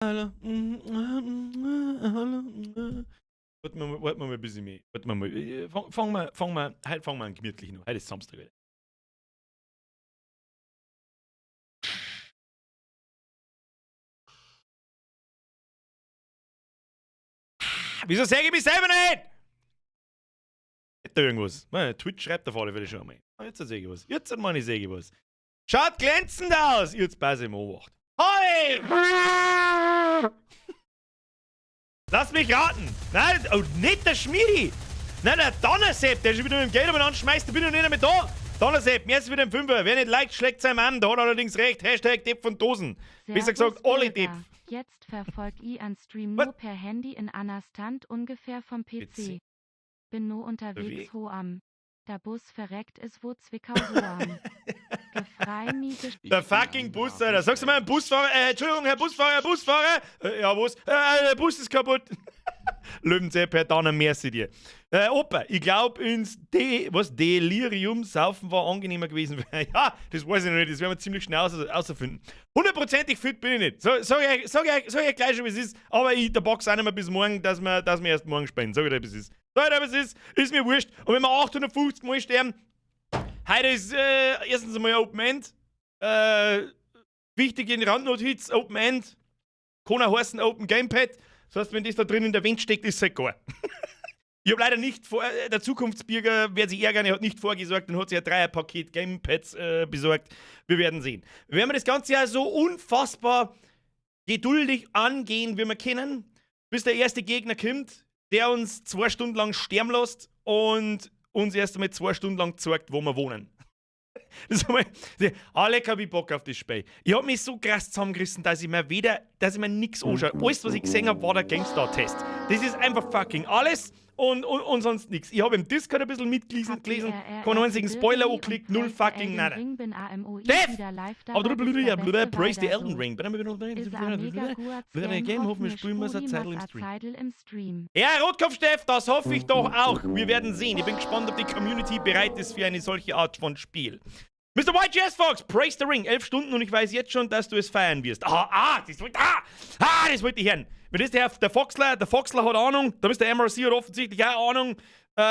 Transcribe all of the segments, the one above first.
Hallo. Hallo. Warte mal, warte mal ein bisschen mehr. Warte mal, fang mal, heute fangen wir an gemütlich noch. Heute ist Samstag wieder. Wieso sage ich mich selber nicht? Da irgendwas. Twitch schreibt auf alle Fälle schon einmal. Ah, jetzt sehe ich was. Jetzt meine ich, sehe ich was. Schaut glänzend aus! Jetzt passe ich mal Obacht. Hi! Lass mich raten! Nein, oh, nicht der Schmiedi! Nein, der Donnersepp, der schon wieder mit dem Geld umeinander schmeißt, da bin ich noch nicht mehr da! Donnersepp, mir ist wieder ein Fünfer. Wer nicht liked, schlägt seinem Mann. Da hat er allerdings recht. #Depp von Dosen. Besser gesagt, alle Depp. Jetzt verfolg i an Stream Was? nur per Handy in Anastand ungefähr vom PC. PC. Bin no unterwegs Wie? hoam. Da Bus verreckt is wo Zwickau hoam. Gefrei mi Der fucking Bus, Alter. Sagst du mal einem Busfahrer, Entschuldigung, Herr Busfahrer, Herr Busfahrer. Ja, was? Der Bus ist kaputt. Löwensepp, Herr Danner, merci dir. Opa, ich glaub ins was, Delirium saufen war angenehmer gewesen. Ja, das weiß ich noch nicht, das werden wir ziemlich schnell außerfinden. Hundertprozentig fit bin ich nicht. So, sag ich gleich schon, wie es ist. Aber ich, der Box auch nicht mehr bis morgen, dass wir erst morgen spielen. Sag ich dir, wie es ist. Sag ich dir, wie es ist. Ist mir wurscht. Und wenn wir 850 Mal sterben, heute ist erstens einmal Open End. Wichtig in Randnotiz, Open End. Kann auch heißen Open Gamepad. Das heißt, wenn das da drin in der Wand steckt, ist es halt gar. Ich habe leider nicht vor, der Zukunftsbürger wird sich ärgern, er hat nicht vorgesorgt und hat sich ein Dreierpaket Gamepads besorgt. Wir werden sehen. Wir werden das Ganze ja so unfassbar geduldig angehen, wie wir können, bis der erste Gegner kommt, der uns 2 Stunden lang sterben lässt und uns erst einmal 2 Stunden lang zeigt, wo wir wohnen. Das ist einmal, alle hab ich Bock auf das Spiel. Ich hab mich so krass zusammengerissen, dass ich mir nix anschaue. Alles, was ich gesehen habe, war der GameStar-Test. Das ist einfach fucking alles und sonst nichts. Ich habe im Discord ein bisschen mitgelesen, gelesen, keinen einzigen Spoiler angeklickt, null fucking nada. Steff! Aber du praise the Elden Ring. Game hoffen wir spielen wir es eine Zeit im Stream. Ja, Rotkopf Steff, das hoffe ich doch auch. Wir werden sehen. Ich bin gespannt, ob die Community bereit ist für eine solche Art von Spiel. Mr. White Jazz Fox, praise the Ring. 11 Stunden und ich weiß jetzt schon, dass du es feiern wirst. Ah, ah, das wollte ich hören. Wenn das der Foxler hat Ahnung, da ist der MRC hat offensichtlich auch Ahnung.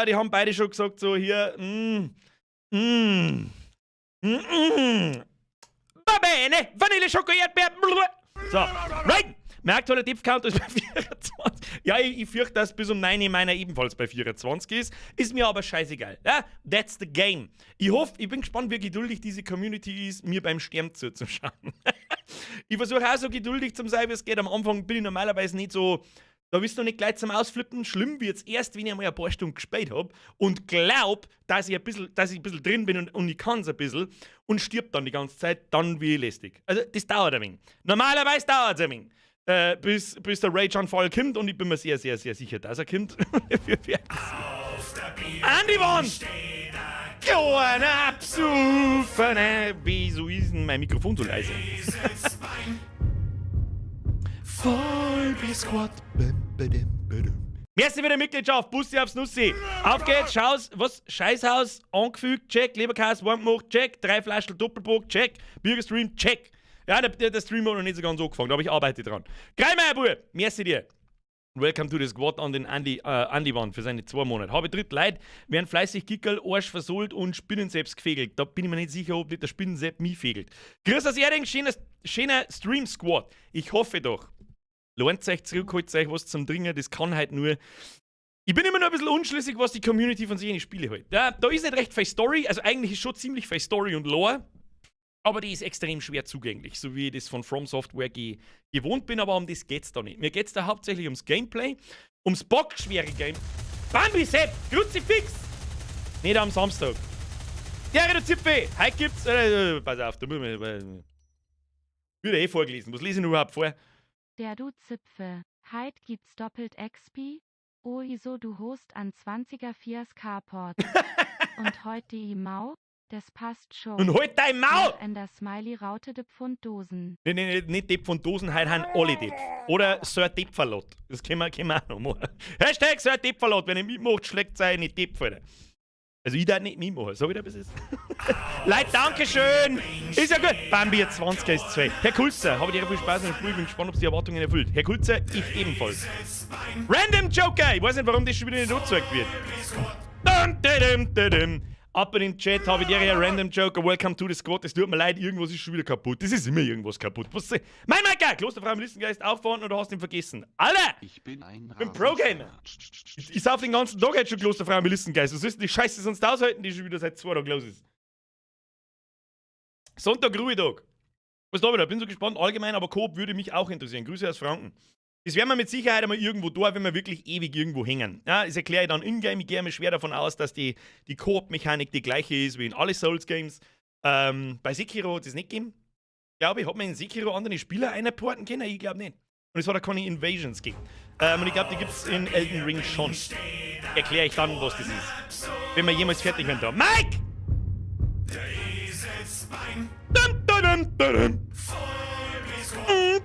Die haben beide schon gesagt, so hier, Va bene, Vanille, Schoko, Erdbeer. So, right. Mein aktueller Death-Count ist bei 24. Ja, ich fürchte, dass bis um 9 Uhr meiner ebenfalls bei 24 ist. Ist mir aber scheißegal. Ja, that's the game. Ich hoffe, ich bin gespannt, wie geduldig diese Community ist, mir beim Sterben zuzuschauen. Ich versuche auch so geduldig zu sein, wie es geht. Am Anfang bin ich normalerweise nicht so, da bist du nicht gleich zum Ausflippen. Schlimm wird es erst, wenn ich einmal ein paar Stunden gespielt habe und glaub, dass ich ein bisschen drin bin und ich kann es ein bisschen und stirb dann die ganze Zeit, dann wie ich lästig. Also das dauert ein wenig. Normalerweise dauert es ein wenig. Bis der Rage-Anfall kommt und ich bin mir sehr, sehr, sehr sicher, dass er kommt. Wir werden sehen. Andi Wand! Kleiner Absufene! Wieso ist denn mein Mikrofon so leise? Voll Squad. Merci für die Mitgliedschaft, Bussi aufs Nussi. Auf geht's, Schaus, was? Scheißhaus, angefügt, check, Leberkäse warm gemacht, check, drei Flaschen Doppelbock, check, Bürgerstream, check. Ja, der Stream hat noch nicht so ganz angefangen, aber ich arbeite dran. Greimeier, Bub, merci dir. Welcome to the Squad an den Andi Wand für seine 2 Monate. Habe dritt Leid, werden fleißig Gickerl, Arsch versohlt und Spinnenseps gefegelt. Da bin ich mir nicht sicher, ob nicht der Spinnensepp mich fegelt. Grüß aus Erding, schöner Stream Squad. Ich hoffe doch. Lohnt euch zurück, holt euch was zum Trinken, das kann halt nur. Ich bin immer noch ein bisschen unschlüssig, was die Community von sich in die Spiele hält. Ja, da ist nicht recht viel Story, also eigentlich ist schon ziemlich viel Story und Lore, aber die ist extrem schwer zugänglich, so wie ich das von From Software ge gewohnt bin, aber um das geht's da nicht. Mir geht's da hauptsächlich ums Gameplay, ums bockschwere Game. Bambi Sepp, Kruzifix! Nicht am Samstag. Der reduziert Heute gibt's. Pass auf, da muss man. Wird eh vorgelesen. Was lese ich denn überhaupt vor? Der du Zipfe. Heit gibt's doppelt XP? Oh iso du host an 20er Fias Carport. Und heut die Mau? Das passt schon. Und halt dein Maul! Ender Smiley Raute de Pfund Dosen. Nee, nee, nee, nicht Depp von Dosen, heute haben alle Depp. Oder Sir Deppverlot. Das können wir auch noch machen. #SirDeppverlot. Wenn ihr mitmacht, schlägt seine Depp, Alter. Also ich darf nicht mitmachen, sag ich dir, was ist. Leute, Dankeschön! Ist ja gut. Bambi, 20 ist 2. Herr Kulzer, habe dir viel Spaß mit dem Spiel, bin gespannt, ob es die Erwartungen erfüllt. Herr Kulzer, ich ebenfalls. Random Joker! Ich weiß nicht, warum das schon wieder nicht angezeigt wird. Dum, dum, dum, dum. Ab in den Chat habe ich dir ja Random Joker, welcome to the squad. Es tut mir leid, irgendwas ist schon wieder kaputt. Das ist immer irgendwas kaputt. Was soll? Mein Macker! Klosterfrau Melissengeist auch vorhanden oder hast du ihn vergessen? Alle! Ich bin ein Ich bin Pro-Gamer. Ich sauf den ganzen Tag jetzt schon Klosterfrau Melissengeist. Was ist denn die Scheiße sonst aushalten, die schon wieder seit 2 Tagen los ist? Sonntag Ruhetag. Was da wieder? Bin so gespannt allgemein, aber Coop würde mich auch interessieren. Grüße aus Franken. Das werden wir mit Sicherheit einmal irgendwo da, wenn wir wirklich ewig irgendwo hängen. Ja, das erkläre ich dann in-game. Ich gehe mir schwer davon aus, dass die Koop-Mechanik die gleiche ist wie in alle Souls-Games. Bei Sekiro hat es nicht gegeben. Glaube ich, hat man in Sekiro andere Spieler einporten können? Ich glaube nicht. Und es hat auch keine Invasions gegeben. Und ich glaube, die gibt es in Elden Ring schon. Erkläre ich dann, was das ist. Wenn wir jemals fertig werden da. Mike! Dum, dum, dum, dum.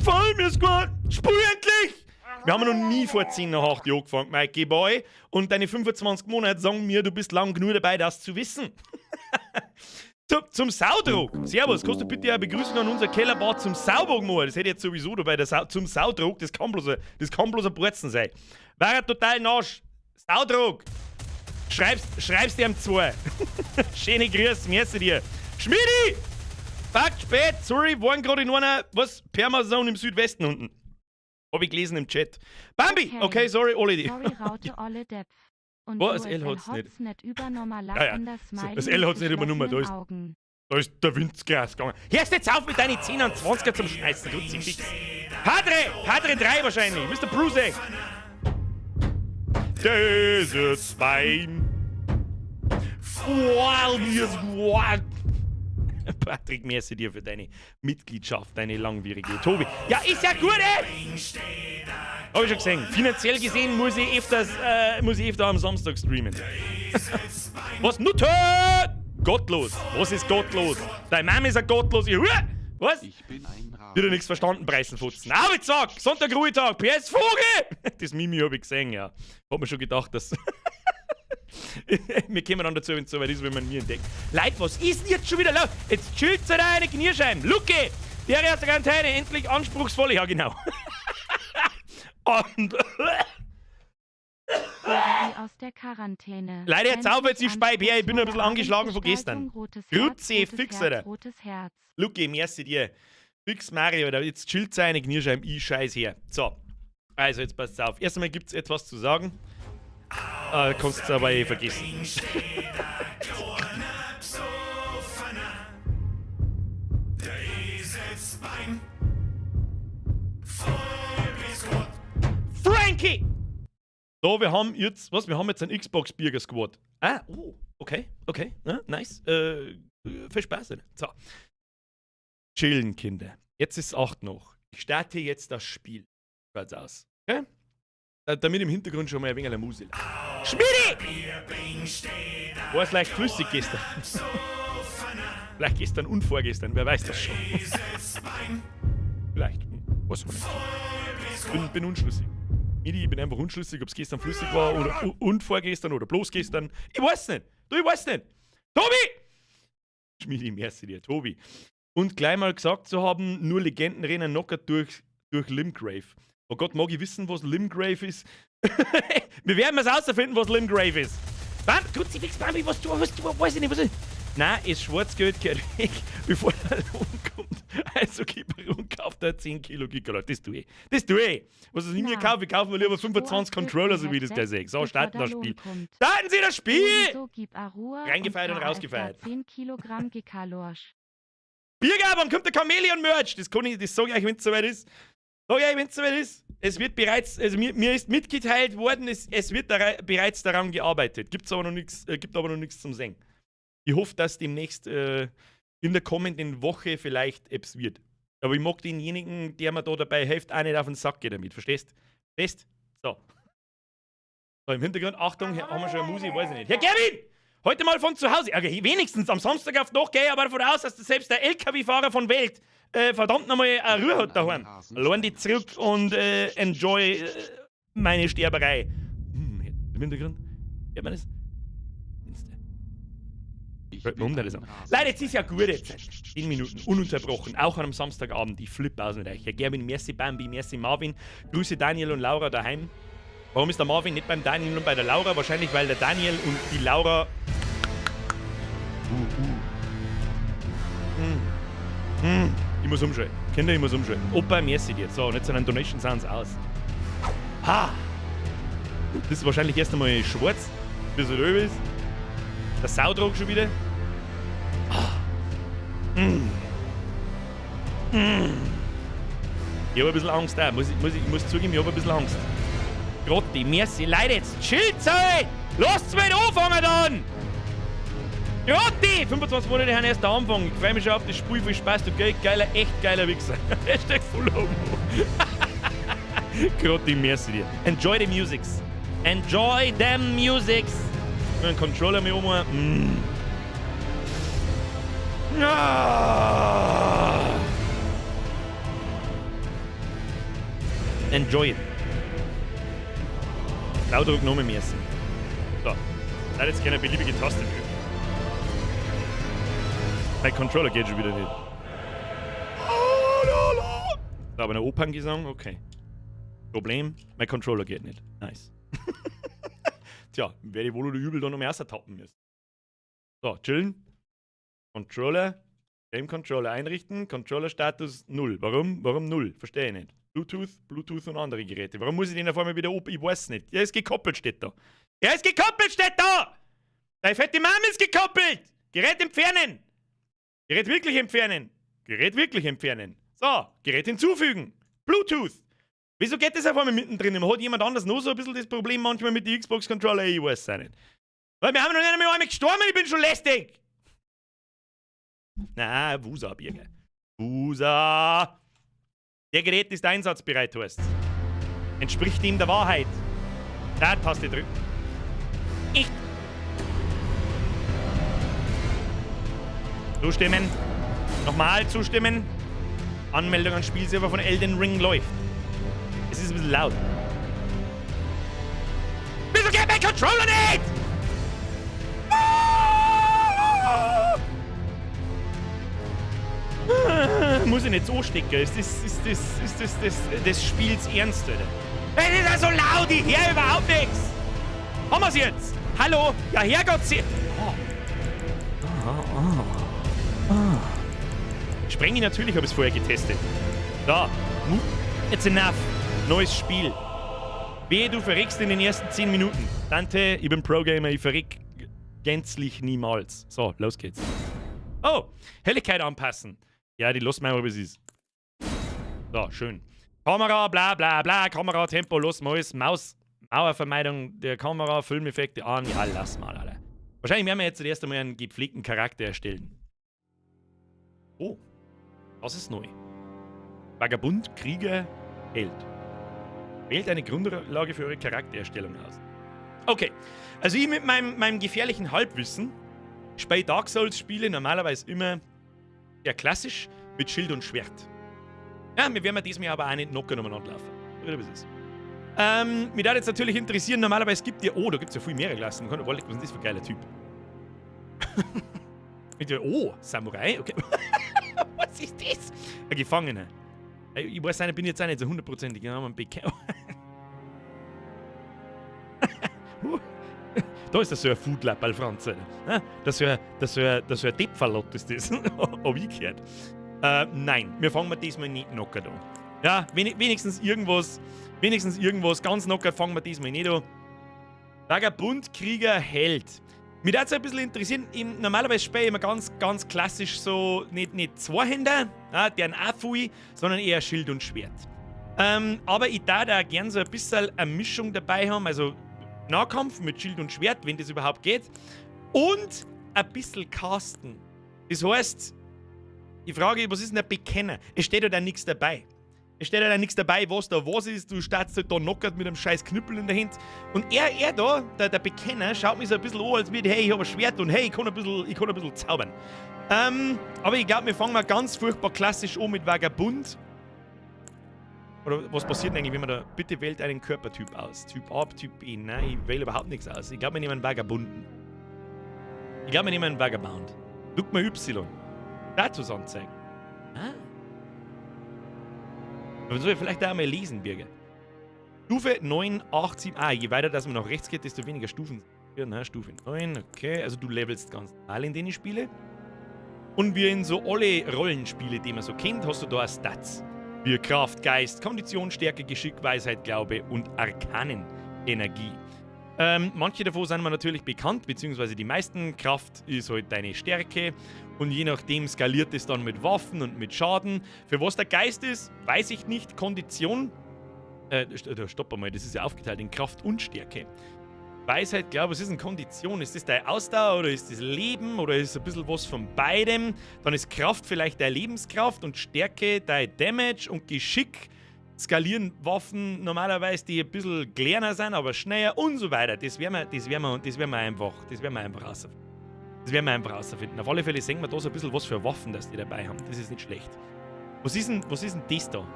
Voll mir Squad! Spul endlich! Wir haben noch nie vor 10 nach 8 angefangen, Mikey Boy. Und deine 25 Monate sagen mir, du bist lang genug dabei, das zu wissen. Zum Saudrog. Servus, kannst du bitte eine Begrüßung an unser Kellerbad zum Saubogen machen? Das hätte ich jetzt sowieso dabei. Der Sau, zum Saudrog, das kann bloß ein Burzen sein. War ja total nasch. Saudrog. Schreibst dir am 2. Schöne Grüße, merci dir. Schmidi! Fuck, spät, sorry, waren gerade in einer, was, Permazone im Südwesten unten. Hab ich gelesen im Chat. Bambi! Okay, Okay. Sorry, Olli. Sorry, Raute Olle Depf. Und Was, du, das L hat's nicht. Hat's nicht übernommen, Ja. Lachender Smiley Das L mit hat's nicht übernommen, da ist- geschlossenen Augen. Da ist der Wind gegangen. Hörst jetzt auf mit deinen 10 und 20er zum Scheißen, du fix. Padre! Padre 3 wahrscheinlich. Mr. Bruce. Dieses Bein. Wow, mir Squad. Patrick, merci dir für deine Mitgliedschaft, deine langwierige. Tobi. Ja, ist ja gut, ey! Hab ich schon gesehen. Finanziell gesehen muss ich öfter am Samstag streamen. Was? Nutte! Gottlos. Was ist gottlos? Deine Mama ist ein gottlos. Was? Ich bin ein Wieder nichts verstanden, Preisenfutzen. Arbeitstag! Sonntag, Ruhetag! PS Vogel! Das Mimi habe ich gesehen, ja. Hab mir schon gedacht, dass. Wir kommen dann dazu, wenn es soweit ist, wenn man mir entdeckt. Leute, was ist denn jetzt schon wieder los? Jetzt chillt da eine Knierscheiben. Luke! Der erste Quarantäne, endlich anspruchsvoll. Ja, genau. Und. Wie aus der Quarantäne. Leider jetzt auf, jetzt ich Endlich speib her, ich bin ein bisschen angeschlagen von gestern. Rotes Herz, Grüezi, rotes fix, Herz, Alter. rotes Herz. Luke, merci dir. Fix Mario, Alter. Jetzt chillt seine Knierscheiben, ich scheiß her. So. Also, jetzt passt auf. Erst einmal gibt es etwas zu sagen. Kannst du aber eh vergessen. Frankie! So, wir haben jetzt, was? Wir haben jetzt einen Xbox Birger Squad. Ah, oh, okay, ne, nice. Viel Spaß. Alter. So. Chillen, Kinder. Jetzt ist 8 noch. Ich starte jetzt das Spiel. Hört's aus. Okay? Damit im Hintergrund schon mal ein wenig eine Musik. Schmidi! War es leicht flüssig gestern? Vielleicht gestern und vorgestern, wer weiß das schon. Vielleicht. Weiß man nicht. Bin unschlüssig. Midi, ich bin einfach unschlüssig, ob es gestern flüssig war oder und vorgestern oder bloß gestern. Ich weiß nicht. Du, ich weiß nicht. Tobi! Schmidi, merci dir, Tobi. Und gleich mal gesagt zu haben, nur Legenden rennen knockert durch Limgrave. Oh Gott, mag ich wissen, was Limgrave ist? Wir werden es herausfinden, was Limgrave ist. Bam, Kruzifix, Bambi, was du, weiß ich nicht, was ich. Nein, das Schwarzgeld gehört weg, bevor der Lohn kommt. Also gib mir und kauft da 10 Kilo Gickerl. Das tue ich. Das tue ich. Was ich mir kaufe, ich kaufe mir lieber Das 25 Controller, so wie ich das gleich sehe. So, starten das Spiel. Starten Sie das Spiel! So gib Arua Reingefeiert und und rausgefeiert. 10 Kilogramm Gikalorsch. Birger, wann kommt der Chameleon-Merch? Das kann ich, das sage ich euch, wenn es soweit ist. Sag ich euch, wenn es soweit ist. Es wird bereits, also mir ist mitgeteilt worden, es wird bereits daran gearbeitet. Gibt's aber noch nichts, gibt aber noch nichts zum Sehen. Ich hoffe, dass demnächst in der kommenden Woche vielleicht etwas wird. Aber ich mag denjenigen, der mir da dabei hilft, auch nicht auf den Sack gehen damit. Verstehst? Verstehst? So. So, im Hintergrund, Achtung, hier haben wir schon eine Musik, weiß ich nicht. Herr Gavin! Heute mal von zu Hause. Okay, wenigstens am Samstag auf die Nacht gehe ich aber davon aus, dass selbst der LKW-Fahrer von Welt verdammt nochmal eine Ruhe hat daheim. Allein die zurück und enjoy meine Sterberei. Im Hintergrund, hört man das? Um, Leute, jetzt ist ja gut jetzt. 10 Minuten, ununterbrochen, auch an einem Samstagabend. Ich flippe aus mit euch. Herr Gerwin, merci Bambi, merci Marvin. Grüße Daniel und Laura daheim. Warum ist der Marvin nicht beim Daniel und bei der Laura? Wahrscheinlich, weil der Daniel und die Laura... Ich muss umschalten. Kinder, ich muss umschalten. Opa, merci dir. So, und jetzt sind Donation Sounds aus. Ha! Das ist wahrscheinlich erst einmal schwarz, bis er drüber ist. Der Saudruck schon wieder. Ah. Mm. Mm. Ich habe ein bisschen Angst auch. Ich muss zugeben, ich habe ein bisschen Angst. Grotti, merci. Leute, jetzt chillt's euch! Lasst mich anfangen dann! Grotti! 25 Monate haben erst der Anfang. Ich freue mich schon auf das Spiel. Viel Spaß, du geiler, echt geiler Wichser. Hashtag Full Homo. Grotti, merci dir. Enjoy the musics. Enjoy them musics. Einen Controller mir um. Mm. Ah. Enjoy it. Lautdruck noch mehr müssen. So. Da jetzt gerne beliebige Taste drücken. Mein Controller geht schon wieder nicht. Da aber eine Operngesang, okay. Problem, mein Controller geht nicht. Nice. Tja, werde ich wohl oder übel da noch mehr tappen müssen. So, chillen. Controller. Game Controller einrichten. Controller-Status 0. Warum? Warum 0? Verstehe ich nicht. Bluetooth, Bluetooth und andere Geräte. Warum muss ich den auf einmal wieder ob? Ich weiß nicht. Er ist gekoppelt, steht da. Er ist gekoppelt, steht da! Deine fette Mama ist gekoppelt! Gerät entfernen! Gerät wirklich entfernen! Gerät wirklich entfernen! So, Gerät hinzufügen! Bluetooth! Wieso geht das auf einmal mittendrin? Hat jemand anders noch so ein bisschen das Problem manchmal mit den Xbox-Controller? Ich weiß es auch nicht. Weil wir haben noch nicht einmal gestorben, ich bin schon lästig! Na, Wusa, Birger. Wusa! Der Gerät ist einsatzbereit, heißt. Entspricht ihm der Wahrheit. Da Taste drücken. Ich. Zustimmen. Nochmal zustimmen. Anmeldung an Spielserver von Elden Ring läuft. Es ist ein bisschen laut. Wieso geht mein Controller nicht? Ah! Muss ich nicht so stecken? Ist das des Spiels ernst, oder? Es ist ja so laut, ich höre überhaupt nichts! Haben wir's jetzt? Hallo? Ja, Herrgott, sie. Oh. Ah, ah, ah. Sprengi natürlich, habe ich es vorher getestet. Da. It's enough. Neues Spiel. Wehe, du verreckst in den ersten 10 Minuten. Dante, ich bin Pro-Gamer, ich verreck gänzlich niemals. So, los geht's. Oh, Helligkeit anpassen. Ja, die lassen wir einfach, wie es ist. So, schön. Kamera, bla bla bla, Kamera, Tempo, los, mal, Maus, Mauervermeidung der Kamera, Filmeffekte an. Ja, lass mal, Alter. Wahrscheinlich werden wir jetzt zuerst einmal einen gepflegten Charakter erstellen. Oh, das ist neu. Vagabund, Krieger, Held. Wählt eine Grundlage für eure Charaktererstellung aus. Okay, also ich mit meinem gefährlichen Halbwissen spiele Dark Souls-Spiele normalerweise immer ja klassisch mit Schild und Schwert. Ja, wir werden diesmal aber auch nicht knocken umeinander laufen. Oder was ist? Mich würde jetzt natürlich interessieren, normalerweise gibt ja, oh, da gibt es ja viel mehrere Klassen. Man kann, was ist denn das für ein geiler Typ? Oh, Samurai, okay. Was ist das? Ein Gefangener. Ich weiß nicht, ich bin jetzt auch nicht so hundertprozentig genau. Da ist das so ein Foodlapperl, Franz. Das ist so ein Deppverlott ist das. Hab ich gehört. Nein, wir fangen diesmal nicht knockert an. Ja, wenigstens irgendwas, ganz knockert fangen wir diesmal nicht an. Vagabund, Krieger, Held. Mich würde es ein bisschen interessieren, normalerweise spiele ich immer ganz, ganz klassisch so, nicht Zweihänder, ja, deren auch viel, sondern eher Schild und Schwert. Aber ich darf da auch gern so ein bisschen eine Mischung dabei haben, also Nahkampf mit Schild und Schwert, wenn das überhaupt geht, und ein bisschen Casten. Das heißt, ich frage, was ist denn ein Bekenner? Es steht ja da nichts dabei. Es steht ja da nichts dabei, was da was ist. Du startest halt da knockert mit einem scheiß Knüppel in der Hand. Und er da, der Bekenner, schaut mich so ein bisschen an, als würde, hey, ich habe ein Schwert und hey, ich kann ein bisschen zaubern. Aber ich glaube, wir fangen mal ganz furchtbar klassisch an mit Vagabund. Oder was passiert denn eigentlich, wenn man da... Bitte wählt einen Körpertyp aus. Typ A, Typ B. Nein, ich wähle überhaupt nichts aus. Ich glaube, wir nehmen einen Vagabunden. Ich glaube, wir nehmen einen Vagabond. Drück mal Y. Status anzeigen. Ah. Man soll vielleicht auch mal lesen, Birger. Stufe 9, 8, 7. Ah, je weiter dass man nach rechts geht, desto weniger Stufen. Ja, na, Stufe 9, okay. Also du levelst ganz normal in den Spiele. Und wie in so alle Rollenspiele, die man so kennt, hast du da Stats. Wie Kraft, Geist, Kondition, Stärke, Geschick, Weisheit, Glaube und Arkanenenergie. Manche davon sind mir natürlich bekannt, beziehungsweise die meisten. Kraft ist halt deine Stärke und je nachdem skaliert es dann mit Waffen und mit Schaden. Für was der Geist ist, weiß ich nicht. Kondition, stopp einmal, das ist ja aufgeteilt in Kraft und Stärke. Weisheit, glaube, was ist denn Kondition? Ist das deine Ausdauer oder ist das Leben oder ist ein bisschen was von beidem? Dann ist Kraft vielleicht deine Lebenskraft und Stärke dein Damage und Geschick skalieren Waffen normalerweise, die ein bisschen kleiner sind, aber schneller und so weiter. Das werden wir einfach rausfinden. Das werden wir einfach rausfinden. Auf alle Fälle sehen wir da so ein bisschen was für Waffen, dass die dabei haben. Das ist nicht schlecht. Was ist denn das da?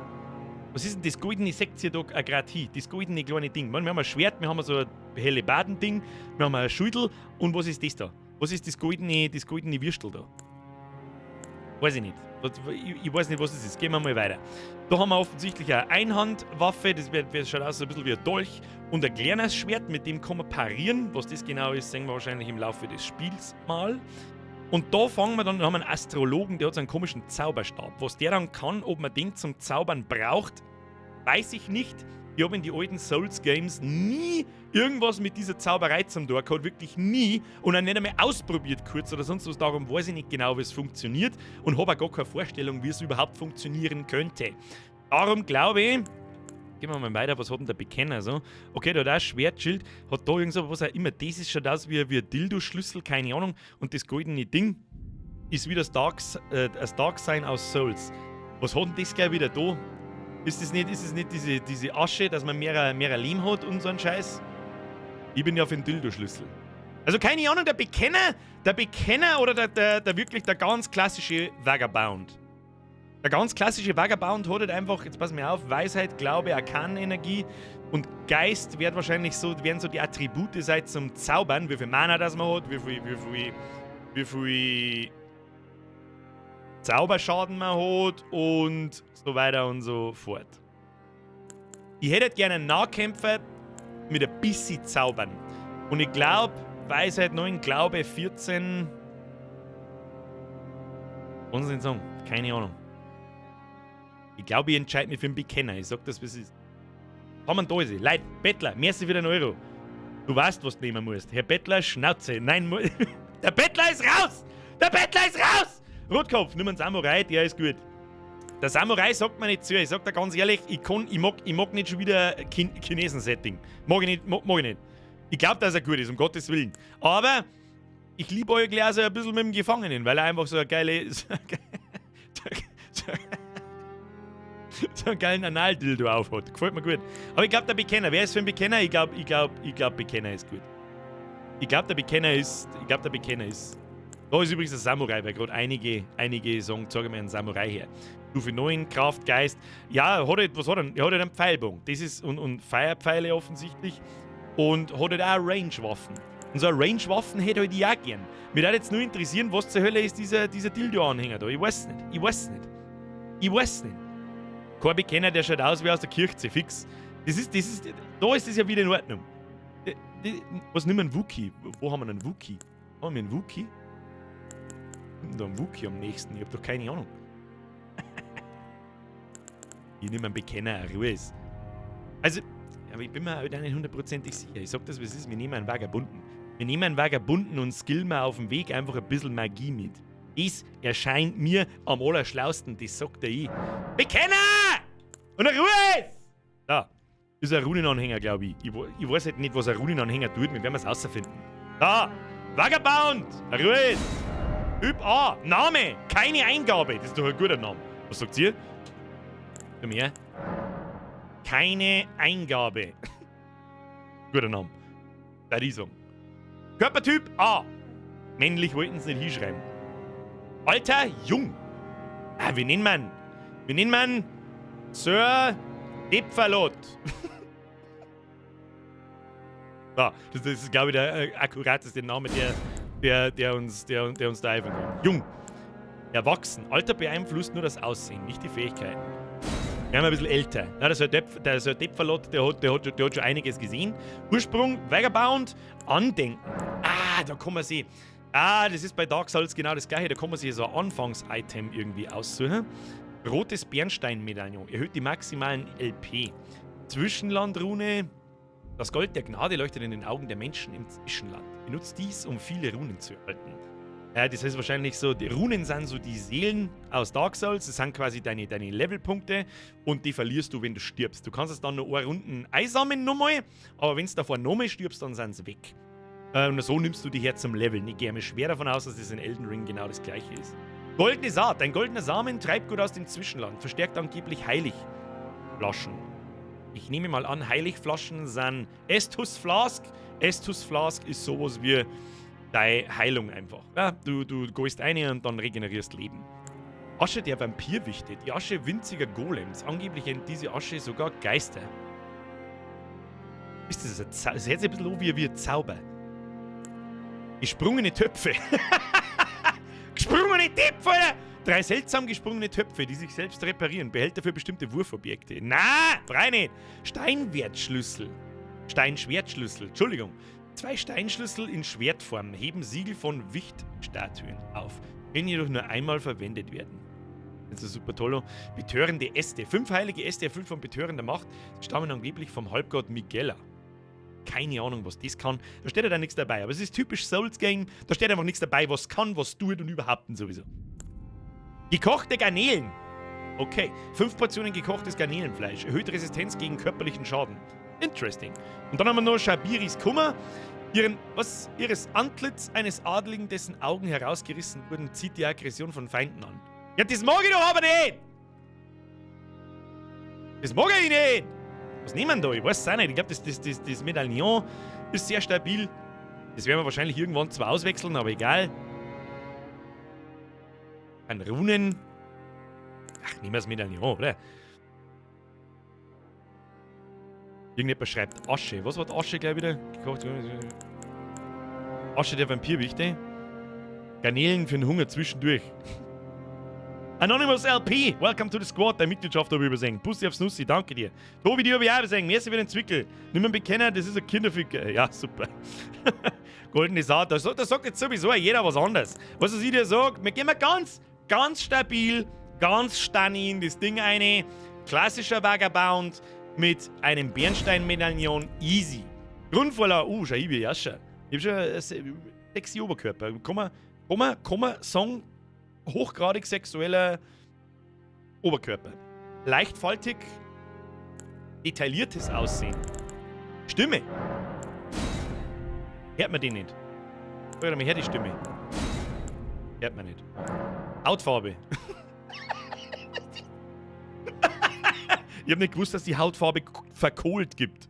Was ist denn das goldene Sektie da gerade hin? Das goldene kleine Ding. Wir haben ein Schwert, wir haben so ein Hellebardending, wir haben ein Schildl und was ist das da? Was ist das goldene Würstel da? Weiß ich nicht. Ich weiß nicht, was das ist. Gehen wir mal weiter. Da haben wir offensichtlich eine Einhandwaffe, das schaut aus so ein bisschen wie ein Dolch und ein kleines Schwert, mit dem kann man parieren. Was das genau ist, sehen wir wahrscheinlich im Laufe des Spiels mal. Und da fangen wir dann, da haben wir einen Astrologen, der hat so einen komischen Zauberstab. Was der dann kann, ob man den zum Zaubern braucht, weiß ich nicht. Ich habe in die alten Souls Games nie irgendwas mit dieser Zauberei zum tun gehabt, wirklich nie. Und dann nicht einmal ausprobiert kurz oder sonst was. Darum weiß ich nicht genau, wie es funktioniert und habe auch gar keine Vorstellung, wie es überhaupt funktionieren könnte. Darum glaube ich, gehen wir mal weiter, was hat denn der Bekenner so? Okay, da hat auch Schwert, Schild, hat da irgend so, was auch immer, das ist, schaut aus wie ein Dildo-Schlüssel, keine Ahnung. Und das goldene Ding ist wie das Dark Sign aus Souls. Was hat denn das gleich wieder da? Ist es nicht diese Asche, dass man mehr Leben hat und so ein Scheiß? Ich bin ja für den Dildo-Schlüssel. Also keine Ahnung, der Bekenner oder der wirklich der ganz klassische Vagabond. Der ganz klassische Vagabond hat halt einfach, jetzt pass mir auf, Weisheit, Glaube, Arkanenergie und Geist werden so die Attribute sein zum Zaubern, wie viel Mana das man hat, wie viel Zauberschaden man hat und so weiter und so fort. Ich hätte halt gerne einen Nahkämpfer mit ein bisschen Zaubern. Und ich glaube, Weisheit 9, Glaube 14. Kann's nicht sagen. Keine Ahnung. Ich glaube, ich entscheide mich für den Bekenner. Ich sag das, wie es ist. Haben wir da ist. Leute, Bettler, merci für den Euro. Du weißt, was du nehmen musst. Herr Bettler, Schnauze. Nein, der Bettler ist raus! Der Bettler ist raus! Rotkopf, nimm einen Samurai, der ist gut. Der Samurai sagt mir nicht zu. Ich sag dir ganz ehrlich, ich mag nicht schon wieder Chinesen-Setting. Mag ich nicht, mag ich nicht. Ich glaube, dass er gut ist, um Gottes Willen. Aber ich liebe euch gleich so ein bisschen mit dem Gefangenen, weil er einfach so einen geilen Anal-Dildo aufhat. Gefällt mir gut. Aber ich glaube, der Bekenner, wer ist für ein Bekenner? Ich glaube, Bekenner ist gut. Ich glaube, der Bekenner ist. Da ist übrigens ein Samurai, weil gerade einige sagen, zeige mir einen Samurai her. Stufe 9, Kraft, Geist. Ja, hat halt, was hat er? Er hat halt einen Pfeilbogen. Das ist, und Feuerpfeile offensichtlich. Und hat halt auch Range-Waffen. Und so eine Range-Waffen hätte halt ich auch gern. Mich würde jetzt nur interessieren, was zur Hölle ist dieser Dildo-Anhänger da. Ich weiß nicht. Ich weiß nicht. Ich weiß nicht. Kein Bekenner, der schaut aus wie aus der Kirche, fix. Da ist das ja wieder in Ordnung. Was nimmt ein Wookie? Wo haben wir einen Wookie? Haben wir einen Wookie? Da einen Wookie am nächsten? Ich hab doch keine Ahnung. Ich nehme einen Bekenner, Ruhe ist. Also, aber ich bin mir halt auch nicht hundertprozentig sicher. Ich sag das, wie es ist, wir nehmen einen Vagabunden. Wir nehmen einen Vagabunden und skillen wir auf dem Weg einfach ein bisschen Magie mit. Das erscheint mir am allerschlausten, das sagt er ich. Bekenner! Und Ruhe ist! Da. Ist ein Runenanhänger, glaube ich. Ich weiß halt nicht, was ein Runenanhänger tut, wir werden es rausfinden. Da! Vagabond! Ruhe ist! Typ A! Name! Keine Eingabe! Das ist doch ein guter Name. Was sagt ihr? Komm her. Keine Eingabe. Guter Name. Da ich sagen. Körpertyp A. Männlich wollten sie nicht hinschreiben. Alter, jung. Ah, wie nennt man? Wie nennt man? Sir Depferlot. So, das ist, glaube ich, der akkurateste Name, der der uns da helfen kann. Jung. Erwachsen. Alter beeinflusst nur das Aussehen, nicht die Fähigkeiten. Wir haben ein bisschen älter. Ja, der ist ein Depferlot, der hat schon einiges gesehen. Ursprung, Vagabond, Andenken. Ah, da kann man sich. Ah, das ist bei Dark Souls genau das Gleiche. Da kann man sich so ein Anfangs-Item irgendwie aussuchen. Rotes Bernstein-Medaillon. Erhöht die maximalen LP. Zwischenlandrune. Das Gold der Gnade leuchtet in den Augen der Menschen im Zwischenland. Benutzt dies, um viele Runen zu erhalten. Ja, das heißt wahrscheinlich so, die Runen sind so die Seelen aus Dark Souls, das sind quasi deine Levelpunkte und die verlierst du, wenn du stirbst. Du kannst es dann noch eine Runden einsammeln nochmal, aber wenn du davor nochmal stirbst, dann sind sie weg. Und so nimmst du die her zum Leveln. Ich gehe mir schwer davon aus, dass das in Elden Ring genau das Gleiche ist. Goldene Saat. Ein goldener Samen treibt gut aus dem Zwischenland, verstärkt angeblich Heiligflaschen. Ich nehme mal an, Heiligflaschen sind Estus Flask. Estus Flask ist sowas wie deine Heilung einfach. Ja, du gehst rein und dann regenerierst Leben. Asche der Vampirwichte, die Asche winziger Golems. Angeblich nennt diese Asche sogar Geister. Ist das ein Zauber? Das hört sich ein bisschen an wie ein Zauber. Gesprungene Töpfe. Gesprungene Töpfe, Alter! Drei seltsam gesprungene Töpfe, die sich selbst reparieren. Behälter für bestimmte Wurfobjekte. Na, brei nicht. Steinwertschlüssel. Steinschwertschlüssel. Entschuldigung. Zwei Steinschlüssel in Schwertform heben Siegel von Wichtstatuen auf, können jedoch nur einmal verwendet werden. Das ist super toll. Betörende Äste. Fünf heilige Äste erfüllt von betörender Macht, stammen angeblich vom Halbgott Migella. Keine Ahnung, was das kann. Da steht ja da nichts dabei. Aber es ist typisch Souls Game. Da steht einfach nichts dabei, was kann, was tut und überhaupt und sowieso. Gekochte Garnelen. Okay. 5 Portionen gekochtes Garnelenfleisch. Erhöht Resistenz gegen körperlichen Schaden. Interesting. Und dann haben wir noch Shabiris Kummer. Ihres Antlitz eines Adligen, dessen Augen herausgerissen wurden, zieht die Aggression von Feinden an. Ja, das mag ich doch aber nicht! Das mag ich nicht! Was nehmen wir da? Ich weiß es auch nicht. Ich glaube, das Medaillon ist sehr stabil. Das werden wir wahrscheinlich irgendwann zwar auswechseln, aber egal. Ein Runen. Ach, nehmen wir das Medaillon, oder? Irgendjemand schreibt Asche. Was war die Asche gleich wieder? Gekocht. Asche der Vampirwichte. Garnelen für den Hunger zwischendurch. Anonymous LP, welcome to the squad. Deine Mitgliedschaft habe ich übersehen. Bussi aufs Nussi, danke dir. Tobi, die habe ich auch übersehen. Merci für den Zwickel. Nimm einen Bekenner, das ist ein Kinderficker. Ja, super. Goldene Saat, da sagt jetzt sowieso jeder was anderes. Was ich dir sage, wir gehen mal ganz, ganz stabil, ganz stanni in das Ding rein. Klassischer Vagabond mit einem Bernstein-Medaillon. Easy. Grundvoller, schau, ich bin ja schon. Ich hab schon einen sexy Oberkörper. Kann man sagen, hochgradig sexueller Oberkörper. Leichtfaltig, detailliertes Aussehen. Stimme. Hört man die nicht? Hört man her die Stimme? Hört man nicht. Hautfarbe. Ich hab nicht gewusst, dass die Hautfarbe verkohlt gibt.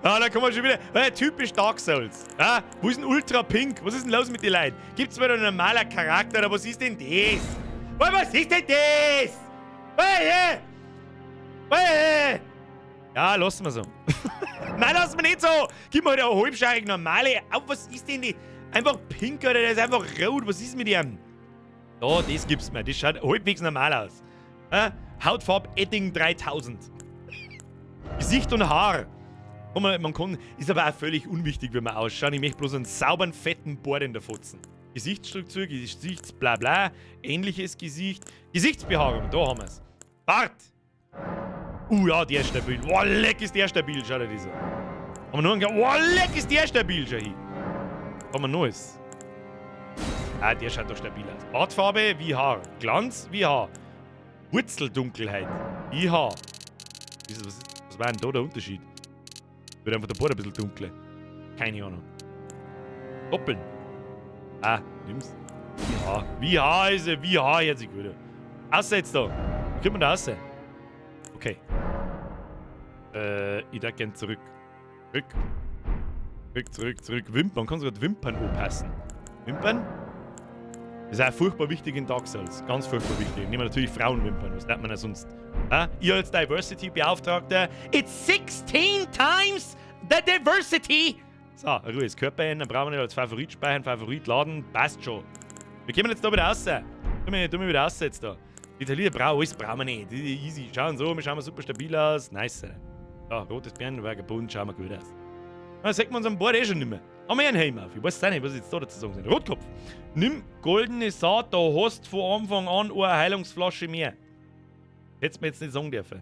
Ah, da kommen wir schon wieder. Ah, typisch Dark Souls. Ah, wo ist denn Ultra Pink? Was ist denn los mit den Leuten? Gibt's wieder einen normalen Charakter oder was ist denn das? Was ist denn das? Hey, hey. Ja, lassen wir so. Nein, lassen wir nicht so. Gib mir halt eine halbscharige normale. Au, was ist denn die? Einfach pink oder der ist einfach rot. Was ist mit dem? Da, das gibt's mir. Das schaut halbwegs normal aus. Hautfarbe Edding 3000. Gesicht und Haar. Man kann, ist aber auch völlig unwichtig, wie man ausschaut. Ich möchte bloß einen sauberen, fetten Bart in der Fotzen. Gesichtsstruktur, Gesichts, bla bla, ähnliches Gesicht. Gesichtsbehaarung, da haben wir's. Bart! Ja, der ist stabil. Boah, leck ist der stabil, schau dir das an. Haben wir noch einen? Boah, leck ist der stabil, schau hier. Haben wir noch eins? Ah, der schaut doch stabil aus. Bartfarbe wie Haar. Glanz wie Haar. Wurzeldunkelheit wie Haar. Was war denn da der Unterschied? Wird einfach der Bart ein bisschen dunkler. Keine Ahnung. Doppeln. Ah, nimm's. Wie Haar. Wie Haar ist er? Wie Haar jetzt wieder. Außer jetzt da. Wie kommt man da raus? Okay. Ich darf gern zurück. Zurück. Zurück, zurück, zurück. Wimpern. Man kann sogar die Wimpern anpassen. Wimpern? Das ist auch furchtbar wichtig in Dark Souls. Ganz furchtbar wichtig. Nehmen wir natürlich Frauenwimpern. Was darf man ja sonst? Ah, ihr als Diversity-Beauftragter. It's 16 times the diversity! So, Ruhe, das Körper ändern, brauchen wir nicht als Favorit speichern, Favorit laden, passt schon. Wir kommen jetzt da wieder raus. Tu mich wieder raus jetzt da. Detailliert brauchen, alles brauchen wir nicht. Easy. Schauen so, wir schauen super stabil aus. Nice. Ja, rotes Bären, Vagabund, schauen wir gut aus. Da sieht man uns an Bord eh schon nicht mehr. Haben wir einen Helm auf. Ich weiß auch nicht, was ich jetzt da dazu sagen soll. Rotkopf. Nimm goldene Saat, da hast du von Anfang an eine Heilungsflasche mehr. Hättest mir jetzt nicht sagen dürfen.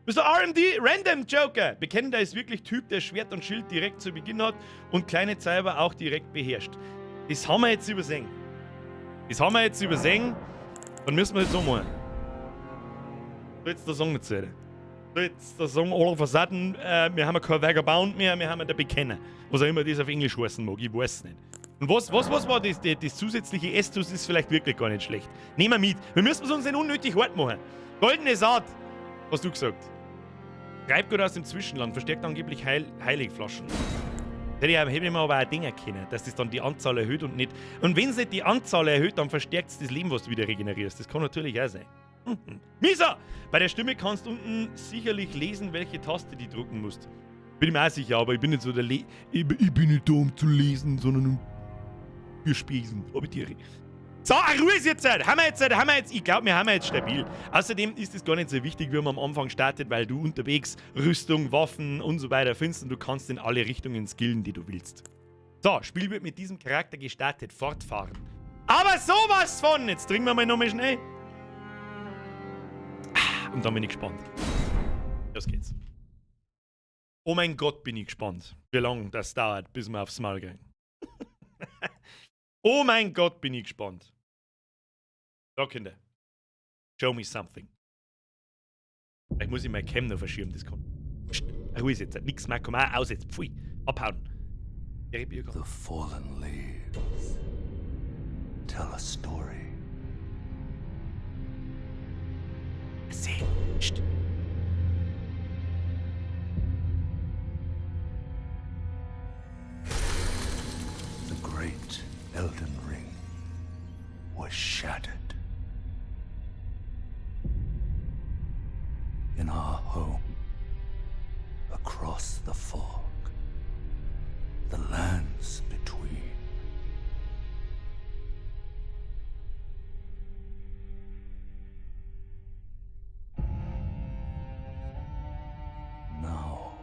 Mr. RMD, Random Joker. Bekennender ist wirklich Typ, der Schwert und Schild direkt zu Beginn hat und kleine Zauber auch direkt beherrscht. Das haben wir jetzt übersehen. Das haben wir jetzt übersehen. Dann müssen wir jetzt so machen. So jetzt der Song nicht zu. So jetzt der Song all of a sudden, wir haben kein Vagabond mehr, wir haben den Bekenner. Was auch immer das auf Englisch heißen mag, ich weiß es nicht. Und was war das? Das zusätzliche Estus ist vielleicht wirklich gar nicht schlecht. Nehmen wir mit. Wir müssen es uns nicht unnötig hart machen. Goldene Saat, hast du gesagt. Treibgut aus dem Zwischenland, verstärkt angeblich Heiligflaschen. Hätte ich mir aber auch Dinge können, dass das dann die Anzahl erhöht und nicht. Und wenn es nicht die Anzahl erhöht, dann verstärkt es das Leben, was du wieder regenerierst. Das kann natürlich auch sein. Misa! Bei der Stimme kannst du unten sicherlich lesen, welche Taste die drücken musst. Bin ich mir auch sicher, aber ich bin nicht so der Le ich bin nicht da, um zu lesen, sondern um für Spesen. Hab ich Tiere. So, Ruhe ist jetzt! Haben wir jetzt, haben wir jetzt. Ich glaube, wir haben jetzt stabil. Außerdem ist es gar nicht so wichtig, wie man am Anfang startet, weil du unterwegs Rüstung, Waffen und so weiter findest und du kannst in alle Richtungen skillen, die du willst. So, Spiel wird mit diesem Charakter gestartet. Fortfahren. Aber sowas von! Jetzt trinken wir mal nochmal schnell. Und dann bin ich gespannt. Los geht's. Oh mein Gott, bin ich gespannt, wie lange das dauert, bis wir aufs Maul gehen. Oh mein Gott, bin ich gespannt. So, Kinder. Show me something. Vielleicht muss ich mein Cam noch verschieben, das kann. Psst, Ruhe ist jetzt. Nix mehr, komm auch aus jetzt. Pfui. Abhauen. The fallen leaves tell a story. See. Psst. The great Elden Ring was shattered. In our home, across the fog, the lands between. Now,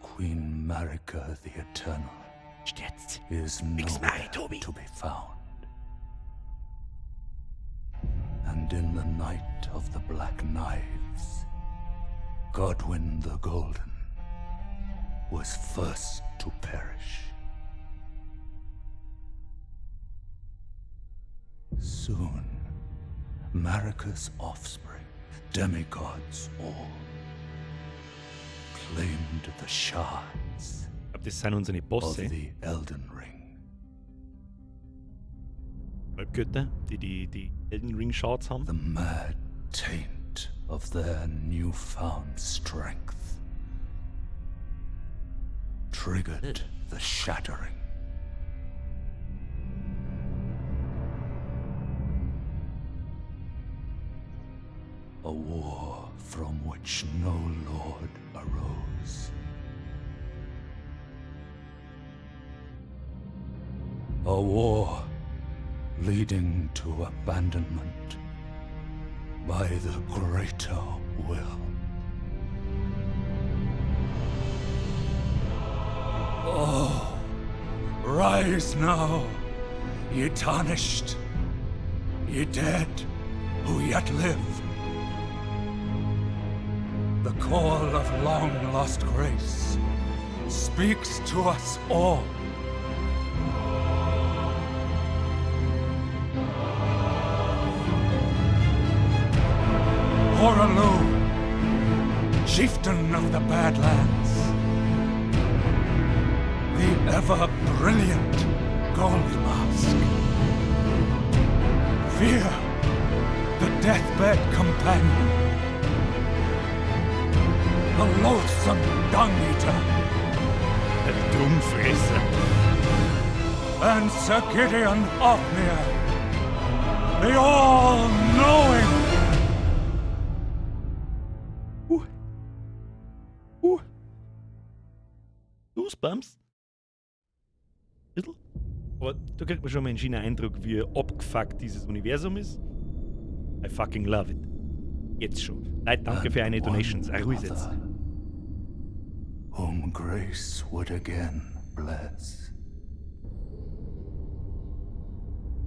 Queen Marika the Eternal is nowhere to be found. And in the night of the Black Knives, Godwyn the Golden was first to perish. Soon, Marika's offspring, demigods all, claimed the shards Das sind unsere Bosse. of the Elden Ring. Halbgötter, die Elden Ring Shards haben. The mad taint of their newfound strength triggered the shattering. A war from which no lord arose. A war leading to abandonment by the greater will. Oh, rise now, ye tarnished, ye dead who yet live. The call of long-lost grace speaks to us all. Hoarah Loux, chieftain of the Badlands, the ever-brilliant Gold Mask. Fear, the deathbed companion, the loathsome Dung-Eater, Der Dummfresser, and Sir Gideon Ofnir, the all-knowing. Goosebumps. Bisschen. Aber da kriegt man schon mal einen schönen Eindruck, wie abgefuckt dieses Universum ist. I fucking love it. Jetzt schon. Leute, danke für eine And Donations. one Ah, ruhig jetzt. other, whom grace would again bless.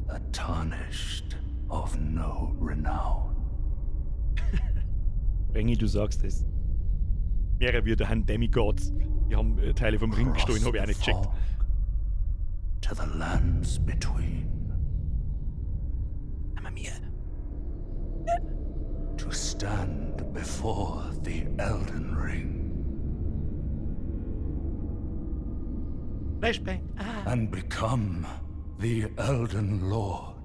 A tarnished of no renown. Rengi, du sagst es. Mehrere wir da haben Demigods. Die haben Teile vom Ring gestohlen, habe ich auch nicht gecheckt. Fog to the lands between. Aber mir. To stand before the Elden Ring. Flashbang. Ah. And become the Elden Lord.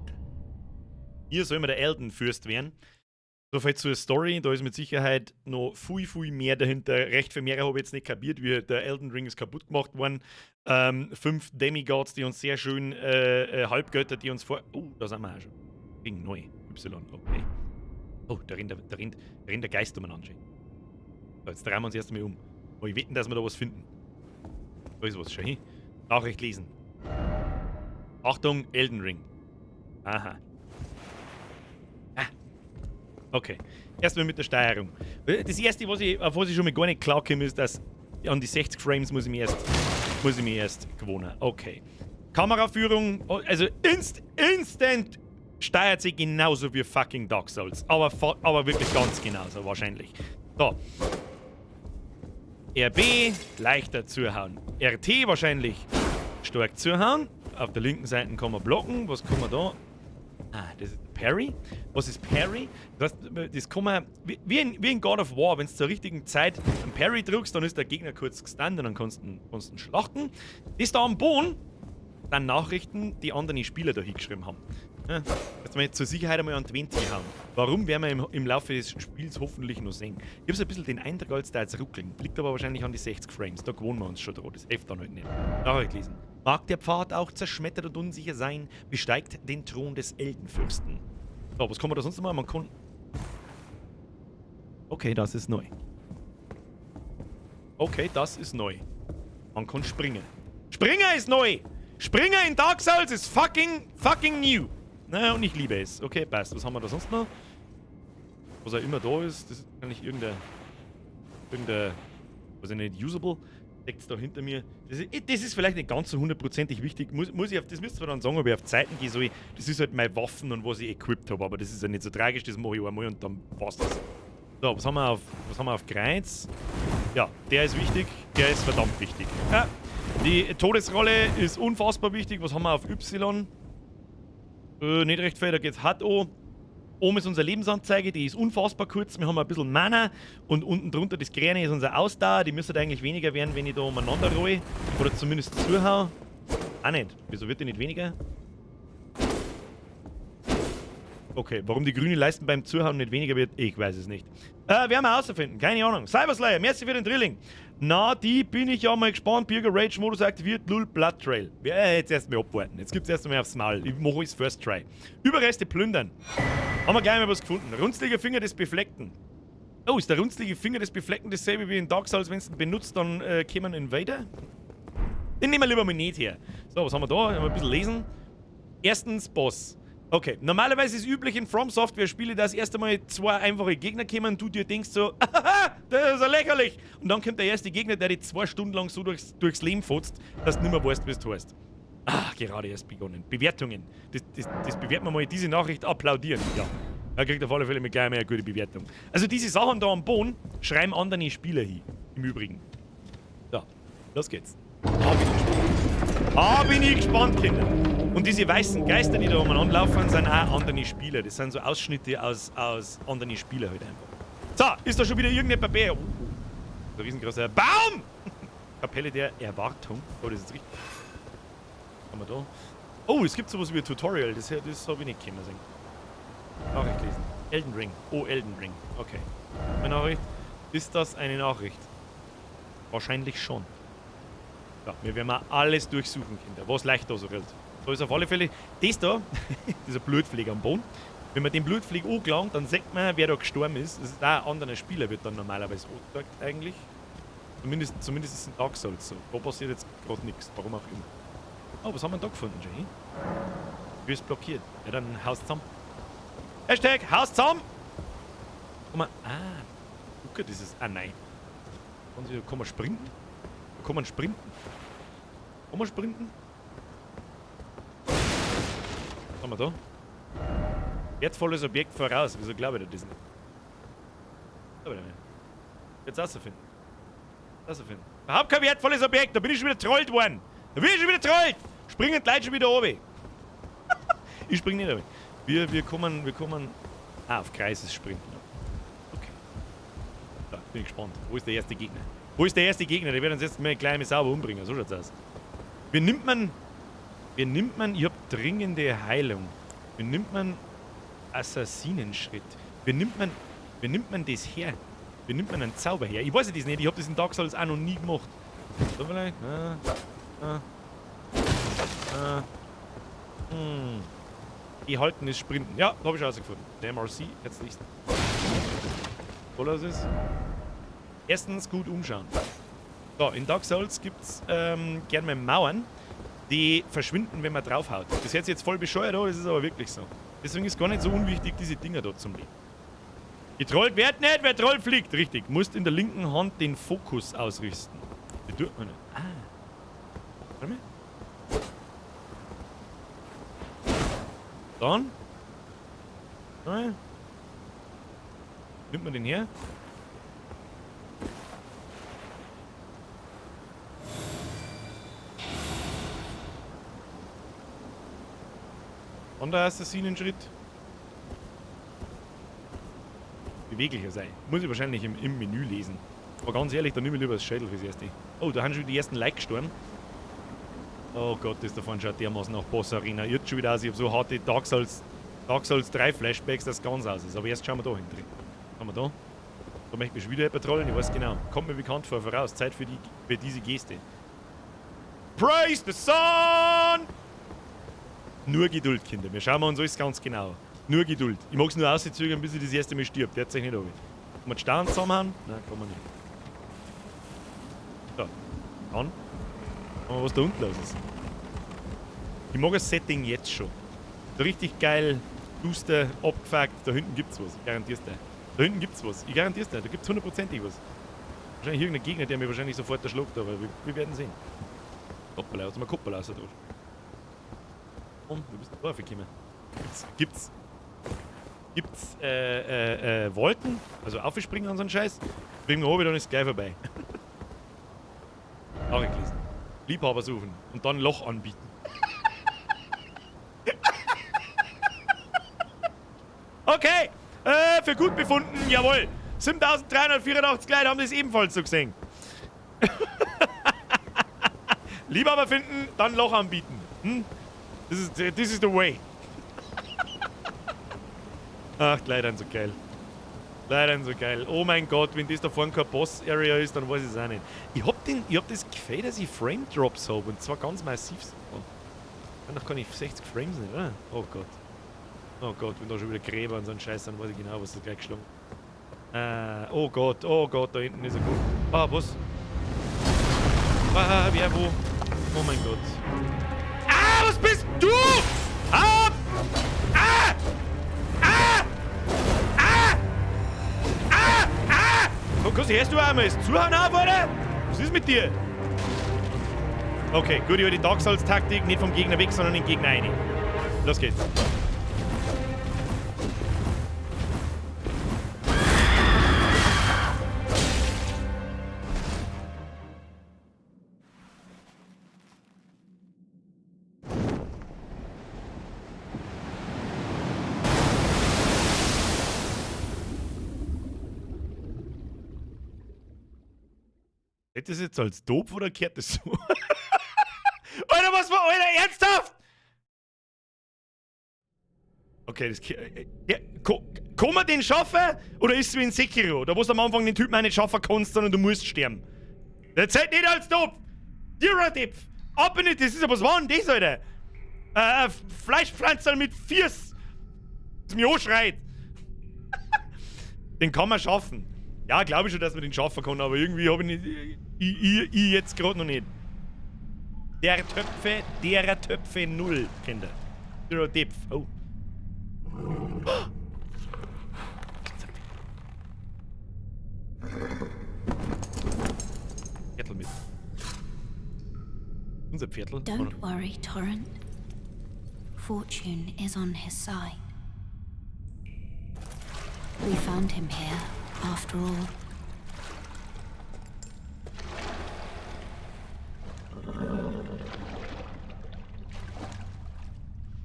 Hier soll man der Elden-Fürst werden. So viel zur Story, da ist mit Sicherheit noch viel, viel mehr dahinter. Recht viel mehr habe ich jetzt nicht kapiert, wie der Elden Ring ist kaputt gemacht worden. 5 Demigods, die uns sehr schön, Halbgötter, die uns vor. Oh, da sind wir auch schon. Ring neu. Y, okay. Oh, da rennt der Geist umeinander. So, jetzt drehen wir uns erst einmal um. Oh, ich wetten, dass wir da was finden. Da ist was, schau hin. Nachricht lesen. Achtung, Elden Ring. Aha. Ah. Okay. Erstmal mit der Steuerung. Das erste, auf was ich schon mal gar nicht klarkomme, ist, dass an die 60 Frames muss ich mich erst gewohnen. Okay. Kameraführung, oh, also instant steuert sie genauso wie fucking Dark Souls. Aber wirklich ganz genauso, wahrscheinlich. So. RB, leichter zuhauen. RT wahrscheinlich stark zuhauen. Auf der linken Seite kann man blocken. Was kann man da? Ah, das ist Parry. Was ist Parry? Das heißt, das kann man, wie in God of War, wenn du zur richtigen Zeit einen Parry drückst, dann ist der Gegner kurz gestunt und dann kannst du ihn schlachten. Das da am Boden dann Nachrichten, die andere Spieler da hingeschrieben haben. Ja, jetzt mal zur Sicherheit einmal an die Wand hauen. Warum, werden wir im Laufe des Spiels hoffentlich noch sehen. Ich habe so ein bisschen den Eindruck, als da jetzt ruckeln. Liegt aber wahrscheinlich an die 60 Frames. Da gewohnen wir uns schon dran. Das hilft dann halt nicht. Nachricht lesen. Mag der Pfad auch zerschmettert und unsicher sein, besteigt den Thron des Eldenfürsten. So, was kann man da sonst noch machen? Man kann. Okay, das ist neu. Okay, das ist neu. Man kann springen. Springer ist neu! Springer in Dark Souls ist fucking, fucking new. Na, und ich liebe es. Okay, passt. Was haben wir da sonst noch? Was auch immer da ist, das ist wahrscheinlich irgendein, was ich nicht, usable. Steckt's da hinter mir. Das ist vielleicht nicht ganz so hundertprozentig wichtig. Das müsst ihr dann sagen, ob ich auf Zeiten gehe soll. Das ist halt meine Waffen und was ich equipped habe. Aber das ist ja nicht so tragisch, das mache ich einmal und dann passt das. So, was haben wir auf Kreuz? Ja, der ist wichtig. Der ist verdammt wichtig. Ja, die Todesrolle ist unfassbar wichtig. Was haben wir auf Y? Nicht recht viel, da geht's hart an. Oben ist unsere Lebensanzeige, die ist unfassbar kurz. Wir haben ein bisschen Mana und unten drunter das Grüne ist unser Ausdauer. Die müsste eigentlich weniger werden, wenn ich da umeinander roll. Oder zumindest zuhau. Auch nicht. Wieso wird die nicht weniger? Okay, warum die grüne Leisten beim Zuhauen nicht weniger wird, ich weiß es nicht. Werden wir herausfinden, keine Ahnung. Cyberslayer, merci für den Drilling. Na, die bin ich ja mal gespannt. Birger Rage Modus aktiviert, Lul Blood Trail. Ja, jetzt erstmal abwarten. Jetzt gibt's erst einmal aufs Maul. Ich mache es First Try. Überreste plündern. Haben wir gleich mal was gefunden. Runzliger Finger des Befleckten. Oh, ist der runzlige Finger des Befleckten dasselbe wie in Dark Souls? Wenn du ihn benutzt, dann kämen Invader? Den nehmen wir lieber mal nicht her. So, was haben wir da? Mal ein bisschen lesen. Erstens Boss. Okay, normalerweise ist üblich in From Software Spiele, dass erst einmal zwei einfache Gegner kommen, du dir denkst so, das ist ja lächerlich. Und dann kommt der erste Gegner, der dich 2 Stunden lang so durchs Leben fotzt, dass du nicht mehr weißt, wie es heißt. Ah, gerade erst begonnen. Bewertungen. Das bewerten wir mal. Diese Nachricht applaudieren. Ja. Er kriegt auf alle Fälle mit gleich mal eine gute Bewertung. Also diese Sachen da am Boden schreiben andere Spieler hin. Im Übrigen. So, los geht's. Ah, bin ich gespannt. Ah, bin ich gespannt, Kinder. Und diese weißen Geister, die da umeinander laufen, sind auch andere Spieler. Das sind so Ausschnitte aus anderen Spielern halt einfach. So, ist da schon wieder irgendein Papier? Oh, oh. Ein riesengroßer Baum! Kapelle der Erwartung. Oh, das ist richtig. Was haben wir da? Oh, es gibt sowas wie ein Tutorial. Das habe ich nicht kennen sehen. Nachricht lesen. Elden Ring. Oh, Elden Ring. Okay. Eine Nachricht. Ist das eine Nachricht? Wahrscheinlich schon. Ja, wir werden mal alles durchsuchen, Kinder. Was leicht da so rennt. Da ist auf alle Fälle das da, dieser Blutfleck am Boden. Wenn man den Blutfleck angelangt, dann sieht man, wer da gestorben ist. Das ist auch ein anderer Spieler, wird dann normalerweise angezeigt eigentlich. Zumindest ist es in Dark Souls so. Da passiert jetzt gerade nichts, warum auch immer. Oh, was haben wir da gefunden, Jenny? Du bist blockiert. Ja, dann haus zusammen. Hashtag Haus zusammen! Guck mal. Ah. Guck, das ist. Ah, nein. Kann man sprinten? Kann man sprinten? Kann man sprinten? Was haben wir da? Wertvolles Objekt voraus. Wieso glaube ich das nicht? Glaube ich nicht. Jetzt rausfinden. Rausfinden. Überhaupt kein wertvolles Objekt. Da bin ich schon wieder trollt worden. Da bin ich schon wieder trollt. Springen die Leute schon wieder runter. Ich spring nicht runter. Wir kommen. Ah, auf Kreis ist Sprinten. Okay. Da, bin ich gespannt. Wo ist der erste Gegner? Wo ist der erste Gegner? Der wird uns jetzt mal gleich mal sauber umbringen. So schaut's aus. Wie nimmt man. Ich hab dringende Heilung. Wie nimmt man Assassinenschritt? Wie nimmt man das her? Wie nimmt man einen Zauber her? Ich weiß das nicht. Ich hab das in Dark Souls auch noch nie gemacht. So vielleicht? Die halten ist Sprinten. Ja, da hab ich schon rausgefunden. Der MRC, herzlichst. Toll das ist. Erstens gut umschauen. So, in Dark Souls gibt's gern mal Mauern, die verschwinden, wenn man draufhaut. Das hört sich jetzt voll bescheuert an, das ist aber wirklich so. Deswegen ist gar nicht so unwichtig, diese Dinger dort zum Legen. Getrollt wird nicht, wer trollt fliegt. Richtig, musst in der linken Hand den Fokus ausrichten. Das tut man nicht. Ah. Warte mal. Dann. Nein. Nimmt man den her? Anderer Assassinenschritt. Beweglicher sein. Muss ich wahrscheinlich im Menü lesen. Aber ganz ehrlich, da nehme ich lieber das Schädel fürs Erste. Oh, da haben schon die ersten Like gestorben. Oh Gott, das davon schaut dermaßen nach Boss Arena. Jetzt schon wieder aus, ich habe so harte Dark Souls 3 Flashbacks, dass es ganz aus ist. Aber erst schauen wir da hin drin. Haben wir da? Da möchte ich mich wieder jemand trollen, ich weiß genau. Kommt mir bekannt vor, voraus. Zeit für diese Geste. Praise the Sun! Nur Geduld, Kinder. Wir schauen uns alles ganz genau. Nur Geduld. Ich mag es nur auszögern, bis ich das erste Mal stirbt. Der hat sich nicht runter. Kann man die Steine zusammenhauen? Nein, kann man nicht. So. Dann. Schauen wir, was da unten los ist. Ich mag das Setting jetzt schon. So richtig geil, duster, abgefuckt. Da hinten gibt's was. Ich garantier's dir. Da hinten gibt's was. Ich garantier's dir. Da gibt's hundertprozentig was. Wahrscheinlich irgendein Gegner, der mir wahrscheinlich sofort erschlägt, aber wir werden sehen. Hoppala, hat mal Koppel raus da. Komm, du bist da gekommen. Gibt's Wolken? Also aufspringen und so einen Scheiß? Bringen wir oben, dann ist es gleich vorbei. Auch gelesen. Liebhaber suchen und dann Loch anbieten. Okay, für gut befunden, jawohl. 7384 Leute haben das ebenfalls so gesehen. Liebhaber finden, dann Loch anbieten. Hm? This is the way. Ach, leider so geil. Leider so geil. Oh mein Gott, wenn das da vorne kein Boss-Area ist, dann weiß ich es auch nicht. Ich hab das Gefühl, dass ich Frame-Drops habe und zwar ganz massiv. Oh. Danach kann ich 60 Frames nicht, oder? Oh Gott. Oh Gott, wenn da schon wieder Gräber und so ein Scheiß, dann weiß ich genau, was das gleich geschlagen hat. Oh Gott, da hinten ist er gut. Ah, was? Ah, wer, wo? Oh mein Gott. Ah, was bist du? Ab! Ah! Ah! Ah! Ah! Ah! Komm, hörst du einmal das Zuhauen auf, Alter? Was ist mit dir? Okay, gut, über die Dark Souls-Taktik, nicht vom Gegner weg, sondern in den Gegner rein. Los geht's. Ist das jetzt als doof oder kehrt das so? Alter, was war, Alter, ernsthaft? Okay, das ja, kann man den schaffen? Oder ist es wie in Sekiro? Da wo du am Anfang den Typen auch nicht schaffen kannst, sondern du musst sterben. Der zählt nicht als doof! Dürerdipf! Ab in das ist ja was war denn das, Alter? Fleischpflanzerl mit Fiers! Das mich anschreit! Den kann man schaffen. Ja, glaube ich schon, dass man den schaffen kann, aber irgendwie habe ich nicht. Ich jetzt gerade noch nicht. Der Töpfe, derer Töpfe null, Kinder. Zero Depth. Oh. Viertel mit. Unser Viertel. Don't worry, Torrent. Fortune is on his side. We found him here, after all.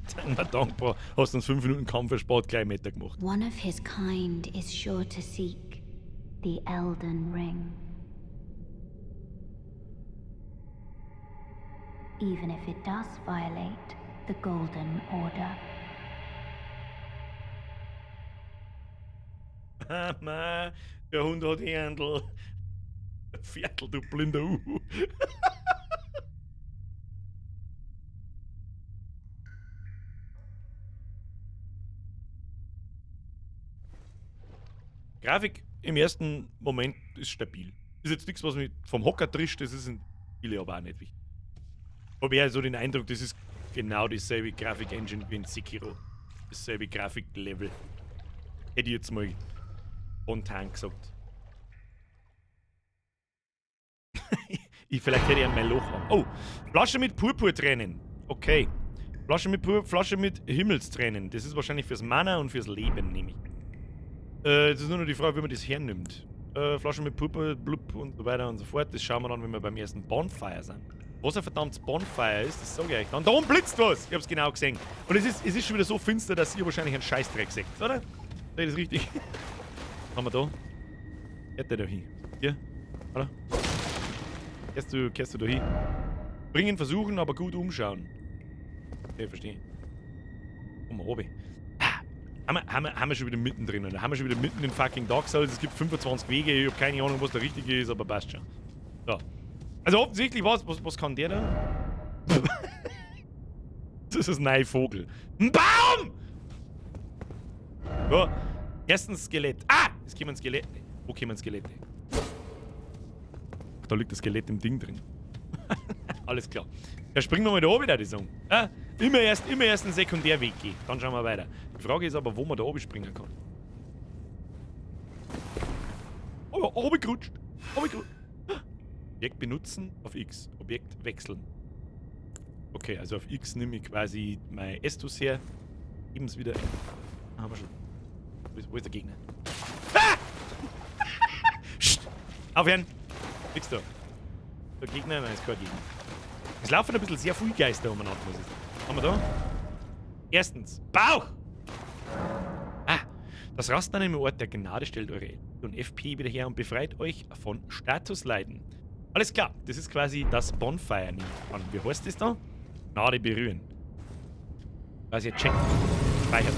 Sei mal dankbar. Hast uns 5 Minuten Kampf erspart, gleich Meter gemacht. One of his kind is sure to seek the Elden Ring. Even if it does violate the Golden Order. Mama, der Hund hat Händel. Viertel, du blinder Uhu. Grafik im ersten Moment ist stabil. Ist jetzt nichts, was mich vom Hocker trischt, das ist in viele aber auch nicht wichtig. Hab eher so den Eindruck, das ist genau dieselbe Grafik-Engine wie in Sekiro. Dasselbe Grafik-Level. Hätte ich jetzt mal spontan gesagt. Vielleicht hätte ich mein Loch an. Oh, Flasche mit Purpurtränen. Okay. Flasche mit Flasche mit Himmelstränen. Das ist wahrscheinlich fürs Mana und fürs Leben, nehme ich. Das ist nur noch die Frage, wie man das hernimmt. Flasche mit Purpur, Blub und so weiter und so fort. Das schauen wir dann, wenn wir beim ersten Bonfire sind. Was ein verdammtes Bonfire ist, das sage ich euch dann. Da oben blitzt was! Ich hab's genau gesehen. Und es ist schon wieder so finster, dass ihr wahrscheinlich einen Scheißdreck seht, oder? Sehe ich das richtig? Was haben wir da? Geht der da hin? Hier? Oder? Kehrst du da hin? Bringen versuchen, aber gut umschauen. Okay, verstehe. Komm mal runter. Ah, haben wir schon wieder mittendrin, oder? Haben wir schon wieder mitten in fucking Dark Souls. Es gibt 25 Wege, ich hab keine Ahnung, was der richtige ist, aber passt schon. So. Also offensichtlich, was kann der da? Das ist ein neuer Vogel. Ein Baum! So. Erstens Skelett. Ah! Es kommen Skelette. Wo kommen Skelette? Ach, da liegt das Skelett im Ding drin. Alles klar. Ja, springen wir mal da oben, würde ich sagen. Ja, immer erst einen Sekundärweg gehen. Dann schauen wir weiter. Die Frage ist aber, wo man da oben springen kann. Oh ja, oben gerutscht. Oben gerutscht. Objekt benutzen auf X. Objekt wechseln. Okay, also auf X nehme ich quasi mein Estus her. Eben's wieder. Ah, haben wir schon. Wo ist der Gegner? Ah! Psst! Aufhören! Nix da. Der Gegner? Nein, ist kein Gegner. Es laufen ein bisschen sehr viele Geister umeinander, muss ich sagen. Haben wir da? Erstens, Bauch! Ah, das Rasten an einem Ort der Gnade stellt eure L und FP wieder her und befreit euch von Statusleiden. Alles klar, das ist quasi das Bonfire. Wie heißt das da? Gnade berühren. Quasi ein Checkpoint. Speichert.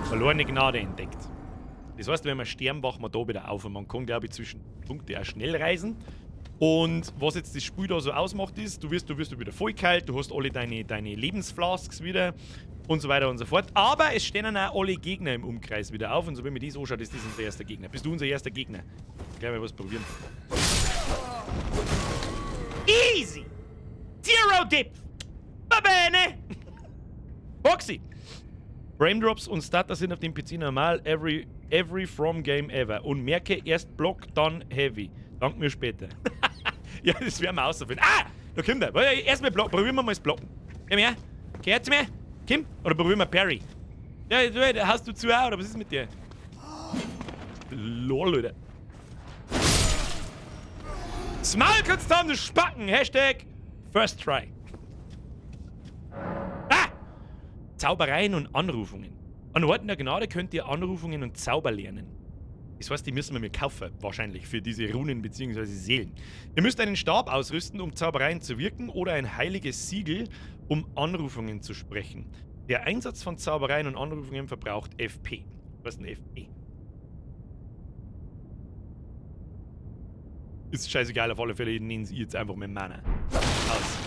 Verlorene Gnade entdeckt. Das heißt, wenn wir sterben, wachen wir da wieder auf und man kann, glaube ich, zwischen Punkte auch schnell reisen. Und was jetzt das Spiel da so ausmacht, ist, du wirst wieder voll kalt, du hast alle deine Lebensflasks wieder und so weiter und so fort. Aber es stehen dann auch alle Gegner im Umkreis wieder auf und so, wenn mir das anschaut, ist das unser erster Gegner. Bist du unser erster Gegner? Gleich mal was probieren. Easy! Zero Dip! Va bene! Boxy! Frame Drops und Stutter sind auf dem PC normal. Every From Game ever. Und merke, erst Block, dann Heavy. Dank mir später. Ja, das werden wir außerfinden. Ah! Da kommt er. Erstmal blocken. Probieren wir mal das Blocken. Komm her. Geh zu mir. Komm. Oder probieren wir Parry. Ja, du, hast du zu auch, oder was ist mit dir? Lol, Alter. Smile kannst du haben, du Spacken. Hashtag First Try. Ah! Zaubereien und Anrufungen. An Orten der Gnade könnt ihr Anrufungen und Zauber lernen. Das heißt, die müssen wir mir kaufen, wahrscheinlich, für diese Runen bzw. Seelen. Ihr müsst einen Stab ausrüsten, um Zaubereien zu wirken, oder ein heiliges Siegel, um Anrufungen zu sprechen. Der Einsatz von Zaubereien und Anrufungen verbraucht FP. Was ist denn FP? Ist scheißegal, auf alle Fälle nennen sie jetzt einfach mit Mana. Aus.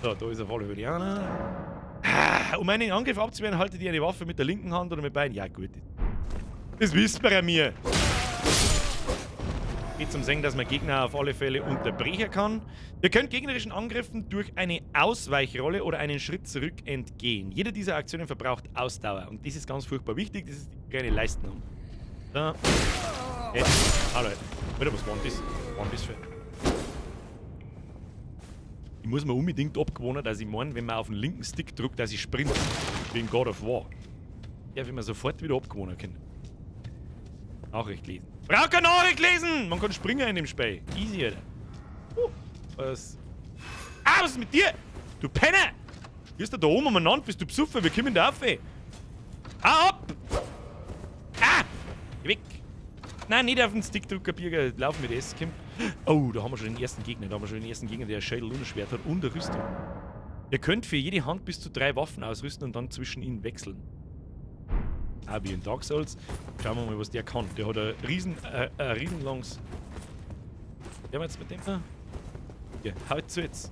So, da ist auf alle Fälle einer. Ah, um einen Angriff abzuwehren, haltet ihr eine Waffe mit der linken Hand oder mit beiden? Ja, gut. Das wissen wir ja mir. Geht zum Sehen, dass man Gegner auf alle Fälle unterbrechen kann. Ihr könnt gegnerischen Angriffen durch eine Ausweichrolle oder einen Schritt zurück entgehen. Jede dieser Aktionen verbraucht Ausdauer. Und das ist ganz furchtbar wichtig. Das ist die kleine Leisten. Da. Jetzt. Hallo. Alter, was war denn das? Was war denn das für... Ich muss mir unbedingt abgewöhnen, dass ich meine, wenn man auf den linken Stick drückt, dass ich sprint. Wie in God of War. Ja, wenn man sofort wieder abgewöhnen kann. Nachricht lesen. Brauch keine Nachricht lesen! Man kann springen in dem Spiel. Easy, Alter. Was? Ah, was ist mit dir? Du Penner! Stehst du da oben umeinander, bist du besoffen? Wir kommen da auf, ey. Hau ab! Ah! Geh weg! Nein, nicht auf den Stick drücken, Birger. Lauf mit S, komm. Oh, da haben wir schon den ersten Gegner. Da haben wir schon den ersten Gegner, der ein Schädel und ein Schwert hat und eine Rüstung. Ihr könnt für jede Hand bis zu 3 Waffen ausrüsten und dann zwischen ihnen wechseln. Ah, wie in Dark Souls. Schauen wir mal, was der kann. Der hat ein riesenlanges... Wer wir jetzt mit dem da? Hier, haut zu jetzt.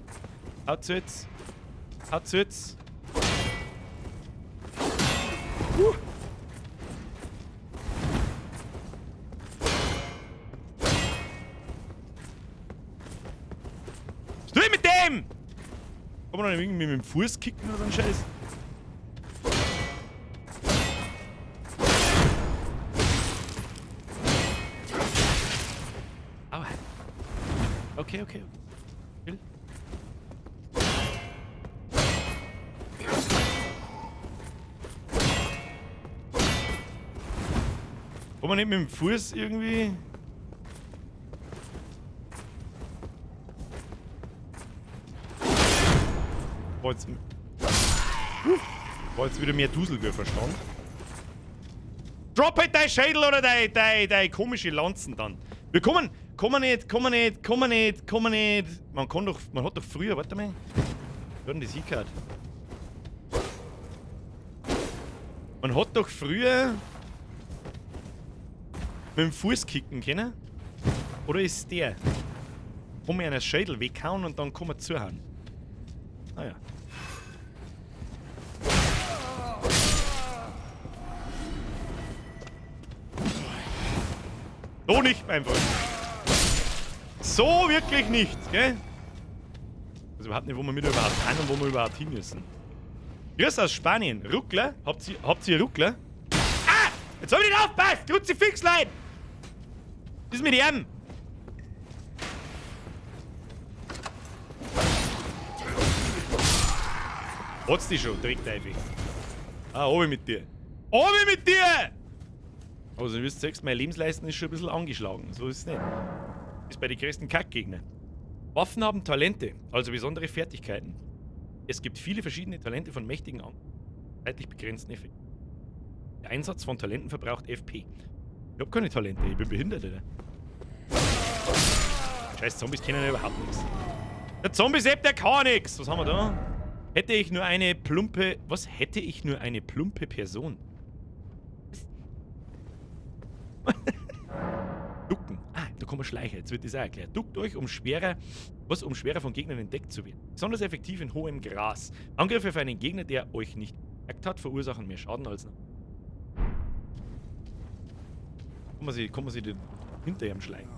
Haut zu jetzt. Haut zu jetzt. Was tue ich mit dem? Kann man noch irgendwie mit dem Fuß kicken oder so ein Scheiß? Aua. Okay, okay. Chill. Kann man nicht mit dem Fuß irgendwie... War jetzt wieder mehr Dusel, wie verstanden. Drop halt dein Schädel oder dein komische Lanzen dann. Wir kommen, kommen nicht, kommen nicht, kommen nicht, kommen nicht. Man kann doch, man hat doch früher, warte mal. Wie hat denn das hingehört? Man hat doch früher mit dem Fuß kicken können. Oder ist der? Kann man einen Schädel weghauen und dann kann man zuhauen. Ah ja. So nicht, mein Freund. So wirklich nicht, gell? Also überhaupt nicht, wo wir mit überhaupt hin und wo wir überhaupt hin müssen. Grüß aus Spanien. Ruckler? Habt ihr Ruckler? Ah! Jetzt hab ich nicht aufgepasst! Kruzifix, Leute! Was ist mit ihm? Hat's dich schon, direkt einfach. Ah, oben mit dir. Oben mit dir! Also, ihr wisst selbst, meine Lebensleistung ist schon ein bisschen angeschlagen. So ist es nicht. Ist bei den größten Kackgegnern. Waffen haben Talente, also besondere Fertigkeiten. Es gibt viele verschiedene Talente von mächtigen an zeitlich begrenzten Effekten. Der Einsatz von Talenten verbraucht FP. Ich hab keine Talente, ich bin behindert, oder? Scheiß Zombies kennen ja überhaupt nichts. Der Zombie-Sepp, der kann nix! Was haben wir da? Hätte ich nur eine plumpe... Was? Hätte ich nur eine plumpe Person? Was? Ducken. Ah, da kommen Schleicher. Jetzt wird das auch erklärt. Duckt euch, um schwerer... Was? Um schwerer von Gegnern entdeckt zu werden. Besonders effektiv in hohem Gras. Angriffe auf einen Gegner, der euch nicht bemerkt hat, verursachen mehr Schaden als... Kann man sie den hinter ihm schleichen?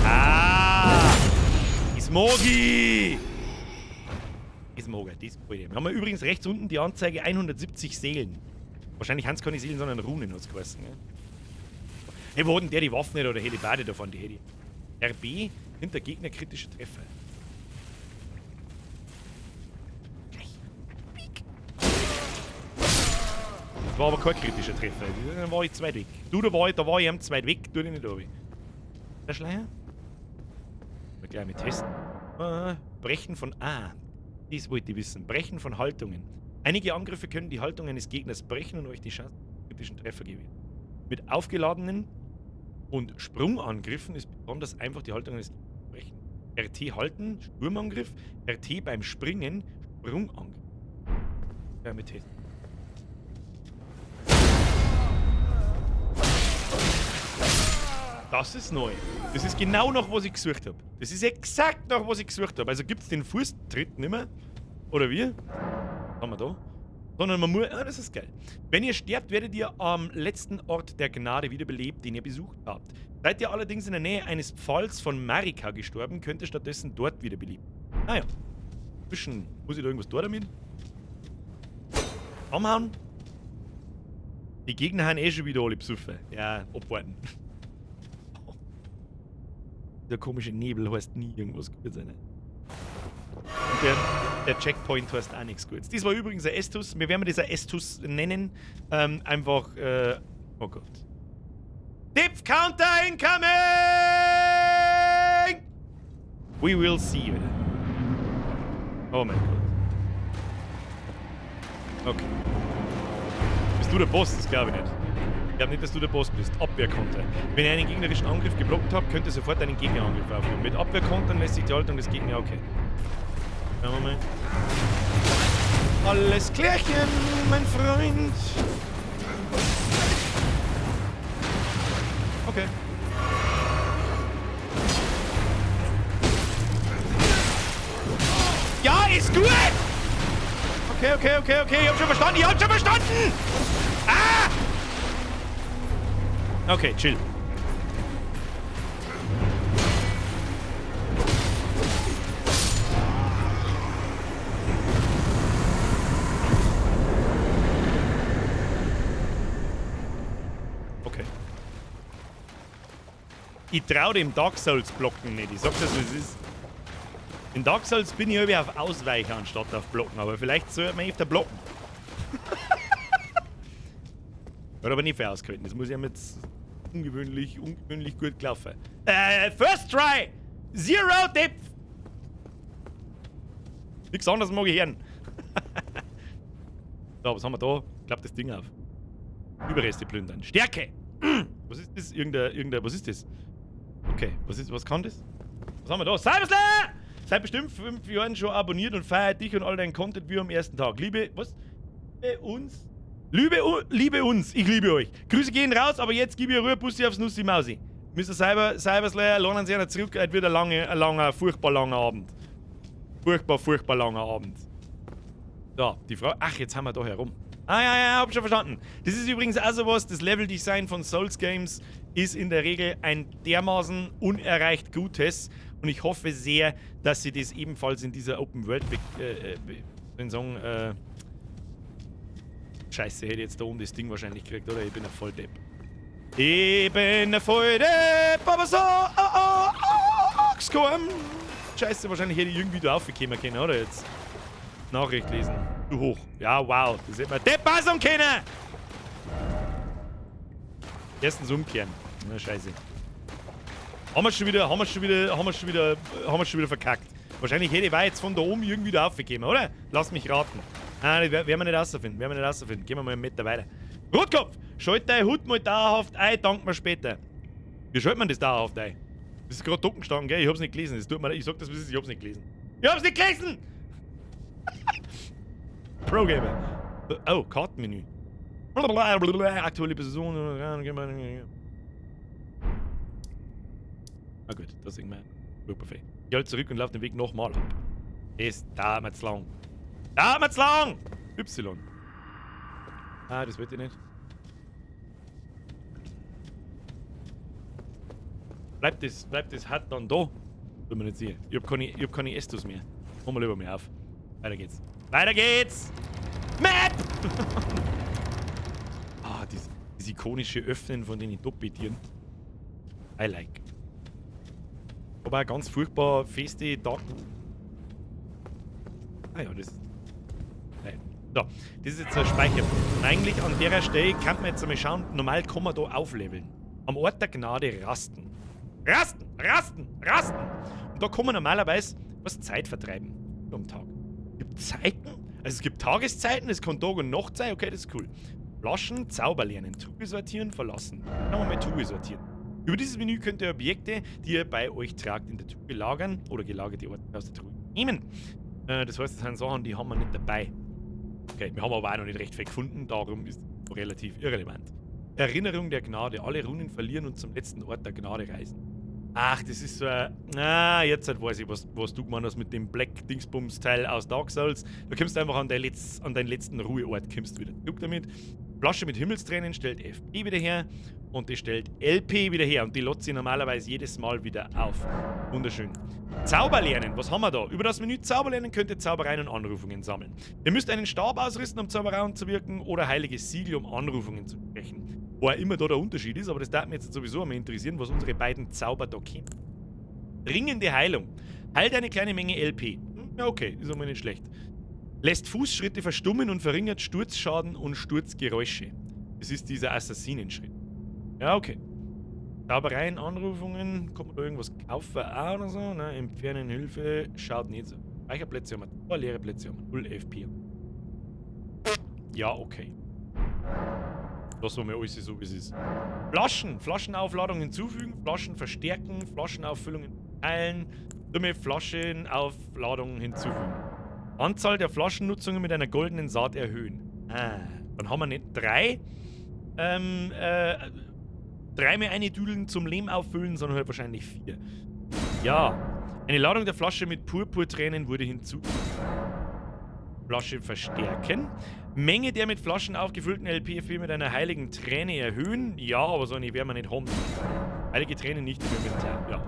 Ah! Ismogi! Ismoga, das ist cool. Wir haben übrigens rechts unten die Anzeige 170 Seelen. Wahrscheinlich haben es keine Seelen, sondern Runen, hat's geheißen. Gell? Hey, wo hat denn der die Waffen nicht oder hätte beide davon? Die hätte RB hinter Gegner kritische Treffer. Gleich. Piek. Das war aber kein kritischer Treffer. Da war ich zu weit weg. Du, da war ich zu weit weg. Tu dich nicht runter. Der Schleier? Wir gleich mit testen. Brechen von A. Das wollte ich wissen. Brechen von Haltungen. Einige Angriffe können die Haltung eines Gegners brechen und euch die Chance auf kritischen Treffer gewähren. Mit aufgeladenen und Sprungangriffen ist besonders einfach die Haltung eines Gegners zu brechen. RT halten, Sturmangriff, RT beim Springen, Sprungangriff. Ja, mit testen. Das ist neu. Das ist genau noch, was ich gesucht hab. Das ist exakt noch, was ich gesucht hab. Also gibt's den Fußtritt nimmer? Oder wie? Was haben wir da? Sondern man muss... Ah, das ist geil. Wenn ihr sterbt, werdet ihr am letzten Ort der Gnade wiederbelebt, den ihr besucht habt. Seid ihr allerdings in der Nähe eines Pfahls von Marika gestorben, könnt ihr stattdessen dort wiederbelebt. Ah ja. Bisschen... Muss ich da irgendwas da damit? Anhauen? Die Gegner haben eh schon wieder alle besoffen. Ja, abwarten. Der komische Nebel heißt nie irgendwas Gutes. Ne? Und der Checkpoint heißt auch nichts Gutes. Das war übrigens ein Estus. Wir werden das ein Estus nennen. Einfach, oh Gott. Depth Counter incoming! We will see. Oder? Oh mein Gott. Okay. Bist du der Boss? Das glaube ich nicht. Ich glaube nicht, dass du der Boss bist. Abwehrkonter. Wenn ihr einen gegnerischen Angriff geblockt habt, könnt ihr sofort einen Gegnerangriff aufnehmen. Mit Abwehrkontern lässt sich die Haltung des Gegners... Okay. Schauen wir mal. Alles klärchen, mein Freund. Okay. Ja, ist gut! Okay, okay, okay, okay. Ich hab schon verstanden. Ich hab schon verstanden! Ah! Okay, chill. Okay. Ich trau dem Dark Souls Blocken nicht. Ich sag das, wie es ist. In Dark Souls bin ich irgendwie auf Ausweichen anstatt auf Blocken, aber vielleicht sollte man öfter blocken. Hat aber nicht viel ausgehalten. Das muss ja mit ungewöhnlich gut gelaufen. First try! Zero Depth! Nichts anderes mag ich hören. So, was haben wir da? Klappt das Ding auf. Überreste plündern. Stärke! Was ist das? Irgendein, was ist das? Okay, was kann das? Was haben wir da? Cyberslayer! Seit bestimmt 5 Jahren schon abonniert und feiert dich und all deinen Content wie am ersten Tag. Liebe, was? Liebe uns. Liebe uns. Ich liebe euch. Grüße gehen raus, aber jetzt gib ihr Ruhe, Bussi aufs Nussi Mausi. Mr. Cyberslayer, lohnen Sie einer zurück. Es wird ein langer, furchtbar langer Abend. Furchtbar, furchtbar langer Abend. So, die Frage. Ach, jetzt haben wir da herum. Ah, ja, ja, hab schon verstanden. Das ist übrigens auch sowas, das Level-Design von Souls Games ist in der Regel ein dermaßen unerreicht gutes. Und ich hoffe sehr, dass sie das ebenfalls in dieser Open World sagen, Scheiße, hätte ich jetzt da oben das Ding wahrscheinlich gekriegt, oder? Ich bin ein Volldepp. Ich bin ein Volldepp, aber so, oh, oh, oh, Scheiße, wahrscheinlich hätte ich irgendwie da aufgekommen können, oder jetzt? Nachricht lesen. Zu hoch. Ja, wow. Das hätte man Depp können! Erstens umkehren. Na, scheiße. Haben wir schon wieder verkackt. Wahrscheinlich hätte ich jetzt von da oben irgendwie da aufgekommen, oder? Lass mich raten. Ah, das werden wir nicht rausfinden. Werden wir nicht rausfinden. Gehen wir mal einen Meter weiter. Rotkopf! Schalt dein Hut mal dauerhaft ein, dank mir später. Wie schaltet man das dauerhaft ein? Das ist gerade trocken gestanden, gell? Ich hab's nicht gelesen. Das tut mir leid. Ich sag das, wie es ist. Ich hab's nicht gelesen. Ich hab's nicht gelesen! Pro-Gamer. Oh, Kartenmenü. Aktuelle Person. Ah gut, das ist irgendwann. Perfekt. Ich halte zurück und laufe den Weg nochmal ab. Das dauert mir zu lang. Dauert mir zu lang! Y. Ah, das wollte ich nicht. Bleibt das hart dann da? Will man nicht sehen. Ich hab keine Estus mehr. Hol mal lieber mehr auf. Weiter geht's. Weiter geht's! Map! Ah, dieses ikonische Öffnen von den Doppeltieren. I like. Aber auch ganz furchtbar feste Daten. Ah ja, das ist. Nein. So, das ist jetzt ein Speicherpunkt. Und eigentlich an der Stelle kann man jetzt einmal schauen, normal kann man da aufleveln. Am Ort der Gnade rasten. Rasten! Rasten! Rasten! Und da kann man normalerweise was Zeit vertreiben. Am Tag. Es gibt Zeiten? Also es gibt Tageszeiten, es kann Tag und Nacht sein, okay, das ist cool. Flaschen, Zauber lernen, Truhe sortieren, verlassen. Schauen wir mal Truhe sortieren. Über dieses Menü könnt ihr Objekte, die ihr bei euch tragt, in der Truhe lagern oder gelagerte Orte aus der Truhe nehmen. Das heißt, das sind Sachen, die haben wir nicht dabei. Okay, wir haben aber auch noch nicht recht viel gefunden, darum ist es relativ irrelevant. Erinnerung der Gnade. Alle Runen verlieren und zum letzten Ort der Gnade reisen. Ach, das ist so ein. Ah, jetzt halt weiß ich, was du gemeint hast mit dem Black Dingsbums-Teil aus Dark Souls. Da kommst du einfach an deinen letzten Ruheort, kommst du wieder zurück damit. Flasche mit Himmelstränen stellt FP wieder her und die stellt LP wieder her und die lädt sie normalerweise jedes Mal wieder auf. Wunderschön. Zauber lernen, was haben wir da? Über das Menü Zauber lernen könnt ihr Zaubereien und Anrufungen sammeln. Ihr müsst einen Stab ausrüsten, um Zaubereien zu wirken, oder heiliges Siegel, um Anrufungen zu sprechen. Wo auch immer da der Unterschied ist, aber das darf mich jetzt sowieso einmal interessieren, was unsere beiden Zauber da kennen. Dringende Heilung. Heilt eine kleine Menge LP. Ja, okay, ist aber nicht schlecht. Lässt Fußschritte verstummen und verringert Sturzschaden und Sturzgeräusche. Das ist dieser Assassinenschritt. Ja, okay. Zaubereien, Anrufungen, kann man da irgendwas kaufen auch oder so? Ne? Entfernen Hilfe, schaut nicht so. Speicherplätze haben wir, 2 leere Plätze haben wir, 0 FP. Ja, okay. Lassen wir mal alles so, wie es ist. Flaschen, Flaschenaufladung hinzufügen, Flaschen verstärken, Flaschenauffüllungen teilen, dumme Flaschenaufladung hinzufügen. Anzahl der Flaschennutzungen mit einer goldenen Saat erhöhen. Ah, dann haben wir nicht 3. 3 mehr eine Düdeln zum Lehm auffüllen, sondern halt wahrscheinlich 4. Ja. Eine Ladung der Flasche mit Purpurtränen wurde hinzugefügt. Flasche verstärken. Menge der mit Flaschen aufgefüllten LPFP mit einer heiligen Träne erhöhen. Ja, aber so eine werden wir nicht haben. Heilige Träne nicht im Inventar. Ja,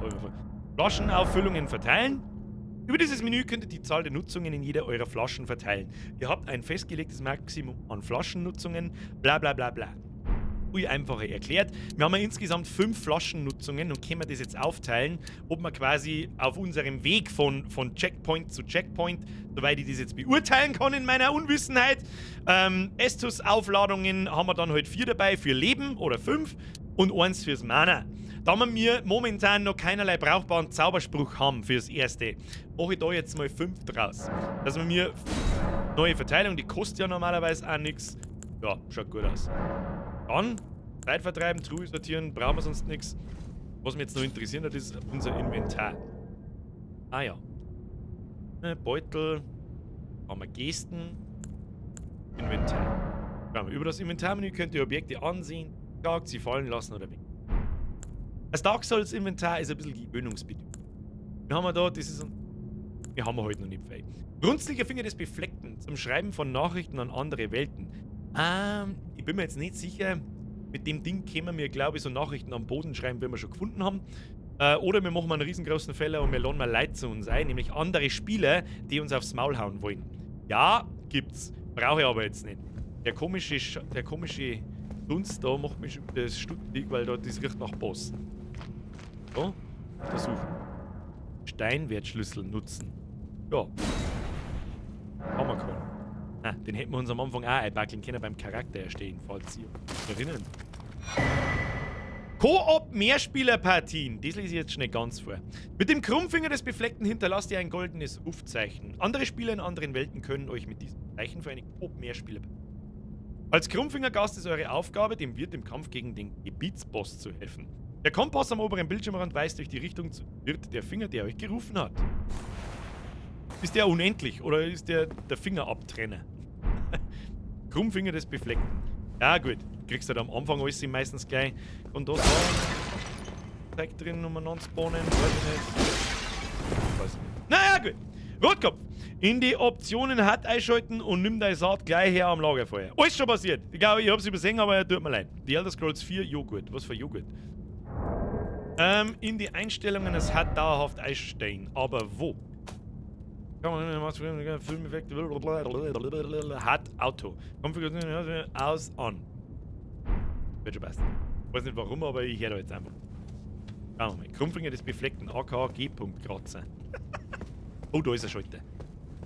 Flaschenauffüllungen verteilen. Über dieses Menü könnt ihr die Zahl der Nutzungen in jeder eurer Flaschen verteilen. Ihr habt ein festgelegtes Maximum an Flaschennutzungen. Bla bla bla bla. Ui, einfacher erklärt. Wir haben ja insgesamt 5 Flaschennutzungen und können wir das jetzt aufteilen, ob wir quasi auf unserem Weg von Checkpoint zu Checkpoint, soweit ich das jetzt beurteilen kann in meiner Unwissenheit, Estus-Aufladungen haben wir dann halt 4 dabei für Leben oder 5 und 1 fürs Mana. Da wir momentan noch keinerlei brauchbaren Zauberspruch haben fürs Erste, mache ich da jetzt mal 5 draus. Dass wir mir neue Verteilung, die kostet ja normalerweise auch nichts. Ja, schaut gut aus. Dann, Zeit vertreiben, Truhe sortieren, brauchen wir sonst nichts. Was mich jetzt noch interessiert hat, ist unser Inventar. Ah ja. Beutel, haben wir Gesten, Inventar. Schauen wir, über das Inventarmenü könnt ihr Objekte ansehen, sie fallen lassen oder weg. Das Dark Souls Inventar ist ein bisschen gewöhnungsbedürftig. Wir haben wir da, das ist ein, wir haben wir heute noch nicht frei. Runzliger Finger des Befleckten zum Schreiben von Nachrichten an andere Welten. Ich bin mir jetzt nicht sicher, mit dem Ding können wir, glaube ich, so Nachrichten am Boden schreiben, wenn wir schon gefunden haben. Oder wir machen einen riesengroßen Fehler und wir laden mal Leute zu uns ein, nämlich andere Spieler, die uns aufs Maul hauen wollen. Ja, gibt's. Brauche ich aber jetzt nicht. Der komische Dunst da macht mich schon wieder stuttig, weil da das riecht nach Boss. So, untersuchen. Steinwertschlüssel nutzen. Ja. Haben wir keinen. Ah, den hätten wir uns am Anfang auch einbackeln können beim Charakter erstellen, falls Sie sich erinnern. Koop Mehrspielerpartien. Das lese ich jetzt schnell ganz vor. Mit dem Krummfinger des Befleckten hinterlasst ihr ein goldenes Rufzeichen. Andere Spieler in anderen Welten können euch mit diesem Zeichen für eine Koop Mehrspielerpartie. Als Krummfingergast ist eure Aufgabe, dem Wirt im Kampf gegen den Gebietsboss zu helfen. Der Kompass am oberen Bildschirmrand weist euch die Richtung zu Wirt der Finger, der euch gerufen hat. Ist der unendlich oder ist der der Fingerabtrenner? Krummfinger des Befleckten. Ja gut, kriegst du halt am Anfang alles meistens gleich. Und da so Zeug drin umeinander spawnen, weiß ich nicht. Weiß ich nicht. Naja gut. Rotkopf, in die Optionen hat einschalten und nimm deine Saat gleich her am Lagerfeuer. Alles schon passiert. Ich glaube, ich hab's übersehen, aber tut mir leid. Die Elder Scrolls 4 Joghurt. Was für Joghurt? In die Einstellungen, es hat dauerhaft einstellen. Aber wo? Filmeffekte, hat Auto. Konfiguration aus, an. Wird schon passen. Weiß nicht warum, aber ich höre da jetzt einfach. Schauen wir mal. Krummfinger des befleckten AKG. Kratzer. Oh, da ist er Schalter.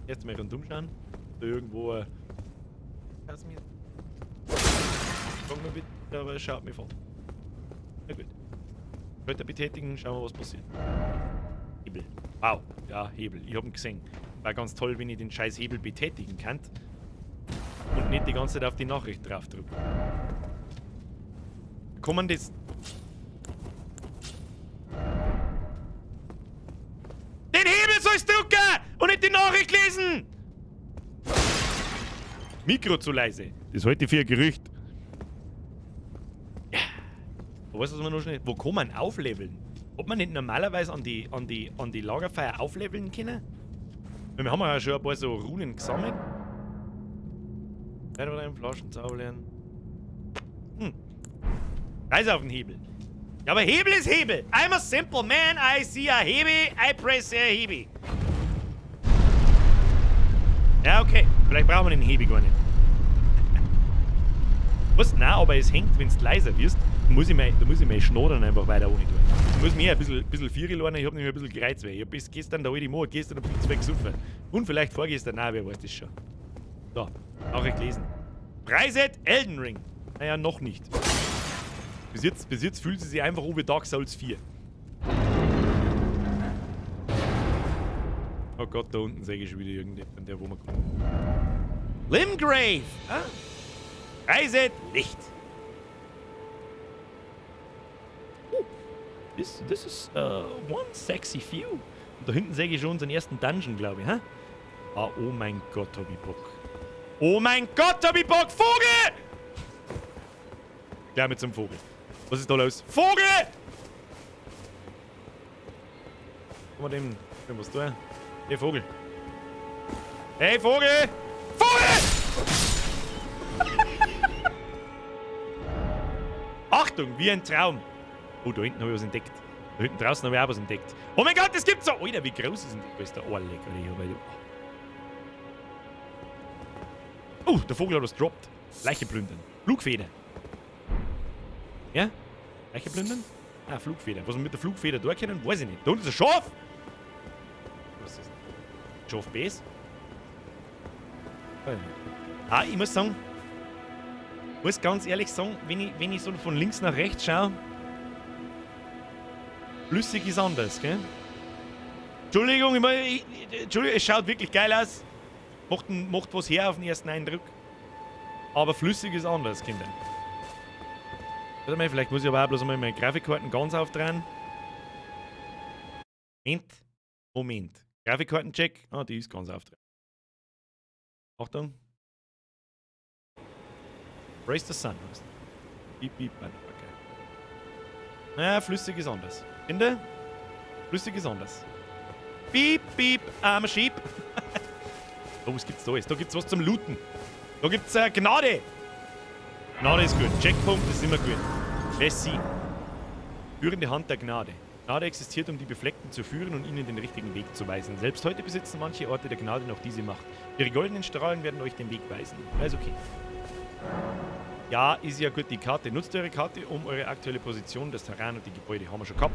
Erst mal rundum schauen. Da irgendwo. Schauen wir bitte, aber schaut mir vor. Na gut. Schalter betätigen, schauen wir, was passiert. Hebel. Wow, ja, Hebel. Ich hab ihn gesehen. War ganz toll, wenn ich den scheiß Hebel betätigen kann. Und nicht die ganze Zeit auf die Nachricht drauf drücken. Kommen das. Den Hebel sollst du drücken! Und nicht die Nachricht lesen! Mikro zu leise. Das halte ich für ein Gerücht. Ja. Aber weißt du, was wir noch schnell. Wo kann man aufleveln? Ob man nicht normalerweise an die Lagerfeuer aufleveln können? Weil wir haben ja schon ein paar so Runen gesammelt. Flaschenzauber lernen. Scheiß auf den Hebel. Ja, aber Hebel ist Hebel. I'm a simple man. I see a Hebel. I press a Hebel. Ja, okay. Vielleicht brauchen wir den Hebel gar nicht. Was? Nein, aber es hängt, wenn du leiser wirst, da muss ich mein Schnoddern einfach weiter ohne tun. Ich muss mir ein bisschen Vieri lernen, ich hab nämlich ein bisschen Kreuzweh. Ich hab bis gestern der alte Mo, gestern ein bisschen zu viel gesoffen. Und vielleicht vorgestern, nein, wer weiß das schon. So, Nachricht lesen. Preiset Elden Ring. Naja, noch nicht. Bis jetzt fühlt sie sich einfach an wie Dark Souls 4. Oh Gott, da unten sehe ich schon wieder irgendjemanden, der wo man kommt. Limgrave! Ah? Preiset Licht. Oh, this is one sexy view. Und da hinten sehe ich schon unseren ersten Dungeon, glaube ich. Hä? Ah, oh mein Gott, hab ich Bock. Oh mein Gott, hab ich Bock! Vogel! Gleich mit zum Vogel. Was ist da los? Vogel! Guck mal dem was da? Hey Vogel. Hey Vogel! Vogel! Achtung, wie ein Traum. Oh, da hinten habe ich was entdeckt. Da hinten draußen habe ich auch was entdeckt. Oh mein Gott, das gibt's so! Alter, wie groß ist denn das? Der Ohrleck, Alter. Oh, der Vogel hat was gedroppt. Leiche plündern. Flugfeder. Ja? Leiche plündern? Ah, Flugfeder. Was wir mit der Flugfeder da können, weiß ich nicht. Da unten ist ein Schaf! Was ist das? Schaf Base? Ah, ich muss sagen, muss ganz ehrlich sagen, wenn ich so von links nach rechts schaue, flüssig ist anders, gell? Entschuldigung, Entschuldigung, es schaut wirklich geil aus. Macht was her auf den ersten Eindruck. Aber flüssig ist anders, Kinder. Warte mal, vielleicht muss ich aber auch bloß einmal meine Grafikkarten ganz aufdrehen. Moment. Moment. Grafikkartencheck. Ah, die ist ganz aufdrehen. Achtung. Raise the Sun. Beep, beep, okay. Naja, flüssig ist anders. Kinder? Flüssig ist anders. Beep, beep, I'm a sheep. Oh, was gibt's da jetzt? Da gibt's was zum Looten. Da gibt's Gnade. Gnade ist gut. Checkpunkt ist immer gut. Wer? Führende Hand der Gnade. Gnade existiert, um die Befleckten zu führen und ihnen den richtigen Weg zu weisen. Selbst heute besitzen manche Orte der Gnade noch diese Macht. Ihre goldenen Strahlen werden euch den Weg weisen. Also okay. Ja, ist ja gut, die Karte. Nutzt eure Karte, um eure aktuelle Position, das Terrain und die Gebäude haben wir schon gehabt.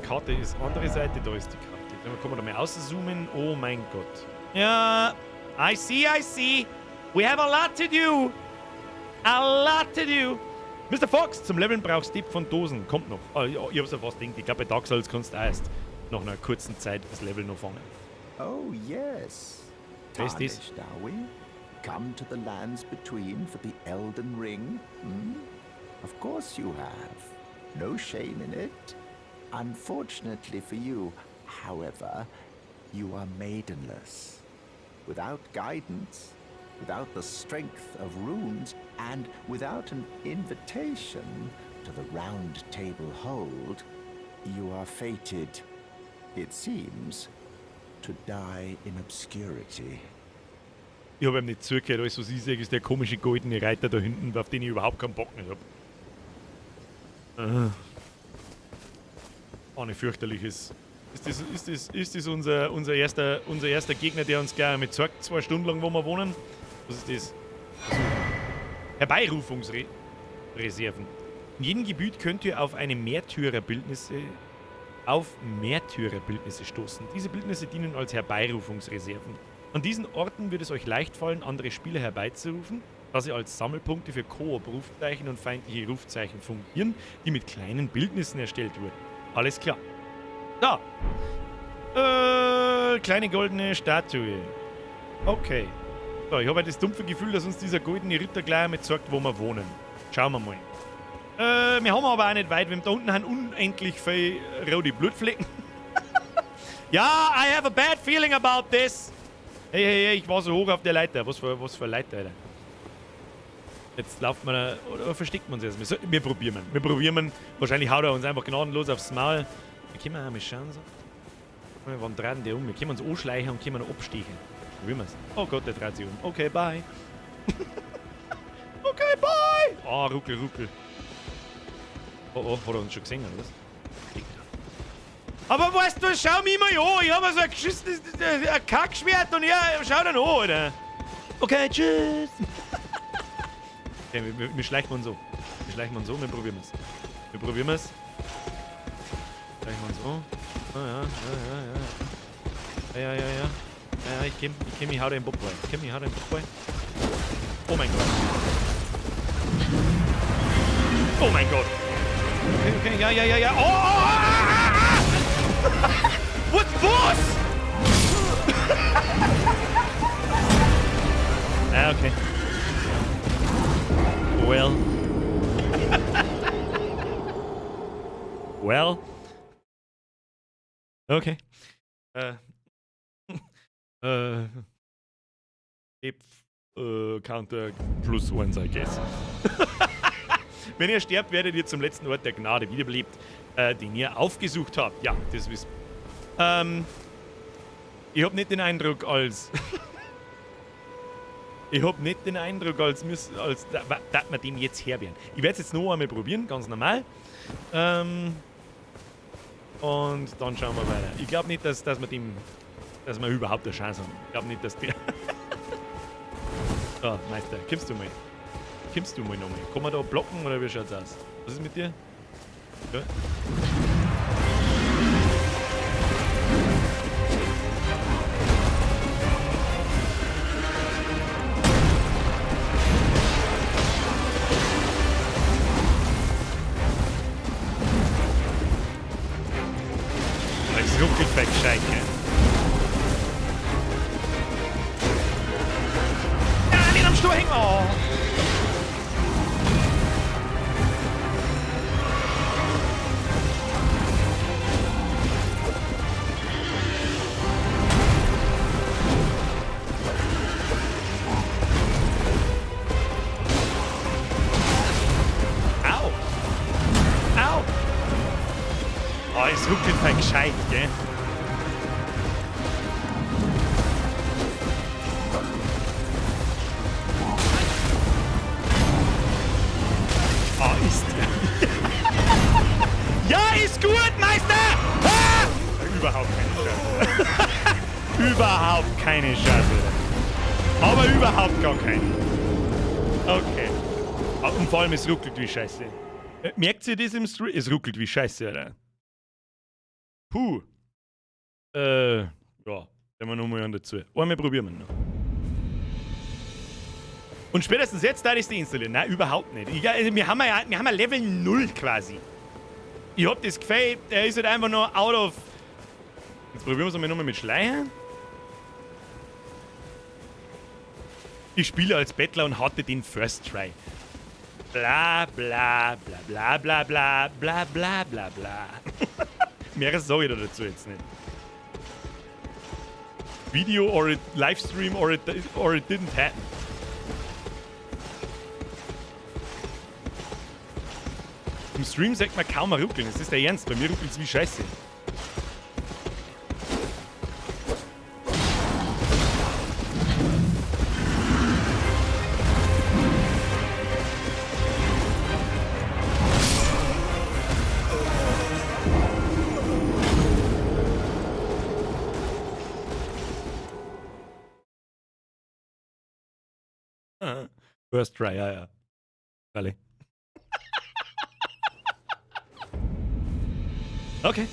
Karte ist andere Seite, da ist die Karte. Dann können wir da mal auszoomen. Oh mein Gott. Ja, I see, I see. We have a lot to do. A lot to do. Mr. Fox, zum Leveln brauchst du von Dosen. Kommt noch. Ah, ja, ich hab's ja fast gedacht. Ich glaube, bei Dark Souls kannst du auch erst nach einer kurzen Zeit das Level noch fangen. Oh, yes. Wer ist das? Tarnished, are we? Come to the Lands Between for the Elden Ring? Hmm? Of course you have. No shame in it. Unfortunately for you, however, you are maidenless. Without guidance, without the strength of runes, and without an invitation to the Round Table Hold, you are fated, it seems, to die in obscurity. Ich habe ihm nicht zugehört. Alles, was ich sehe, ist der komische goldene Reiter da hinten, auf den ich überhaupt keinen Bock mehr habe. Oh, ein fürchterliches. Ist das unser erster Gegner, der uns gleich mit zeigt, 2 Stunden lang, wo wir wohnen? Was ist das? Also, Herbeirufungsreserven. In jedem Gebiet könnt ihr auf Märtyrerbildnisse stoßen. Diese Bildnisse dienen als Herbeirufungsreserven. An diesen Orten wird es euch leicht fallen, andere Spieler herbeizurufen, da sie als Sammelpunkte für Koop-Rufzeichen und feindliche Rufzeichen fungieren, die mit kleinen Bildnissen erstellt wurden. Alles klar. Da. Kleine goldene Statue. Okay. So, ich habe halt das dumpfe Gefühl, dass uns dieser goldene Ritter gleich einmal zeigt, wo wir wohnen. Schauen wir mal. Wir haben aber auch nicht weit. Wir haben da unten haben unendlich viel rote Blutflecken. Ja, I have a bad feeling about this. Hey, hey, hey, ich war so hoch auf der Leiter. Was für eine Leiter, Alter. Jetzt laufen wir da, oder versteckt man uns erstmal. So, wir probieren. Wir probieren. Wahrscheinlich haut er uns einfach gnadenlos aufs Maul. Wir können auch mal schauen. So. Wann dreht der um? Wir können uns anschleichen und können ihn abstechen. Probieren wir's. Oh Gott, der dreht sich um. Okay, bye. Okay, bye! Ah, oh, ruckel, ruckel. Oh, oh, hat er uns schon gesehen, oder was? Aber weißt du, schau mich mal an. Ich hab so ein geschissenes ein Kackschwert und er schaut dann an, Alter. Okay, tschüss. Okay, wir schleichen uns so. Wir schleichen uns so, wir probieren es. Wir probieren es. Schleichen wir uns so. Ah, ja, ja, ja, ja. Ja, ja, ja, ja. Ja, ja, ich komm, ich hau den Bob rein. Ich komm, ich hau den Bob rein. Oh mein Gott. Oh mein Gott. Okay, okay, ja, ja, ja, ja. Oh, oh, oh, ah, ah, ah. What, was? Ah, okay. Well. Well. Okay. Counter plus 1, I guess. Wenn ihr sterbt, werdet ihr zum letzten Ort der Gnade wiederbelebt, den ihr aufgesucht habt. Ja, das wisst ihr. Ich hab nicht den Eindruck, als... Ich hab nicht den Eindruck, als dass wir dem jetzt her wären. Ich werd's jetzt noch einmal probieren, ganz normal. Und dann schauen wir weiter. Ich glaub nicht, dass wir dem, dass wir überhaupt eine Chance haben. Ich glaub nicht, dass der... So, Meister, kommst du mal? Kommst du mal nochmal? Kann man da blocken oder wie schaut's aus? Was ist mit dir? Ja. Es ruckelt bei gescheit, gell? Ja, nicht am Stuhl hängen! Oh. Au! Au! Oh, es ruckelt halt gescheit, gell? Oh, ist der. Ja, ist gut, Meister! Ah! Überhaupt keine Chance. Überhaupt keine Chance. Aber überhaupt gar keine. Okay. Und vor allem, es ruckelt wie Scheiße. Merkt ihr das im Stream? Es ruckelt wie Scheiße, oder? Puh. Ja, nehmen wir nochmal einen dazu. Einmal probieren wir noch. Und spätestens jetzt da ist die installieren. Nein, überhaupt nicht. Wir haben ja, wir haben ja Level 0 quasi. Ich hab das Gefühl, der ist halt einfach nur out of... Jetzt probieren wir es nochmal mit Schleichen. Ich spiele als Bettler und hatte den First Try. Bla bla bla bla bla bla bla bla bla bla. Mehr sag ich da dazu jetzt nicht. Video or it, Livestream or it didn't happen. Im Stream sagt man kaum mehr ruckeln. Das ist der Ernst. Bei mir ruckelt's wie Scheiße. First try, ja, ja. Alle. Okay.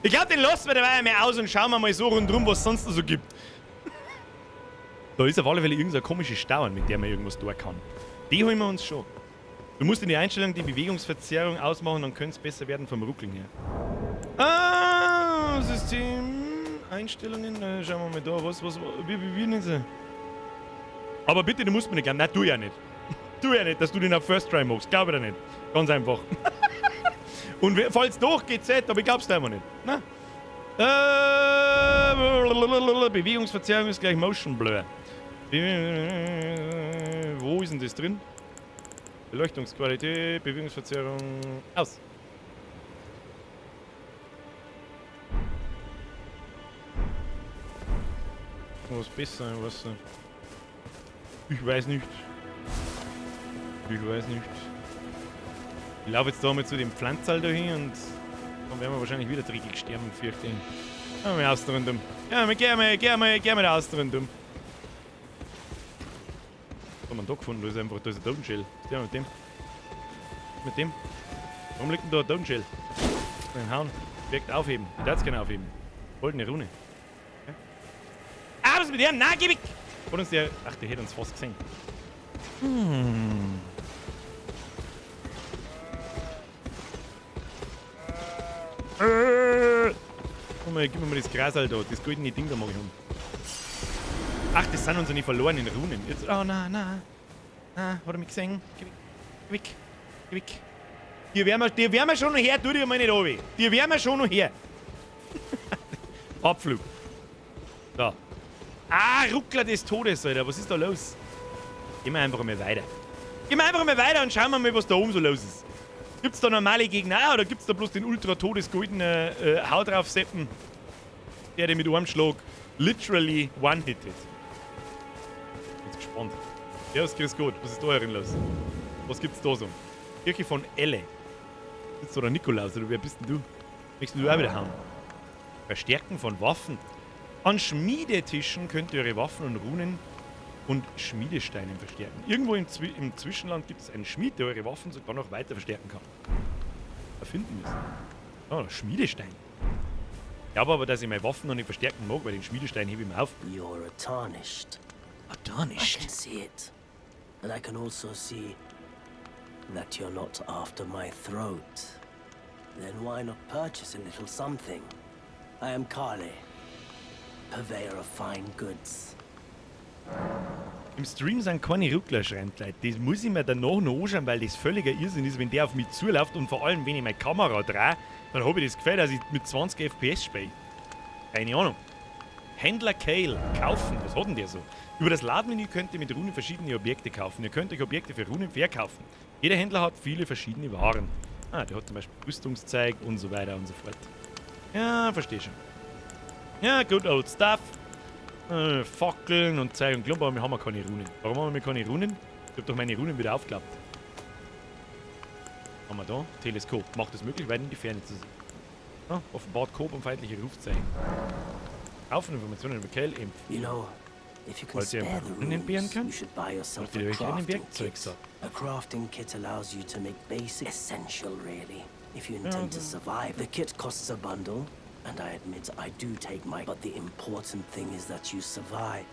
Ich glaube, den lassen wir dabei mal aus und schauen wir mal so rundherum, was es sonst noch so gibt. Da ist auf alle Fälle irgendeine komische Stauern, mit der man irgendwas tun kann. Die holen wir uns schon. Du musst in die Einstellung die Bewegungsverzerrung ausmachen, dann könnte es besser werden vom Ruckeln her. Ah, System, Einstellungen, schauen wir mal da, wie nennen sie? Aber bitte, du musst mir nicht glauben. Nein, tu ja nicht. Tu ja nicht, dass du den auf First Try machst. Glaube ich dir nicht. Ganz einfach. Und falls doch, geht's nicht, aber ich glaub's dir einfach nicht. Na? Bewegungsverzerrung ist gleich Motion Blur. Wo ist denn das drin? Beleuchtungsqualität, Bewegungsverzerrung, aus. Was besser, was? Ich weiß nicht. Ich weiß nicht. Ich laufe jetzt da mal zu dem Pflanzerl da hin und dann werden wir wahrscheinlich wieder dreckig sterben, fürchte ich. Ja, wir aus rundum. Ja, wir gehen mal aus rundum. Was haben wir da gefunden? Da ist einfach, da ist ein Totenschädel. Was ist der mit dem? Mit dem? Warum liegt denn da ein Totenschädel? Den hauen. Objekt aufheben. Ich darf es gerne aufheben. Goldene Rune. Okay. Ah, was ist mit dem? Nein, geh weg! Hat uns der. Ach, der hätte uns fast gesehen. Hm. Guck mal, gib mir mal das Gras halt da. Das goldene Ding da mag ich haben. Ach, das sind unsere verlorenen Runen. Jetzt, oh nein, nein. Nein, hat er mich gesehen? Geh weg. Geh weg. Geh weg. Die werden wir schon noch her, tu dir mal nicht runter. Die werden wir schon noch her. Abflug. Da. Ah, Ruckler des Todes, Alter. Was ist da los? Gehen wir einfach mal weiter. Gehen wir einfach mal weiter und schauen wir mal, was da oben so los ist. Gibt's da normale Gegner oder gibt's da bloß den ultra-todesgoldenen Hau drauf Seppen, der den mit einem Schlag literally one-hittet? Bin gespannt. Servus, grüß Gott. Was ist da herin los? Was gibt's da so? Kirche von Elle. Sitzt da der Nikolaus oder wer bist denn du? Möchtest du auch wieder hauen? Verstärken von Waffen. An Schmiedetischen könnt ihr eure Waffen und Runen und Schmiedesteinen verstärken. Irgendwo im Zwischenland gibt es einen Schmied, der eure Waffen sogar noch weiter verstärken kann. Erfinden müssen. Oh, Schmiedestein. Ich glaube aber, dass ich meine Waffen noch nicht verstärken mag, weil den Schmiedestein hebe ich mir auf. You're a tarnished. A tarnished? I can see it. And I can also see that you're not after my throat. Then why not purchase a little something? I am Carly, purveyor of fine goods. Im Stream sind keine Ruckler, schreibt Leute. Das muss ich mir danach noch anschauen, weil das völliger Irrsinn ist, wenn der auf mich zuläuft und vor allem, wenn ich meine Kamera drehe, dann habe ich das Gefühl, dass ich mit 20 FPS spiele. Keine Ahnung. Händler Kale. Kaufen. Was hat denn der so? Über das Ladenmenü könnt ihr mit Runen verschiedene Objekte kaufen. Ihr könnt euch Objekte für Runen verkaufen. Jeder Händler hat viele verschiedene Waren. Ah, der hat zum Beispiel Rüstungszeug und so weiter und so fort. Ja, verstehe schon. Ja, good old stuff. Fackeln und Zeug und Klumpen, aber wir haben ja keine Runen. Warum haben wir keine Runen? Ich hab doch meine Runen wieder aufgeklappt. Haben wir da? Teleskop. Macht es möglich, weit in die Ferne zu sehen. Ah, offenbart Coop und feindliche Rufzeichen. Kaufen Informationen über Kale im. You know, if you can Falls ihr spare the Runen entbehren runes, könnt, you should buy yourself solltet a ihr euch einen crafting Werkzeug kit. sagen. A crafting kit allows you to make basic, essential really, if you intend to survive. The kit costs a bundle. And I admit I do take my, but the important thing is that you survive.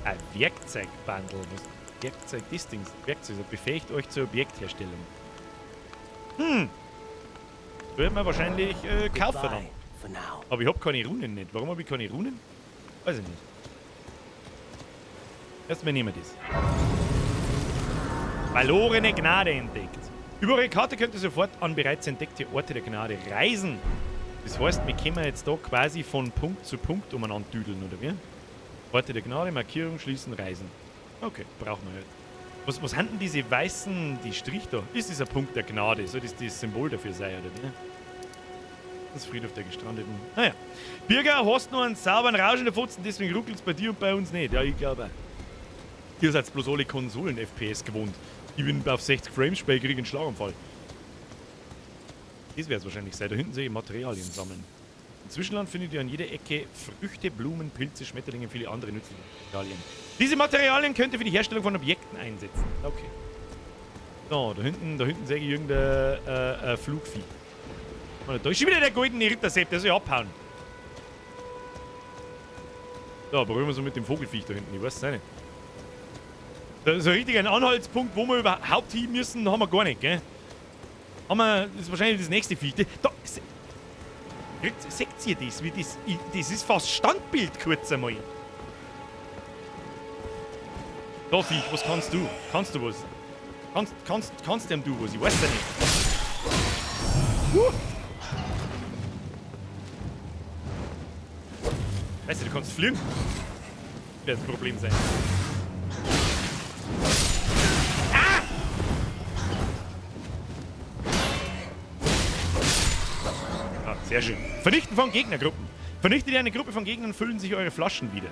Ein Werkzeugbundle. Was Werkzeug, das Ding? Werkzeug befähigt euch zur Objektherstellung. Hm. Wird man wahrscheinlich kaufen dann. For now. Aber ich hab keine Runen nicht. Warum hab ich keine Runen? Weiß ich nicht. Erstmal nehmen wir das. Verlorene Gnade entdeckt. Über eure Karte könnt ihr sofort an bereits entdeckte Orte der Gnade reisen. Das heißt, wir können jetzt da quasi von Punkt zu Punkt umeinander düdeln, oder wie? Orte der Gnade, Markierung, schließen, reisen. Okay, brauchen wir halt. Was haben denn diese weißen, die Strich da? Ist das ein Punkt der Gnade? Soll das das Symbol dafür sein, oder wie? Das Friedhof der Gestrandeten. Naja. Birger, hast noch einen sauberen Rausch in der Fotzen, deswegen ruckelt's bei dir und bei uns nicht. Ja, ich glaube auch. Ihr seid bloß alle Konsolen-FPS gewohnt. Ich bin auf 60 Frames Spiel, krieg einen Schlaganfall. Das wär's wahrscheinlich sein. Da hinten sehe ich Materialien sammeln. Im Zwischenland findet ihr an jeder Ecke Früchte, Blumen, Pilze, Schmetterlinge und viele andere nützliche Materialien. Diese Materialien könnt ihr für die Herstellung von Objekten einsetzen. Okay. So, da hinten sehe ich irgendein Flugvieh. Und da ist schon wieder der goldene Rittersepp, der soll abhauen. So, probieren wir so mit dem Vogelfiech da hinten. Ich weiß es auch nicht. So richtig einen Anhaltspunkt, wo wir überhaupt hin müssen, haben wir gar nicht, gell? Haben wir, das ist wahrscheinlich das nächste Viech. Da, seht ihr das? Wie das, das ist fast Standbild kurz einmal. Da, Viech, was kannst du? Kannst du was? Kannst denn du was? Ich weiß ja nicht. Weißt du, du kannst fliegen. Wird das Problem sein. Ah! Ah, sehr schön. Vernichten von Gegnergruppen. Vernichtet ihr eine Gruppe von Gegnern, füllen sich eure Flaschen wieder.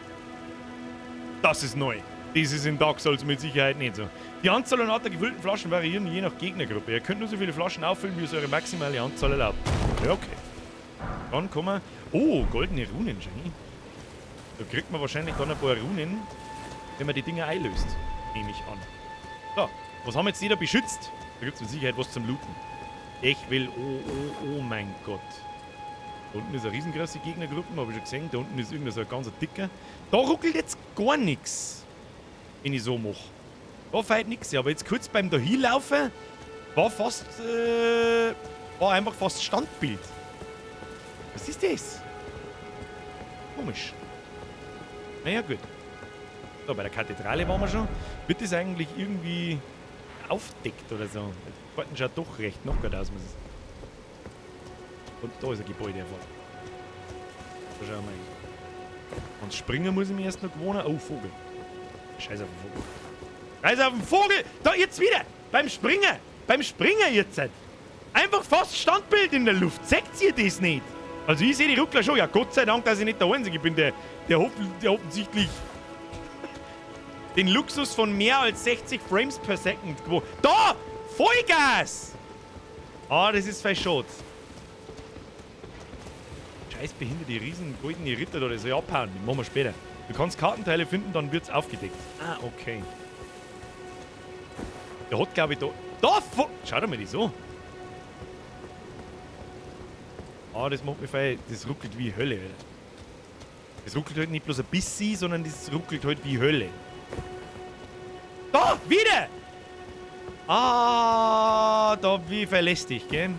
Das ist neu. Das ist in Dark Souls mit Sicherheit nicht so. Die Anzahl und Art der gefüllten Flaschen variieren je nach Gegnergruppe. Ihr könnt nur so viele Flaschen auffüllen, wie es eure maximale Anzahl erlaubt. Ja, okay. Dann kommen wir... Oh, goldene Runen, Jenny. Da kriegt man wahrscheinlich dann ein paar Runen, wenn man die Dinger einlöst. Nehme ich an. So, was haben jetzt die da beschützt? Da gibt's mit Sicherheit was zum Looten. Ich will... Oh, oh, oh mein Gott. Da unten ist eine riesengroße Gegnergruppe, hab ich schon gesehen. Da unten ist irgendein so ein ganz dicker. Da ruckelt jetzt gar nix, wenn ich so mach. Da fällt nix. Aber jetzt kurz beim Dahinlaufen war fast... war einfach fast Standbild. Was ist das? Komisch. Naja, gut. So, bei der Kathedrale waren wir schon. Wird das eigentlich irgendwie aufdeckt oder so? Die Karten schaut doch recht noch gut aus, muss ich sagen. Und da ist ein Gebäude erfahren. Da schauen wir mal hin. Und springen muss ich mir erst noch gewohnen. Oh, Vogel. Scheiß auf den Vogel. Scheiß auf den Vogel! Da, jetzt wieder! Beim Springen! Beim Springen jetzt! Einfach fast Standbild in der Luft. Seht ihr das nicht? Also ich sehe die Ruckler schon. Ja, Gott sei Dank, dass ich nicht der Einzige bin, der offensichtlich den Luxus von mehr als 60 Frames per Second gewohnt. Da! Vollgas! Ah, das ist verschot. Scheiß behinderte riesen goldene Ritter da, das soll ich abhauen. Den machen wir später. Du kannst Kartenteile finden, dann wird's aufgedeckt. Ah, okay. Der hat, glaube ich, da... Da! Schau doch mal die so. Ah, das macht mich feil. Das ruckelt wie Hölle, Alter. Das ruckelt halt nicht bloß ein bisschen, sondern das ruckelt halt wie Hölle. Da! Wieder! Ah, da wie verlässt dich, gell?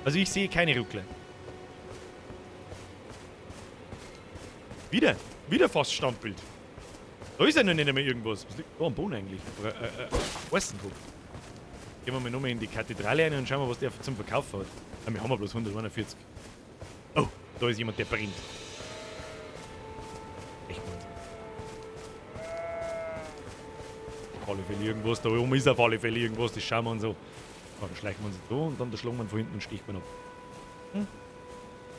Also ich sehe keine Ruckler. Wieder! Wieder fast Standbild. Da ist ja noch nicht einmal irgendwas. Was liegt da am Boden eigentlich? Weißenkopf. Gehen wir mal nochmal in die Kathedrale rein und schauen wir, was der zum Verkauf hat. Ah, wir haben ja bloß 141. Oh, da ist jemand, der brennt. Echt mal. Auf alle Fälle irgendwas. Da oben ist auf alle Fälle irgendwas. Das schauen wir uns so. Ah, da schleichen wir uns so und dann da schlagen wir von hinten und sticht man ab. Hm?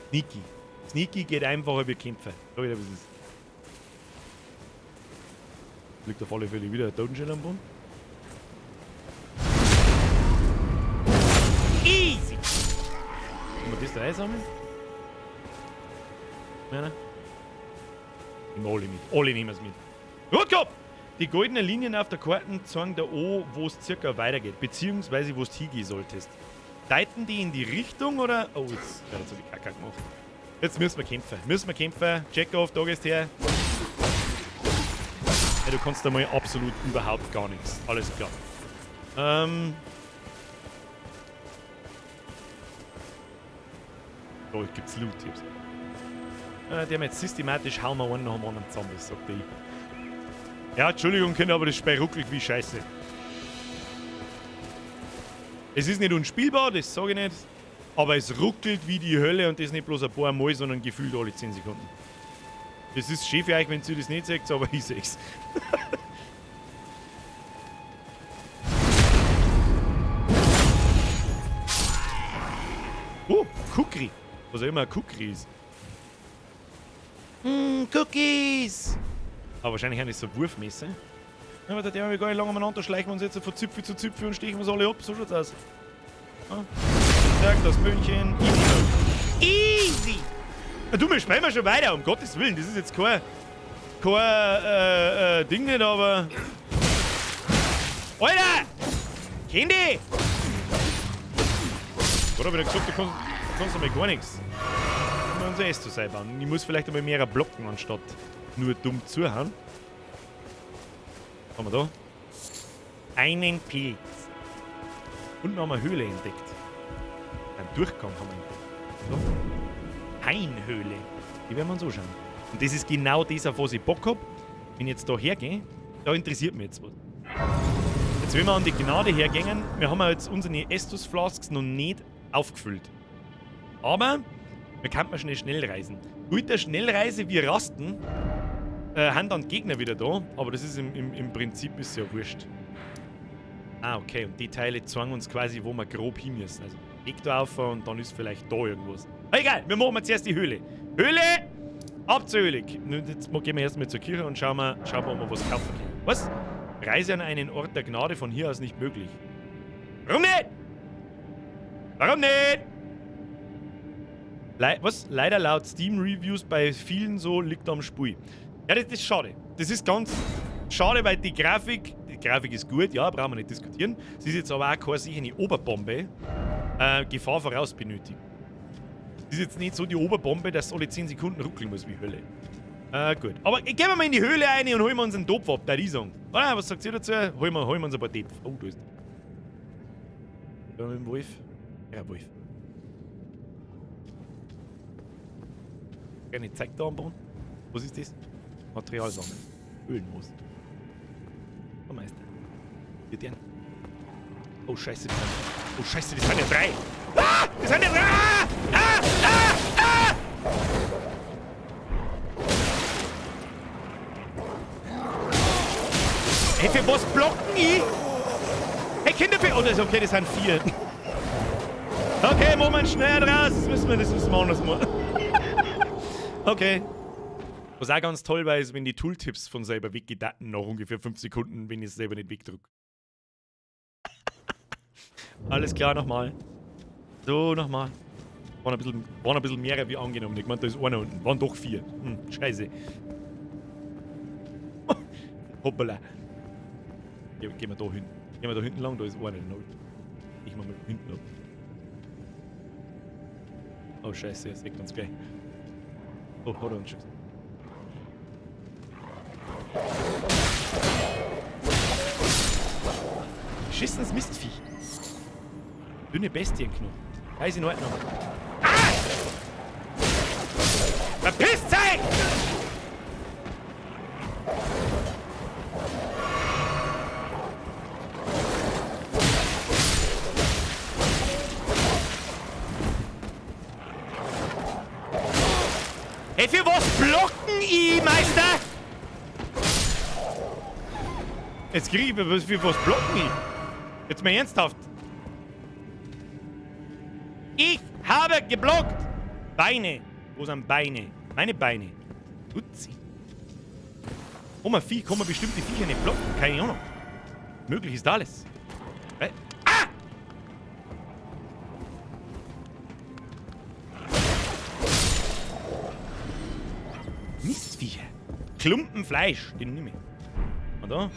Sneaky. Sneaky geht einfacher wie kämpfen. Da wieder was ist. Liegt auf alle Fälle wieder ein Totenschädel am Boden. Easy! Können wir das da einsammeln? Ja, ne? Nehmen wir alle mit. Alle nehmen es mit. Rotkopf! Die goldenen Linien auf der Karte zeigen da an, wo es circa weitergeht, beziehungsweise wo es hingehen solltest. Deuten die in die Richtung oder? Oh, jetzt habe ich Kacke gemacht. Jetzt müssen wir kämpfen. Müssen wir kämpfen. Check off, da gehst her. Ja, du kannst da mal absolut überhaupt gar nichts. Alles klar. Da gibt's Loot. Der haben jetzt systematisch hauen wir einen nach dem anderen zusammen, das sagt ich. Ja, Entschuldigung, Kinder, aber das Spiel ruckelt wie Scheiße. Es ist nicht unspielbar, das sage ich nicht. Aber es ruckelt wie die Hölle und das nicht bloß ein paar Mal, sondern gefühlt alle 10 Sekunden. Das ist schön für euch, wenn ihr das nicht seht, aber ich seh's. Oh, Kukri. Was auch immer ein Kukri ist. Cookies! Aber wahrscheinlich auch nicht so Wurfmesser. Aber da dürfen wir gar nicht lange umeinander schleichen wir uns jetzt von Zipfel zu Zipfel und stechen uns alle ab. So schaut's aus. Ja. Sag das Böhnchen. Easy mode. Easy! Ja, du, wir sprechen wir schon weiter, um Gottes Willen. Das ist jetzt kein Ding nicht, aber... Alter! Candy! Oder hab ich gesagt, du kannst einmal gar nichts. Wir unser Estus einbauen. Ich muss vielleicht einmal mehr blocken, anstatt nur dumm zuhauen. Was haben wir da? Einen Pilz. Und noch haben wir eine Höhle entdeckt. Einen Durchgang haben wir entdeckt. So. Hainhöhle. Die werden wir uns anschauen. Und das ist genau das, auf was ich Bock hab. Wenn ich jetzt da hergehe, da interessiert mich jetzt was. Jetzt, wenn wir an die Gnade hergehen, wir haben ja jetzt unsere Estus-Flasks noch nicht aufgefüllt. Aber wir könnten mal schnell reisen. Guter Schnellreise, wir rasten. Haben dann Gegner wieder da, aber das ist im Prinzip ist ja wurscht. Ah, okay, und die Teile zeigen uns quasi, wo wir grob hin müssen. Also Weg da auf und dann ist vielleicht da irgendwas. Aber egal, wir machen jetzt erst die Höhle. Höhle! Ab zur Höhle! Jetzt gehen wir erstmal zur Kirche und schauen wir, ob wir was kaufen können. Was? Reise an einen Ort der Gnade von hier aus nicht möglich. Warum nicht? Warum nicht? Was? Leider laut Steam-Reviews bei vielen so liegt am Spiel. Ja, das ist schade. Das ist ganz schade, weil die Grafik ist gut, ja, brauchen wir nicht diskutieren. Sie ist jetzt aber auch keine sichere Oberbombe. Gefahr voraus benötigt. Das ist jetzt nicht so die Oberbombe, dass alle 10 Sekunden ruckeln muss wie Hölle. Gut. Aber gehen wir mal in die Höhle rein und holen wir uns einen Topf ab, der Riesung. Oder? Was sagt ihr dazu? Holen wir uns ein paar Töpfe. Oh, da ist der. Mit dem Wolf. Ja, Wolf. Keine Zeig da am Boden. Was ist das? Material sammeln. Höhlenmoos. Oh Meister. Wir deren. Oh Scheiße, oh Scheiße, das sind ja drei! Ah! Das sind ja drei! Ah! Ah! Ah! Ah! Hey, für was blocken ich? Hey Kinder, für. Oh, das ist okay, das sind 4. Okay, Moment, schnell raus! Das müssen wir anders machen. Okay. Was auch ganz toll war, ist, wenn die Tooltips von selber weggedaten nach ungefähr 5 Sekunden, wenn ich es selber nicht wegdrücke. Alles klar, nochmal. So, nochmal. Waren ein bisschen mehr wie angenommen. Ich meine, da ist einer unten. Waren doch 4. Hm, scheiße. Hoppala. Gehen wir da hin. Gehen wir da hinten lang, da ist einer. Ich mach mal hinten ab. Oh scheiße, er sägt uns gleich. Oh, hat er uns schon. Beschissenes Mistviech. Dünne Bestienknochen. Da ist in Ordnung. Ah! Verpisst euch! Hey, für was blocken ich, Meister? Jetzt krieg ich, für was blocken ich? Jetzt mal ernsthaft. Ich habe geblockt! Beine. Wo sind Beine? Meine Beine. Utzi. Oh, mein Vieh, kann man bestimmt die Viecher nicht blocken? Keine Ahnung. Möglich ist alles. Ah! Mistviecher. Klumpen Fleisch. Den nehme ich. Und da?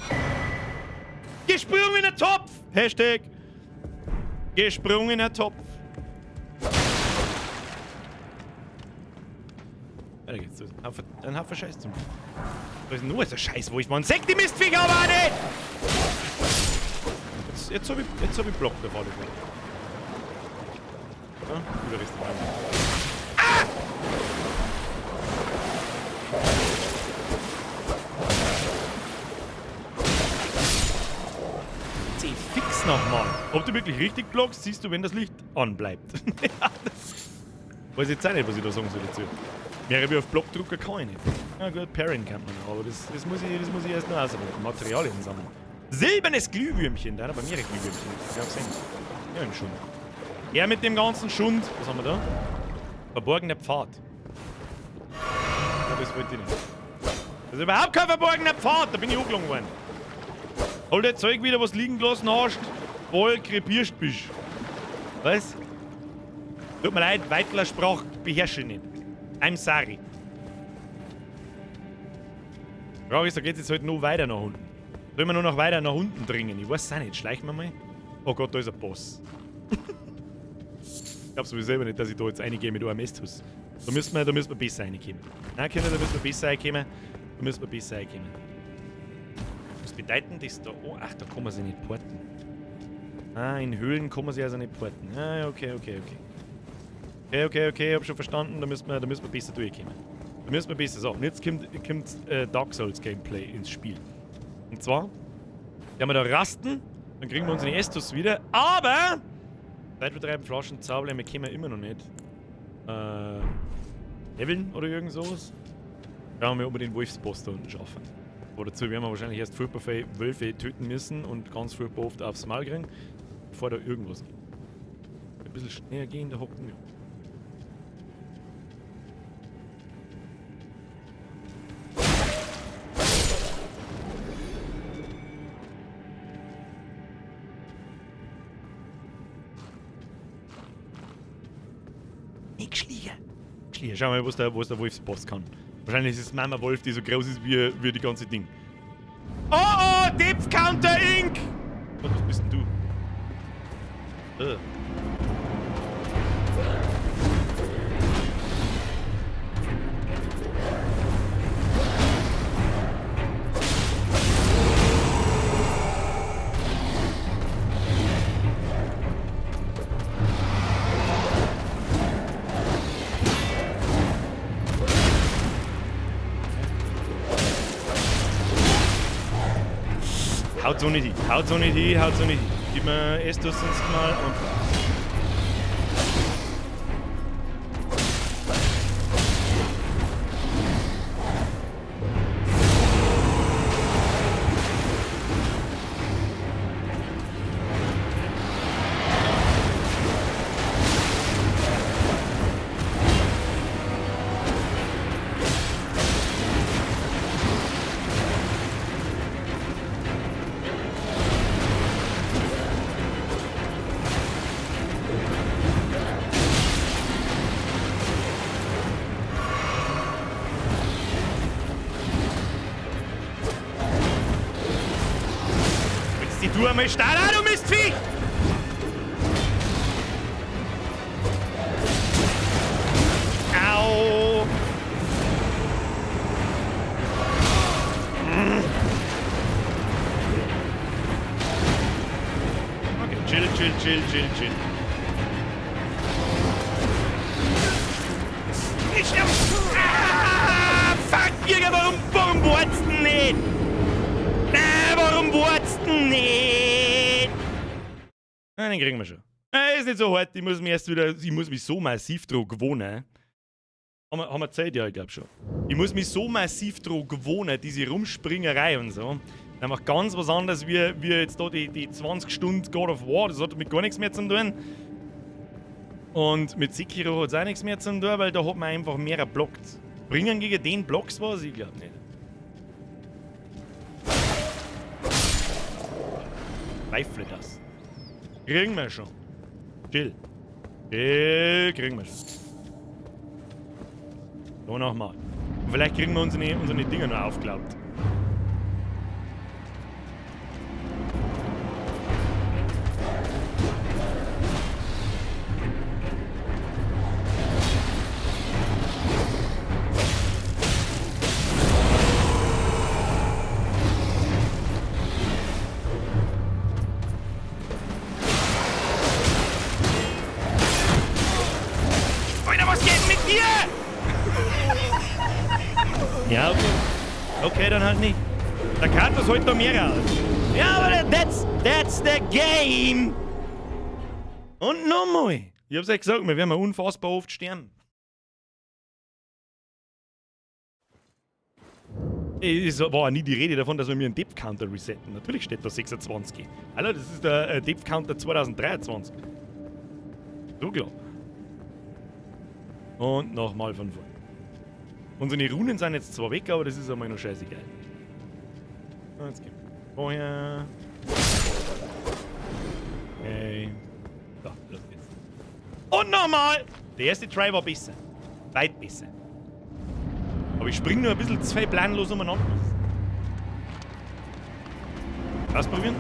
Gesprungener Topf! Hashtag. Gesprungener Topf. Weiter geht's. Ein Haufen Scheiß zum. Da ist nur so ein Scheiß, wo ich man sieht die Mistviecher aber auch nicht! Jetzt hab ich Block der Falle. Ja, Überreste. Ah! Zieh fix nochmal. Ob du wirklich richtig blockst, siehst du, wenn das Licht anbleibt. Ja, das weiß jetzt auch nicht, was ich da sagen soll dazu. Mehrere wie auf Blockdrucker kann ich nicht. Na gut, Parryen kann man noch, aber das muss ich erst noch ausarbeiten. Materialien sammeln. Silbernes Glühwürmchen, da hat aber mehrere Glühwürmchen. Ich hab gesehen. Ja, im Schund. Er mit dem ganzen Schund. Was haben wir da? Verborgener Pfad. Ja, das wollte ich nicht. Das ist überhaupt kein verborgener Pfad, da bin ich angelangt worden. Hol dir Zeug wieder, was liegen gelassen hast, voll krepierst bist. Was? Tut mir leid, Weitler Sprach beherrsche ich nicht. I'm sorry. Frage ist, da geht's jetzt halt noch weiter nach unten. Sollen wir nur noch weiter nach unten dringen? Ich weiß es auch nicht. Schleichen wir mal. Oh Gott, da ist ein Boss. Ich glaub sowieso selber nicht, dass ich da jetzt reingehe mit einem Estus. Da müssen wir besser reinkommen. Nein, Kinder, da müssen wir besser reinkommen. Da müssen wir besser reinkommen. Was bedeutet das da? Oh, ach, da kann man sich nicht porten. Ah, in Höhlen kann man sich also nicht porten. Ah, okay, okay, okay. Okay, hab schon verstanden. Da müssen wir besser durchkommen. Da müssen wir besser. So, und jetzt kommt Dark Souls Gameplay ins Spiel. Und zwar werden wir da rasten, dann kriegen wir unsere Estus wieder, aber Zeitvertreiben, Flaschen, Zauberlein, wir kommen immer noch nicht. Leveln oder irgend sowas. Schauen wir mal, ob wir den Wolfsboss da unten schaffen. Aber dazu werden wir wahrscheinlich erst furchtbar viele Wölfe töten müssen und ganz furchtbar oft aufs Maul kriegen, bevor da irgendwas geht. Ein bisschen schneller gehen, da hocken wir. Schlier. Schau mal, was der Wolfsboss kann. Wahrscheinlich ist es Mama Wolf, die so groß ist wie die ganze Ding. Oh oh! Depth Counter Inc! Was bist denn du? Haut so nicht hin, haut so nicht hin, haut so nicht hin. Gib mir Estus sonst mal und. Du einmal stark, ah, du Mistviech! Au! Okay, chill, chill, chill, chill, chill. Ich sterbe! Ah, fuck, Jäger, warum wartest du nicht? Warum wartest du nicht? Nein, den kriegen wir schon. Ist nicht so hart, ich muss mich erst wieder. Ich muss mich so massiv dran gewohnen. Haben wir Zeit? Ja, ich glaube schon. Ich muss mich so massiv dran gewohnen, diese Rumspringerei und so. Das macht ganz was anderes wie jetzt da die 20 Stunden God of War. Das hat mit gar nichts mehr zu tun. Und mit Sekiro hat es auch nichts mehr zu tun, weil da hat man einfach mehr blockt. Bringen gegen den Blocks was? Ich glaube nicht. Zweifle das. Kriegen wir schon. Chill. Chill, kriegen wir schon. So, nochmal. Und vielleicht kriegen wir unsere Dinger noch aufgeklappt. Ja, okay. Okay, dann halt nicht. Der Kratos holt da mehr raus. Ja, aber that's the game! Und nochmal. Ich hab's euch gesagt, wir werden unfassbar oft sterben. Es war nie die Rede davon, dass wir mir einen Depth Counter resetten. Natürlich steht da 26. Alter, das ist der Depth Counter 2023. So klar. Und nochmal von vorne. Unsere Runen sind jetzt zwar weg, aber das ist einmal noch scheißegal. Jetzt gehen wir vorher. Okay. So, los geht's. Und nochmal! Der erste Try war besser. Weit besser. Aber ich spring nur ein bisschen zu planlos umeinander. Ausprobieren.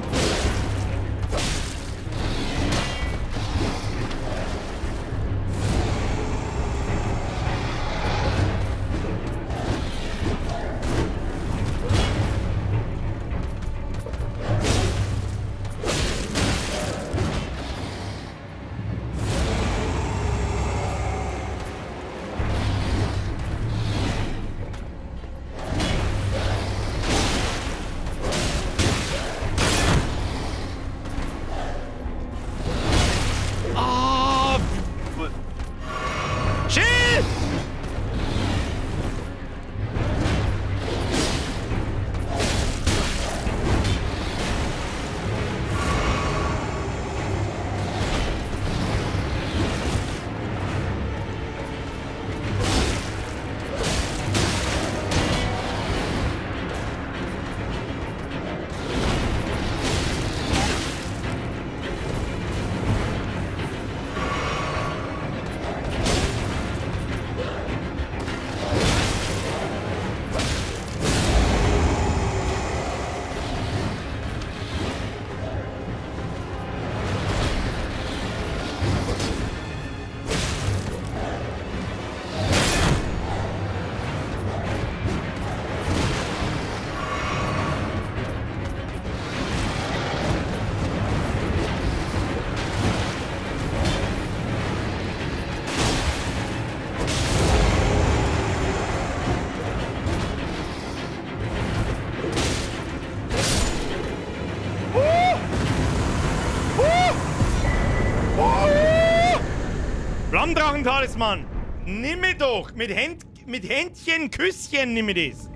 Drachendrachen-Talisman. Nimm mich doch. Mit Händchen, Küsschen nimm ich das.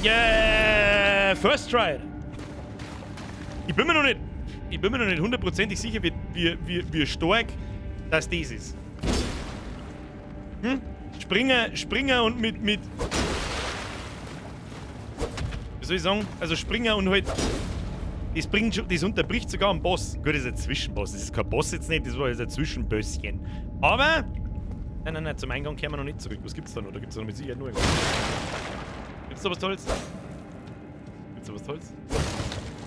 Yeah, first try. Ich bin mir noch nicht hundertprozentig sicher, wie stark das ist. Hm? Springer und mit. Wie soll ich sagen? Also Springer und halt. Das bringt schon, das unterbricht sogar einen Boss. Gut, das ist ein Zwischenboss. Das ist kein Boss jetzt nicht, das war jetzt ein Zwischenbösschen. Aber. Nein, nein, nein, zum Eingang kehren wir noch nicht zurück. Was gibt's da noch? Da gibt's noch mit Sicherheit nur. Gibt's da was Tolles? Gibt's da was Tolles?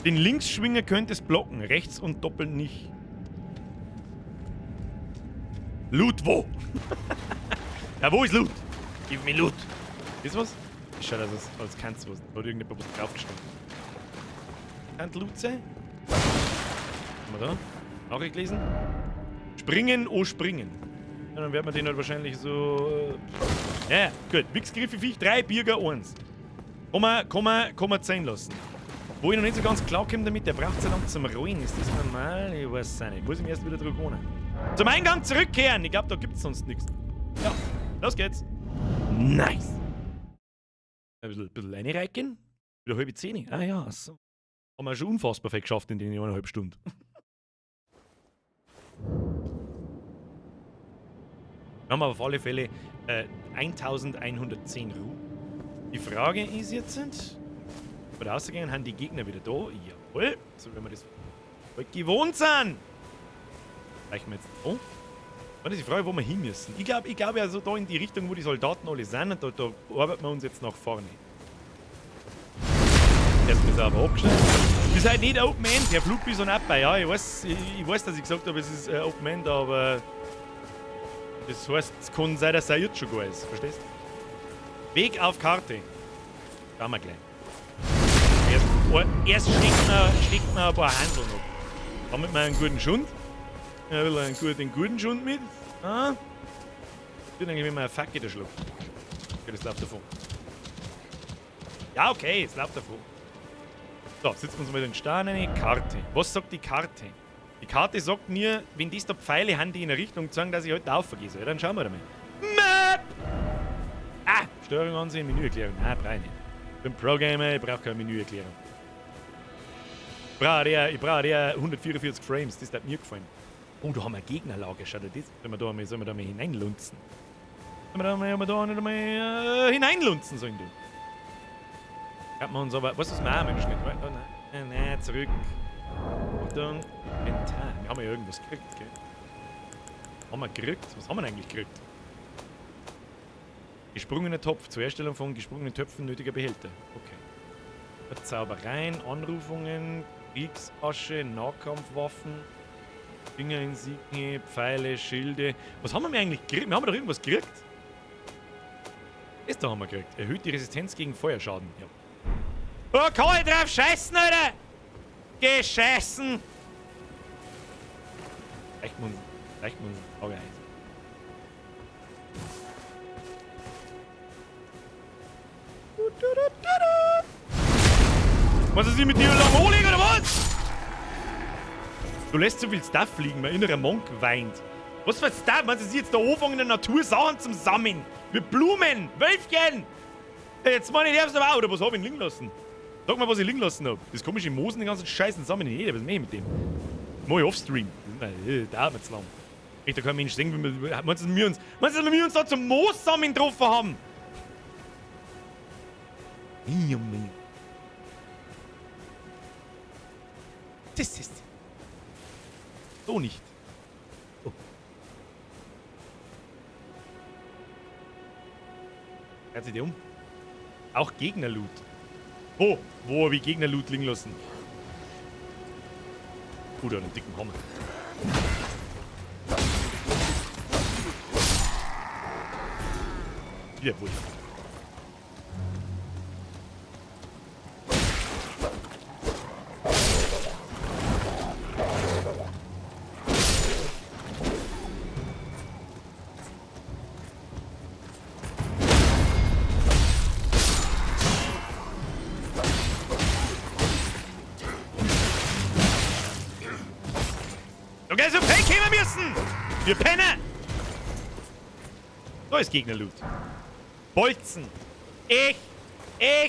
Den Linksschwinger könnte es blocken, rechts und doppelt nicht. Loot wo? Ja, wo ist Loot? Gib mir Loot. Ist was? Ich schaue, als kannst du was. Da hat irgendjemand was draufgestanden. Kann Loot sein? Haben wir da? Nachricht gelesen? Springen, oh springen. Ja, dann wird man den halt wahrscheinlich so. Ja, gut. Wichsgriffe Viech 3, Birger 1. Kann man zählen lassen. Wo ich noch nicht so ganz klar komme damit, der braucht so lange zum Rollen. Ist das normal? Ich weiß es nicht. Muss ich mir erst wieder drüber wohnen. Zum Eingang zurückkehren! Ich glaube, da gibt's sonst nichts. Ja, los geht's. Nice! Ein bisschen reinreichen. Wieder halbe Zehn. Ah ja, so. Haben wir schon unfassbar viel geschafft in den 1,5 Stunden. Wir haben aber auf alle Fälle 1110 Ruhe. Die Frage ist jetzt, bei der rausgegangen, haben die Gegner wieder da? Jawohl, so wenn wir das gewohnt sind. Reichen wir jetzt. Oh. Das ist die Frage, wo wir hin müssen. Ich glaube ja so da in die Richtung, wo die Soldaten alle sind, und da arbeiten wir uns jetzt nach vorne. Erstmal sauber abgeschnitten. Ist halt nicht Open End, der Flug bis und ab. Ja, ich weiß, dass ich gesagt habe, es ist Open End, aber das heißt, es kann sein, dass er jetzt schon gar ist. Verstehst du? Weg auf Karte. Schauen wir gleich. Erst schlägt man ein paar Handeln ab. Damit wir einen guten Schund. Ja, will einen guten Schund mit. Ah. Ich bin eigentlich, wenn man eine Fackel da schluckt. Okay, das läuft davon. Ja, okay, es läuft davon. So, sitzen wir uns mal den Stein rein. Karte. Was sagt die Karte? Die Karte sagt mir, wenn das da Pfeile haben, die in eine Richtung zeigen, dass ich heute laufen gehe. Ja, dann schauen wir da mal. Map! Ah! Steuerung ansehen, Menüerklärung. Nein, brauche ich nicht. Ich bin Pro-Gamer, ich brauche keine Menüerklärung. Ich brauche ja 144 Frames, das hat mir gefallen. Oh, da haben wir Gegnerlager. Schau dir das. Sollen wir da mal hineinlunzen? Sollen wir da nicht mal hineinlunzen sollen, du? Hat man uns aber. Was ist mein Mensch nicht? Oh, nein, nein, zurück. Achtung, Inventar. Wir haben ja irgendwas gekriegt, gell? Haben wir gekriegt? Was haben wir denn eigentlich gekriegt? Gesprungener Topf. Zur Herstellung von gesprungenen Töpfen nötiger Behälter. Okay. Zaubereien, Anrufungen, Kriegsasche, Nahkampfwaffen, Fingerinsigne, Pfeile, Schilde. Was haben wir eigentlich gekriegt? Wir haben doch irgendwas gekriegt. Das da haben wir gekriegt. Erhöht die Resistenz gegen Feuerschaden. Ja. Oh, kann ich drauf scheißen, Alter! Gescheißen! Reicht mir uns Auge ein. Was ist hier mit dir lang anlegen oder was? Du lässt so viel Stuff liegen, mein innerer Monk weint. Was für Stuff? Meinst du, sie jetzt da anfangen in der Natur Sachen zum Sammeln? Mit Blumen, Wölfchen! Jetzt meine ich, darfst aber auch, oder was hab ich liegen lassen? Sag mal, was ich liegen lassen hab. Das komische Moosen, den ganzen Scheißen sammeln ich nicht, was mach ich mit dem? Mach ich offstream. Das dauert mir zu lang. Ich da kein Mensch sehen, wie wir, meinst du, dass wir uns da zum Moos sammeln getroffen haben? Das ist. So nicht. So. Hört sich der um? Auch Gegnerloot. Wo? Wo habe ich Gegnerloot liegen lassen? Gut, einen dicken Hammer. Wieder wohl. gleich so frei kommen müssen! Wir Penner! Da ist Gegnerloot. Bolzen. Ich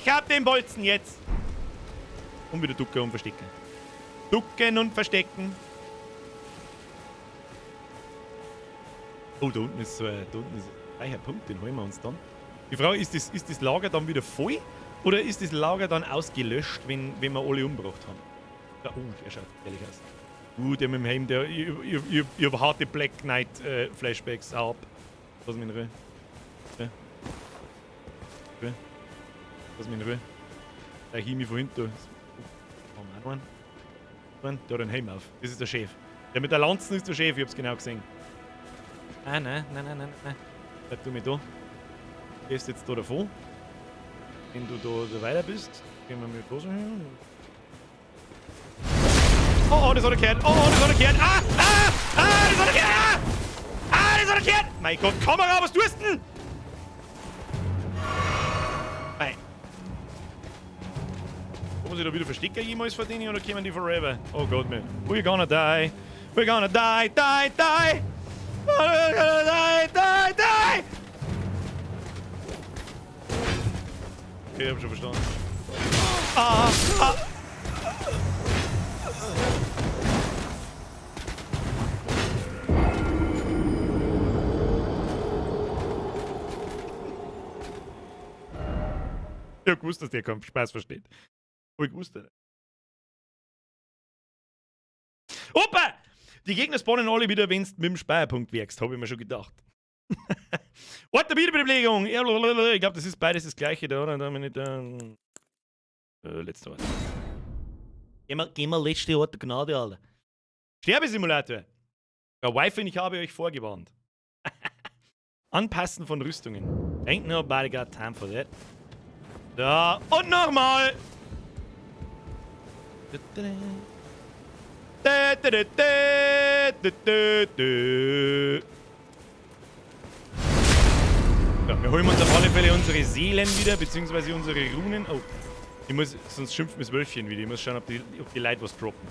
hab den Bolzen jetzt. Und wieder ducken und verstecken. Ducken und verstecken. Oh, da unten ist so ein, da unten ist ein weicher Punkt, den holen wir uns dann. Die Frage ist, ist das Lager dann wieder voll? Oder ist das Lager dann ausgelöscht, wenn wir alle umgebracht haben? Da, oh, der schaut ehrlich aus. Der mit dem Helm, der, ich hab harte Black Knight Flashbacks ab. Lass mich in Ruhe. Ja. Ruhe. Lass mich in Ruhe. Der Chemie von hinten. Oh, haben wir auch noch einen? Der hat einen Helm auf. Das ist der Chef. Der mit der Lanzen ist der Chef, ich hab's genau gesehen. Ah, nein, nein, nein, nein, nein. Bleib du mit da. Gehst jetzt da davon. Wenn du da weiter bist, gehen wir mit da so hin. Oh, oh, das hat er gehört. Oh, oh, das hat er gehört. Ah, ah, ah, das hat er gehört. Ah, ah, das hat er gehört. Mein Gott, Kamera, was tust du denn? Nein. Muss ich da wieder Verstecker jemals verdienen oder kommen die forever? Oh Gott, man. We're gonna die. We're gonna die, die, die. We're gonna die, die, die. Okay, ich hab schon verstanden. Ah, ah. Ich hab gewusst, dass der keinen Spaß versteht. Hab ich gewusst, Alter. Opa! Die Gegner spawnen alle wieder, wenn's mit dem Speicherpunkt wirkst, hab ich mir schon gedacht. Ort der Wiederbelegung! Ich glaub, das ist beides das gleiche da, oder? Da bin ich dann. Letzter Ort. Gehen wir letzte Ort der Gnade, Alter. Sterbesimulator! Frau Wife, ich habe euch vorgewarnt. Anpassen von Rüstungen. Ain't nobody got time for that. Da, und nochmal! Ja, wir holen uns auf alle Fälle unsere Seelen wieder, beziehungsweise unsere Runen. Oh, ich muss, sonst schimpft mir das Wölfchen wieder. Ich muss schauen, ob die Leute was droppen.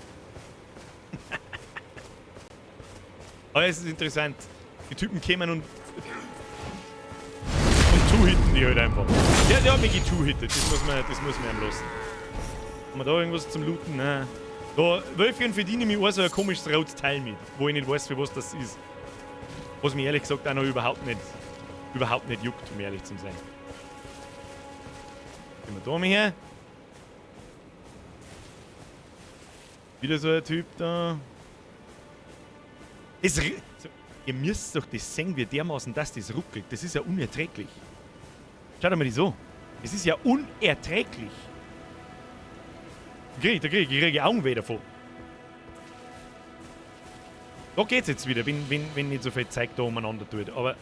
Aber es ist interessant. Die Typen kämen und two-hitten die halt einfach. Der hat mich getwo-hittet, das muss man ihm lassen. Haben wir da irgendwas zum Looten? Nein. Da, Wölfchen verdiene mich auch so ein komisches rotes Teil mit, wo ich nicht weiß, für was das ist. Was mich ehrlich gesagt auch noch überhaupt nicht juckt, um ehrlich zu sein. Gehen wir da mal her. Wieder so ein Typ da. Ihr müsst doch das sehen, wie dermaßen dass das ruckelt. Das ist ja unerträglich. Schaut mal die so. Es ist ja unerträglich. Da krieg ich Augenweh davon. Da geht's jetzt wieder, wenn nicht so viel Zeug da umeinander tut. Aber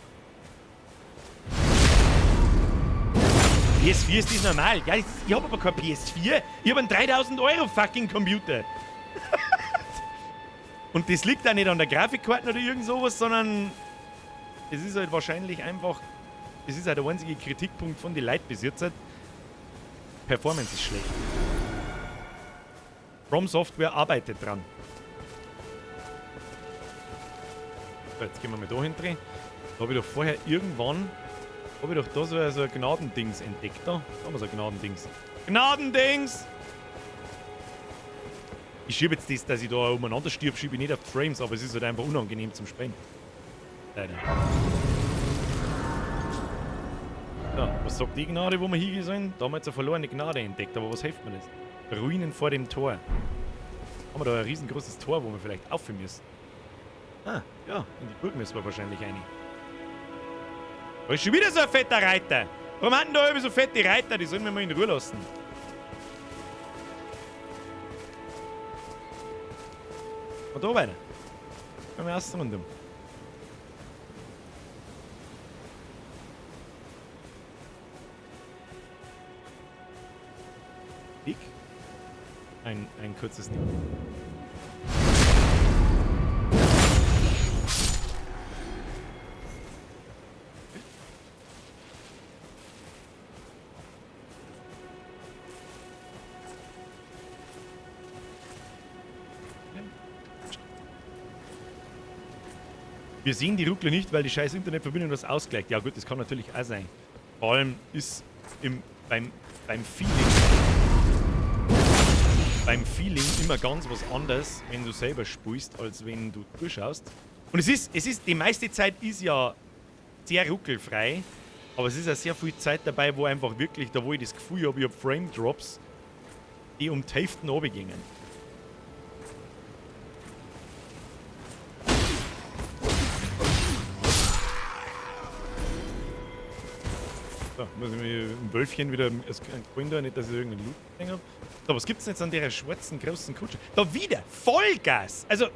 PS4 ist das normal. Ja, ich hab aber kein PS4. Ich hab einen 3000 Euro fucking Computer. Und das liegt auch nicht an der Grafikkarte oder irgend sowas, sondern es ist halt wahrscheinlich einfach. Es ist halt der einzige Kritikpunkt von den Leuten bis jetzt. Performance ist schlecht. From Software arbeitet dran. So, jetzt gehen wir mal da hin. Da habe ich doch vorher irgendwann. Habe ich doch da so ein Gnadendings entdeckt. Da haben wir so ein Gnadendings. Gnadendings! Ich schiebe jetzt das, dass ich da umeinander stirb, schiebe ich nicht auf die Frames, aber es ist halt einfach unangenehm zum Spielen. Leider. So, was sagt die Gnade, wo wir hingehen sollen? Da haben wir jetzt eine verlorene Gnade entdeckt, aber was hilft mir das? Ruinen vor dem Tor. Haben wir da ein riesengroßes Tor, wo wir vielleicht aufhören müssen? Ah, ja, in die Burg müssen wir wahrscheinlich rein. Da ist schon wieder so ein fetter Reiter. Warum haben da immer so fette Reiter? Die sollen wir mal in Ruhe lassen. Und da weiter. Beim ersten Rundum. Dick. Ein kurzes Nick. Wir sehen die Ruckler nicht, weil die scheiß Internetverbindung das ausgleicht. Ja gut, das kann natürlich auch sein. Vor allem ist beim Feeling... Beim Feeling immer ganz was anderes, wenn du selber spielst, als wenn du zuschaust. Und es ist, die meiste Zeit ist ja sehr ruckelfrei, aber es ist auch sehr viel Zeit dabei, wo einfach wirklich, da wo ich das Gefühl habe, ich habe Frame Drops, die um die Hälfte runtergingen. So, muss ich mir ein Wölfchen wieder als Freund da, nicht, dass ich irgendeinen Loot habe. So, was gibt's denn jetzt an der schwarzen, großen Kutsche? Da wieder! Vollgas! Also.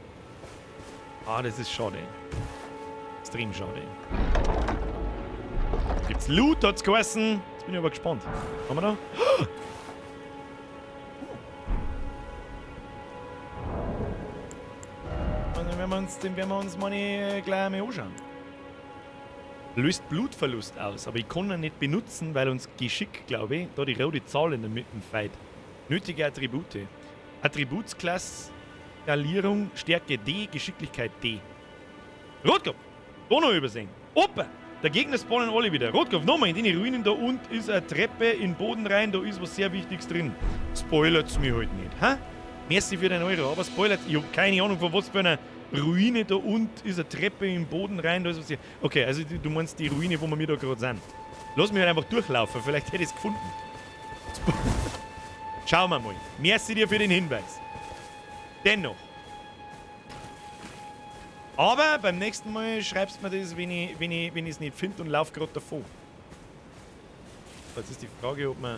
Ah, das ist schade. Extrem schade. Gibt's Loot, hat's geheißen. Jetzt bin ich aber gespannt. Haben wir da? Oh! Den werden wir uns mal gleich einmal anschauen. Löst Blutverlust aus, aber ich kann ihn nicht benutzen, weil uns Geschick, glaube ich, da die rote Zahl in der Mitte fehlt. Nötige Attribute. Attributsklasse, Skalierung, Stärke D, Geschicklichkeit D. Rotkopf! Da noch übersehen. Opa! Der Gegner spawnen alle wieder. Rotkopf, nochmal in die Ruinen da unten ist eine Treppe in den Boden rein, da ist was sehr Wichtiges drin. Spoilert's mir halt nicht, hä? Merci für den Euro, aber spoilert, ich hab keine Ahnung von was für einer Ruine da unten ist eine Treppe im Boden rein, da ist was hier. Okay, also du meinst die Ruine, wo wir da gerade sind. Lass mich halt einfach durchlaufen, vielleicht hätte ich es gefunden. Schauen wir mal. Merci dir für den Hinweis. Dennoch. Aber beim nächsten Mal schreibst du mir das, wenn ich es nicht finde und lauf gerade davon. Jetzt ist die Frage, ob man...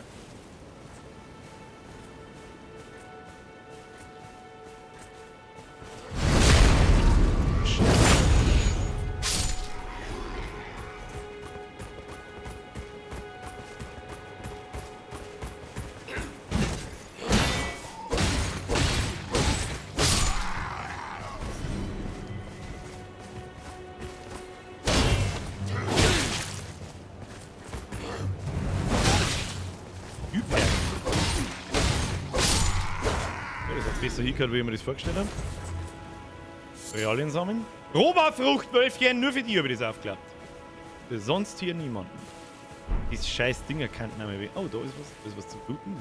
Besser hingehört, wie ich mir das vorgestellt habe. Realien sammeln. Roba-Fruchtwölfchen, nur für die habe ich das aufgeklappt. Für sonst hier niemanden. Dieses scheiß Ding erkannt nicht mehr. Oh, da ist was. Da ist was zu bluten.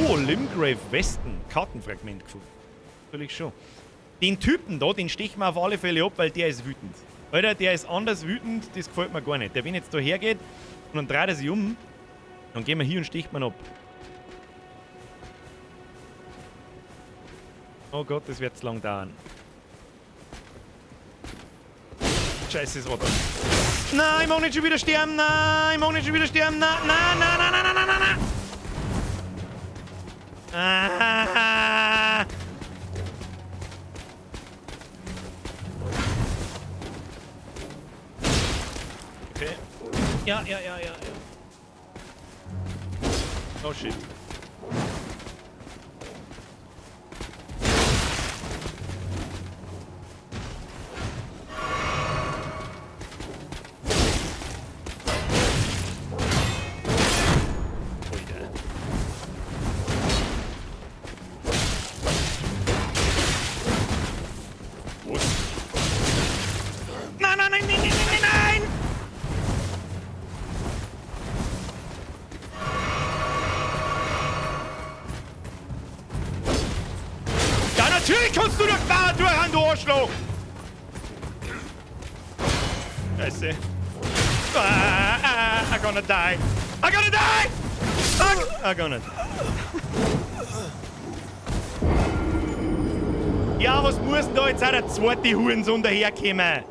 Oh, Limgrave Westen. Kartenfragment gefunden. Natürlich schon. Den Typen da, den stechen wir auf alle Fälle ab, weil der ist wütend. Alter, der ist anders wütend, das gefällt mir gar nicht. Der, wenn jetzt da hergeht und dann dreht er sich um, dann gehen wir hier und sticht man ab. Oh Gott, das wird zu lang dauern. Scheiße, es war da. Nein, ich mag nicht schon wieder sterben. Nein, ich mag nicht schon wieder sterben. Nein, nein, nein, nein, nein, nein, nein, nein. Ah. Okay. Ja, ja, ja, ja, ja. Oh shit. Natürlich kommst du durch durch, du Arschloch! Scheiße. Ah, ah, I'm gonna die. I'm gonna die! I'm gonna die. Ja, was muss denn da jetzt auch der zweite Hurensohn daherkommen?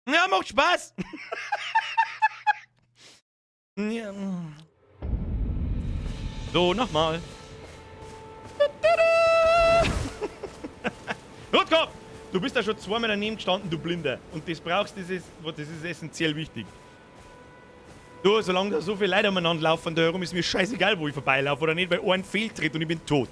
Ja, macht Spaß! Ja. So, nochmal. Rotkopf! Du bist da schon zweimal daneben gestanden, du Blinder. Und das brauchst, das ist essentiell wichtig. Du, solange da so viele Leute umeinander laufen da herum, ist mir scheißegal, wo ich vorbeilaufe oder nicht, weil ein Fehltritt und ich bin tot.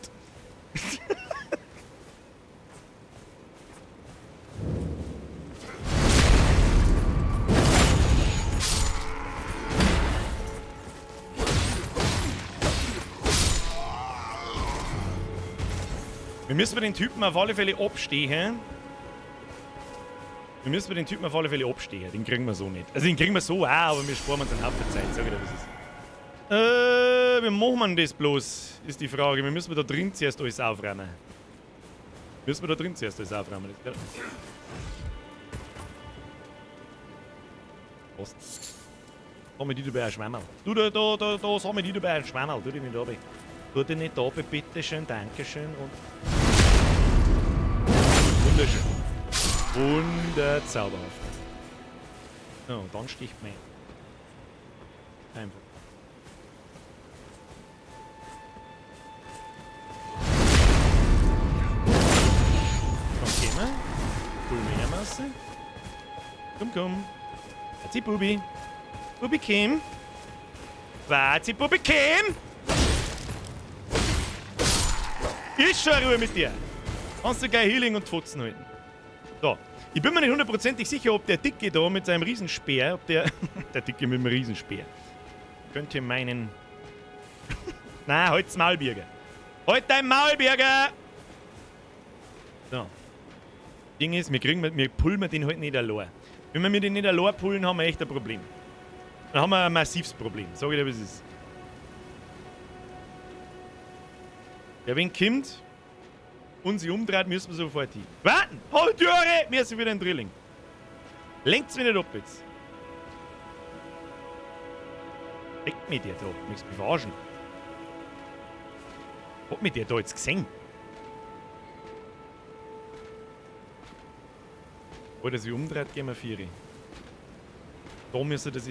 Wir müssen den Typen auf alle Fälle abstehen. Wir müssen den Typen auf alle Fälle abstehen. Den kriegen wir so nicht. Also den kriegen wir so auch, aber wir sparen uns einen Haufen Zeit. Sag ich dir, was ist. Wie machen wir denn das bloß? Ist die Frage. Wir müssen da drin zuerst alles aufräumen. Müssen wir da drin zuerst alles aufräumen. Das Was? Sag die dabei ein Schwammerl. Du, da, sag mir die dabei ein Schwammerl. Tu dich nicht runter. Tu dich nicht runter, bitte schön, danke schön. Und wunderschön. Wunderzauberhaft. So, und dann sticht mein. Einfach. Komm, gehen wir. Pull mir raus. Komm, komm. Warte, Bubi. Bubi, komm. Warte, Bubi, komm! Ist schon Ruhe mit dir. Kannst du gleich Healing und Fotzen halten. So. Ich bin mir nicht hundertprozentig sicher, ob der Dicke da mit seinem Riesenspeer, ob der... der Dicke mit dem Riesenspeer. Könnte meinen... Nein, halt's Maulbirger. Halt dein Maulbirger! So. Ding ist, wir pullen den halt nicht allein. Wenn wir den nicht allein pullen, haben wir echt ein Problem. Dann haben wir ein massives Problem. Sag ich dir, was es ist. Der Wind kommt und sie umdreht, müssen wir sofort hin. Warten! Halt die Türe! Wir sind wieder ein Drilling. Lenkt's mich nicht ab jetzt. Leckt mich der da. Möchtest mich verarschen? Hat mich der da jetzt gesehen? Oder sie umdreht, gehen wir 4. Da müsste das.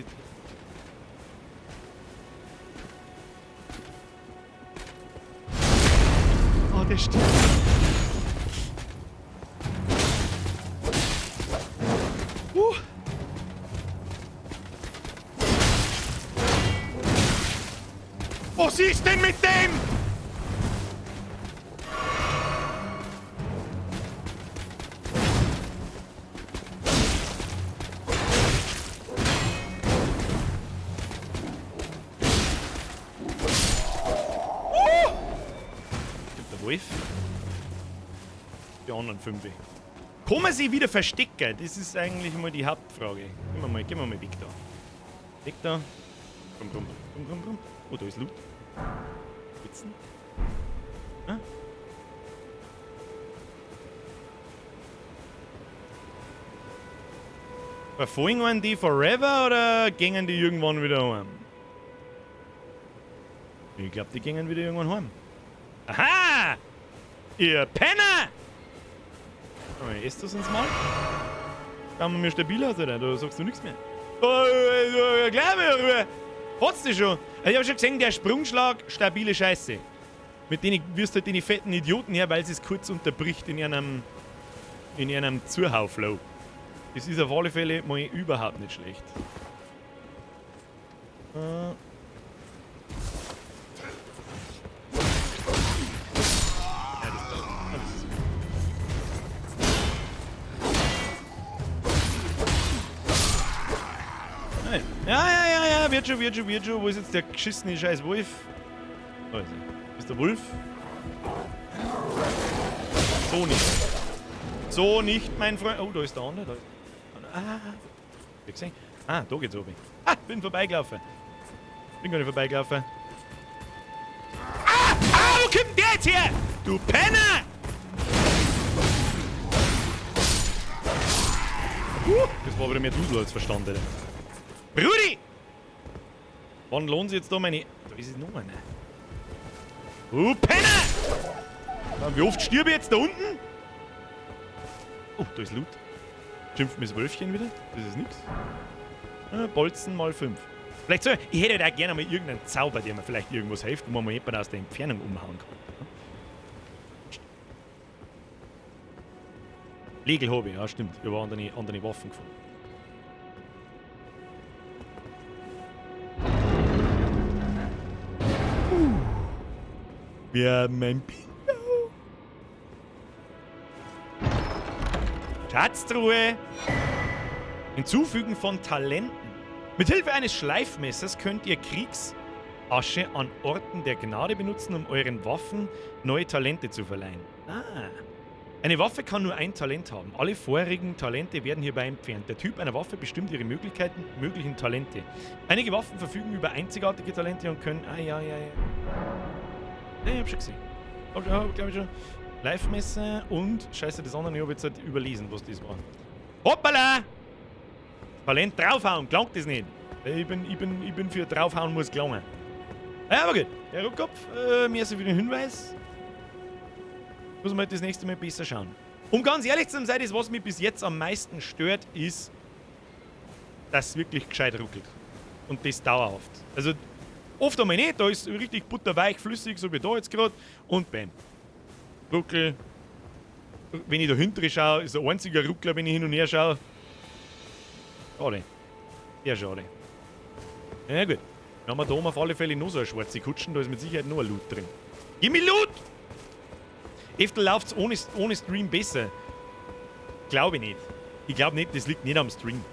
Oh, der stimmt. Was ist denn mit dem? Der Wolf. Die anderen 5. Kann man sie wieder verstecken? Das ist eigentlich mal die Hauptfrage. Gehen wir mal weg da. Weg da. Komm, komm, komm, komm, komm. Oh, da ist Loot. Spitzen. Ah. Verfolgen einen die forever oder gingen die irgendwann wieder heim? Ich glaub, die gingen wieder irgendwann heim. Aha! Ihr Penner! Oh, esst das uns mal? Da haben wir stabil aus, oder? Da sagst du nichts mehr. Oh, gleich mal, hat's dich schon? Also ich hab schon gesehen, der Sprungschlag, stabile Scheiße. Mit denen wirst du halt die fetten Idioten her, weil sie es kurz unterbricht in ihrem Zuhauflow. Das ist auf alle Fälle mal überhaupt nicht schlecht. Ja, das ist gut. Ja, wird schon, wird schon, wird schon. Wo ist jetzt der geschissene scheiß Wolf? Da ist er. Ist der Wolf? So nicht. So nicht, mein Freund. Oh, da ist der andere. Da ist der andere. Ah, hab ich gesehen? Ah, da geht's oben. Ah, bin vorbeigelaufen. Bin gar nicht vorbeigelaufen. Ah! Ah, wo kommt der jetzt her? Du Penner! Das war wieder mehr Dudel als Verstand, Alter. Brudi! Wann lohnt sich jetzt da meine... Da ist es noch einer. Du Penner! Wie oft stirb ich jetzt da unten? Oh, da ist Loot. Schimpft mir das Wölfchen wieder. Das ist nix. Bolzen mal 5. Vielleicht so, ich hätte da gerne mal irgendeinen Zauber, der mir vielleicht irgendwas hilft, wo man mal jemanden aus der Entfernung umhauen kann. Legal habe ich, ja stimmt. Ich habe andere Waffen gefunden. Wir haben ein Bingo. Schatztruhe. Hinzufügen von Talenten. Mithilfe eines Schleifmessers könnt ihr Kriegsasche an Orten der Gnade benutzen, um euren Waffen neue Talente zu verleihen. Ah. Eine Waffe kann nur ein Talent haben. Alle vorherigen Talente werden hierbei entfernt. Der Typ einer Waffe bestimmt ihre Möglichkeiten, möglichen Talente. Einige Waffen verfügen über einzigartige Talente und können... Ah, ja, ja, ja. Ja, ich hab schon gesehen. Hab, glaub ich schon. Live-Messe und... Scheiße, das andere, ich hab jetzt halt überlesen, was das war. Hoppala! Talent draufhauen, gelangt das nicht. Ich bin für draufhauen muss gelangen. Ja, aber gut. Herr Rockkopf, merci für den Hinweis. Muss man halt das nächste Mal besser schauen. Um ganz ehrlich zu sein, das, was mich bis jetzt am meisten stört, ist, dass es wirklich gescheit ruckelt. Und das dauerhaft. Also, oft einmal nicht, da ist richtig butterweich, flüssig, so wie da jetzt gerade. Und bam. Ruckel. Wenn ich da hinten schaue, ist ein einziger Ruckler, wenn ich hin und her schaue. Schade. Sehr schade. Ja gut. Dann haben wir da oben auf alle Fälle noch so eine schwarze Kutschen, da ist mit Sicherheit noch ein Loot drin. Gib mir Loot! Öfter läuft's ohne Stream besser. Glaube ich nicht. Ich glaube nicht, das liegt nicht am Stream.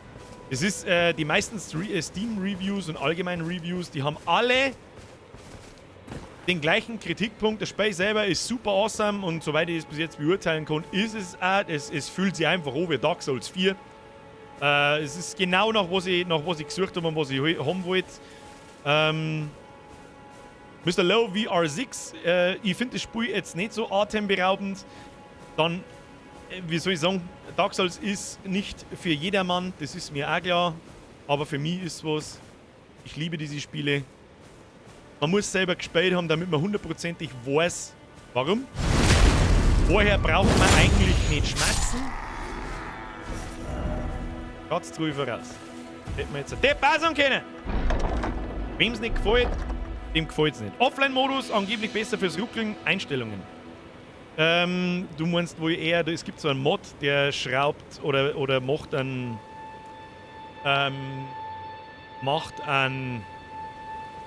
Es ist, die meisten Steam-Reviews und allgemeinen Reviews, die haben alle den gleichen Kritikpunkt. Das Spiel selber ist super awesome und soweit ich es bis jetzt beurteilen kann, ist es auch. Es fühlt sich einfach an wie Dark Souls 4. Es ist genau nach was ich gesucht habe und was ich haben wollte. Mr. Low VR6, ich finde das Spiel jetzt nicht so atemberaubend. Dann, wie soll ich sagen, Dark Souls ist nicht für jedermann, das ist mir auch klar. Aber für mich ist was, ich liebe diese Spiele. Man muss selber gespielt haben, damit man hundertprozentig weiß, warum. Vorher braucht man eigentlich nicht schmatzen. Ganz treu voraus. Hätten wir jetzt eine Depp können. Wem's nicht gefällt, dem gefällt's nicht. Offline-Modus, angeblich besser fürs Ruckeln, Einstellungen. Du meinst wohl eher, es gibt so einen Mod, der schraubt oder macht einen, wie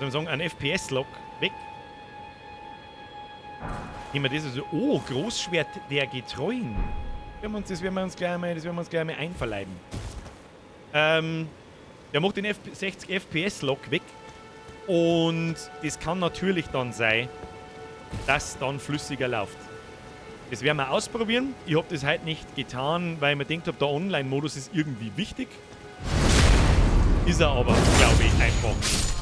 soll man sagen, einen F P S-Lock weg. Nehmen wir das also, oh, Großschwert der Getreuen. Das werden wir uns gleich mal, das werden wir uns gleich mal einverleiben. Der macht den 60 F P S-Lock weg. Und das kann natürlich dann sein, dass dann flüssiger läuft. Das werden wir ausprobieren. Ich hab das heute nicht getan, weil ich mir gedacht hab, der Online-Modus ist irgendwie wichtig. Ist er aber, glaub ich, einfach nicht.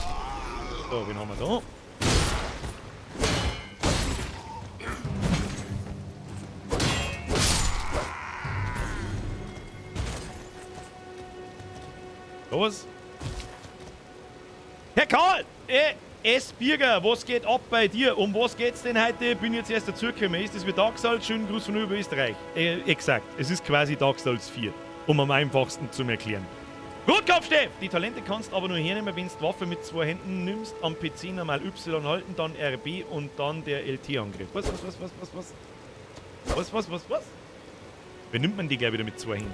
So, wen haben wir da? Los! Herr Karl! S. Birger, was geht ab bei dir? Um was geht's denn heute? Bin jetzt erst dazugekommen. Ist das wie Dark Souls? Schönen Gruß von Oberösterreich. Exakt. Es ist quasi Dark Souls 4. Um am einfachsten zu erklären. Rotkopf, Steff! Die Talente kannst aber nur hernehmen, wenn du die Waffe mit zwei Händen nimmst, am PC normal Y halten, dann RB und dann der L T-Angriff. Was, was, was, was, was, was? Was, was, was, was? Wer nimmt man die gleich wieder mit zwei Händen?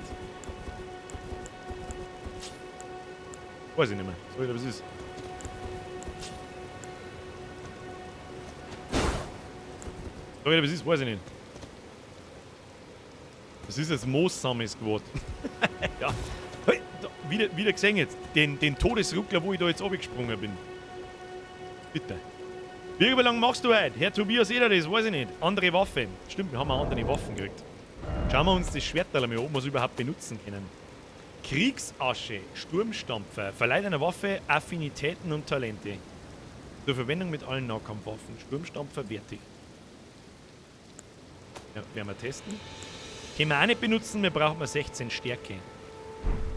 Weiß ich nicht mehr. Soll ich da, was ist? Soll ich da, was ist? Weiß ich nicht. Das ist jetzt Moossames geworden. Ja. Hey, da, wieder gesehen jetzt. Den Todesruckler, wo ich da jetzt runtergesprungen bin. Bitte. Wie lange machst du heute? Herr Tobias Eder, das weiß ich nicht. Andere Waffe. Stimmt, wir haben auch andere Waffen gekriegt. Schauen wir uns das Schwert einmal an, ob wir es überhaupt benutzen können. Kriegsasche, Sturmstampfer, verleiht einer Waffe Affinitäten und Talente. Zur Verwendung mit allen Nahkampfwaffen. Sturmstampfer wertig. Ja, werden wir testen. Können wir auch nicht benutzen, wir brauchen mal 16 Stärke.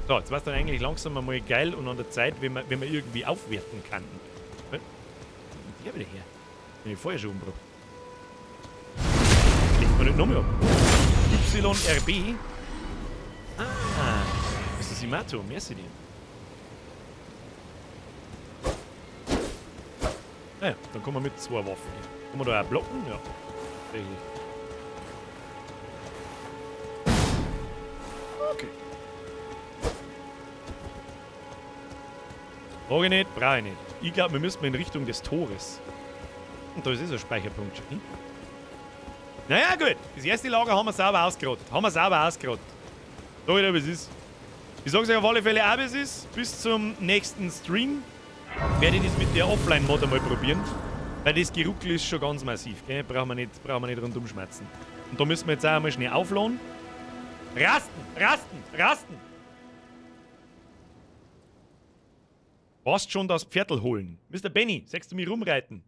So, jetzt war's dann eigentlich langsam einmal geil und an der Zeit, wenn man irgendwie aufwerten kann. Was? Der wieder her. Bin ich vorher schon umgebracht. Legt man nicht nochmal ab. YRB. Ah, das ist Simato, merci dir. Naja, dann kommen wir mit zwei Waffen. Kann man da auch blocken? Ja. Tatsächlich. Okay. Brauche ich nicht, brauche ich nicht. Ich glaub, wir müssen in Richtung des Tores. Und da ist eh so ein Speicherpunkt schon. Hm? Naja, gut. Das erste Lager haben wir sauber ausgerottet. Haben wir sauber ausgerottet. So, wieder, wie es ist. Ich sag's euch auf alle Fälle auch, wie es ist. Bis zum nächsten Stream werde ich das mit der Offline-Mod einmal probieren. Weil das Geruckel ist schon ganz massiv. Gell? Brauchen wir nicht rundum schmerzen. Und da müssen wir jetzt auch einmal schnell aufladen. Rasten, rasten, rasten! Warst schon das Pferdl holen? Mr. Benny, sagst du mich rumreiten?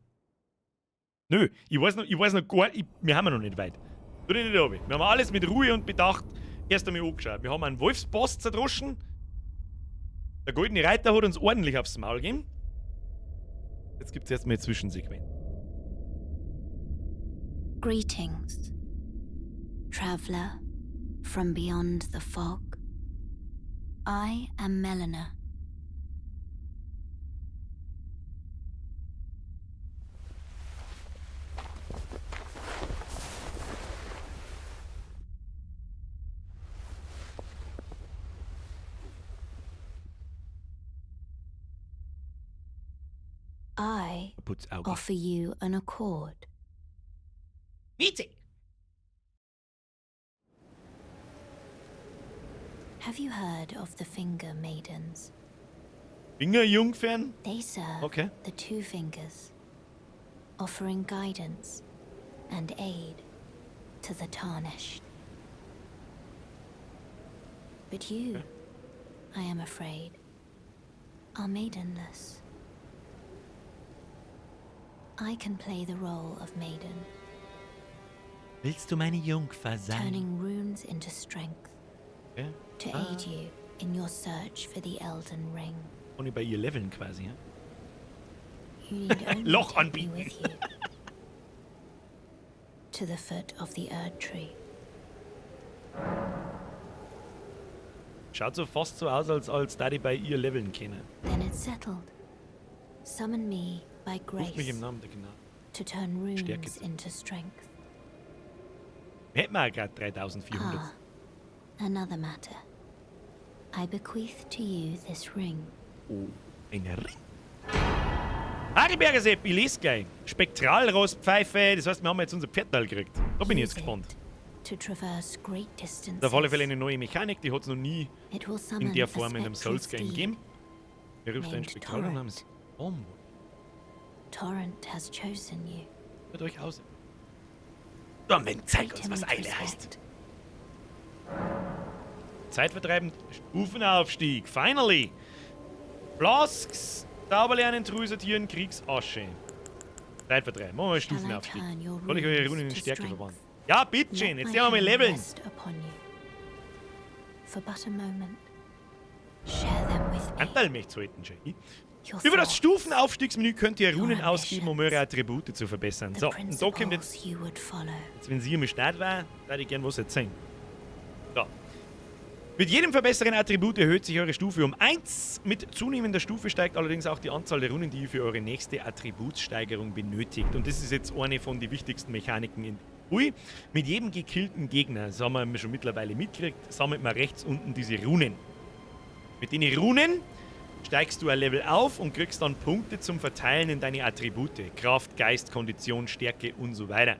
Nö, ich weiß noch gar nicht, wir haben ja noch nicht weit. Tu dich nicht runter. Wir haben alles mit Ruhe und Bedacht erst einmal angeschaut. Wir haben einen Wolfsboss zerdroschen. Der goldene Reiter hat uns ordentlich aufs Maul gegeben. Jetzt gibt's erstmal eine Zwischensequenz. Greetings, traveler from beyond the fog. I am Melina. I Putz Auge. offer you an accord. Miete! Have you heard of the Finger Maidens? Fingerjungfern? They serve Okay. the Two Fingers, offering guidance and aid to the tarnished. But you, Okay. I am afraid, are maidenless. I can play the role of maiden, Willst du meine Jungfer sein? turning runes into strength Okay. to aid you in your search for the Elden Ring. Kann ich bei ihr leveln quasi, ja? You need only Loch take me anbieten. with you to the foot of the Erd Tree. Schaut so fast so aus, als da die bei ihr leveln können. Then it's settled. Summon me by Ruf mich im grace Namen der Gnade. to turn runes Stärke zu. into strength. Hätten wir auch grad 3400. Ah, another matter. I bequeath to you this ring. Oh, ein Ring. Hagelberger Sepp, ich lese gleich. Spektralrostpfeife, das heißt, wir haben jetzt unser Pferdteil gekriegt. Da bin ich jetzt Use gespannt. it to traverse great distances. Auf alle Fälle eine neue Mechanik, die hat es noch nie It will summon in der a Form in einem spectral Souls-Game steed gegeben. Wer ruft einen named Spektralron Torrent. namens Bombo? Torrent has chosen you. Hört euch aus. Dornwind, zeig Treat uns, him was with Eile heißt. respect. Zeitvertreibend, Stufenaufstieg, finally! Flasks, Zauberlernen, Truhe sortieren, Kriegsasche. Zeitvertreib, machen wir mal Shall I Stufenaufstieg. turn your Soll ich eure runes Runen in to Stärke strength? verwandeln? Ja, bitteschön, Let jetzt my gehen wir mal hand leveln. rest upon you. For but a moment. Share them with me. Anteil möchte halten, Jackie. Your Über das thoughts, Stufenaufstiegsmenü könnt ihr Runen Your ausgeben, um eure ambitions. Attribute zu verbessern. the So, und da kommt jetzt, principles you would follow. jetzt, wenn sie im Start war, würde ich gern was erzählen. So. Mit jedem verbesserten Attribut erhöht sich eure Stufe um 1. Mit zunehmender Stufe steigt allerdings auch die Anzahl der Runen, die ihr für eure nächste Attributssteigerung benötigt. Und das ist jetzt eine von den wichtigsten Mechaniken in Ui. Mit jedem gekillten Gegner, das haben wir schon mittlerweile mitgekriegt, sammelt man rechts unten diese Runen. Mit den Runen steigst du ein Level auf und kriegst dann Punkte zum Verteilen in deine Attribute. Kraft, Geist, Kondition, Stärke und so weiter.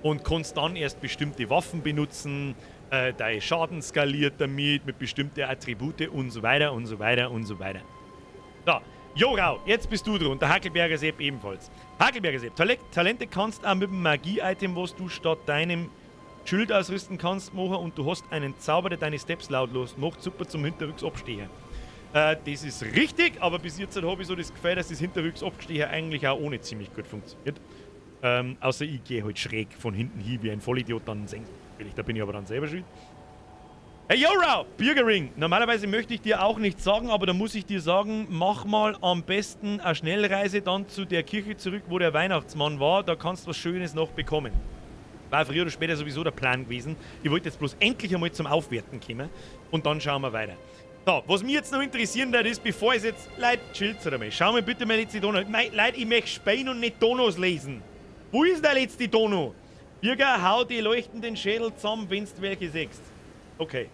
Und kannst dann erst bestimmte Waffen benutzen, dein Schaden skaliert damit, mit bestimmten Attribute und so weiter und so weiter und so weiter. So, Jorau, jetzt bist du dran und der Hackelberger Sepp ebenfalls. Hackelberger Sepp, Talente kannst auch mit dem Magie-Item, was du statt deinem Schild ausrüsten kannst, machen und du hast einen Zauber, der deine Steps lautlos macht, super zum Hinterrücks abstehen. Das ist richtig, aber bis jetzt habe ich so das Gefühl, dass das Hinterrücks abstehen eigentlich auch ohne ziemlich gut funktioniert. Außer ich gehe halt schräg von hinten hin wie ein Vollidiot, dann senkt natürlich, da bin ich aber dann selber schuld. Hey Jorau, Bürgerring, normalerweise möchte ich dir auch nichts sagen, aber da muss ich dir sagen, mach mal am besten eine Schnellreise dann zu der Kirche zurück, wo der Weihnachtsmann war, da kannst du was Schönes noch bekommen. War früher oder später sowieso der Plan gewesen. Ich wollte jetzt bloß endlich einmal zum Aufwerten kommen und dann schauen wir weiter. So, was mich jetzt noch interessieren wird, ist, bevor ich jetzt... Leute, chillt's einmal. Schau mir bitte meine letzte Dono. Mei, Leute, ich möchte spielen und nicht Donos lesen. Wo ist der letzte Dono? Bürger, hau die leuchtenden Schädel zusammen, wenn's du welche siehst. Okay.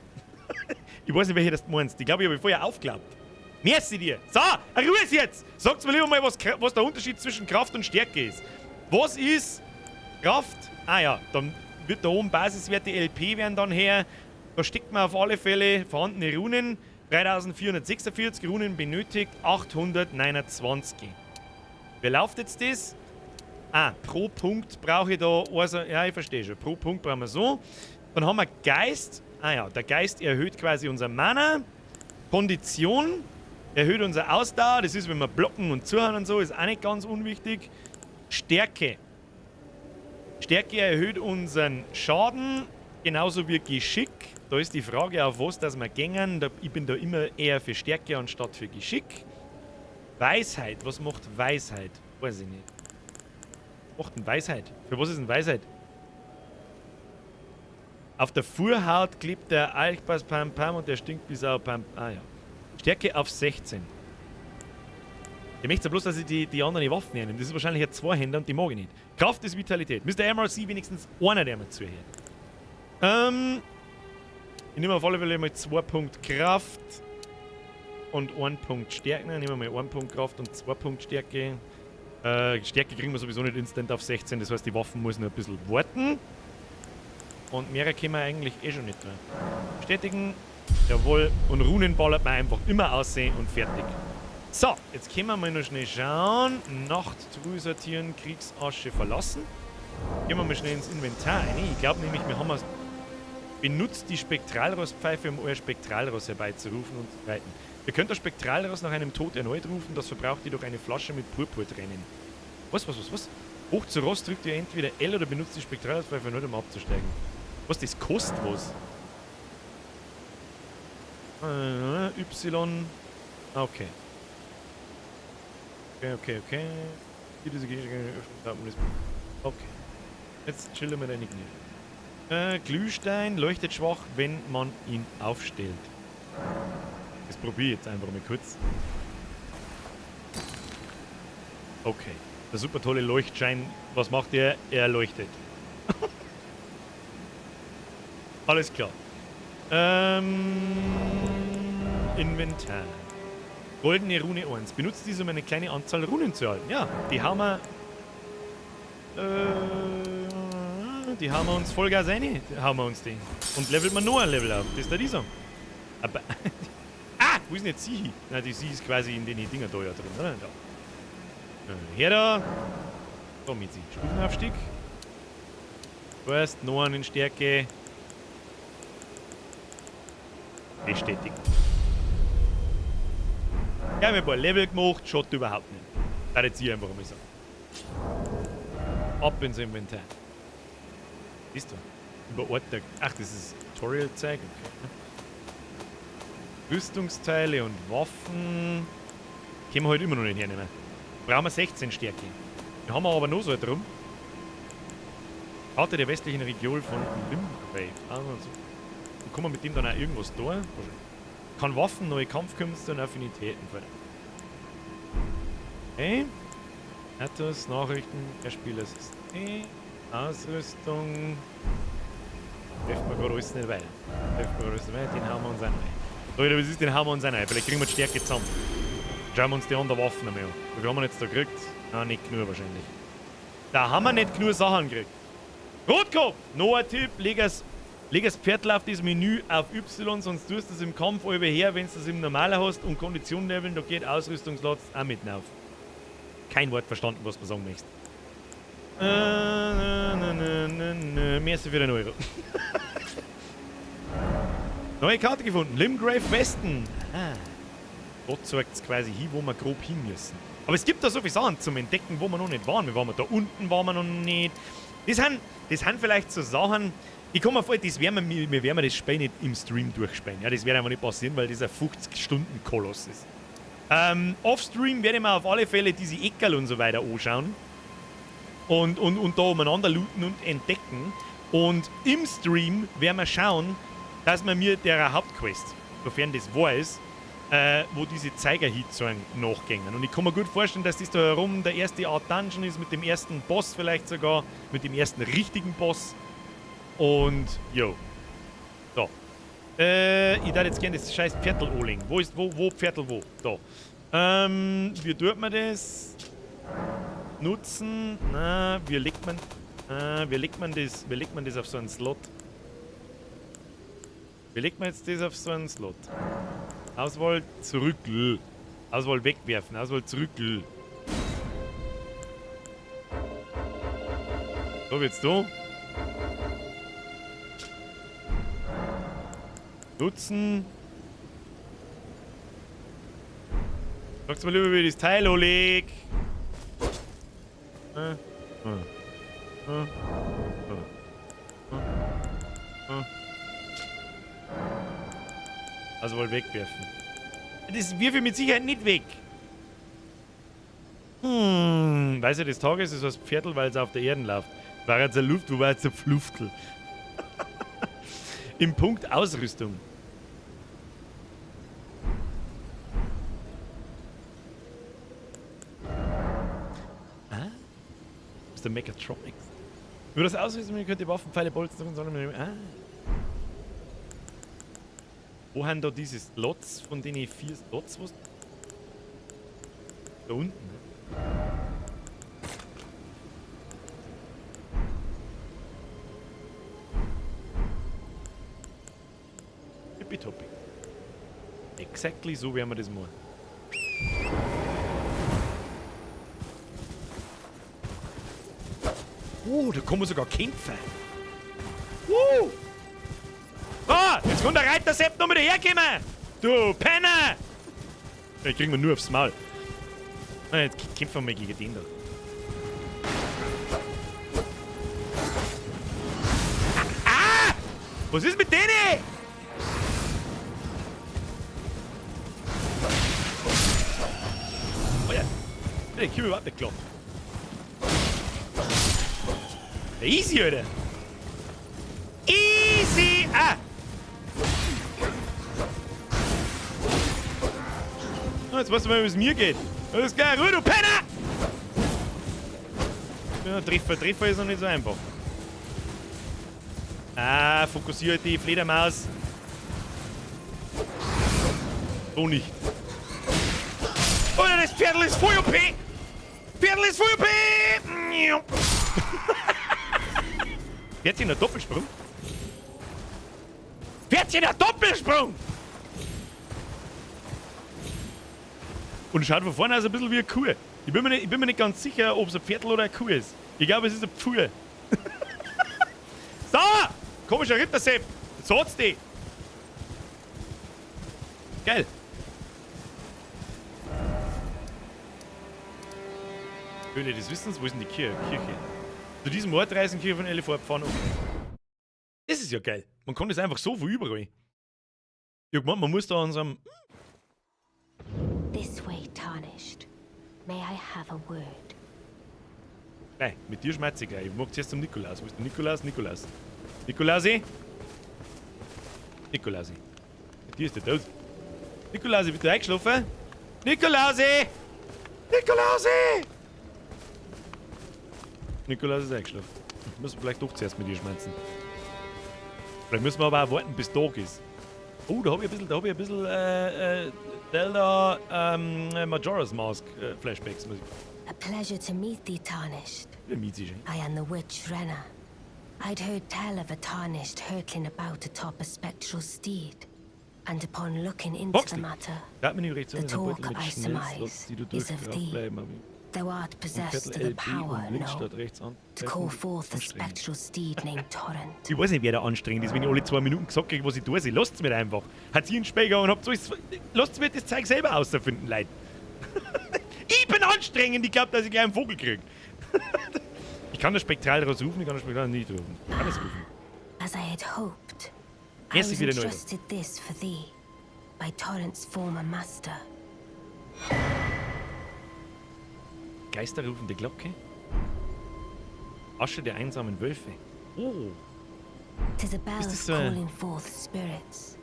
Ich weiß nicht, welche das du meinst. Ich glaube, ich habe vorher aufgeklappt. Merci dir. So, Ruhe ist jetzt. Sagt's mir lieber mal, was der Unterschied zwischen Kraft und Stärke ist. Was ist Kraft? Ah ja, dann wird da oben Basiswerte LP werden dann her. Da steckt man auf alle Fälle vorhandene Runen. 3446 Runen benötigt, 829. Wer läuft jetzt das? Ah, pro Punkt brauche ich da... Also, ja, ich verstehe schon. Pro Punkt brauchen wir so. Dann haben wir Geist. Ah ja, der Geist erhöht quasi unser Mana. Kondition erhöht unsere Ausdauer. Das ist, wenn wir blocken und zuhauen und so. Ist auch nicht ganz unwichtig. Stärke. Stärke erhöht unseren Schaden. Genauso wie Geschick. Da ist die Frage, auf was dass wir gängen. Ich bin da immer eher für Stärke anstatt für Geschick. Weisheit. Was macht Weisheit? Weiß ich nicht. Was macht denn Weisheit? Für was ist denn Weisheit? Auf der Vorhaut klebt der Alchpass Pam Pam und der stinkt bis auf Pam. Ah ja. Stärke auf 16. Ich möchte ja bloß, dass ich die anderen Waffen hernehme. Das ist wahrscheinlich ein Zweihänder und die mag ich nicht. Kraft ist Vitalität. Mr. MRC wenigstens einer, der mir zuhört. Ich nehme auf alle Fälle mal 2 Punkt Kraft und 1 Punkt Stärke. Nehmen wir mal 1 Punkt Kraft und 2 Punkt Stärke. Stärke kriegen wir sowieso nicht instant auf 16, das heißt, die Waffen müssen noch ein bisschen warten. Und mehr können wir eigentlich eh schon nicht mehr. Bestätigen. Jawohl. Und Runen ballert man einfach immer aussehen und fertig. So, jetzt können wir mal noch schnell schauen. Nachttruhe sortieren, Kriegsasche verlassen. Gehen wir mal schnell ins Inventar rein. Ich glaube nämlich, wir haben es benutzt die Spektralrostpfeife, um euer Spektralross herbeizurufen und zu reiten. Ihr könnt das Spektralross nach einem Tod erneut rufen, das verbraucht jedoch eine Flasche mit Purpurtränen. Was? Hoch zu Ross drückt ihr entweder L oder benutzt die Spektralrostpfeife erneut, um abzusteigen. Was, das kostet was? Y. Okay. Okay. Hier diese Gegenstände öffnen. Okay. Jetzt chillen wir deine Knie. Glühstein leuchtet schwach, wenn man ihn aufstellt. Das probiere ich jetzt einfach mal kurz. Okay. Der super tolle Leuchtschein. Was macht er? Er leuchtet. Alles klar. Inventar. Goldene Rune 1. Benutzt diese, um eine kleine Anzahl Runen zu erhalten. Ja, die haben wir. Die haben wir uns Vollgas rein. Die haben wir uns die. Und levelt man noch ein Level auf. Das ist der dieser. Aber. Ah! Wo ist denn jetzt sie hin? Na, die sie ist quasi in den Dinger da ja drin, oder? Da. Her da. Da mit sie. Stufenaufstieg. First, noch einen in Stärke. Bestätigen. Ja, wir haben ein paar Level gemacht, schaut überhaupt nicht. Da jetzt hier einfach mal sagen. Ab ins Inventar. Siehst du? Über Ort der. Ach, das ist Tutorial-Zeug. Okay. Rüstungsteile und Waffen. Können wir heute immer noch nicht hernehmen. Brauchen wir 16 Stärke. Wir haben aber noch so drum. Karte der westlichen Region von Limgrave. Also, kann man mit dem dann auch irgendwas tun? Kann Waffen, neue Kampfkünste und Affinitäten fördern. Okay. Athos, Nachrichten, Erspielersystem, Ausrüstung. Treffen wir gerade alles nicht weiter. Den hauen wir uns auch rein. Leute, was ist, den hauen wir uns auch rein. Vielleicht kriegen wir die Stärke zusammen. Schauen wir uns die anderen Waffen einmal an. Wie viel haben wir jetzt da gekriegt? Ah, nicht genug wahrscheinlich. Da haben wir nicht genug Sachen gekriegt. Rotkopf! Noch ein Tipp, leg das Pferdl auf das Menü auf Y, sonst tust du es im Kampf über her, wenn du es im Normalen hast und Kondition leveln, da geht Ausrüstungslots auch mitten auf. Kein Wort verstanden, was man sagen möchte. Merci für den Euro. Neue Karte gefunden. Limgrave Westen. Ah. Dort zeigt es quasi hin, wo wir grob hin müssen. Aber es gibt da so viele Sachen zum Entdecken, wo wir noch nicht waren. Wir waren da unten, waren wir noch nicht. Das sind vielleicht so Sachen. Ich komme mir vor, das werden wir, wir werden das Spiel nicht im Stream durchspielen. Ja, das wird einfach nicht passieren, weil das ein 50-Stunden-Koloss ist. Off-Stream werde ich mir auf alle Fälle diese Eckerl und so weiter anschauen. Und da umeinander looten und entdecken. Und im Stream werden wir schauen, dass wir mir der Hauptquest, sofern das wahr ist, wo diese Zeigerhitzungen nachgängen. Und ich kann mir gut vorstellen, dass das da herum der erste Art Dungeon ist, mit dem ersten Boss vielleicht sogar, mit dem ersten richtigen Boss. Und, jo. So. Ich darf jetzt gerne das scheiß Pferdl anlegen. Wo ist, wo Pferdl, wo? Da. Wie tut man das? Nutzen? Na, wie legt man, wie legt man das auf so einen Slot? Wie legt man jetzt das auf so einen Slot? Auswahl zurück. Auswahl wegwerfen. Auswahl zurück. So, jetzt du. Nutzen. Sag's mal lieber, wie ich das Teil anleg. Also wohl wegwerfen. Das wirf ich mit Sicherheit nicht weg. Weiße des Tages ist das Pferdl, weil es auf der Erde läuft. War jetzt eine Luft, wo war jetzt ein Fluftel? Im Punkt Ausrüstung. Ah? Das ist der Mechatronics. Über das Ausrüstung könnt ihr Waffen, Pfeile, Bolzen und so. Ah. Wo haben da diese Slots, von denen ich 4 Slots wusste? Da unten, ne? Tippitoppi. Exactly so werden wir das machen. Oh, da kann man sogar kämpfen. Ah, jetzt kommt der Reiter Sepp noch wieder herkommen! Du Penner! Den kriegen wir nur aufs Maul. Ah, jetzt kämpfen wir mal gegen den da. Ah! Was ist mit denen? Oh ja. Ich komm überhaupt nicht klar. Easy, Alter! Easy! Ah! Oh, jetzt weißt du mal, wie es mir geht. Alles klar, Ruhe, du Penner! Ja, Treffer ist noch nicht so einfach. Ah, fokussiere die Fledermaus. So nicht. Oh, das Pferdl ist voll OP! Pferdl ist voll OP! Pferdchen, der Doppelsprung? Pferdchen, der Doppelsprung! Und schaut von vorne aus ein bisschen wie eine Kuh. Ich bin mir nicht ganz sicher, ob es ein Pferdl oder eine Kuh ist. Ich glaube, es ist eine Pfuhr. So! Komischer Rittersepp! Jetzt hat's die! Geil! Höhle des Wissens, wo ist denn die Kirche? Zu diesem Ort reisen Kirche von Elefort fahren. Okay. Das ist ja geil. Man kann das einfach so von überall. Ich hab gemeint, man muss da an so einem. This way, Tarnished. May I have a word? Nein, mit dir schmerze ich gleich. Ich mag zuerst zum Nikolaus. Wo ist der Nikolaus? Nikolaus. Nikolausi? Nikolausi. Mit dir ist der tot. Nikolausi, bist du eingeschlafen? Nikolausi! Nikolausi! Nikolaus ist eingeschlafen. Müssen wir vielleicht doch zuerst mit dir schmerzen. Vielleicht müssen wir aber auch warten, bis Tag ist. Oh, da habe ich ein bisschen, Zelda Majora's Mask Flashbacks. Muss ich. A pleasure to meet thee, Tarnished. I am the witch Renna. I'd heard tell of a Tarnished hurtling about atop a spectral steed. And upon looking into the matter, the talk I surmise is of thee. Thou art possessed of the power, no, to call forth a spectral steed named Torrent. Ich weiß nicht, wer da anstrengend ist, wenn ich alle 2 Minuten gesagt kriege, was ich tue. Lasst's mir einfach. Hat sie einen Spiegel und habt alles. Lasst's mir das Zeug selber auserfinden, Leute. Ich bin anstrengend, ich glaube, dass ich gleich einen Vogel kriege. Ich kann das Spektral daraus rufen, ich kann das Spektral nicht rufen. Ich kann es rufen. As I had hoped, I was entrusted this for thee by Torrent's former master. Geisterrufende Glocke? Asche der einsamen Wölfe. Oh. Tis a bell Ist das so calling forth spirits.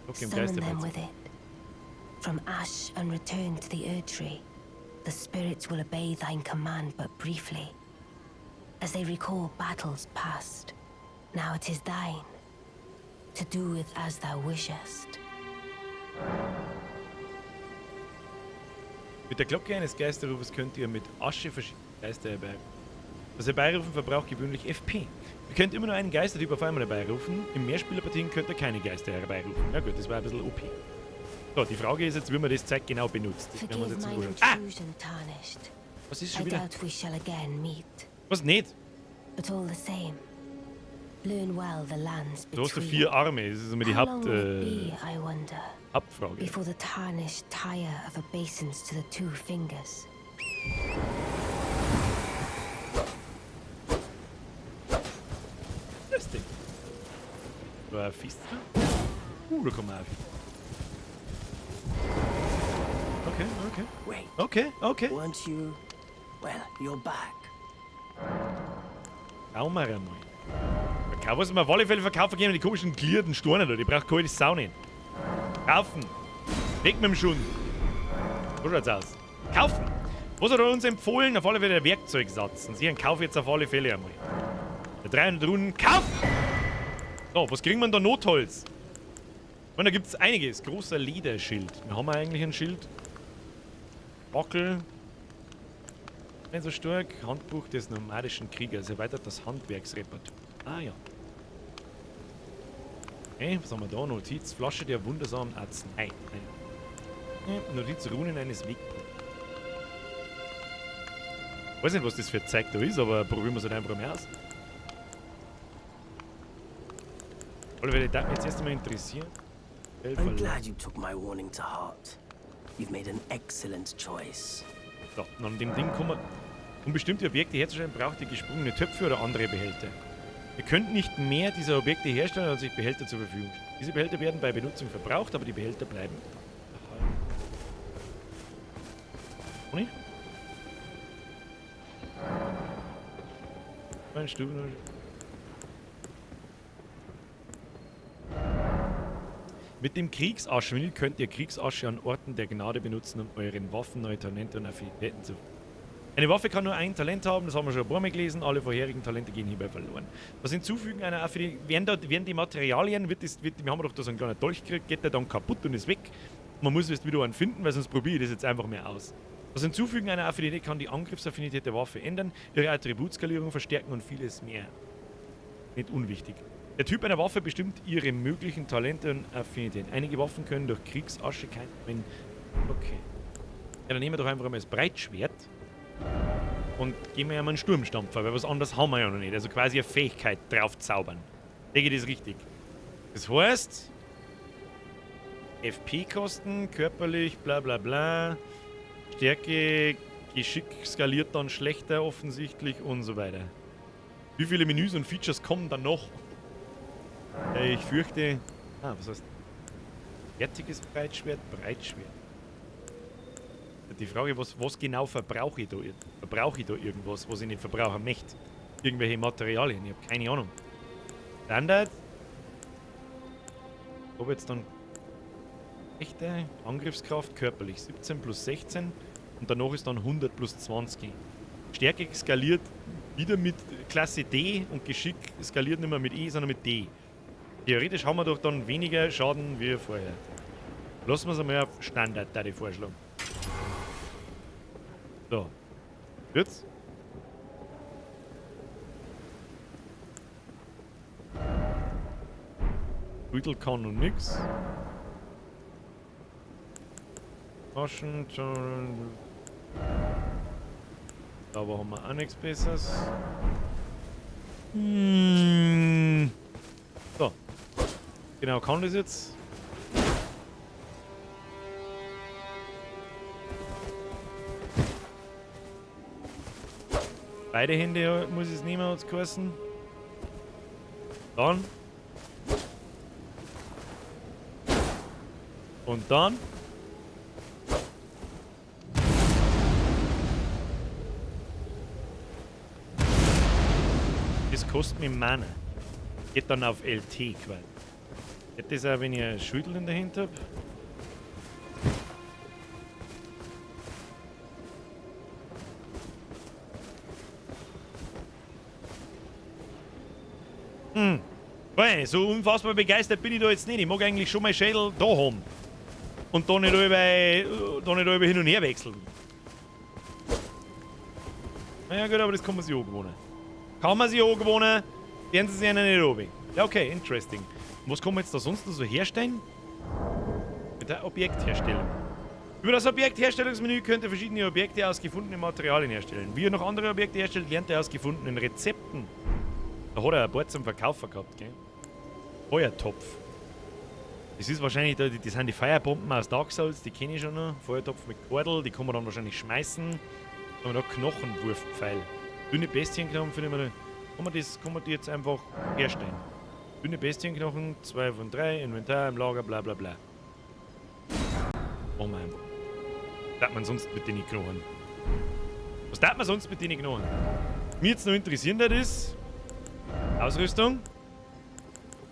Glocke im Summon them Geisterbett. with it. From ash and return to the Erdtree. The spirits will obey thine command but briefly, as they recall battles past. Now it is thine to do with as thou wishest. Mit der Glocke eines Geisterrufers könnt ihr mit Asche verschiedene Geister herbeirufen. Das Herbeirufen verbraucht gewöhnlich FP. Ihr könnt immer nur einen Geistertyp auf einmal herbeirufen. In Mehrspielerpartien könnt ihr keine Geister herbeirufen. Na gut, das war ein bisschen OP. So, die Frage ist jetzt, wie man das Zeug genau benutzt. Das werden wir uns Forgive jetzt mine anschauen. Ah! intrusion, Tarnished. Was ist I schon wieder? doubt we shall again meet. Was nicht? But all the same, learn well the lands Du hast between. 4 Arme, das ist immer die How long will it be, I wonder, Hauptfrage. before the tarnished tire of obeisance to the two fingers? Lustig. War ein Fist drin? Da kommen wir auch. Okay, okay. Wait. Okay, okay. Weren't you? Well, you're back. Schauen wir einmal. Verkauf, was wir auf alle Fälle verkaufen gehen, die komischen glierten Steine da. Die braucht keine Sau nicht. Kaufen. Weg mit dem Schund. So schaut's aus. Kaufen. Was hat er uns empfohlen? Auf alle Fälle der Werkzeugsatz. Und sie kaufe jetzt auf alle Fälle einmal. Der 300 Runen. Kaufen! So, was kriegen wir denn da Notholz? Ich meine, da gibt's einiges. Großer Lederschild. Wir haben eigentlich ein Schild. Wackel. Nicht so stark. Handbuch des nomadischen Kriegers. Erweitert das Handwerksrepertoire. Ah ja. Okay, was haben wir da? Notiz. Flasche der wundersamen Arznei. Nein. Notiz Runen eines Wegpunkts. Ich weiß nicht, was das für ein Zeug da ist, aber probieren wir es halt einfach mal aus. Alle Fälle, das mich jetzt erst einmal interessieren. I'm glad you took my warning to heart. You've made an excellent choice. So, und an dem Ding kommen wir. Um bestimmte Objekte herzustellen, braucht ihr gesprungene Töpfe oder andere Behälter. Ihr könnt nicht mehr dieser Objekte herstellen, als sich Behälter zur Verfügung stellen. Diese Behälter werden bei Benutzung verbraucht, aber die Behälter bleiben erhalten. Ohne? Mein Stuben. Mit dem Kriegsaschmenü könnt ihr Kriegsasche an Orten der Gnade benutzen, um euren Waffen neue Talente und Affinitäten zu. Eine Waffe kann nur ein Talent haben, das haben wir schon ein paar Mal gelesen. Alle vorherigen Talente gehen hierbei verloren. Das Hinzufügen einer Affinität, werden die Materialien, wird das, wird, wir haben doch da so einen kleinen Dolch gekriegt, geht der dann kaputt und ist weg. Man muss es wieder einen finden, weil sonst probiere ich das jetzt einfach mehr aus. Das Hinzufügen einer Affinität kann die Angriffsaffinität der Waffe ändern, ihre Attributsskalierung verstärken und vieles mehr. Nicht unwichtig. Der Typ einer Waffe bestimmt ihre möglichen Talente und Affinitäten. Einige Waffen können durch Kriegsasche kein... Okay. Ja, dann nehmen wir doch einfach mal das Breitschwert und gehen wir ja mal einen Sturmstampfer, weil was anderes haben wir ja noch nicht. Also quasi eine Fähigkeit drauf zaubern. Denke ich, das ist richtig. Das heißt, FP-Kosten, körperlich, bla bla bla, Stärke, Geschick skaliert dann schlechter offensichtlich und so weiter. Wie viele Menüs und Features kommen dann noch? Ich fürchte... Ah, was heißt... Fertiges Breitschwert, Breitschwert. Die Frage, was genau verbrauche ich da? Verbrauche ich da irgendwas, was ich nicht verbrauchen möchte? Irgendwelche Materialien? Ich hab keine Ahnung. Standard. Ob jetzt dann... Echte Angriffskraft, körperlich 17 plus 16 und danach ist dann 100 plus 20. Stärke skaliert wieder mit Klasse D und Geschick skaliert nicht mehr mit E, sondern mit D. Theoretisch haben wir doch dann weniger Schaden wie vorher. Lassen wir es einmal auf Standard, da die vorschlagen. So. Jetzt? Beutel kann noch nix. Taschen, da haben wir auch nichts Besseres. So. Genau, kann das jetzt? Beide Hände muss ich es nehmen, hat's geheißen. Dann. Und dann. Das kostet mir Mana. Geht dann auf LT quasi. Geht das auch, wenn ich ein Schüttel in der Hand hab? Weil, so unfassbar begeistert bin ich da jetzt nicht. Ich mag eigentlich schon meinen Schädel da haben. Und da nicht über hin und her wechseln. Naja gut, aber das kann man sich angewohnen. Kann man sich angewohnen, werden sie sich einer nicht runter. Ja, okay, interesting. Und was kann man jetzt da sonst noch so herstellen? Mit der Objektherstellung. Über das Objektherstellungsmenü könnt ihr verschiedene Objekte aus gefundenen Materialien herstellen. Wie ihr noch andere Objekte herstellt, lernt ihr aus gefundenen Rezepten. Da hat er ein paar zum Verkaufen gehabt, gell? Feuertopf. Das ist wahrscheinlich, das sind die Feuerbomben aus Dark Souls, die kenne ich schon noch. Feuertopf mit Kordel, die kann man dann wahrscheinlich schmeißen. Dann haben wir da Knochenwurfpfeil. Dünne Bestienknochen finden wir da. Kann man die jetzt einfach herstellen? Dünne Bestienknochen, 2 von 3, Inventar im Lager, bla bla bla. Machen wir einfach. Was darf man sonst mit den Knochen? Was darf man sonst mit den Knochen? Mir jetzt noch interessieren, das ist Ausrüstung.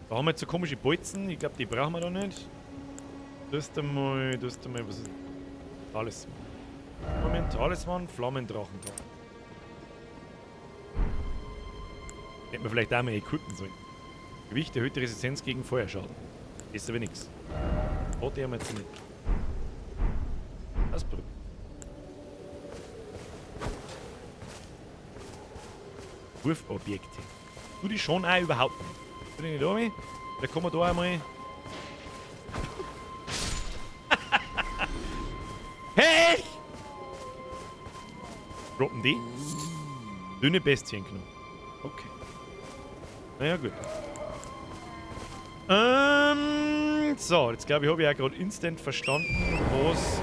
Da haben wir jetzt so komische Bolzen. Ich glaub, die brauchen wir da nicht. Das ist einmal, was ist das? Talisman. Moment, Talisman, Flammendrachen. Hätten wir vielleicht auch mal equippen sollen. Gewicht erhöhte Resistenz gegen Feuerschaden. Ist aber nix. Hat er jetzt nicht. Das Brück. Wurfobjekte. Tu die schon auch überhaupt nicht. Tu die nicht da, da kommen wir da einmal. Hey! Droppen die? Dünne Bestienknochen. Okay. Naja, gut. So, jetzt glaube ich, habe ich auch gerade instant verstanden, was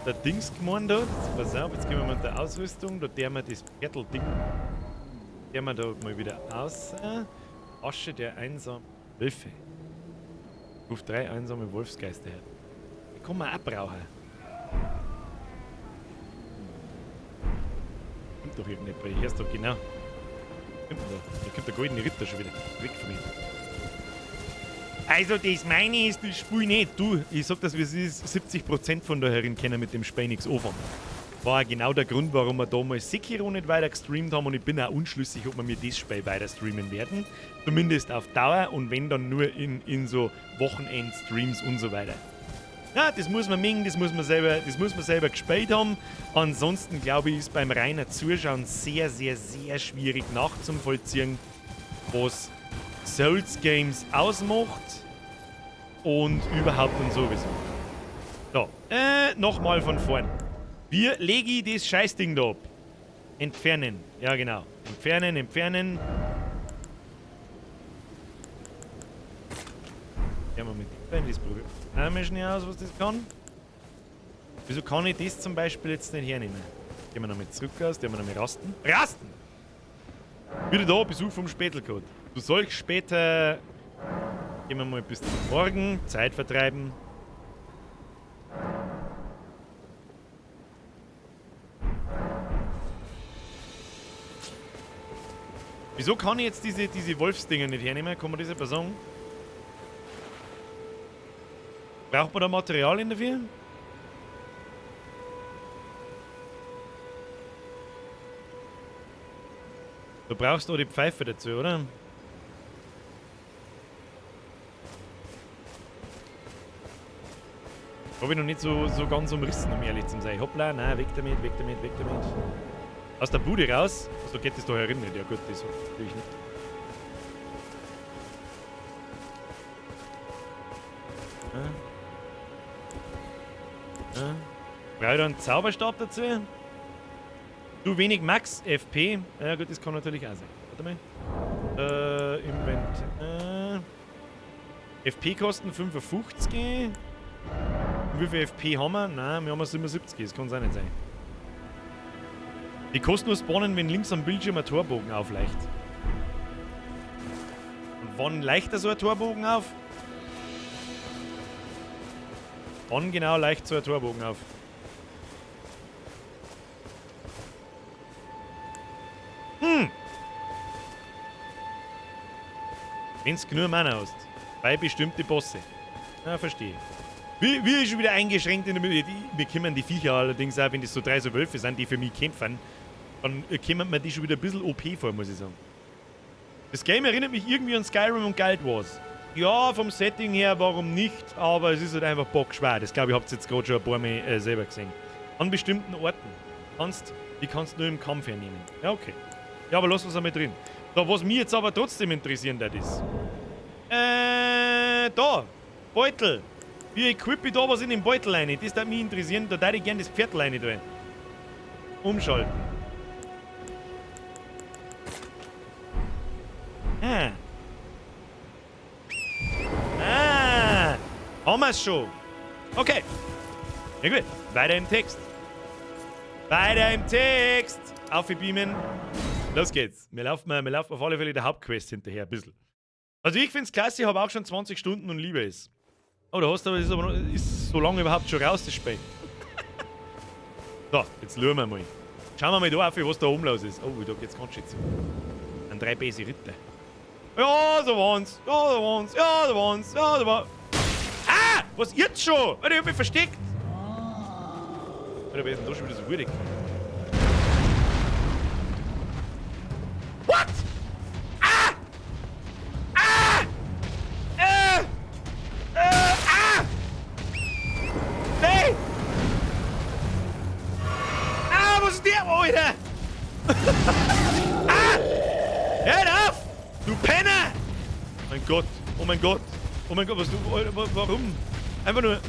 der Dings gemeint hat. Jetzt, pass auf, jetzt gehen wir mal in der Ausrüstung. Da der wir das Perl-Ding. Der wir da mal wieder aus. Asche der einsamen Wölfe. Ruf 3 einsame Wolfsgeister her. Die kann man auch brauchen. Kommt doch irgendjemand, ich hör's doch genau. Kommt da? Da kommt der goldene Ritter schon wieder. Weg von mir. Also das meine ist das Spiel nicht. Du, ich sag das, wie es ist, 70% von der Herrin können mit dem Spiel nichts anfangen. War genau der Grund, warum wir damals Sekiro nicht weiter gestreamt haben und ich bin auch unschlüssig, ob wir mir das Spiel weiter streamen werden. Zumindest auf Dauer und wenn dann nur in so Wochenend-Streams und so weiter. Ja, das muss man mengen, das muss man selber gespielt haben. Ansonsten glaube ich, ist beim reinen Zuschauen sehr, sehr, sehr schwierig nachzuvollziehen, was Souls Games ausmacht und überhaupt und sowieso. So, nochmal von vorn. Wir legen das Scheißding da ab. Entfernen. Ja, genau. Entfernen, entfernen. Gehen wir mit dem das probieren. Einmal schnell aus, was das kann. Wieso kann ich das zum Beispiel jetzt nicht hernehmen? Gehen wir nochmal zurück aus, gehen wir nochmal rasten. Rasten! Wieder da, Besuch vom Spätelcode. Du sollst später. Gehen wir mal bis zum Morgen, Zeit vertreiben. Wieso kann ich jetzt diese Wolfsdinger nicht hernehmen? Kann man das etwas sagen? Braucht man da Materialien dafür? Du brauchst doch die Pfeife dazu, oder? Hab ich noch nicht so ganz umrissen, um ehrlich zu sein. Hoppla, nein, weg damit, weg damit, weg damit. Aus der Bude raus? So geht das da herin nicht. Ja gut, das natürlich nicht. Brauche ich da einen Zauberstab dazu? Du wenig Max FP. Ja gut, das kann natürlich auch sein. Warte mal. Invent. FP kosten 55. Wie viel FP haben wir? Nein, wir haben 77. Das kann es auch nicht sein. Die kosten nur spawnen, wenn links am Bildschirm ein Torbogen aufleicht. Und wann leicht da so ein Torbogen auf? Wann genau leicht so ein Torbogen auf? Hm! Wenn's genug Mana hast. Bei bestimmte Bosse. Na, verstehe. Wie ist schon wieder eingeschränkt in der Mitte. Wir kümmern die Viecher allerdings auch, wenn das so 3 so Wölfe sind, die für mich kämpfen. Dann kümmert man die schon wieder ein bisschen OP vor, muss ich sagen. Das Game erinnert mich irgendwie an Skyrim und Guild Wars. Ja, vom Setting her, warum nicht, aber es ist halt einfach bockschwer. Das glaube ich, habt ihr jetzt gerade schon ein paar Mal selber gesehen. An bestimmten Orten. Die kannst du nur im Kampf hernehmen. Ja, okay. Ja, aber lass uns einmal drin. So, was mich jetzt aber trotzdem interessieren wird, ist. Da! Beutel! Wie equip ich da was in den Beutel rein? Das würde mich interessieren, da würde ich gerne das Pferd rein tun. Umschalten. Ah. Ah. Haben wir's schon. Okay. Ja gut, weiter im Text. Weiter im Text. Aufbeamen. Los geht's. Wir laufen auf alle Fälle der Hauptquest hinterher ein bisschen. Also ich find's klasse, ich habe auch schon 20 Stunden und liebe es. Oh, da hast du aber, ist aber noch, ist so lange überhaupt schon raus, das Spiel. So, jetzt schauen wir mal. Schauen wir mal da auf, was da oben los ist. Oh, da geht's ganz schön zu. An 3 böse Ritter. Ja, da waren's. Ja, da waren's. Ja, da waren's. Ja, da war. Ah! Was jetzt schon? Alter, ich hab mich versteckt. Alter, wer ist denn da schon wieder so würdig? What? Ah! Ah! Ah! Nee! Ah, was ist der? Alter! Ah! Hör auf! Du Penner! Mein Gott, oh mein Gott, oh mein Gott, was du, Alter, warum? Einfach nur,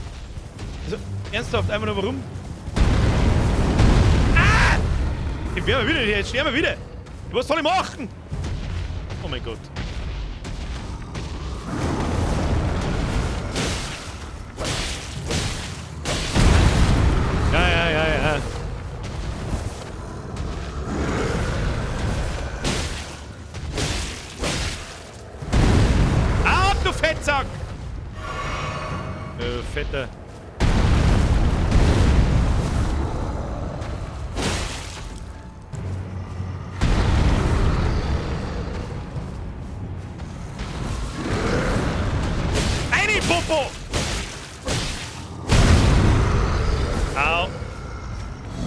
also ernsthaft, einfach nur warum? Ah! Ich werde wieder, jetzt sterben wir wieder! Was soll ich machen? Oh mein Gott. Ja, ja, ja, ja. Ab, du Fettsack! Fetter. Eine Popo! Au.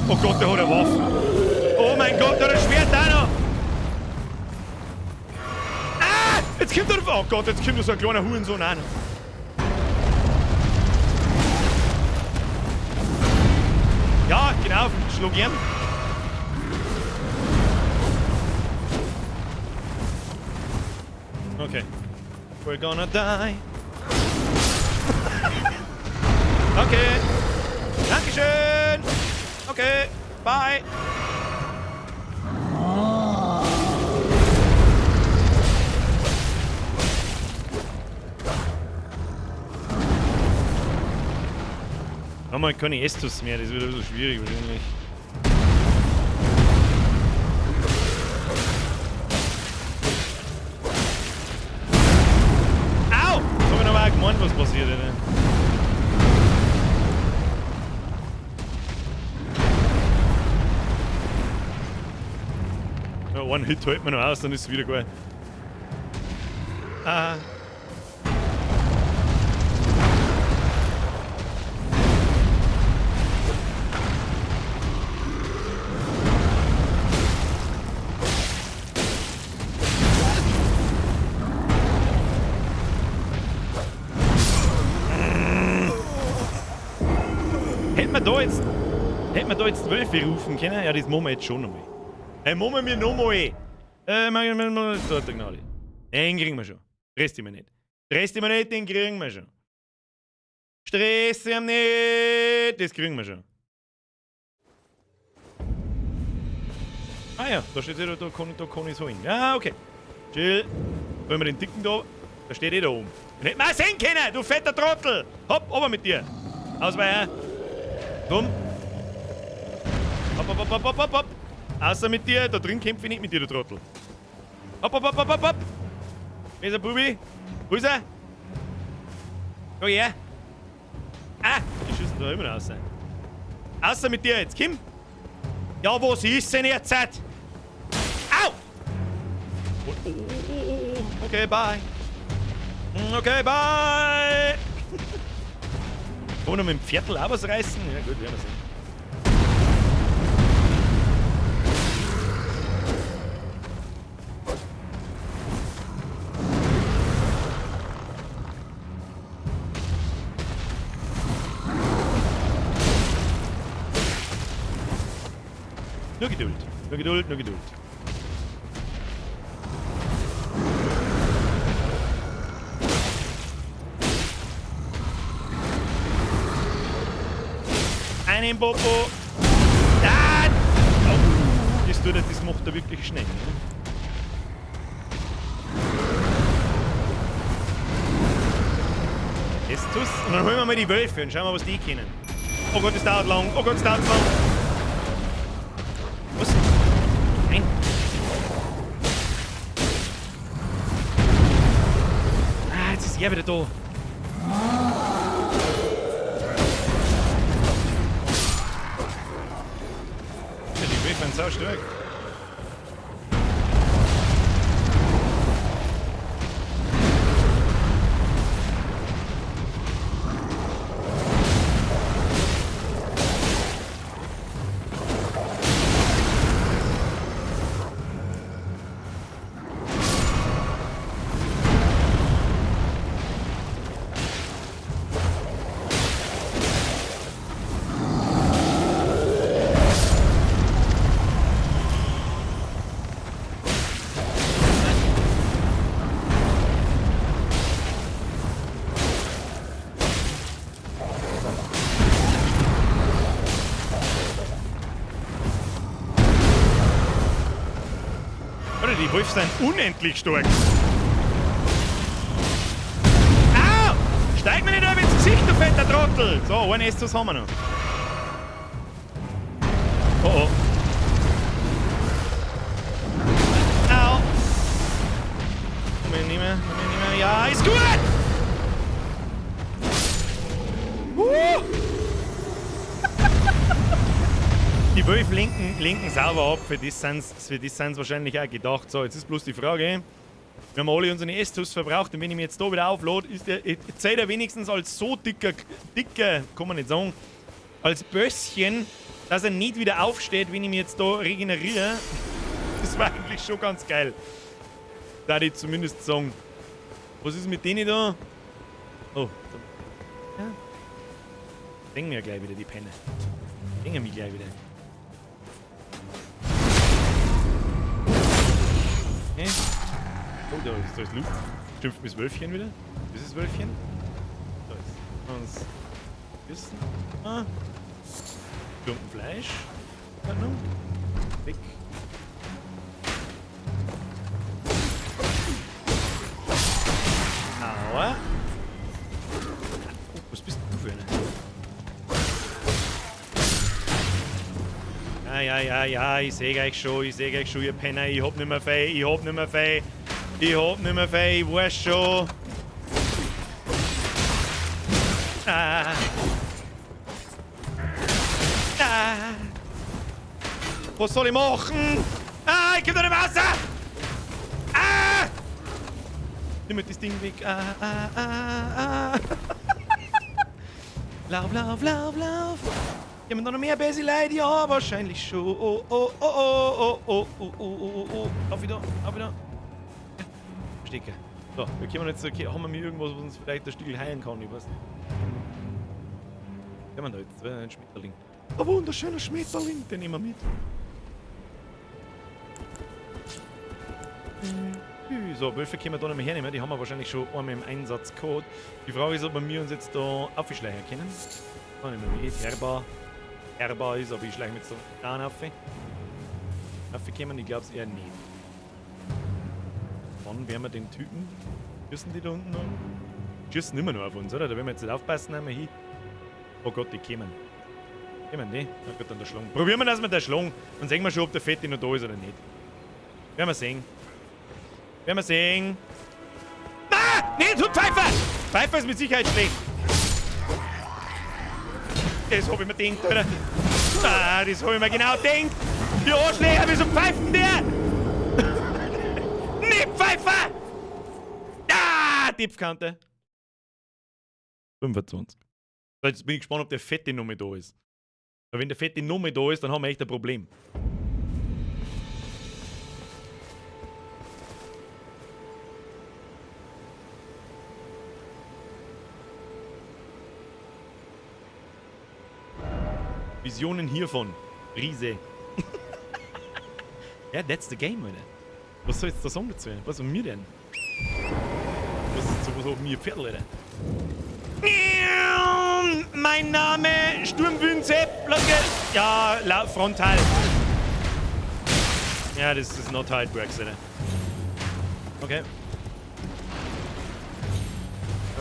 Oh Gott, der hat eine Waffe. Oh mein Gott, der hat ein Schwert auch noch. Ah! Jetzt kommt er. Oh Gott, jetzt kommt da so ein kleiner Hurensohn auch noch. Ja, genau, schlag ihn. Okay. We're gonna die. Okay. Dankeschön. Okay. Bye. Nochmal keine Estus mehr, das wird ein bisschen schwierig wahrscheinlich. Au! Das hab ich noch mal gemeint, was passiert, Alter. Ja, einen Hit hält man noch aus, dann ist es wieder gut. Ah. Hätten wir da jetzt 12 rufen können? Ja, das machen wir jetzt schon nochmal. Hey, machen wir nochmal. So, der Gnade. Den kriegen wir schon. Stress dich mir nicht. Stress dich mir nicht, den kriegen wir schon. Stress dich nicht, das kriegen wir schon. Ah ja, da steht ja, da kann ich's holen. Ja, okay. Chill. Wollen wir den Dicken da? Da steht eh da oben. Den hätten wir auch sehen können, du fetter Trottel! Hopp, ober mit dir. Ausweichen. Komm. Hopp, hopp, hopp, hopp, hopp, hopp. Außer mit dir, da drin kämpfe ich nicht mit dir, du Trottel. Hopp, hopp, hopp, hopp, hopp, hopp. Wer ist der Bubi? Wo ist er? Komm her. Ah, die schießen da immer noch raus. Außer mit dir jetzt, Kim. Ja, was ist denn jetzt? Au! Oh, oh, oh, oh, oh. Okay, bye. Okay, bye. Kann man noch mit dem Viertel auch was reißen? Ja gut, werden wir sehen. Nur Geduld, nur Geduld, nur Geduld. im Popo. Ah! Oh, das tut er, das macht er wirklich schnell. Ne? Estus. Und dann holen wir mal die Wölfe und schauen wir, was die können. Oh Gott, das dauert lang. Oh Gott, das dauert lang. Was? Nein. Ah, jetzt ist er wieder da. Ja, die Wölfe sind sau stark. Alter, die Wölfe sind unendlich stark. Au! Steig mir nicht auf ins Gesicht, du fetter Trottel! So, einen Estus haben wir noch. Oh oh. Au! Komm ich nicht mehr, komm ich nicht mehr. Ja, ist gut! Die Wölfe lenken sauber ab, für das sind's wahrscheinlich auch gedacht. So, jetzt ist bloß die Frage, wir haben alle unsere Estus verbraucht und wenn ich mich jetzt da wieder auflade, ist der, zählt er wenigstens als so dicker, kann man nicht sagen, als Bösschen, dass er nicht wieder aufsteht, wenn ich mich jetzt da regeneriere. Das war eigentlich schon ganz geil. Da ich zumindest sagen. Was ist mit denen da? Oh. Ja. Denken wir gleich wieder, die Penne. Denken wir gleich wieder. Okay. Oh, da ist Loot. Schimpft mich das Wölfchen wieder. Ist es Wölfchen? Da ist. Uns. Ah. Klumpen Fleisch. Ordnung. Weg. Aua. Oh, was bist du für eine? Ja, ja, ja, ja, ich seh euch schon, ihr Penner, ich hab nimmer viel, ich hab nimmer viel, ich hab nimmer viel, ich weiß schon. Ah. Ah. Was soll ich machen? Ah, ich geb da nicht Wasser! Ah! Nimm mir das Ding weg. Ah, ah, ah, ah. Lauf, lauf, lauf, lauf. Haben wir da noch mehr böse Leute? Ja, wahrscheinlich schon. Oh, oh, oh, oh, oh, oh, oh, oh, oh, oh. Auf wieder, auf wieder. Ja. Stecke. So, wir kommen jetzt, okay, haben wir mir irgendwas, was uns vielleicht der Stiegel heilen kann? Ich weiß nicht. Was haben wir da jetzt? Ein Schmetterling. Ein wunderschöner Schmetterling, den nehmen wir mit. So, Wölfe können wir da nicht mehr hernehmen. Die haben wir wahrscheinlich schon einmal im Einsatz gehabt. Die Frage ist, ob wir uns jetzt da aufschleichen können. Da nehmen wir mit. Herbar. Herbar ist, aber ich schleiche mich jetzt da auf. Aufkommen, ich glaube es eher nicht. Wann werden wir den Typen? Schießen die da unten noch? Schießen immer noch auf uns, oder? Da werden wir jetzt nicht aufpassen, einmal hin. Oh Gott, die kommen. Kommen die? Na gut, dann der Schlong. Probieren wir das mit der Schlong und sehen wir schon, ob der Fette noch da ist oder nicht. Werden wir sehen. Werden wir sehen. Ah! Nee, tut Pfeifer! Pfeifer ist mit Sicherheit schlecht. Das hab ich mir gedacht, Alter. Ah, das hab ich mir genau gedacht. Die Arschlöcher, wieso pfeifen der? Nicht Pfeifer! Ah, Tiefkante. 25. Jetzt bin ich gespannt, ob der Fette noch mehr da ist. Weil wenn der Fette noch mehr da ist, dann haben wir echt ein Problem. Visionen hiervon. Riese. Ja, that's the game, Alter. Was soll jetzt der Song dazu? Was haben wir denn? Was ist sowas auf mir Pferd, Alter? mein Name, Sturmwind Sepp, los geht's. Ja, frontal. Ja, das ist not how it works, Alter. Okay.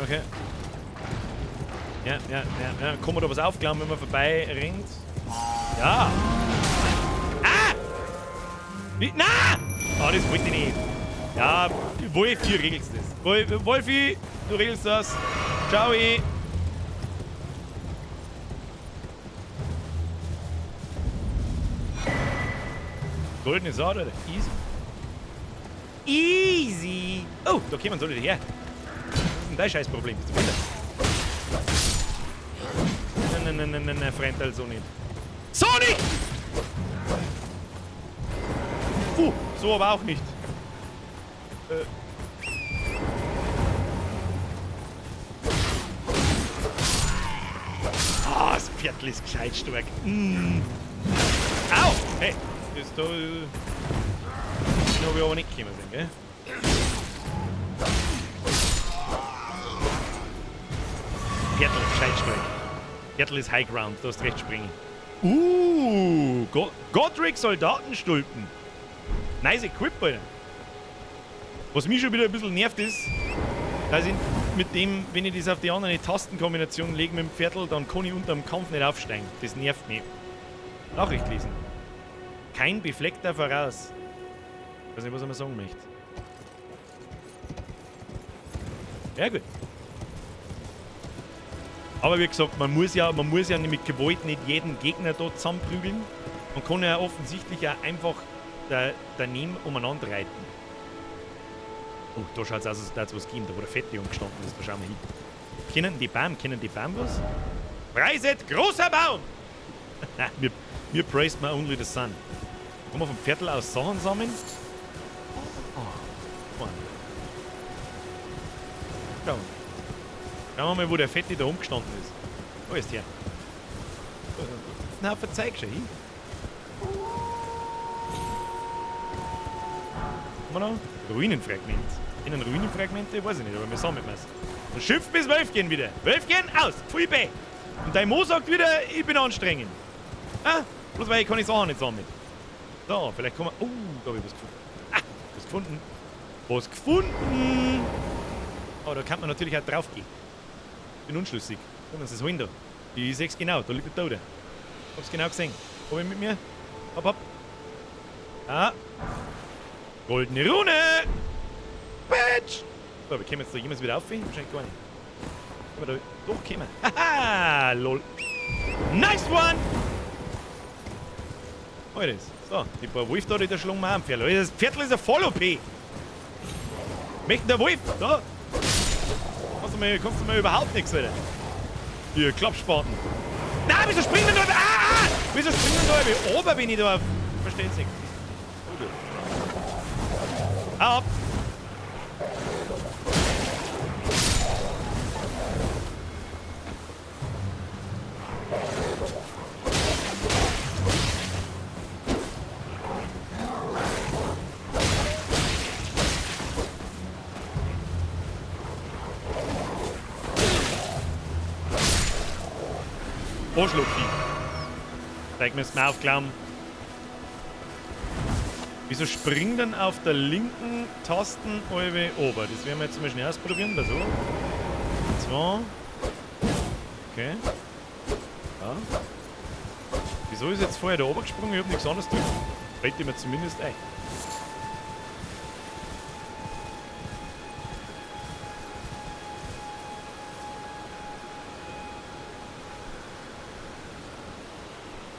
Okay. Ja. Kann man da was aufklauen, wenn man vorbei rennt? Ja. Ah! Wie? Na! Oh, das wollte ich nicht. Ja, Wolf, du regelst das. Wolfi, du regelst das. Ciao. Goldene Saat, Alter. Easy. Easy! Oh, da kommen sie alle her. Was ist denn dein Scheißproblem? Bist du blind? Nein, nein, nein, nein, nein, Freund, so nicht. So nicht! So aber auch nicht. Ah, das Pferdl ist gescheit stark. Mm. Au! Hey, das da. Den hab ich aber nicht kommen sehen, gell? Pferdl, gescheit stark. Pferdl ist High Ground, da hast recht springen. Godric Soldatenstulpen. Nice Equip, Alter. Was mich schon wieder ein bisschen nervt ist, dass ich mit dem, wenn ich das auf die andere Tastenkombination lege mit dem Pferdl, dann kann ich unter dem Kampf nicht aufsteigen. Das nervt mich. Nachricht lesen. Kein befleckter voraus. Ich weiß nicht, was er mir sagen möchte. Ja, gut. Aber wie gesagt, man muss ja mit Gewalt nicht jeden Gegner dort zusammenprügeln. Man kann ja offensichtlich auch einfach daneben umeinander reiten. Oh, da schaut es aus, als würde es was geben, da wo der Fette umgestanden ist. Da schauen wir hin. Kennen die Baum was? Preiset, großer Baum! Nein, mir praised man only the sun. Kann man vom Viertel aus Sachen sammeln? Oh, Mann. Schauen wir. Schauen wir mal, wo der Fette da umgestanden ist. Wo ist der? Na, verzeih schon hin. Haben wir noch? Ruinenfragment. In Ruinenfragmente? Weiß ich nicht, aber wir sammeln es. Und schimpft bis Wölfchen wieder. Wölfchen aus! Pfui bäh! Und dein Mo sagt wieder, ich bin anstrengend. Ah, bloß weil ich kann die Sachen nicht sammeln. So, vielleicht kommen wir. Oh, da habe ich was gefunden. Ah, was gefunden. Was gefunden! Oh, da kann man natürlich auch drauf gehen. Bin unschlüssig. Guck mal, das holen da. Ich seh's genau, da liegt der Tote. Hab's genau gesehen. Komm ich mit mir? Hopp, hopp. Ah. Goldene Rune! Bitch! So, wir kommen jetzt da jemals wieder auf? Wahrscheinlich gar nicht. Aber da doch kommen. Haha! Lol. Nice one! Alles. So, die paar Wolf da, die da schlagen wir auch am Pferd. Das Pferdl ist ein Voll-OP! Möchten der Wolf? Da! Kannst du mir überhaupt nichts, Alter. Hier, Klappspaten. Nein, wieso springen denn da? Ah, ah! Wieso springen denn da? Ober bin ich da. Versteht's nicht. Okay. Ab! Arschlochvieh. Zeig mir das mal aufklauen. Wieso springt denn auf der linken Tasten alle ober? Das werden wir jetzt mal schnell ausprobieren. Da so. 2. Okay. Ja. Wieso ist jetzt vorher da oben gesprungen? Ich hab nichts anderes gedrückt. Fällt mir zumindest ein.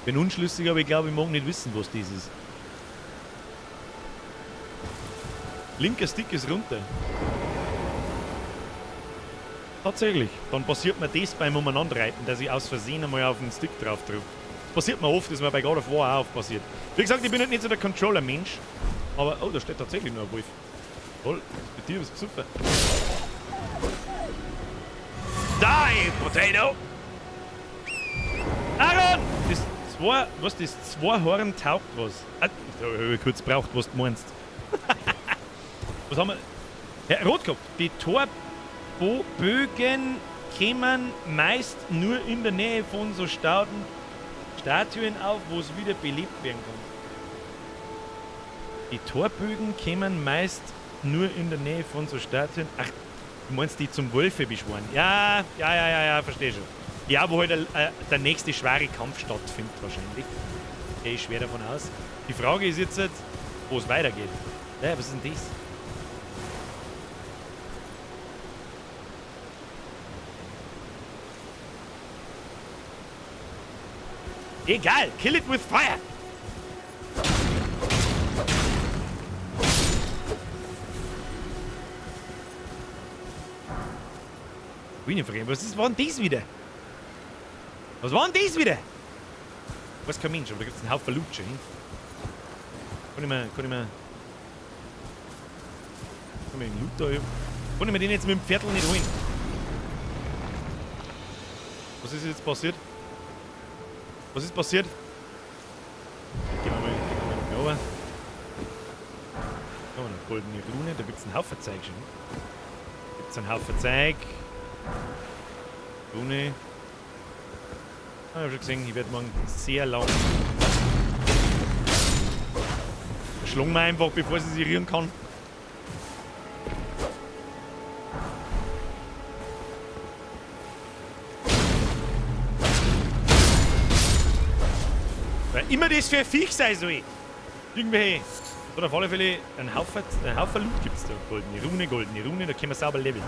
Bin unschlüssig, aber ich glaube, ich mag nicht wissen, was das ist. Linker Stick ist runter. Tatsächlich. Dann passiert mir das beim Umeinanderreiten, dass ich aus Versehen einmal auf den Stick drauf drücke. Das passiert mir oft, das ist mir bei God of War auch oft passiert. Wie gesagt, ich bin halt nicht so der Controller-Mensch. Aber, oh, da steht tatsächlich nur ein Wolf. Toll, bei dir ist super. Die, Potato! Aaron! Das zwei, was, das zwei Horn taugt was. Ah, da hab ich kurz braucht, was du meinst. Was haben wir? Herr Rotkopf, die Torbögen kämen meist nur in der Nähe von so Statuen auf, wo es wieder belebt werden kann. Die Torbögen kämen meist nur in der Nähe von so Statuen. Ach, du meinst die zum Wölfe beschworen? Ja, ja, ja, ja, ja, verstehe schon. Ja, wo halt der nächste schwere Kampf stattfindet wahrscheinlich. Gehe ich schwer davon aus. Die Frage ist jetzt, wo es weitergeht. Ja, was ist denn das? Egal, kill it with fire! Was war denn das wieder? Was war denn das wieder? Weiß kein Mensch, aber da gibt es einen Haufen Lutsche. Hm? Kann ich mir den Loot da... Kann ich mir den jetzt mit dem Viertel nicht holen? Was ist jetzt passiert? Was ist passiert? Gehen wir mal runter. Da haben wir eine goldene Rune, da gibt es einen Haufen Zeug schon. Gibt es einen Haufen Zeug. Rune. Ah, ich habe schon gesehen, ich werde morgen sehr lang. Schlagen wir einfach, bevor sie sich rühren kann. Weil immer das für ein Viech sein soll. Irgendwelche. Oder auf alle Fälle einen Haufen Loot gibt es da. Goldene Rune, da können wir sauber leveln.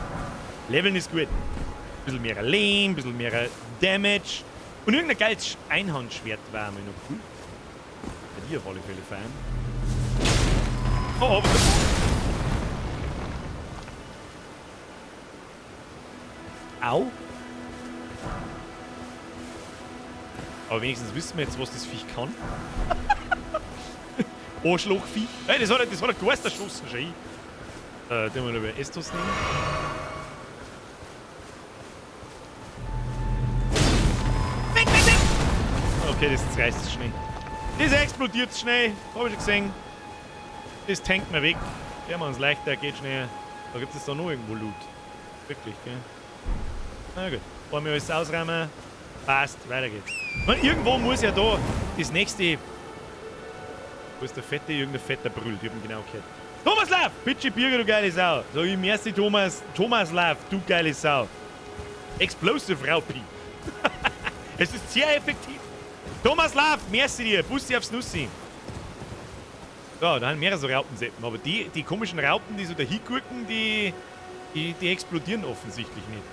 Leveln ist gut. Ein bisschen mehr Leben, ein bisschen mehr Damage. Und irgendein geiles Einhandschwert war mir noch cool. Bei dir auf alle Fälle feiern. Oh, oh. Au. Aber wenigstens wissen wir jetzt, was das Viech kann. Arschlochvieh. Hey, das hat er Geist erschossen, schon. Den wir über Estus nehmen. Weg, weg, weg! Okay, das reißt schnell. Das explodiert schnell. Hab ich schon gesehen. Das tankt mir weg. Der macht uns leichter, geht schneller. Da gibt es da noch irgendwo Loot. Wirklich, gell? Na gut. Wollen wir alles ausräumen? Passt, weiter geht's. Man, irgendwo muss ja da das nächste. Wo ist der Fette? Irgendein fetter brüllt. Ich hab ihn genau gehört. Thomas Love! Bitte, Birger, du geile Sau! Sag ich, merci, Thomas. Thomas Love, du geile Sau. Explosive Raupi. Es ist sehr effektiv. Thomas Love, merci dir. Bussi aufs Nussi. So, da haben mehrere so Raupenseppen. Aber die komischen Raupen, die so dahin gucken, die explodieren offensichtlich nicht.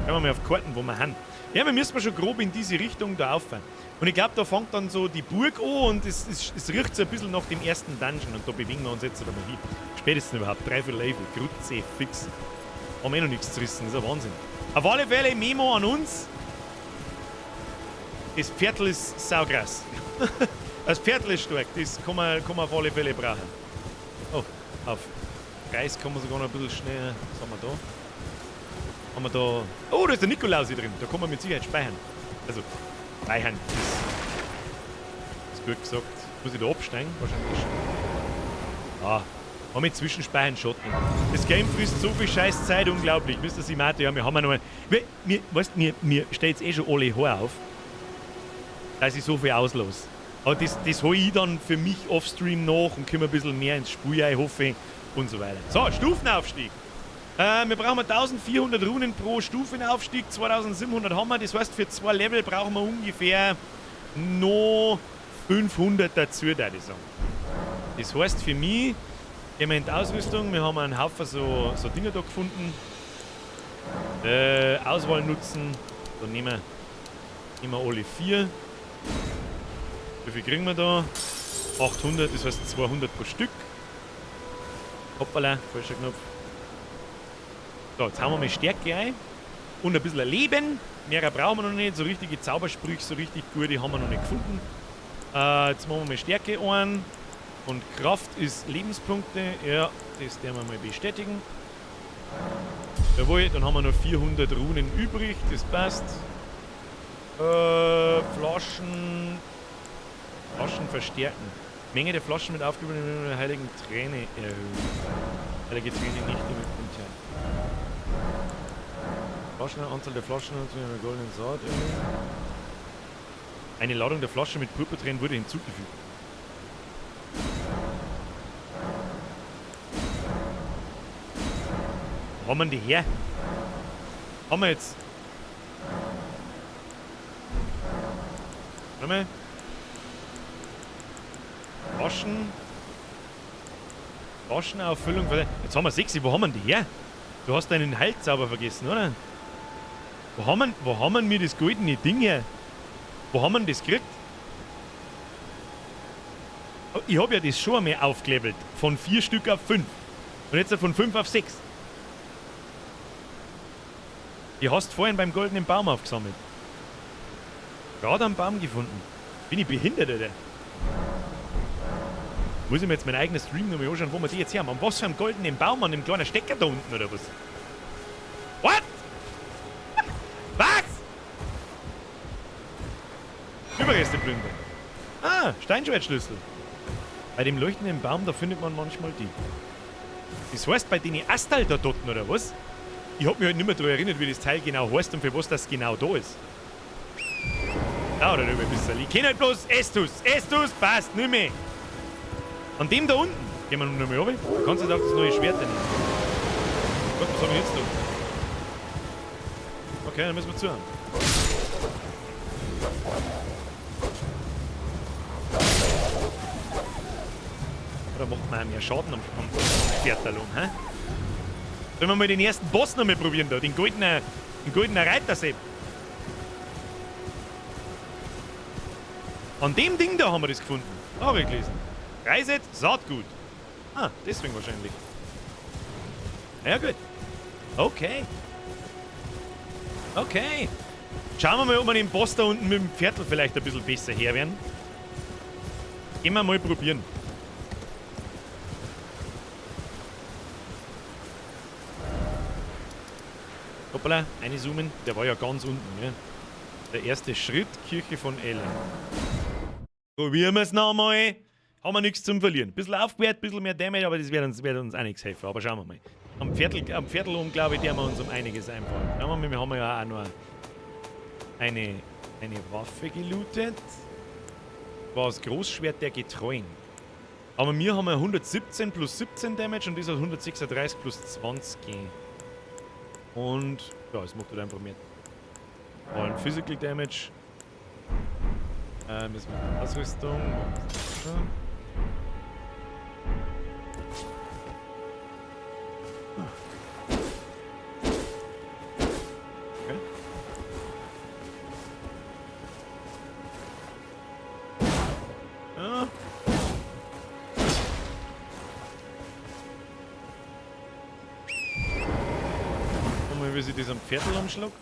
Schauen wir mal auf Karten, wo wir haben. Ja, wir müssen schon grob in diese Richtung da auffahren. Und ich glaube, da fängt dann so die Burg an und es riecht so ein bisschen nach dem ersten Dungeon. Und da bewegen wir uns jetzt einmal hin. Spätestens überhaupt. 3/4 Level. Grütze, fix. Haben wir eh noch nichts zerrissen. Das ist ein Wahnsinn. Auf alle Fälle, Memo an uns. Das Pferdl ist saukrass. Das Pferdl ist stark. Das kann man auf alle Fälle brauchen. Oh, auf Preis kann man sogar noch ein bisschen schneller. Was haben wir da? Haben wir da. Oh, da ist der Nikolaus hier drin. Da kann man mit Sicherheit speichern. Also, speichern ist gut gesagt. Muss ich da absteigen? Wahrscheinlich schon. Ah, haben wir Zwischenspeichern schon nicht. Das Game frisst so viel Scheißzeit, unglaublich. Mr. Simato, ja, wir haben ja noch. Weißt du, mir steht jetzt eh schon alle Haare auf, dass ich so viel auslasse. Aber das hole ich dann für mich offstream nach und komme ein bisschen mehr ins Spiel ein, hoffe ich, und so weiter. So, Stufenaufstieg. Wir brauchen 1400 Runen pro Stufenaufstieg, 2700 haben wir. Das heißt, für 2 Level brauchen wir ungefähr noch 500 dazu, würde ich sagen. Das heißt für mich, gehen wir in die Ausrüstung, wir haben einen Haufen so Dinge da gefunden. Auswahl nutzen, da nehmen wir alle 4. Wie viel kriegen wir da? 800, das heißt 200 pro Stück. Hoppala, falscher Knopf. So, jetzt hauen wir mal Stärke ein. Und ein bisschen Leben. Mehr brauchen wir noch nicht. So richtige Zaubersprüche, so richtig gute haben wir noch nicht gefunden. Jetzt machen wir mal Stärke ein. Und Kraft ist Lebenspunkte. Ja, das werden wir mal bestätigen. Jawohl, dann haben wir noch 400 Runen übrig. Das passt. Flaschen. Flaschen verstärken. Menge der Flaschen mit aufgebrannter heiligen Träne erhöhen. Heilige Träne nicht im Inventar. Flaschen, Anzahl der Flaschen und einer goldenen Saat. Eine Ladung der Flasche mit Purpurtränen wurde hinzugefügt. Wo haben wir die her? Haben wir jetzt? Warte mal. Flaschen. Flaschenauffüllung. Jetzt haben wir 6. Wo haben wir die her? Du hast deinen Heilzauber vergessen, oder? Wo haben wir das goldene Ding her? Wo haben wir das gekriegt? Ich hab ja das schon einmal aufgelevelt. Von 4 Stück auf 5. Und jetzt von 5 auf 6. Die hast vorhin beim goldenen Baum aufgesammelt. Gerade am Baum gefunden. Bin ich behindert, oder? Muss ich mir jetzt meinen eigenen Stream nochmal anschauen, wo wir die jetzt her haben? An was für einem goldenen Baum? An dem kleinen Stecker da unten, oder was? What? Was? Überreste plündern. Ah, Steinschwertschlüssel. Bei dem leuchtenden Baum, da findet man manchmal die. Das heißt, bei den Astal da dort, oder was? Ich hab mich halt nicht mehr daran erinnert, wie das Teil genau heißt und für was das genau da ist. Dauert halt ein bisschen. Ich kenn halt bloß Estus. Estus passt nicht mehr. An dem da unten. Gehen wir noch mal runter. Du kannst jetzt auch das neue Schwert nehmen. Gott, was haben wir jetzt da? Okay, dann müssen wir zuhören. Oder macht man auch mehr Schaden am Schwerterlohn, hä? Sollen wir mal den ersten Boss noch mal probieren da? Den goldenen Reitersepp. An dem Ding da haben wir das gefunden. Da habe ich gelesen. Reiset Saatgut. Ah, deswegen wahrscheinlich. Ja gut. Okay. Okay. Schauen wir mal, ob wir den Boss da unten mit dem Pferdl vielleicht ein bisschen besser her werden. Gehen wir mal probieren. Hoppala, einzoomen. Der war ja ganz unten, ne? Der erste Schritt, Kirche von Ellen. Probieren wir es nochmal. Haben wir nichts zum Verlieren. Bisschen aufgewehrt, bisschen mehr Damage, aber das wird uns auch nichts helfen. Aber schauen wir mal. Am Viertel um, glaube ich, der wir uns um einiges einfallen. Schauen wir mal, wir haben ja auch noch eine Waffe gelootet. War das Großschwert der Getreuen. Aber wir haben 117 plus 17 Damage und das hat 136 plus 20. Und ja, es macht halt einfach mehr. Und Physical Damage. Müssen wir Ausrüstung. Okay. Ah. Mal, wie sich das am Pferdl umschlagt.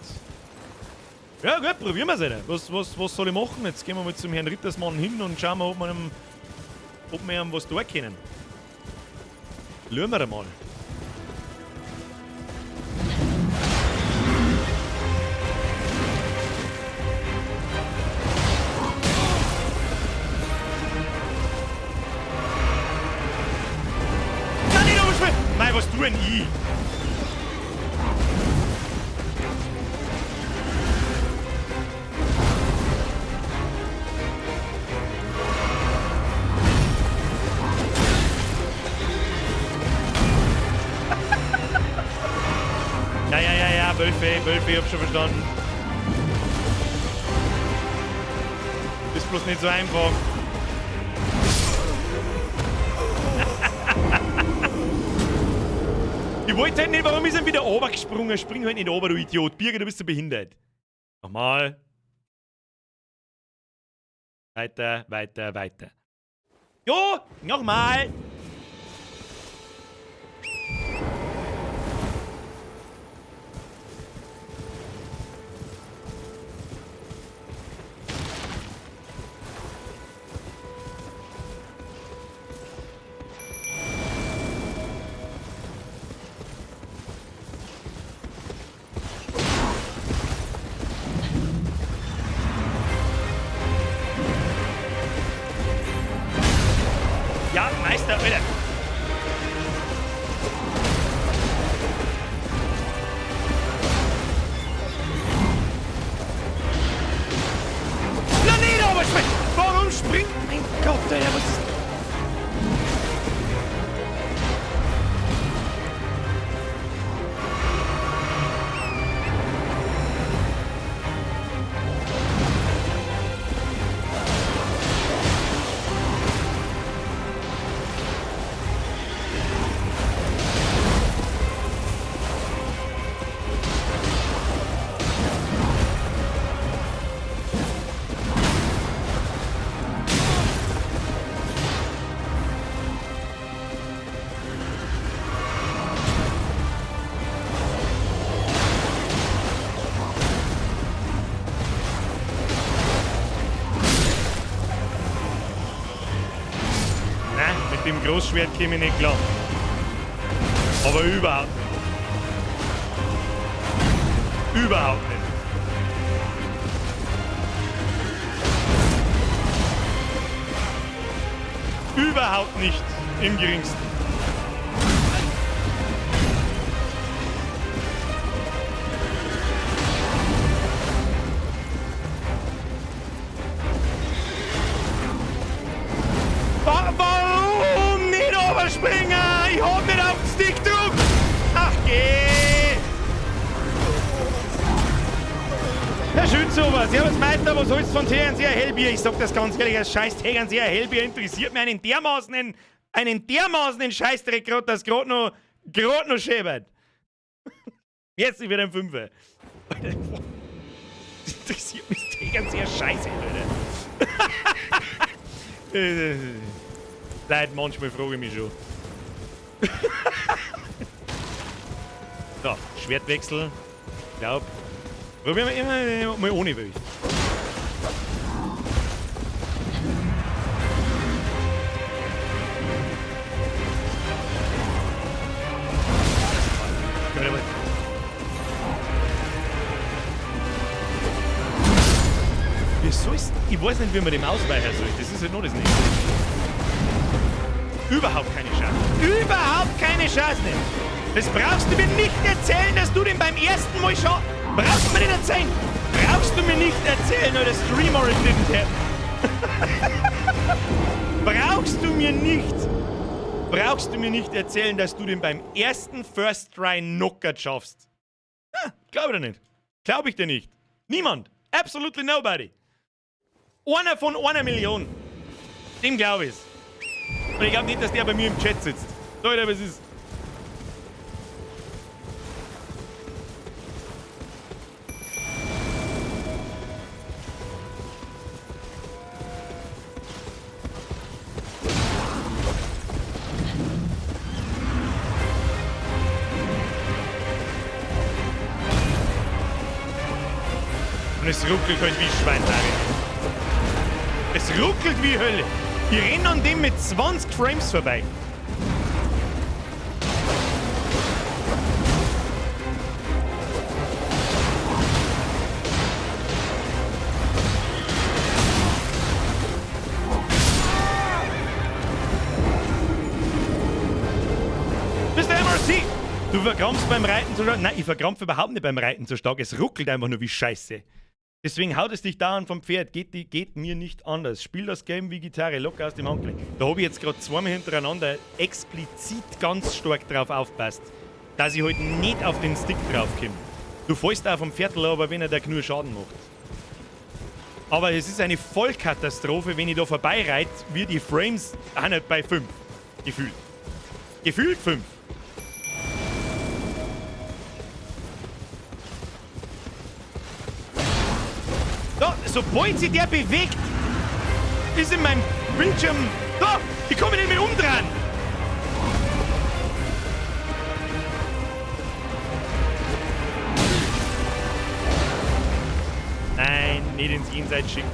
Ja gut, probieren wir es halt. Was soll ich machen? Jetzt gehen wir mal zum Herrn Rittersmann hin und schauen wir, ob wir ihm was tun können. Schauen wir mal. Kann ich noch spielen? Nein, was tue denn ich? Wölfe, ich hab schon verstanden. Ist bloß nicht so einfach. Ich wollte halt nicht, warum ist er wieder runtergesprungen? Spring halt nicht runter, du Idiot. Birger, du bist so behindert. Nochmal. Weiter, weiter, weiter. Jo, nochmal. Ja, Meister, Alter. Mit dem Großschwert käme ich nicht klar. Aber überhaupt nicht. Überhaupt nicht. Überhaupt nicht im geringsten. Warum nicht überspringen? Ich hab nicht auf den Stick gedrückt! Ach geh! Herr Schützober, servus Meister, was holst du von Tegernseer Hellbier? Ich sag das ganz ehrlich, das scheiß Tegernseer Hellbier interessiert mich einen dermaßen Scheißdreck grad, dass grad noch schäbert. Jetzt wieder ein Fünfer. Alter, das interessiert mich Tegernseer Scheiße, Alter. Leute, manchmal frage ich mich schon. So, Schwertwechsel. Ich glaub. Probieren wir immer mal ohne Wölfe. Wie soll's? Ich weiß nicht, wie man dem ausweichen soll. Das ist halt noch das Nächste. Überhaupt keine Chance. Überhaupt keine Chance nicht. Das brauchst du mir nicht erzählen, dass du den beim ersten Mal schon... Brauchst du mir nicht erzählen. Brauchst du mir nicht erzählen, oder Stream or it didn't happen. Brauchst du mir nicht... Brauchst du mir nicht erzählen, dass du den beim ersten First Try Knockout schaffst. Ah, glaub ich dir nicht. Glaub ich dir nicht. Niemand. Absolutely nobody. Einer von 1 Million. Dem glaub ich's. Und ich glaub nicht, dass der bei mir im Chat sitzt. Leute, aber es ist... Und es ruckelt halt wie Schweinhaare. Es ruckelt wie Hölle. Ich renn an dem mit 20 Frames vorbei. Mr. MRC! Du verkrampfst beim Reiten zu stark. Nein, ich verkrampfe überhaupt nicht beim Reiten zu stark. Es ruckelt einfach nur wie Scheiße. Deswegen haut es dich dauernd vom Pferd. Geht mir nicht anders. Spiel das Game wie Gitarre, locker aus dem Handgelenk. Da hab ich jetzt grad zweimal hintereinander explizit ganz stark drauf aufpasst, dass ich halt nicht auf den Stick drauf komme. Du fällst auch vom Pferd, aber wenn er dir nur Schaden macht. Aber es ist eine Vollkatastrophe, wenn ich da vorbeireite, wie die Frames auch nicht bei 5. Gefühlt. Gefühlt 5. Da, sobald sich der bewegt, ist in meinem Bildschirm... Da, ich kann mich nicht mehr umdrehen. Nein, nicht ins Jenseits schicken.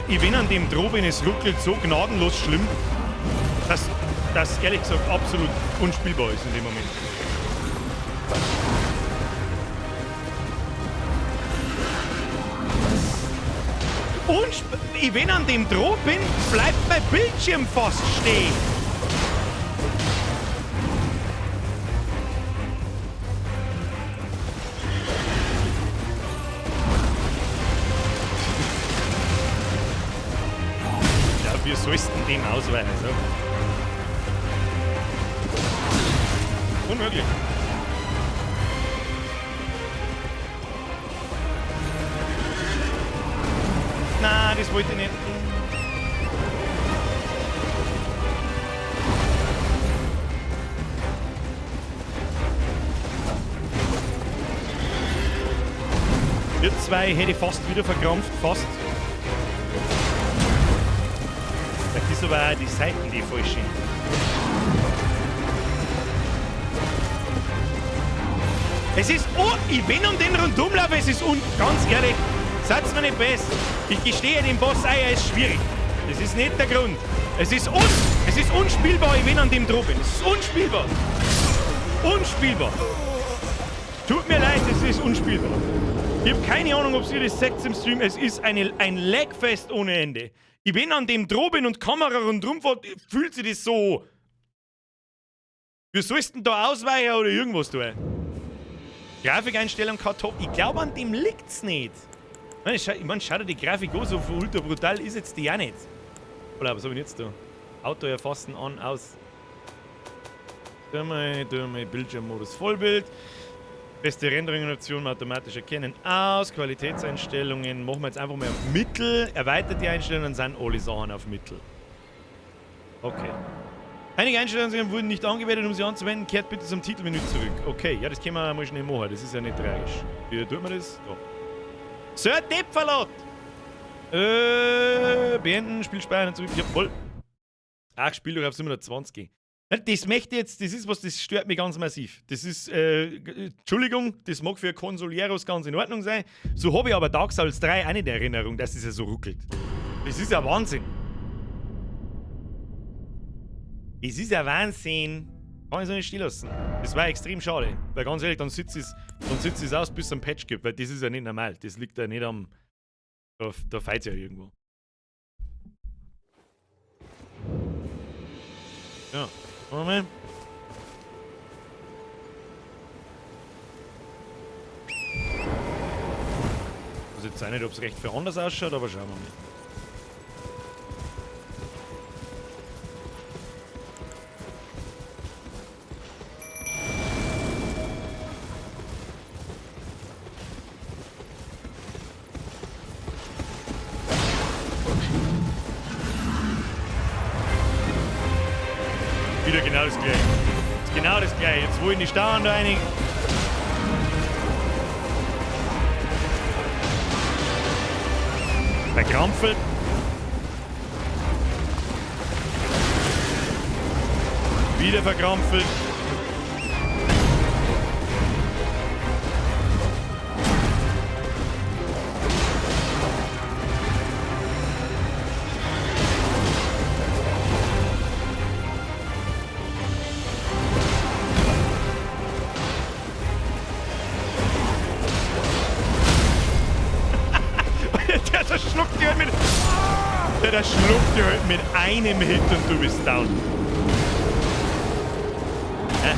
Ich bin an dem Droh bin, es ruckelt so gnadenlos schlimm, dass das ehrlich gesagt absolut unspielbar ist in dem Moment. Und wenn ich an dem Droh bin, bleibt mein Bildschirm fast stehen. Wie sollst du denn dem ausweichen? So? Unmöglich. Na, das wollte ich nicht. 2 hätte ich fast wieder verkrampft, fast. Vielleicht ist aber auch die Seiten die falsche. Es ist, oh, ich bin um den Rundumlauf, es ist ganz ehrlich, seid's mir nicht besser. Ich gestehe dem Boss, er ist schwierig. Das ist nicht der Grund. Es ist unspielbar, ich bin an dem dran bin. Es ist unspielbar. Unspielbar. Tut mir leid, es ist unspielbar. Ich habe keine Ahnung, ob ihr das seht im Stream. Es ist ein Lagfest ohne Ende. Ich bin an dem dran bin und Kamera rundum fährt, fühlt sich das so. Wie sollst denn da ausweichen oder irgendwas tun? Grafikeinstellung Kartoffel. Ich glaube, an dem liegt's nicht. Ich meine, schau dir die Grafik an, so ultra brutal ist jetzt die auch nicht. Oder was hab ich jetzt da? Auto erfassen, an, aus. Mal, Bildschirmmodus Vollbild. Beste Rendering-Option, automatisch erkennen, aus. Qualitätseinstellungen machen wir jetzt einfach mal auf Mittel. Erweitert die Einstellungen, dann sind alle Sachen auf Mittel. Okay. Einige Einstellungen wurden nicht angewendet, um sie anzuwenden. Kehrt bitte zum Titelmenü zurück. Okay, ja, das können wir mal schnell machen. Das ist ja nicht tragisch. Wie tut man das? Da. Sir Deppverlot! Beenden, Spiel speichern, zurück. Jawohl. Ach, Spiel doch auf 720. Das möchte jetzt, das ist was, das stört mich ganz massiv. Das ist, Entschuldigung, das mag für Consoleros ganz in Ordnung sein. So habe ich aber Dark Souls 3 auch nicht in Erinnerung, dass das ja so ruckelt. Das ist ja Wahnsinn. Es ist ja Wahnsinn. Kann ich so nicht stehen lassen. Das war extrem schade. Weil ganz ehrlich, dann sitzt es aus, bis es einen Patch gibt. Weil das ist ja nicht normal. Das liegt ja nicht am. Da fällt es ja irgendwo. Ja, Moment. Ich weiß jetzt auch nicht, ob es recht viel anders ausschaut, aber schauen wir mal. Wieder genau das Gleiche. Das ist genau das Gleiche. Jetzt wollen die Stauern da rein. Verkrampfelt. Wieder verkrampfelt. Der schluckt dir halt mit einem Hit und du bist down. Ja,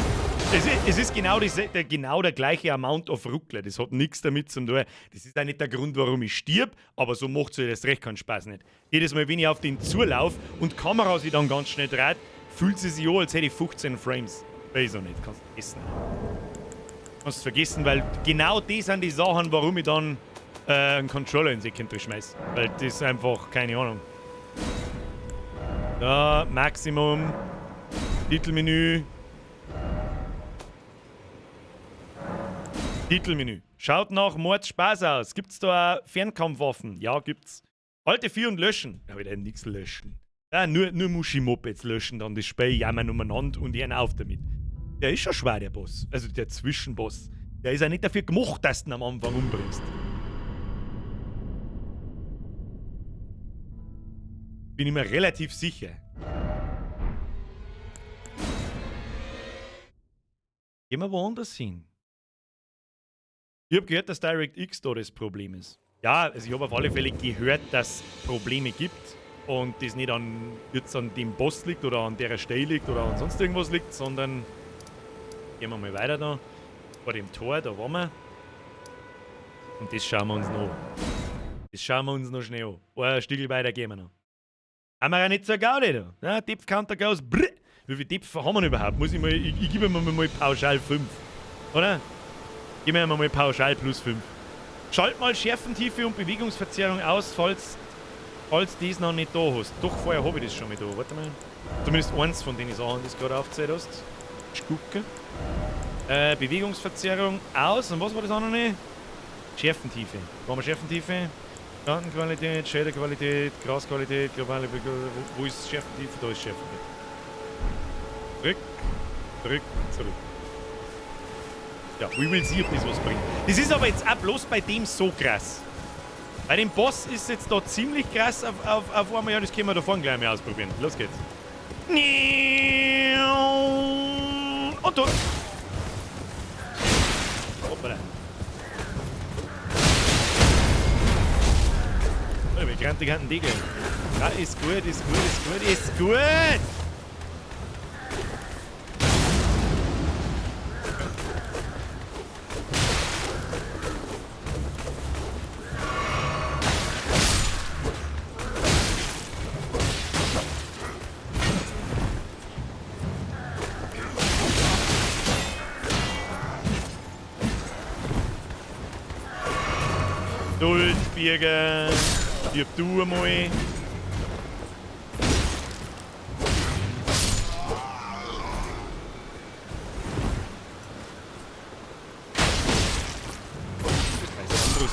es ist genau, genau der gleiche Amount of Ruckler. Das hat nichts damit zu tun. Das ist auch nicht der Grund, warum ich stirb, aber so macht es halt erst recht keinen Spaß nicht. Jedes Mal, wenn ich auf den zulaufe und die Kamera sich dann ganz schnell dreht, fühlt sie sich an, als hätte ich 15 Frames. Weiß auch nicht, kannst du vergessen. Kannst du vergessen, weil genau das sind die Sachen, warum ich dann einen Controller ins Eck schmeiß. Weil das ist einfach, keine Ahnung. Da, Maximum. Titelmenü. Titelmenü. Schaut nach Mordspaß aus. Gibt's da auch Fernkampfwaffen? Ja, gibt's. Alte 4 und löschen. Ja, wieder nichts löschen. Ja, nur Muschi-Mopeds löschen dann das Spiel, jammern umeinander und hören auf damit. Der ist schon schwer, der Boss. Also der Zwischenboss. Der ist ja nicht dafür gemacht, dass du ihn am Anfang umbringst. Bin ich mir relativ sicher. Gehen wir woanders hin. Ich habe gehört, dass DirectX da das Problem ist. Ja, also ich habe auf alle Fälle gehört, dass es Probleme gibt und das nicht an, jetzt an dem Boss liegt oder an der Stelle liegt oder an sonst irgendwas liegt, sondern gehen wir mal weiter da. Vor dem Tor, da waren wir. Und das schauen wir uns noch an. Das schauen wir uns noch schnell an. Ein Stück weiter gehen wir noch. Haben wir ja nicht so Gaudi da. Ja, Depth Counter goes. Brr. Wie viel Depth haben wir denn überhaupt? Muss ich mal, ich gebe mir mal pauschal 5. Oder? Geben wir mal pauschal plus 5. Schalt mal Schärfentiefe und Bewegungsverzerrung aus, falls du das noch nicht da hast. Doch, vorher habe ich das schon mal da. Warte mal. Zumindest eins von den Sachen, die du gerade aufgezählt hast. Ich gucke. Bewegungsverzerrung aus. Und was war das andere? Schärfentiefe. Brauchen wir Schärfentiefe? Datenqualität, Shaderqualität, Grasqualität, globale. Wo ist Schärfentiefe? Da ist Schärfentiefe. Zurück, zurück, zurück. Ja, we will see, ob das was bringt. Das ist aber jetzt auch bloß bei dem so krass. Bei dem Boss ist jetzt da ziemlich krass auf einmal. Ja, das können wir da vorne gleich mal ausprobieren. Los geht's. Und tot. Hoppala. Oh, wir kriegen die ganzen Degel. Ja, ist gut, ist gut, ist gut, ist gut! Geduld, Birger. Stirb du einmal. So,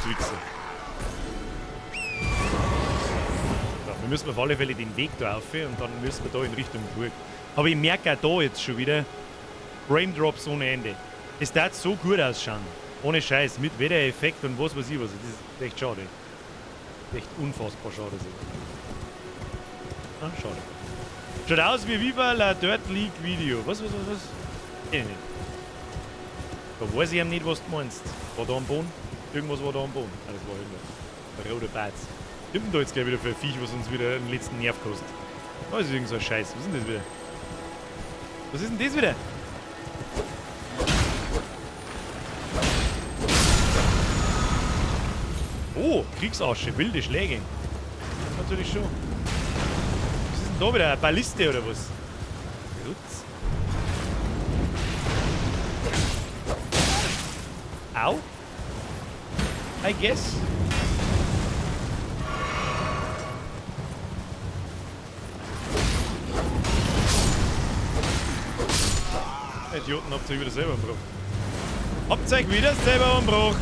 wir müssen auf alle Fälle den Weg da auf und dann müssen wir da in Richtung Burg. Aber ich merke auch da jetzt schon wieder Frame Drops ohne Ende. Es darf so gut ausschauen. Ohne Scheiß, mit Wettereffekt und was weiß ich was. Das ist echt schade. Echt unfassbar schade. Ah, schade. Schaut aus wie Viva la Dirt League Video. Was? Kenn ich nicht. Da weiß ich eben nicht, was du meinst. War da am Boden? Irgendwas war da am Boden. Ah, das war irgendwas. Ein roter Batz. Was nimmt denn da jetzt gleich wieder für ein Viech, was uns wieder den letzten Nerv kostet? Da ist irgend so ein Scheiß. Was ist denn das wieder? Was ist denn das wieder? Oh, Kriegsasche, wilde Schläge. Natürlich schon. Was ist denn da wieder? Eine Balliste oder was? Rutz. Au. I guess. Idioten, habt ihr euch wieder selber umgebracht. Habt ihr euch wieder selber umgebracht?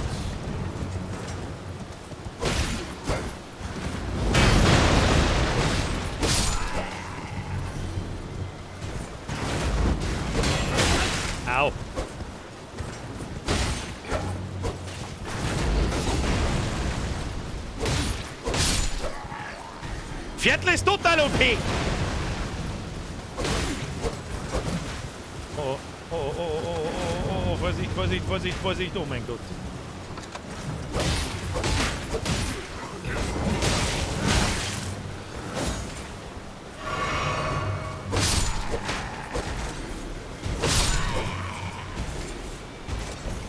Au. Viertel ist total OP. Oh, oh, oh, oh, oh, oh, oh, Vorsicht, Vorsicht, Vorsicht, Vorsicht, oh mein Gott.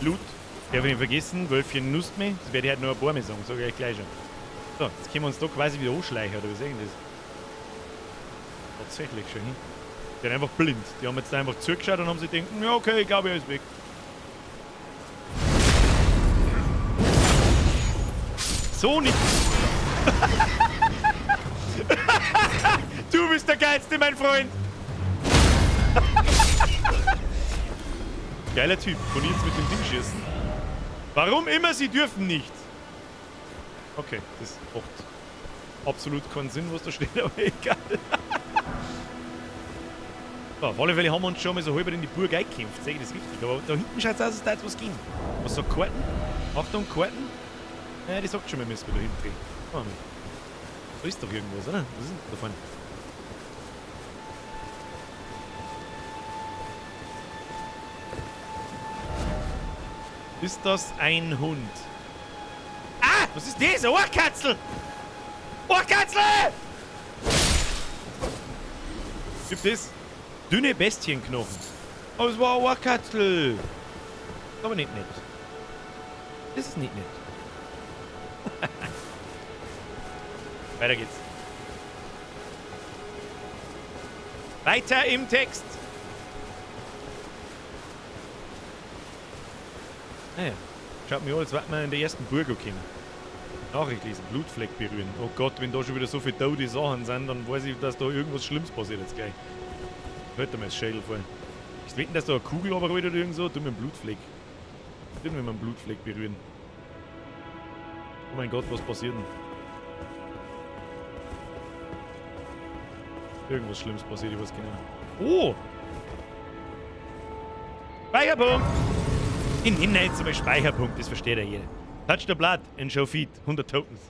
Blut, darf ich nicht vergessen, Wölfchen nusst mich, das werde ich halt nur ein paar Mal sagen, sag ich euch gleich schon. So, jetzt können wir uns da quasi wieder anschleichen, oder wie sehen das? Tatsächlich schon hin. Die sind einfach blind. Die haben jetzt einfach zugeschaut und haben sich gedacht, ja okay, ich glaube, er ist weg. So nicht. Du bist der Geilste, mein Freund. Geiler Typ. Von jetzt mit dem Ding schießen. Warum immer, sie dürfen nicht. Okay, das macht absolut keinen Sinn, was da steht, aber egal. So, auf alle Fälle haben wir uns schon mal so halb in die Burg eingekämpft, sehe ich das richtig. Aber da hinten schaut es aus, als würde was gehen. Was sagt Karten? Achtung, Karten. Ja, die sagt schon, wir müssen da hinten drehen. Oh, da ist doch irgendwas, oder? Was ist denn da vorne? Ist das ein Hund? Ah! Was ist das? Ohrkatzel! Ohrkatzel! Gibt es? Dünne Bestienknochen. Oh, es war ein Ohrkatzel. Aber nicht nett. Das ist nicht nett. Weiter geht's. Weiter im Text. Naja, schaut mir an, als wären wir in der ersten Burg gekommen. Nachricht lesen, Blutfleck berühren. Oh Gott, wenn da schon wieder so viele tote Sachen sind, dann weiß ich, dass da irgendwas Schlimmes passiert jetzt gleich. Hört mal das Schädel vor. Ich wetten, dass da eine Kugel runterrollt oder irgend so. Tu mir einen Blutfleck. Tu mir einen Blutfleck berühren. Oh mein Gott, was passiert denn? Irgendwas Schlimmes passiert, ich weiß genau. Oh! Speicherpunkt! Ich nenne jetzt einmal Speicherpunkt, das versteht ja jeder. Touch the blood and show feet. 100 Tokens.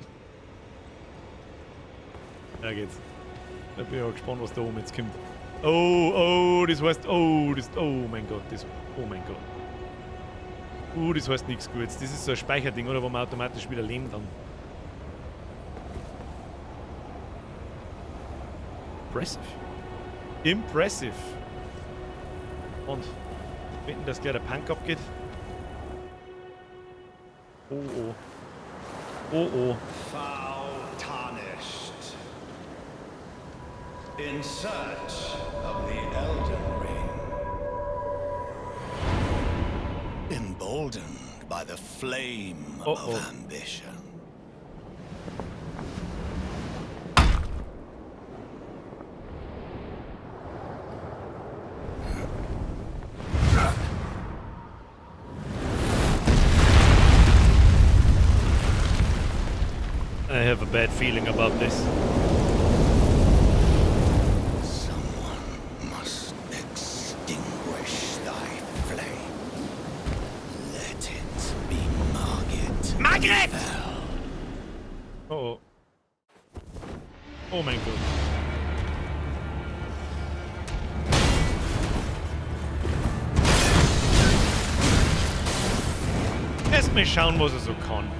Da geht's. Da bin ich auch gespannt, was da oben jetzt kommt. Oh, oh, das heißt, oh, das, oh mein Gott, das, oh mein Gott. Das heißt nichts Gutes. Das ist so ein Speicherding, oder, wo man automatisch wieder leben dann. Impressive. Impressive. Und wetten, dass gleich der Punk abgeht. Oh, oh. Oh, oh. Foul tarnished. In search of the Elden Ring. Emboldened by the flame Oh, of oh. ambition. I have a bad feeling about this. Someone must extinguish thy flame. Let it be Margit. Margret! Oh, oh. Oh mein Gott. Erst mal schauen, was er so kann.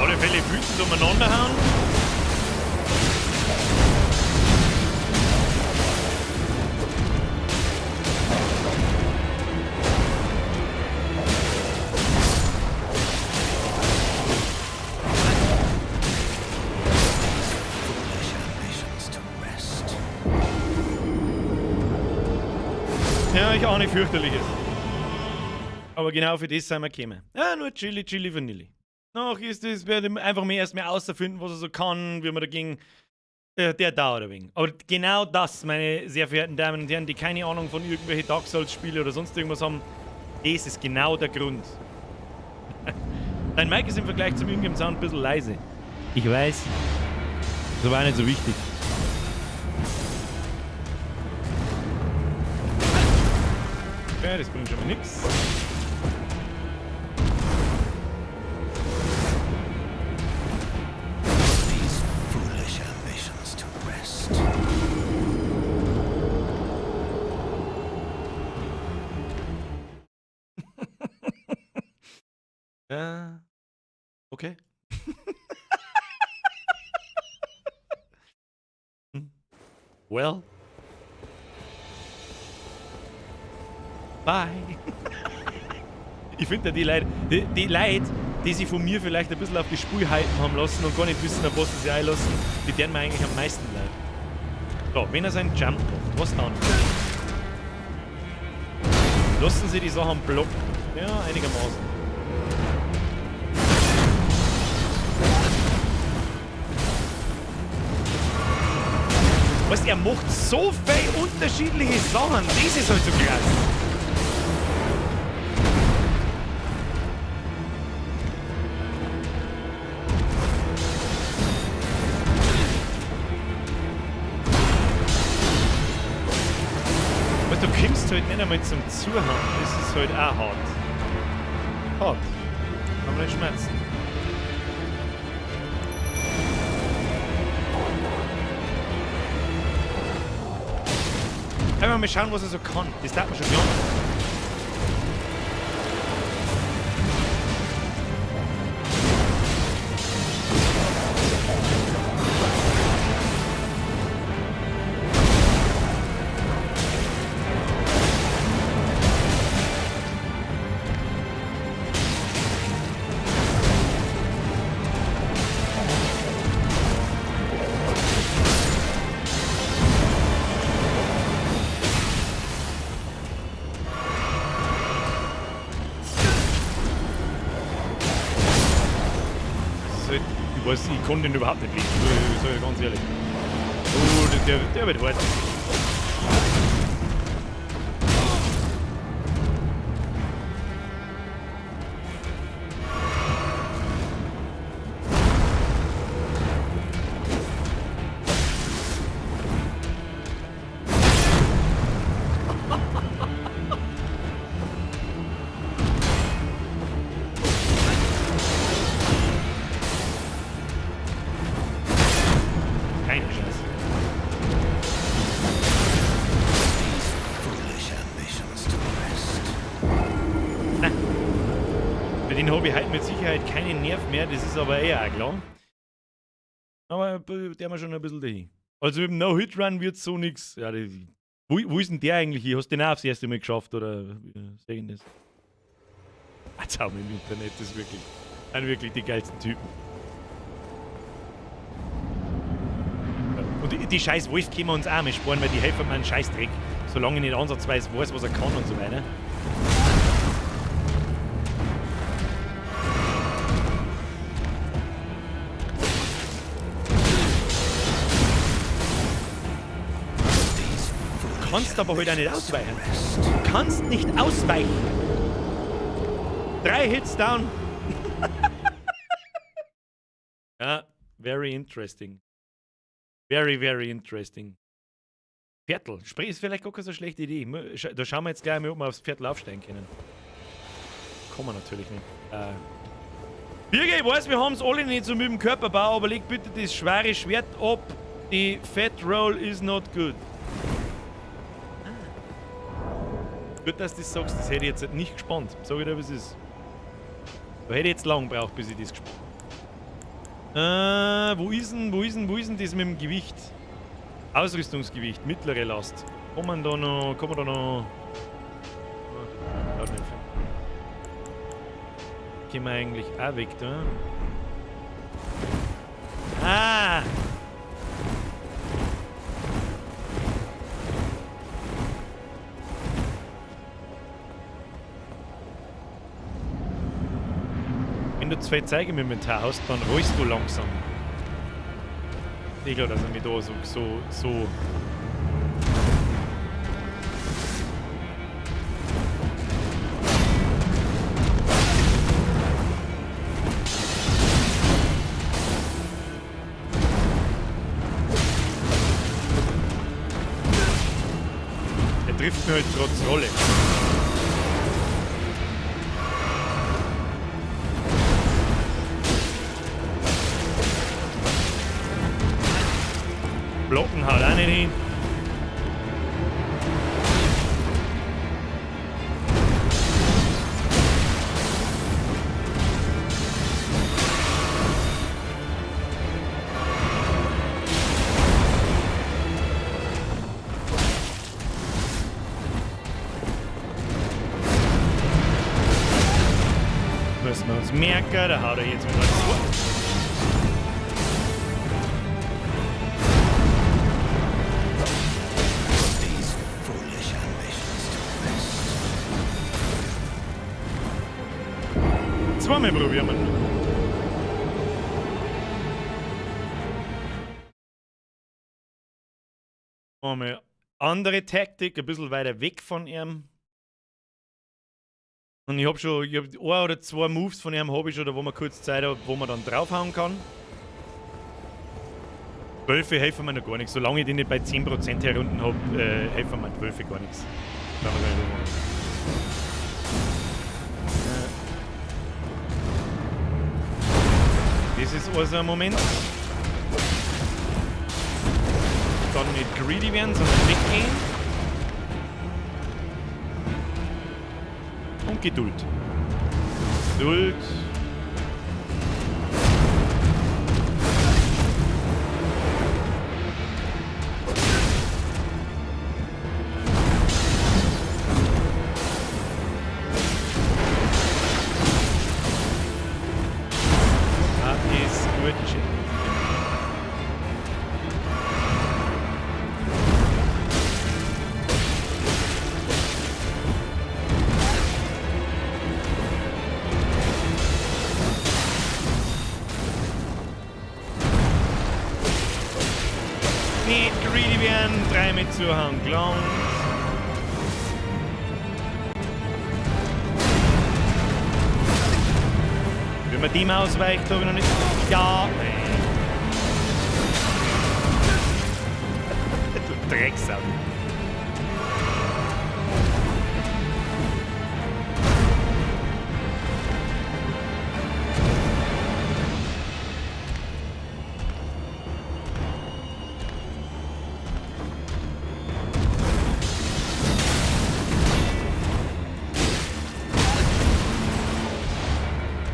Alle Fälle wütend umeinander hauen. Foolish ambitions to rest. Ja, ich ahne fürchterliches. Aber genau für das sind wir gekommen. Ja, nur Chili, Chili, Vanille. Noch ist es, werde ich einfach mehr erst mehr außerfinden, was er so kann, wie man dagegen. Der dauert ein wenig. Aber genau das, meine sehr verehrten Damen und Herren, die keine Ahnung von irgendwelchen Dark Souls-Spielen oder sonst irgendwas haben, das ist genau der Grund. Dein Mic ist im Vergleich zum Ingame Sound ein bisschen leise. Ich weiß. Das war nicht so wichtig. Okay, das bringt schon mal nix. These foolish ambitions to rest. Ja. Okay. Well. Bye. Ich finde ja die Leute, die Leute, die sich von mir vielleicht ein bisschen auf die Spur halten haben lassen und gar nicht wissen, auf was sie sich einlassen, die deren mir eigentlich am meisten leid. So, wenn er seinen Jump macht, was dann? Lassen Sie die Sachen blocken. Ja, einigermaßen. Weißt du, er macht so viele unterschiedliche Sachen. Das ist halt so krass. Weißt du, du kommst halt nicht einmal zum Zuhauen. Das ist halt auch hart. Hart. Kann man nicht schmerzen. Einfach mal schauen, was er so kann. Das darf man schon glauben. halt, ich weiß, ich kann den überhaupt nicht lesen, sag ich ganz ehrlich. Oh, der wird hart. Keine Chance. Foolish ambitions to rest. Für den habe ich heute mit Sicherheit keinen Nerv mehr, das ist aber eher auch klar. Aber der war schon ein bisschen dahin. Also mit dem No-Hit-Run wird so nix. Ja, wo ist denn der eigentlich hier? Hast du den auch aufs erste Mal geschafft oder wie sag ich das? Ah, Zaum im Internet, das ist wirklich, sind wirklich die geilsten Typen. Und die scheiß Wolf können wir uns auch mal sparen, weil die helfen mir einen Scheißdreck, solange ich nicht ansatzweise weiß, was er kann und so weiter. Du kannst aber halt auch nicht ausweichen. Du kannst nicht ausweichen. 3 Hits down. Ja, very interesting. Very, very interesting. Viertel. Sprich, ist vielleicht gar keine so schlechte Idee. Da schauen wir jetzt gleich mal, ob wir aufs Viertel aufsteigen können. Kann man natürlich nicht. Birger, ich weiß, wir haben's alle nicht so mit dem Körperbau, aber leg bitte das schwere Schwert ab. Die Fat Roll is not good. Gut, dass du das sagst, das hätte ich jetzt nicht gespannt. Sag ich dir, was es ist. Da hätte ich jetzt lang gebraucht, bis ich das gespannt habe. Wo ist denn das mit dem Gewicht? Ausrüstungsgewicht, mittlere Last. Kann man da noch, kann man da noch... Oh, nicht viel. Gehen wir eigentlich auch weg da? Ah! Wenn du 2 Zeige im Inventar hast, dann rollst du langsam. Ich glaub, dass er mich da so. Er trifft mir halt trotz Rolle. Blocken haut auch nicht hin. Müssen wir uns merken, da haut er jetzt mal zu. Zweimal probieren wir. Einmal andere Taktik, ein bisschen weiter weg von ihm. Und ich hab schon, ich hab 1 oder 2 Moves von ihm hab ich schon, da wo man kurz Zeit hat, wo man dann draufhauen kann. 12 helfen mir noch gar nichts. Solange ich die nicht bei 10% herunten hab, helfen mir 12 gar nichts. Das ist also ein Moment. Dann nicht greedy werden, sondern weggehen. Und Geduld. Geduld. Nicht greedy werden, drei mit zuhauen, gelangt. Wenn man dem ausweicht, habe ich noch nicht. Ja, nein. Du Drecksau.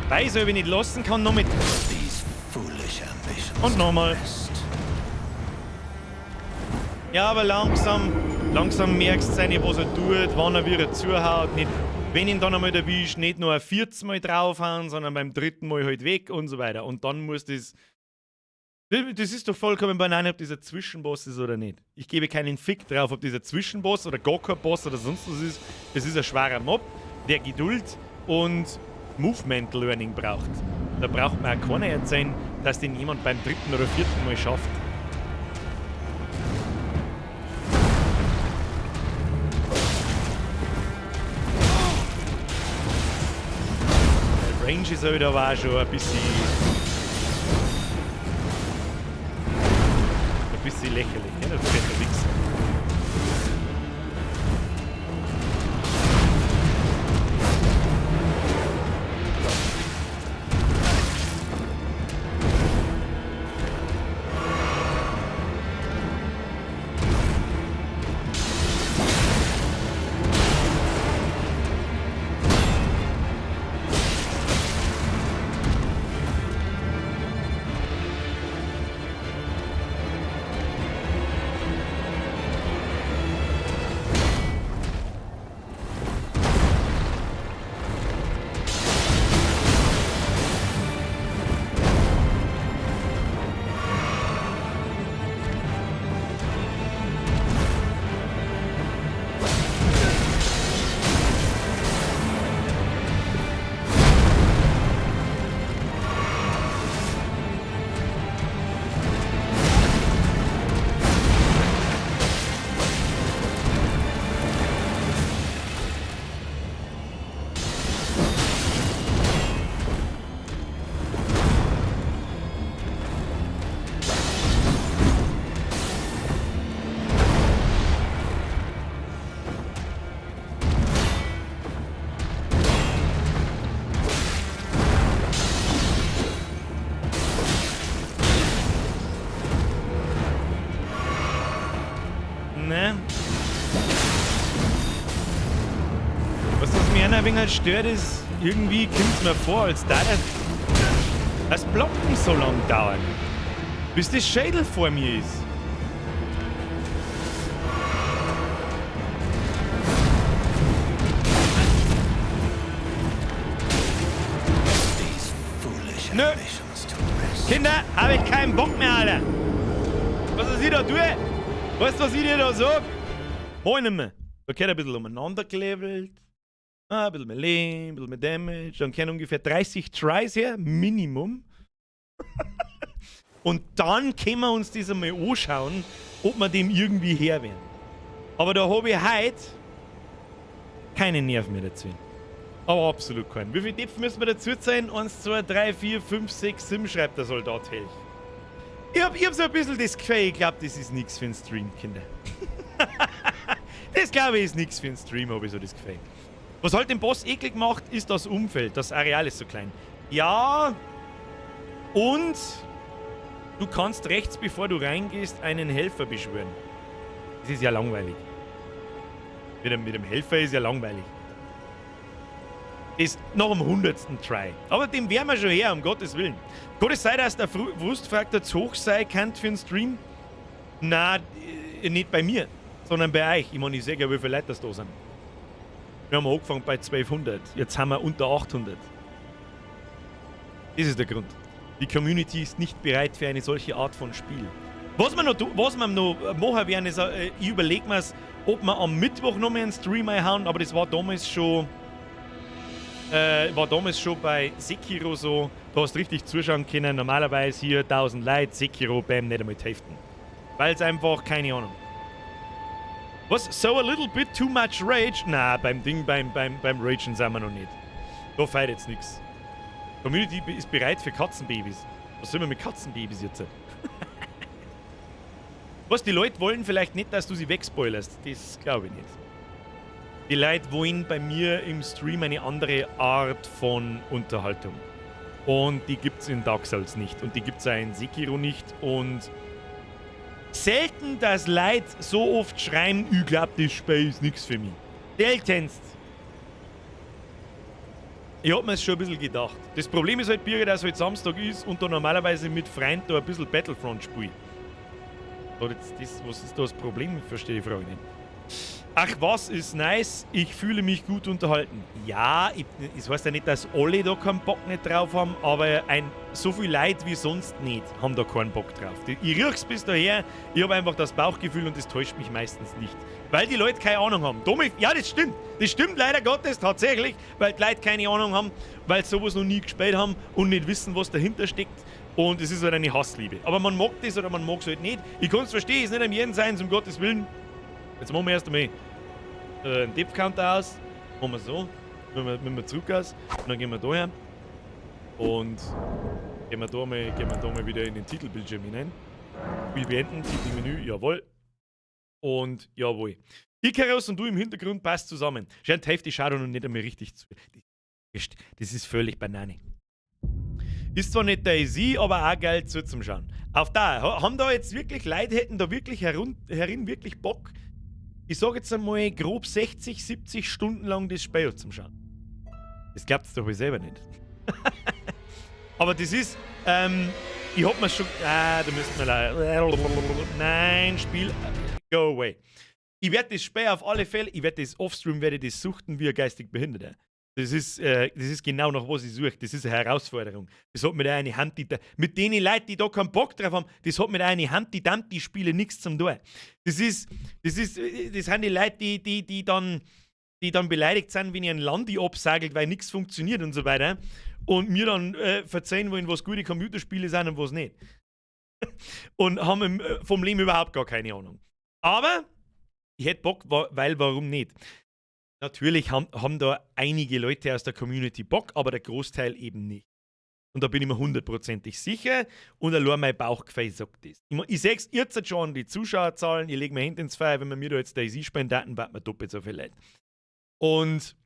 Weiß, ob ich nicht lassen kann, noch mit. Und nochmal. Ja, aber langsam, langsam merkst du seine, was er tut, wann er wieder zuhaut. Nicht, wenn ihn dann einmal erwischt, nicht nur ein viertes Mal draufhauen, sondern beim dritten Mal halt weg und so weiter. Und dann muss das. Das ist doch vollkommen Banane, ob dieser Zwischenboss ist oder nicht. Ich gebe keinen Fick drauf, ob dieser Zwischenboss oder gar kein Boss oder sonst was ist. Das ist ein schwerer Mob, der Geduld und Movement Learning braucht. Da braucht man auch keiner erzählen, dass den jemand beim dritten oder vierten Mal schafft. Der Range ist halt aber auch schon ein bisschen lächerlich, ne? Das fette Wichser. Ne? Was das mir ein wenig stört, ist, irgendwie kommt es mir vor, als da das Blocken so lang dauert, bis das Schädel vor mir ist. Nö. Kinder, habe ich keinen Bock mehr, Alter. Was ist ich da tue? Weißt du, was ich dir da sag? Mach ich nicht mehr. Da gehört ein bisschen umeinander gelevelt. Ah, ein bisschen mehr Leben, ein bisschen mehr Damage. Dann kehren ungefähr 30 Tries her, Minimum. Und dann können wir uns das einmal anschauen, ob wir dem irgendwie her werden. Aber da habe ich heute keine Nerven mehr dazu. Aber absolut keinen. Wie viele Depf müssen wir dazu zahlen? 1, 2, 3, 4, 5, 6, 7, schreibt der Soldat Helch. Ich hab so ein bisschen das Gefühl, ich glaub, das ist nix für einen Stream, Kinder. Das glaube ich ist nix für einen Stream, hab ich so das Gefühl. Was halt den Boss eklig macht, ist das Umfeld. Das Areal ist so klein. Ja, und du kannst rechts, bevor du reingehst, einen Helfer beschwören. Das ist ja langweilig. Mit dem Helfer ist ja langweilig. Ist noch am 100. Try. Aber dem wären wir schon her, um Gottes Willen. Kann es sein, dass der Frustfaktor zu hoch sein kann für einen Stream? Nein, nicht bei mir, sondern bei euch. Ich meine, ich sehe ja, wie viele Leute das da sind. Wir haben angefangen bei 1200, jetzt haben wir unter 800. Das ist der Grund. Die Community ist nicht bereit für eine solche Art von Spiel. Was wir noch machen werden, ist, ich überlege mir, ob wir am Mittwoch noch mal einen Stream einhauen, aber das war damals schon... bei Sekiro so, da hast du richtig zuschauen können, normalerweise hier 1000 Leute, Sekiro, bam, nicht einmal die Hälfte. Weil es einfach, keine Ahnung. Was? So a little bit too much rage? Na, beim Ding, beim Ragen sind wir noch nicht. Da fehlt jetzt nichts. Community ist bereit für Katzenbabys. Was sollen wir mit Katzenbabys jetzt? Was, die Leute wollen vielleicht nicht, dass du sie wegspoilerst. Das glaube ich nicht. Die Leute wollen bei mir im Stream eine andere Art von Unterhaltung. Und die gibt es in Dark Souls nicht. Und die gibt es auch in Sekiro nicht. Und selten, dass Leute so oft schreien, ich glaub, das Spiel ist nichts für mich. Seltenst. Ich hab mir's schon ein bisschen gedacht. Das Problem ist halt, Birger, dass heute Samstag ist und da normalerweise mit Freunden da ein bisschen Battlefront spiele. Das, was ist da das Problem? Verstehe die Frage nicht. Ach was, ist nice, ich fühle mich gut unterhalten. Ja, es heißt ja nicht, dass alle da keinen Bock nicht drauf haben, aber so viel Leute wie sonst nicht haben da keinen Bock drauf. Ich riech's bis daher, ich habe einfach das Bauchgefühl und das täuscht mich meistens nicht. Weil die Leute keine Ahnung haben. Domi, ja, das stimmt. Das stimmt leider Gottes tatsächlich, weil die Leute keine Ahnung haben, weil sie sowas noch nie gespielt haben und nicht wissen, was dahinter steckt. Und es ist halt eine Hassliebe. Aber man mag das oder man mag es halt nicht. Ich kann es verstehen, ist nicht am jeden sein, um Gottes Willen. Jetzt machen wir erst einmal einen Depth-Counter aus. Machen wir so. Wenn wir zurück aus. Und dann gehen wir da her. Und gehen wir da mal wieder in den Titelbildschirm hinein. Spiel beenden, Titelmenü, jawohl. Und jawohl. Icarus und du im Hintergrund passt zusammen. Scheint Hälfte schaut noch nicht einmal richtig zu. Das ist völlig Banane. Ist zwar nicht DayZ, aber auch geil zu zum Schauen. Auf da, haben da jetzt wirklich Leute, hätten da wirklich herin wirklich Bock, ich sag jetzt einmal grob 60, 70 Stunden lang das Spiel zum Schauen? Das glaubt ihr doch wohl selber nicht. Aber das ist, ich hab mir schon, ah, da müssten wir leider, nein, Spiel, go away. Ich werde das Spiel auf alle Fälle, ich werde das offstream, werde ich das suchten wie ein geistig Behinderter. Das ist genau, nach was ich suche. Das ist eine Herausforderung. Das hat mit einer Hand, die, mit denen Leuten, die da keinen Bock drauf haben, das hat mit einer Humpty Dumpty Spiele nichts zum tun. Das sind die Leute, die dann beleidigt sind, wenn ich einen Landi absagelt, weil nichts funktioniert und so weiter. Und mir dann verzeihen wollen, was gute Computerspiele sind und was nicht. Und haben vom Leben überhaupt gar keine Ahnung. Aber ich hätte Bock, weil warum nicht? Natürlich haben da einige Leute aus der Community Bock, aber der Großteil eben nicht. Und da bin ich mir hundertprozentig sicher. Und allein mein Bauchgefühl sagt das. Ich sehe es jetzt schon an die Zuschauerzahlen, ich lege mir Hände ins Feuer, wenn wir mir da jetzt DayZ spielen daten, wird mir doppelt so viel Leute. Und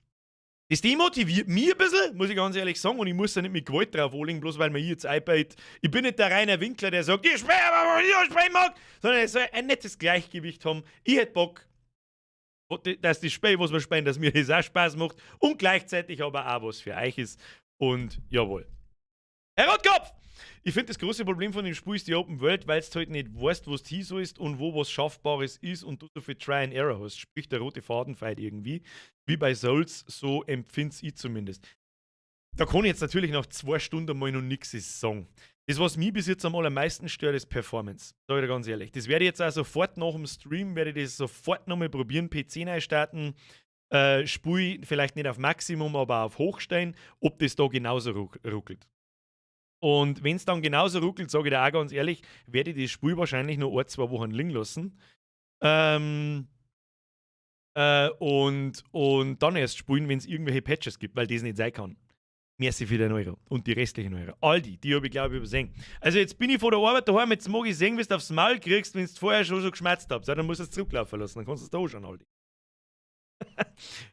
das demotiviert mich ein bisschen, muss ich ganz ehrlich sagen, und ich muss da nicht mit Gewalt drauf anlegen, bloß weil mir jetzt iPad. Ich bin nicht der Rainer Winkler, der sagt, ich spiele, aber ich spielen mag, sondern es soll ein nettes Gleichgewicht haben. Ich hätte Bock, dass das Spiel, was wir spielen, dass mir das auch Spaß macht und gleichzeitig aber auch was für euch ist. Und jawohl. Herr Rotkopf! Ich finde, das große Problem von dem Spiel ist die Open World, weil du halt nicht weißt, wo du hin sollst und wo was Schaffbares ist und du so viel Try and Error hast. Sprich, der rote Faden fehlt irgendwie. Wie bei Souls, so empfinde ich zumindest. Da kann ich jetzt natürlich nach 2 Stunden mal noch nichts sagen. Das, was mich bis jetzt am allermeisten stört, ist Performance. Sag ich dir ganz ehrlich. Das werde ich jetzt auch sofort nach dem Stream, werde ich das sofort nochmal probieren, PC neu starten, Spiel vielleicht nicht auf Maximum, aber auf Hochstellen, ob das da genauso ruckelt. Und wenn es dann genauso ruckelt, sage ich dir auch ganz ehrlich, werde ich das Spiel wahrscheinlich noch ein, 2 Wochen liegen lassen. Und dann erst spielen, wenn es irgendwelche Patches gibt, weil das nicht sein kann. Merci für den Euro und die restlichen Euro. All die, die habe ich, glaube ich, übersehen. Also jetzt bin ich vor der Arbeit daheim, jetzt mag ich sehen, wie du aufs Maul kriegst, wenn du vorher schon so geschmerzt hast. Dann musst du es zurücklaufen lassen, dann kannst du es da anschauen, Aldi.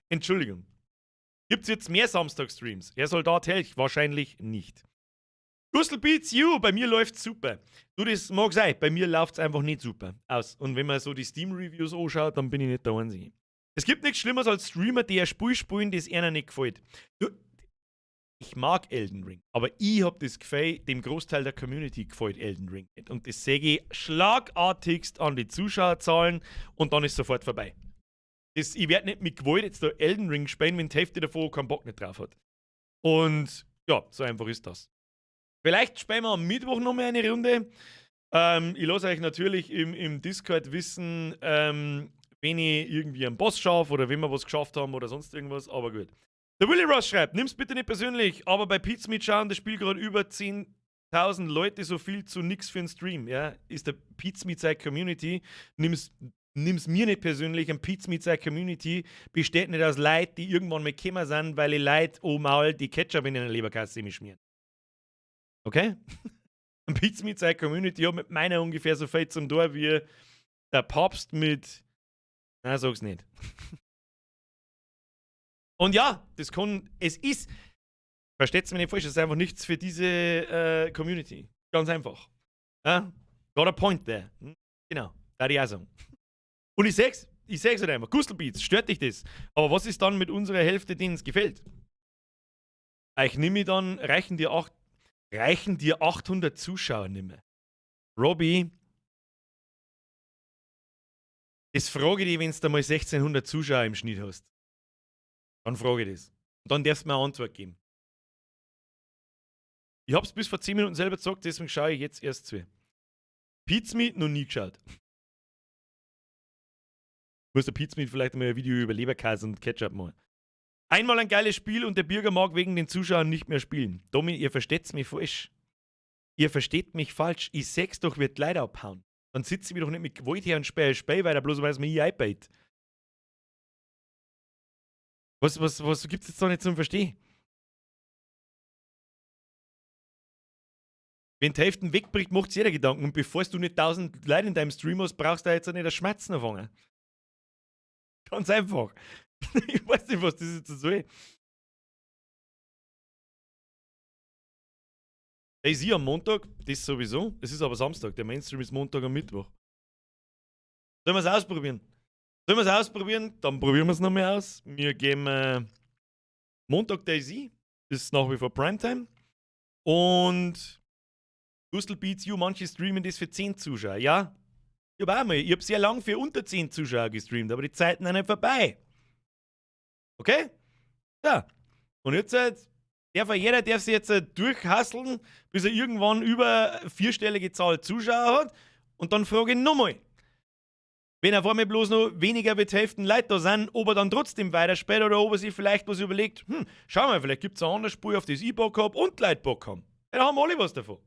Entschuldigung. Gibt es jetzt mehr Samstag-Streams? Herr Soldat Helch? Wahrscheinlich nicht. Gustl Beats You, bei mir läuft's super. Du, das mag sein, bei mir läuft's einfach nicht super aus. Und wenn man so die Steam-Reviews anschaut, dann bin ich nicht der Einzige. Es gibt nichts Schlimmeres als Streamer, die ein Spiel spielen, das ihnen nicht gefällt. Du, ich mag Elden Ring, aber ich habe das Gefühl, dem Großteil der Community gefällt Elden Ring nicht. Und das sehe ich schlagartigst an die Zuschauerzahlen und dann ist sofort vorbei. Ich werde nicht mit Gewalt jetzt da Elden Ring spielen, wenn die Hälfte davon keinen Bock nicht drauf hat. Und ja, so einfach ist das. Vielleicht spielen wir am Mittwoch noch mal eine Runde. Ich lasse euch natürlich im Discord wissen, wenn ich irgendwie einen Boss schaffe oder wenn wir was geschafft haben oder sonst irgendwas, aber gut. Der Willy Ross schreibt, nimm's bitte nicht persönlich, aber bei Pizza mitschauen, das Spiel gerade über 10 8000 Leute so viel zu nix für einen Stream, ja? Ist der PietSmiet seine Community, nimm's mir nicht persönlich, ein PietSmiet seine Community besteht nicht aus Leuten, die irgendwann mal gekommen sind, weil die Leute oh Maul die Ketchup in den Leberkäse schmieren. Okay? Ein PietSmiet seine Community hat mit meiner ungefähr so viel zum Tor wie der Papst mit. Na, sag's nicht. Und ja, das kann. Es ist. Versteht's mir nicht falsch, es ist einfach nichts für diese Community. Ganz einfach. Ja? Got a point there. Genau, da ich auch sagen. Und ich sag's halt einfach, Gustelbeats, stört dich das? Aber was ist dann mit unserer Hälfte, denen es gefällt? Ich nehme dann, reichen dir 800 Zuschauer nimmer? Robbie, das frage ich dich, wenn du mal 1600 Zuschauer im Schnitt hast. Dann frage ich das. Und dann darfst du mir eine Antwort geben. Ich hab's bis vor 10 Minuten selber gezockt, deswegen schaue ich jetzt erst zu. PietSmiet noch nie geschaut. Muss der PietSmiet vielleicht mal ein Video über Leberkäse und Ketchup machen. Einmal ein geiles Spiel und der Bürger mag wegen den Zuschauern nicht mehr spielen. Domi, ihr versteht's mich falsch. Ihr versteht mich falsch. Ich seh's doch, wird Leute abhauen. Dann sitze ich mich doch nicht mit Gewalt her und spiele Spiel weiter, bloß weil es mir hier einbeit. Was gibt's jetzt da nicht zum Verstehen? Wenn die Hälfte wegbricht, macht sich jeder Gedanken. Und bevor du nicht 1000 Leute in deinem Stream hast, brauchst du da jetzt auch nicht das Schmerzen anfangen. Ganz einfach. Ich weiß nicht, was das jetzt soll. DayZ am Montag, das sowieso. Es ist aber Samstag. Der Mainstream ist Montag und Mittwoch. Sollen wir es ausprobieren? Sollen wir es ausprobieren? Dann probieren wir es nochmal aus. Wir gehen Montag DayZ. Das ist nach wie vor Primetime. Und Gustel Beats You, manche streamen das für 10 Zuschauer. Ja, ich hab auch mal. Ich hab sehr lang für unter 10 Zuschauer gestreamt, aber die Zeiten sind nicht vorbei. Okay? Ja. Und jetzt darf jeder darf sich jetzt durchhasseln, bis er irgendwann über vierstellige Zahl Zuschauer hat. Und dann frage ich nochmal. Wenn auf einmal bloß noch weniger wie die Hälfte Leute da sind, ob er dann trotzdem weiterspielt oder ob er sich vielleicht was überlegt, schau mal, vielleicht gibt's eine andere Spur, auf das ich Bock hab und die Leute Bock haben. Ja, da haben alle was davon.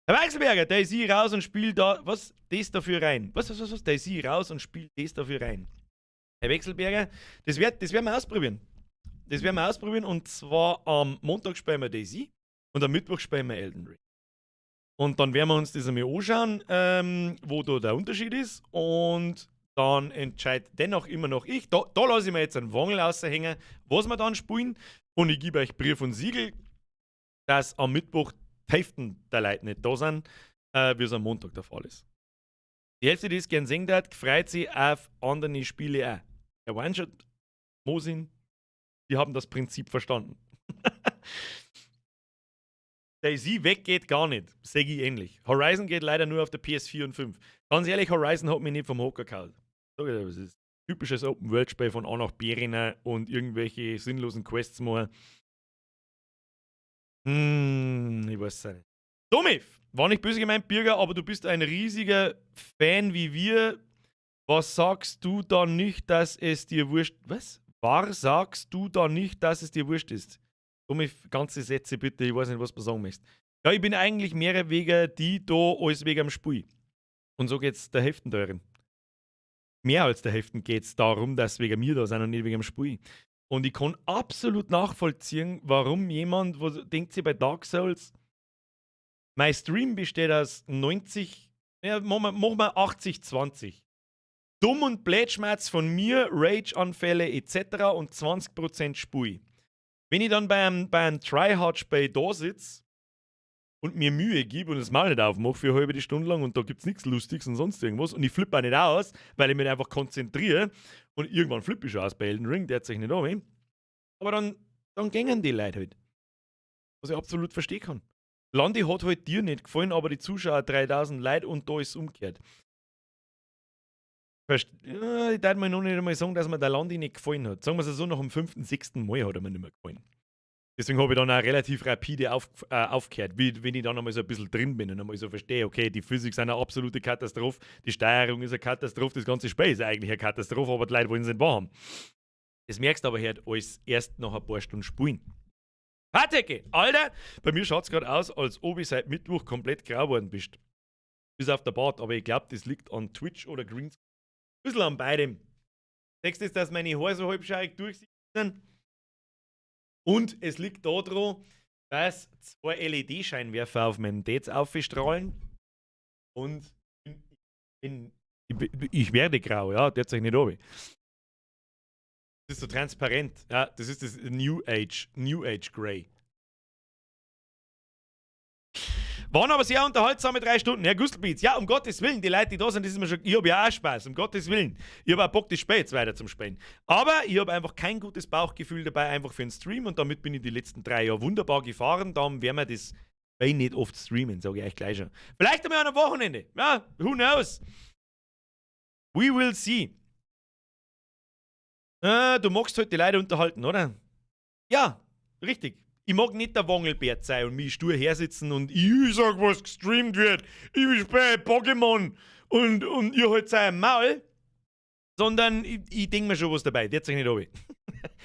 Herr Weichselberger, der ist hier raus und spielt da, was, das dafür rein. Was, der ist hier raus und spielt das dafür rein. Herr Wechselberger, das werden wir ausprobieren. Das werden wir ausprobieren und zwar am Montag spielen wir DayZ und am Mittwoch spielen wir Elden Ring. Und dann werden wir uns das einmal anschauen, wo da der Unterschied ist. Und dann entscheidet dennoch immer noch ich. Da lasse ich mir jetzt einen Wangel raushängen, was wir dann spielen. Und ich gebe euch Brief und Siegel, dass am Mittwoch die Hälfte der Leute nicht da sind, wie es am Montag der Fall ist. Die Hälfte, die es gern sehen hat, freut sich auf andere Spiele auch. Der One-Shot, Mosin, die haben das Prinzip verstanden. DayZ weggeht gar nicht, sag ich ähnlich. Horizon geht leider nur auf der PS4 und 5. Ganz ehrlich, Horizon hat mich nicht vom Hocker gehauen. Das ist typisches Open-World-Spiel von A nach B rennen und irgendwelche sinnlosen Quests machen. Ich weiß es nicht. Domif, war nicht böse gemeint, Birger, aber du bist ein riesiger Fan wie wir. Was sagst du da nicht, dass es dir wurscht... Was? War sagst du da nicht, dass es dir wurscht ist? Domif, ganze Sätze bitte, ich weiß nicht, was du sagen möchtest. Ja, ich bin eigentlich mehr wegen die da als wegen am Spiel. Und so geht's der Hälfte darin. Mehr als der Hälfte geht's darum, dass wegen mir da sind und nicht wegen dem Spiel. Und ich kann absolut nachvollziehen, warum jemand, wo denkt sich bei Dark Souls, mein Stream besteht aus 90, ja, machen wir 80-20. Dumm und Blätschmerz von mir, Rage-Anfälle etc. und 20% Spiel. Wenn ich dann bei einem Tryhard-Spiel da sitze und mir Mühe gebe und das Maul nicht aufmache für eine halbe Stunde lang und da gibt's nichts Lustiges und sonst irgendwas und ich flippe auch nicht aus, weil ich mich einfach konzentriere und irgendwann flippe ich schon aus bei Elden Ring, der hat sich nicht an. Aber dann gängen die Leute halt. Was ich absolut verstehen kann. Landi hat halt dir nicht gefallen, aber die Zuschauer 3000 Leute und da ist es umgekehrt. Ich darf mir noch nicht einmal sagen, dass mir der Landi nicht gefallen hat. Sagen wir es so, nach dem 5., 6. Mal hat er mir nicht mehr gefallen. Deswegen habe ich dann auch relativ rapide aufgehört, wie wenn ich dann einmal so ein bisschen drin bin und einmal so verstehe, okay, die Physik ist eine absolute Katastrophe, die Steuerung ist eine Katastrophe, das ganze Spiel ist eigentlich eine Katastrophe, aber die Leute wollen es nicht wahrhaben. Das merkst du aber halt alles erst nach ein paar Stunden spielen. Pateke, Alter, bei mir schaut's grad aus, als ob ich seit Mittwoch komplett grau geworden bist. Bis auf der Bart, aber ich glaub, das liegt an Twitch oder Greenscreen. Ein bisschen an beidem. Text ist, dass meine Haare so halbscheirig durchsichtig sind. Und es liegt da dran, dass 2 L E D-Scheinwerfer auf meinem Dates aufstrahlen. Und ich werde grau, ja, der zeigt nicht runter. Das ist so transparent, ja, das ist das New Age Grey. Waren aber sehr unterhaltsame 3 Stunden. Herr Gustelbeats, ja, um Gottes Willen, die Leute, die da sind, das ist mir schon, ich hab ja auch Spaß, um Gottes Willen. Ich hab auch Bock, das Spiel jetzt weiter zum Spielen. Aber ich hab einfach kein gutes Bauchgefühl dabei, einfach für den Stream, und damit bin ich die letzten 3 Jahre wunderbar gefahren. Darum werden wir das Spiel nicht oft streamen, sag ich euch gleich schon. Vielleicht einmal am Wochenende. Ja, who knows? We will see. Du magst halt die Leute unterhalten, oder? Ja, richtig. Ich mag nicht der Wangelbert sein und mich stur hersitzen und ich sag, was gestreamt wird. Ich spiele Pokémon und ihr halt sein Maul. Sondern ich denk mir schon was dabei. Der zeigt nicht runter.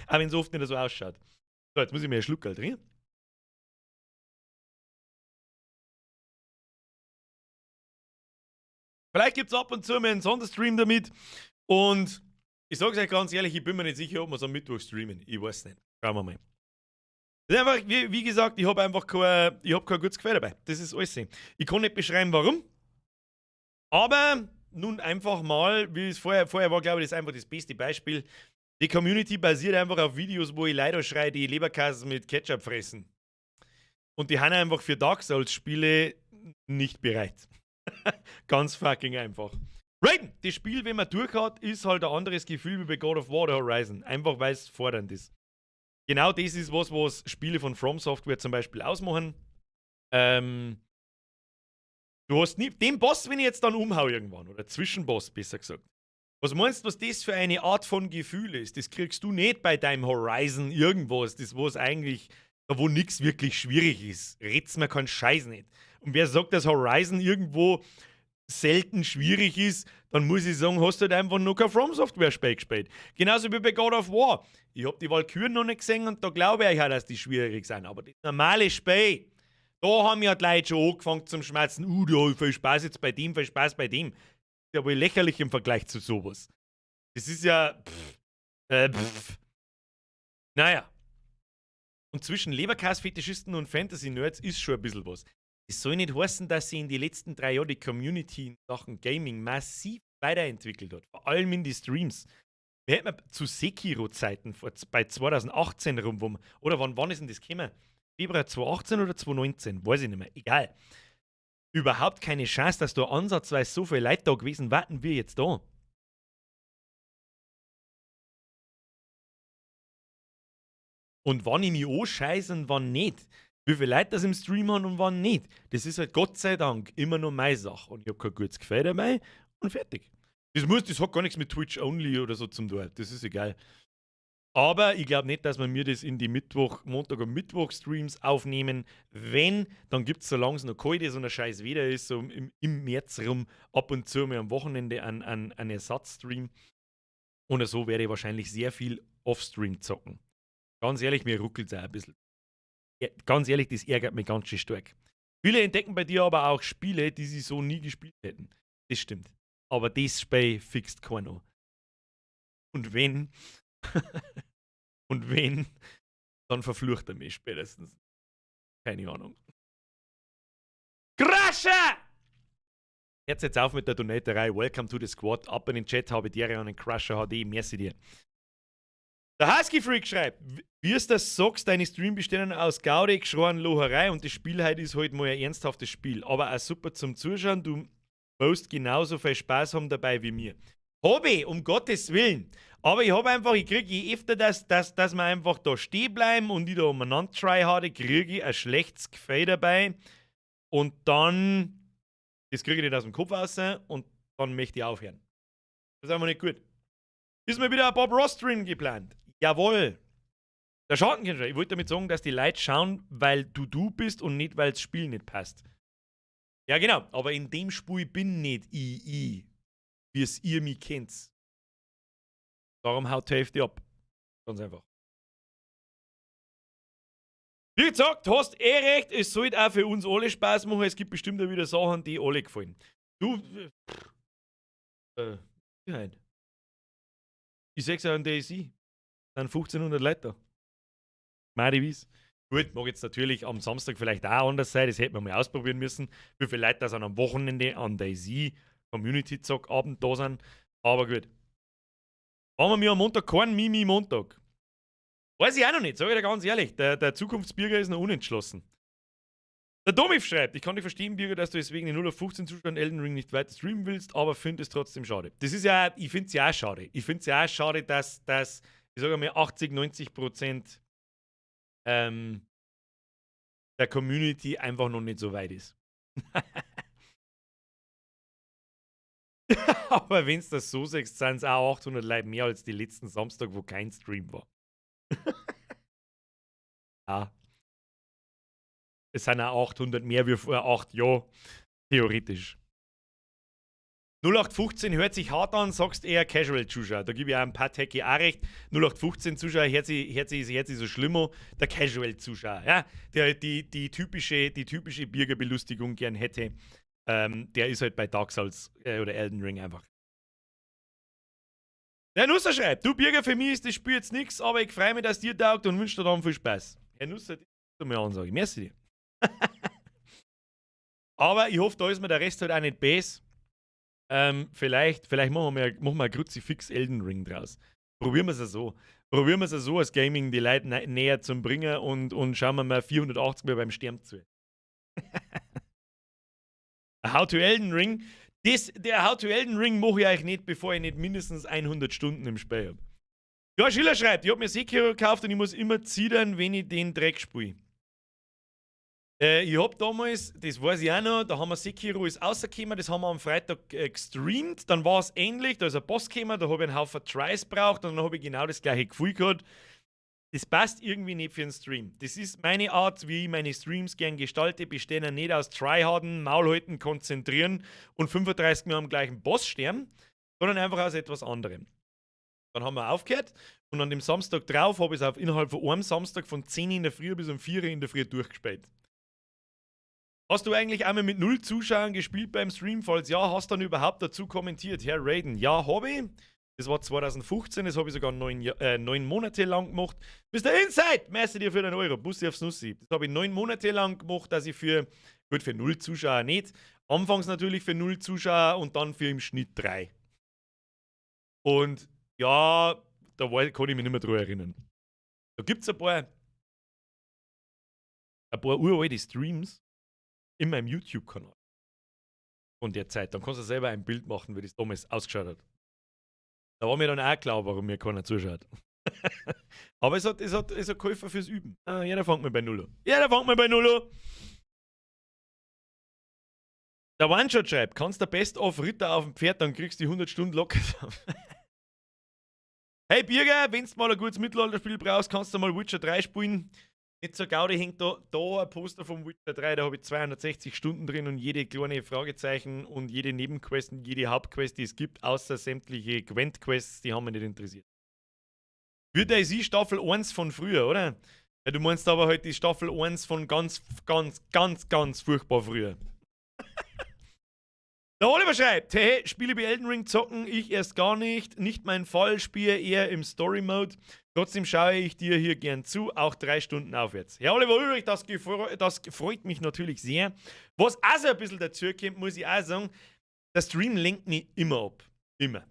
Auch wenn's oft nicht so ausschaut. So, jetzt muss ich mir einen Schluck trinken. Vielleicht gibt's ab und zu mal einen Sonderstream damit. Und ich sag's euch ganz ehrlich, ich bin mir nicht sicher, ob wir's am Mittwoch streamen. Ich weiß nicht. Schauen wir mal. Das ist einfach, wie gesagt, ich hab einfach kein, ich hab kein gutes Gefühl dabei. Das ist alles. Ich kann nicht beschreiben, warum. Aber nun einfach mal, wie es vorher war, glaube ich, das ist einfach das beste Beispiel. Die Community basiert einfach auf Videos, wo ich Leute schreie, die Leberkäse mit Ketchup fressen. Und die haben einfach für Dark Souls Spiele nicht bereit. Ganz fucking einfach. Raiden, das Spiel, wenn man durch hat, ist halt ein anderes Gefühl wie bei God of War oder Horizon. Einfach weil es fordernd ist. Genau das ist was, was Spiele von From Software zum Beispiel ausmachen. Du hast nie, den Boss, wenn ich jetzt dann umhau irgendwann, oder Zwischenboss, besser gesagt. Was meinst du, was das für eine Art von Gefühl ist? Das kriegst du nicht bei deinem Horizon irgendwas, das was eigentlich, da wo nix wirklich schwierig ist. Red's mir keinen Scheiß nicht. Und wer sagt, dass Horizon irgendwo selten schwierig ist, dann muss ich sagen, hast du halt einfach noch kein From Software Spiel gespielt. Genauso wie bei God of War. Ich hab die Walküren noch nicht gesehen und da glaube ich auch, dass die schwierig sind. Aber das normale Spiel, da haben ja die Leute schon angefangen zum Schmerzen. Ja, viel Spaß jetzt bei dem, viel Spaß bei dem. Das ist ja wohl lächerlich im Vergleich zu sowas. Das ist ja. Pff. Naja. Und zwischen Leberkäse-Fetischisten und Fantasy-Nerds ist schon ein bisschen was. Es soll nicht heißen, dass sie in den letzten 3 Jahren die Community in Sachen Gaming massiv weiterentwickelt hat. Vor allem in die Streams. Wir hätten zu Sekiro-Zeiten bei 2018 rum, wo man, oder wann ist denn das gekommen? Februar 2018 oder 2019? Weiß ich nicht mehr. Egal. Überhaupt keine Chance, dass da ansatzweise so viele Leute da gewesen warten wir jetzt da. Und wann ich mich anscheiße und wann nicht. Wie viele Leute das im Stream haben und wann nicht. Das ist halt Gott sei Dank immer nur meine Sache. Und ich hab kein gutes Gefühl dabei und fertig. Das hat gar nichts mit Twitch Only oder so zum tun. Das ist egal. Aber ich glaub nicht, dass wir mir das in die Montag- und Mittwoch-Streams aufnehmen. Wenn, dann gibt's, solange es noch kalt ist und ein scheiß Wetter ist, so im März rum, ab und zu mal am Wochenende einen Ersatzstream. Und so werde ich wahrscheinlich sehr viel Offstream zocken. Ganz ehrlich, mir ruckelt's auch ein bisschen. Ja, ganz ehrlich, das ärgert mich ganz schön stark. Viele entdecken bei dir aber auch Spiele, die sie so nie gespielt hätten. Das stimmt. Aber das Spiel fixt keiner. Und wenn, dann verflucht er mich spätestens. Keine Ahnung. Crusher! Jetzt jetzt auf mit der Donaterei. Welcome to the Squad. Ab in den Chat, habe dir einen Crusher HD. Merci dir. Der Husky Freak schreibt, wie es das sagst, deine Stream bestehen aus Gaudi, Geschroren, Locherei und das Spiel heute ist halt mal ein ernsthaftes Spiel. Aber auch super zum Zuschauen, du musst genauso viel Spaß haben dabei wie mir. Hobby, um Gottes Willen. Aber ich hab einfach, ich krieg je öfter das, dass wir einfach da stehen bleiben und ich da umeinander tryharde, krieg ich ein schlechtes Gefühl dabei. Und dann, das krieg ich nicht aus dem Kopf raus und dann möchte ich aufhören. Das ist einfach nicht gut. Ist mir wieder ein Bob Ross Stream geplant? Jawohl. Der Schattenkinder, ich wollte damit sagen, dass die Leute schauen, weil du du bist und nicht, weil das Spiel nicht passt. Ja, genau. Aber in dem Spiel bin nicht ich, wie es ihr mich kennt. Darum haut die Hälfte ab. Ganz einfach. Wie gesagt, hast eh recht, es sollte auch für uns alle Spaß machen. Es gibt bestimmt auch wieder Sachen, die alle gefallen. Du, Sicherheit. Ich seh's ja an DayZ. Sind 1500 Leute da. Mari wies. Gut, mag jetzt natürlich am Samstag vielleicht auch anders sein, das hätten wir mal ausprobieren müssen, wie viele Leute da sind am Wochenende an DayZ Community Zockabend da sind. Aber gut. Machen wir am Montag keinen Mimi Montag. Weiß ich auch noch nicht, sag ich dir ganz ehrlich. Der Zukunftsbürger ist noch unentschlossen. Der Domif schreibt, ich kann nicht verstehen, Birger, dass du deswegen den 0 auf 15 Zustand Elden Ring nicht weiter streamen willst, aber finde es trotzdem schade. Das ist ja, ich finde es ja auch schade. Ich finde es ja auch schade, dass ich sage mal, 80, 90% der Community einfach noch nicht so weit ist. Aber wenn du das so sagst, sind es auch 800 Leute mehr als die letzten Samstag, wo kein Stream war. Ja. Es sind auch 800 mehr wie vor 8 Jahren. Theoretisch. 0815 hört sich hart an, sagst eher Casual-Zuschauer. Da gebe ich auch ein paar Techie auch recht. 0815 Zuschauer hört sich so schlimm an. Der Casual-Zuschauer, ja, der die typische Bürgerbelustigung gern hätte, der ist halt bei Dark Souls oder Elden Ring einfach. Der Nusser schreibt, du Birger, für mich ist das Spiel jetzt nix, aber ich freue mich, dass dir taugt und wünsche dir dann viel Spaß. Herr Nusser, das ist eine Ansage. Merci dir. Aber ich hoffe, da ist mir der Rest halt auch nicht böse. Vielleicht machen wir ein Kruzifix Elden Ring draus. Probieren wir es ja so. Probieren wir es ja so als Gaming, die Leute näher zum Bringen und schauen wir mal 480 Mal beim Sterben zu. How to Elden Ring. Der How to Elden Ring mache ich eigentlich nicht, bevor ich nicht mindestens 100 Stunden im Spiel hab. Ja, Schiller schreibt, ich hab mir Sekiro gekauft und ich muss immer zittern, wenn ich den Dreck spiele. Ich hab damals, das weiß ich auch noch, da haben wir Sekiro ist rausgekommen, das haben wir am Freitag gestreamt, dann war es ähnlich, da ist ein Boss gekommen, da hab ich einen Haufen Tries gebraucht und dann hab ich genau das gleiche Gefühl gehabt. Das passt irgendwie nicht für einen Stream. Das ist meine Art, wie ich meine Streams gern gestalte, bestehen ja nicht aus Tryharden, Maulhalten, konzentrieren und 35 Mal am gleichen Boss sterben, sondern einfach aus etwas anderem. Dann haben wir aufgehört und an dem Samstag drauf habe ich es innerhalb von einem Samstag von 10 in der Früh bis um 4 in der Früh durchgespielt. Hast du eigentlich einmal mit 0 Zuschauern gespielt beim Stream? Falls ja, hast du dann überhaupt dazu kommentiert? Herr Raiden, ja, hab ich. Das war 2015, das habe ich sogar 9 Monate lang gemacht. Mr. Insight, merci dir für den Euro, Bussi aufs Nussi. Das habe ich 9 Monate lang gemacht, dass ich für, gut, für 0 Zuschauer nicht. Anfangs natürlich für 0 Zuschauer und dann für im Schnitt 3. Und ja, da kann ich mich nicht mehr dran erinnern. Da gibt's ein paar uralte Streams in meinem YouTube-Kanal von der Zeit. Dann kannst du selber ein Bild machen, wie das damals ausgeschaut hat. Da war mir dann auch klar, warum mir keiner zuschaut. Aber es hat geholfen fürs Üben. Ah, jeder fängt mal bei Null an. Jeder fängt mal bei Null an. Der One-Shot schreibt, kannst der Best-of Ritter auf dem Pferd, dann kriegst du die 100 Stunden locker. Hey Birger, wenn du mal ein gutes Mittelalterspiel brauchst, kannst du mal Witcher 3 spielen. Nicht zur Gaudi hängt da ein Poster vom Witcher 3, da habe ich 260 Stunden drin und jede kleine Fragezeichen und jede Nebenquest und jede Hauptquest, die es gibt, außer sämtliche Gwent-Quests, die haben mich nicht interessiert. Wird DayZ Staffel 1 von früher, oder? Ja, du meinst aber halt die Staffel 1 von ganz, ganz, ganz, ganz furchtbar früher. Der Oliver schreibt, hey, Spiele wie Elden Ring zocken ich erst gar nicht, nicht mein Fall, spiele eher im Story-Mode. Trotzdem schaue ich dir hier gern zu, auch 3 Stunden aufwärts. Herr Oliver Ulrich, das freut mich natürlich sehr. Was auch so ein bisschen dazu kommt, muss ich auch sagen, der Stream lenkt mich immer ab. Immer.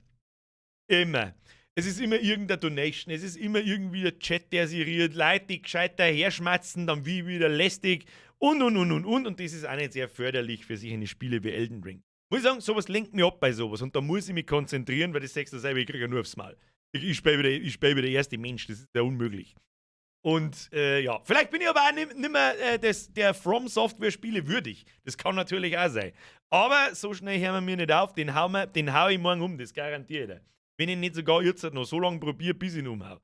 Immer. Es ist immer irgendeine Donation, es ist immer irgendwie der Chat, der sich rührt, Leute, die gescheit daherschmatzen, dann wie wieder lästig und. Und das ist auch nicht sehr förderlich für sich eine Spiele wie Elden Ring. Muss ich sagen, sowas lenkt mich ab bei sowas und da muss ich mich konzentrieren, weil das sagst du selber, ich kriege ja nur aufs Maul. Ich spiele wieder der erste Mensch, das ist ja unmöglich. Und ja, vielleicht bin ich aber auch nicht mehr der From Software Spiele würdig. Das kann natürlich auch sein. Aber so schnell hören wir mir nicht auf, den hau ich morgen um, das garantiere ich dir. Wenn ich nicht sogar jetzt noch so lange probiere, bis ich ihn umhau.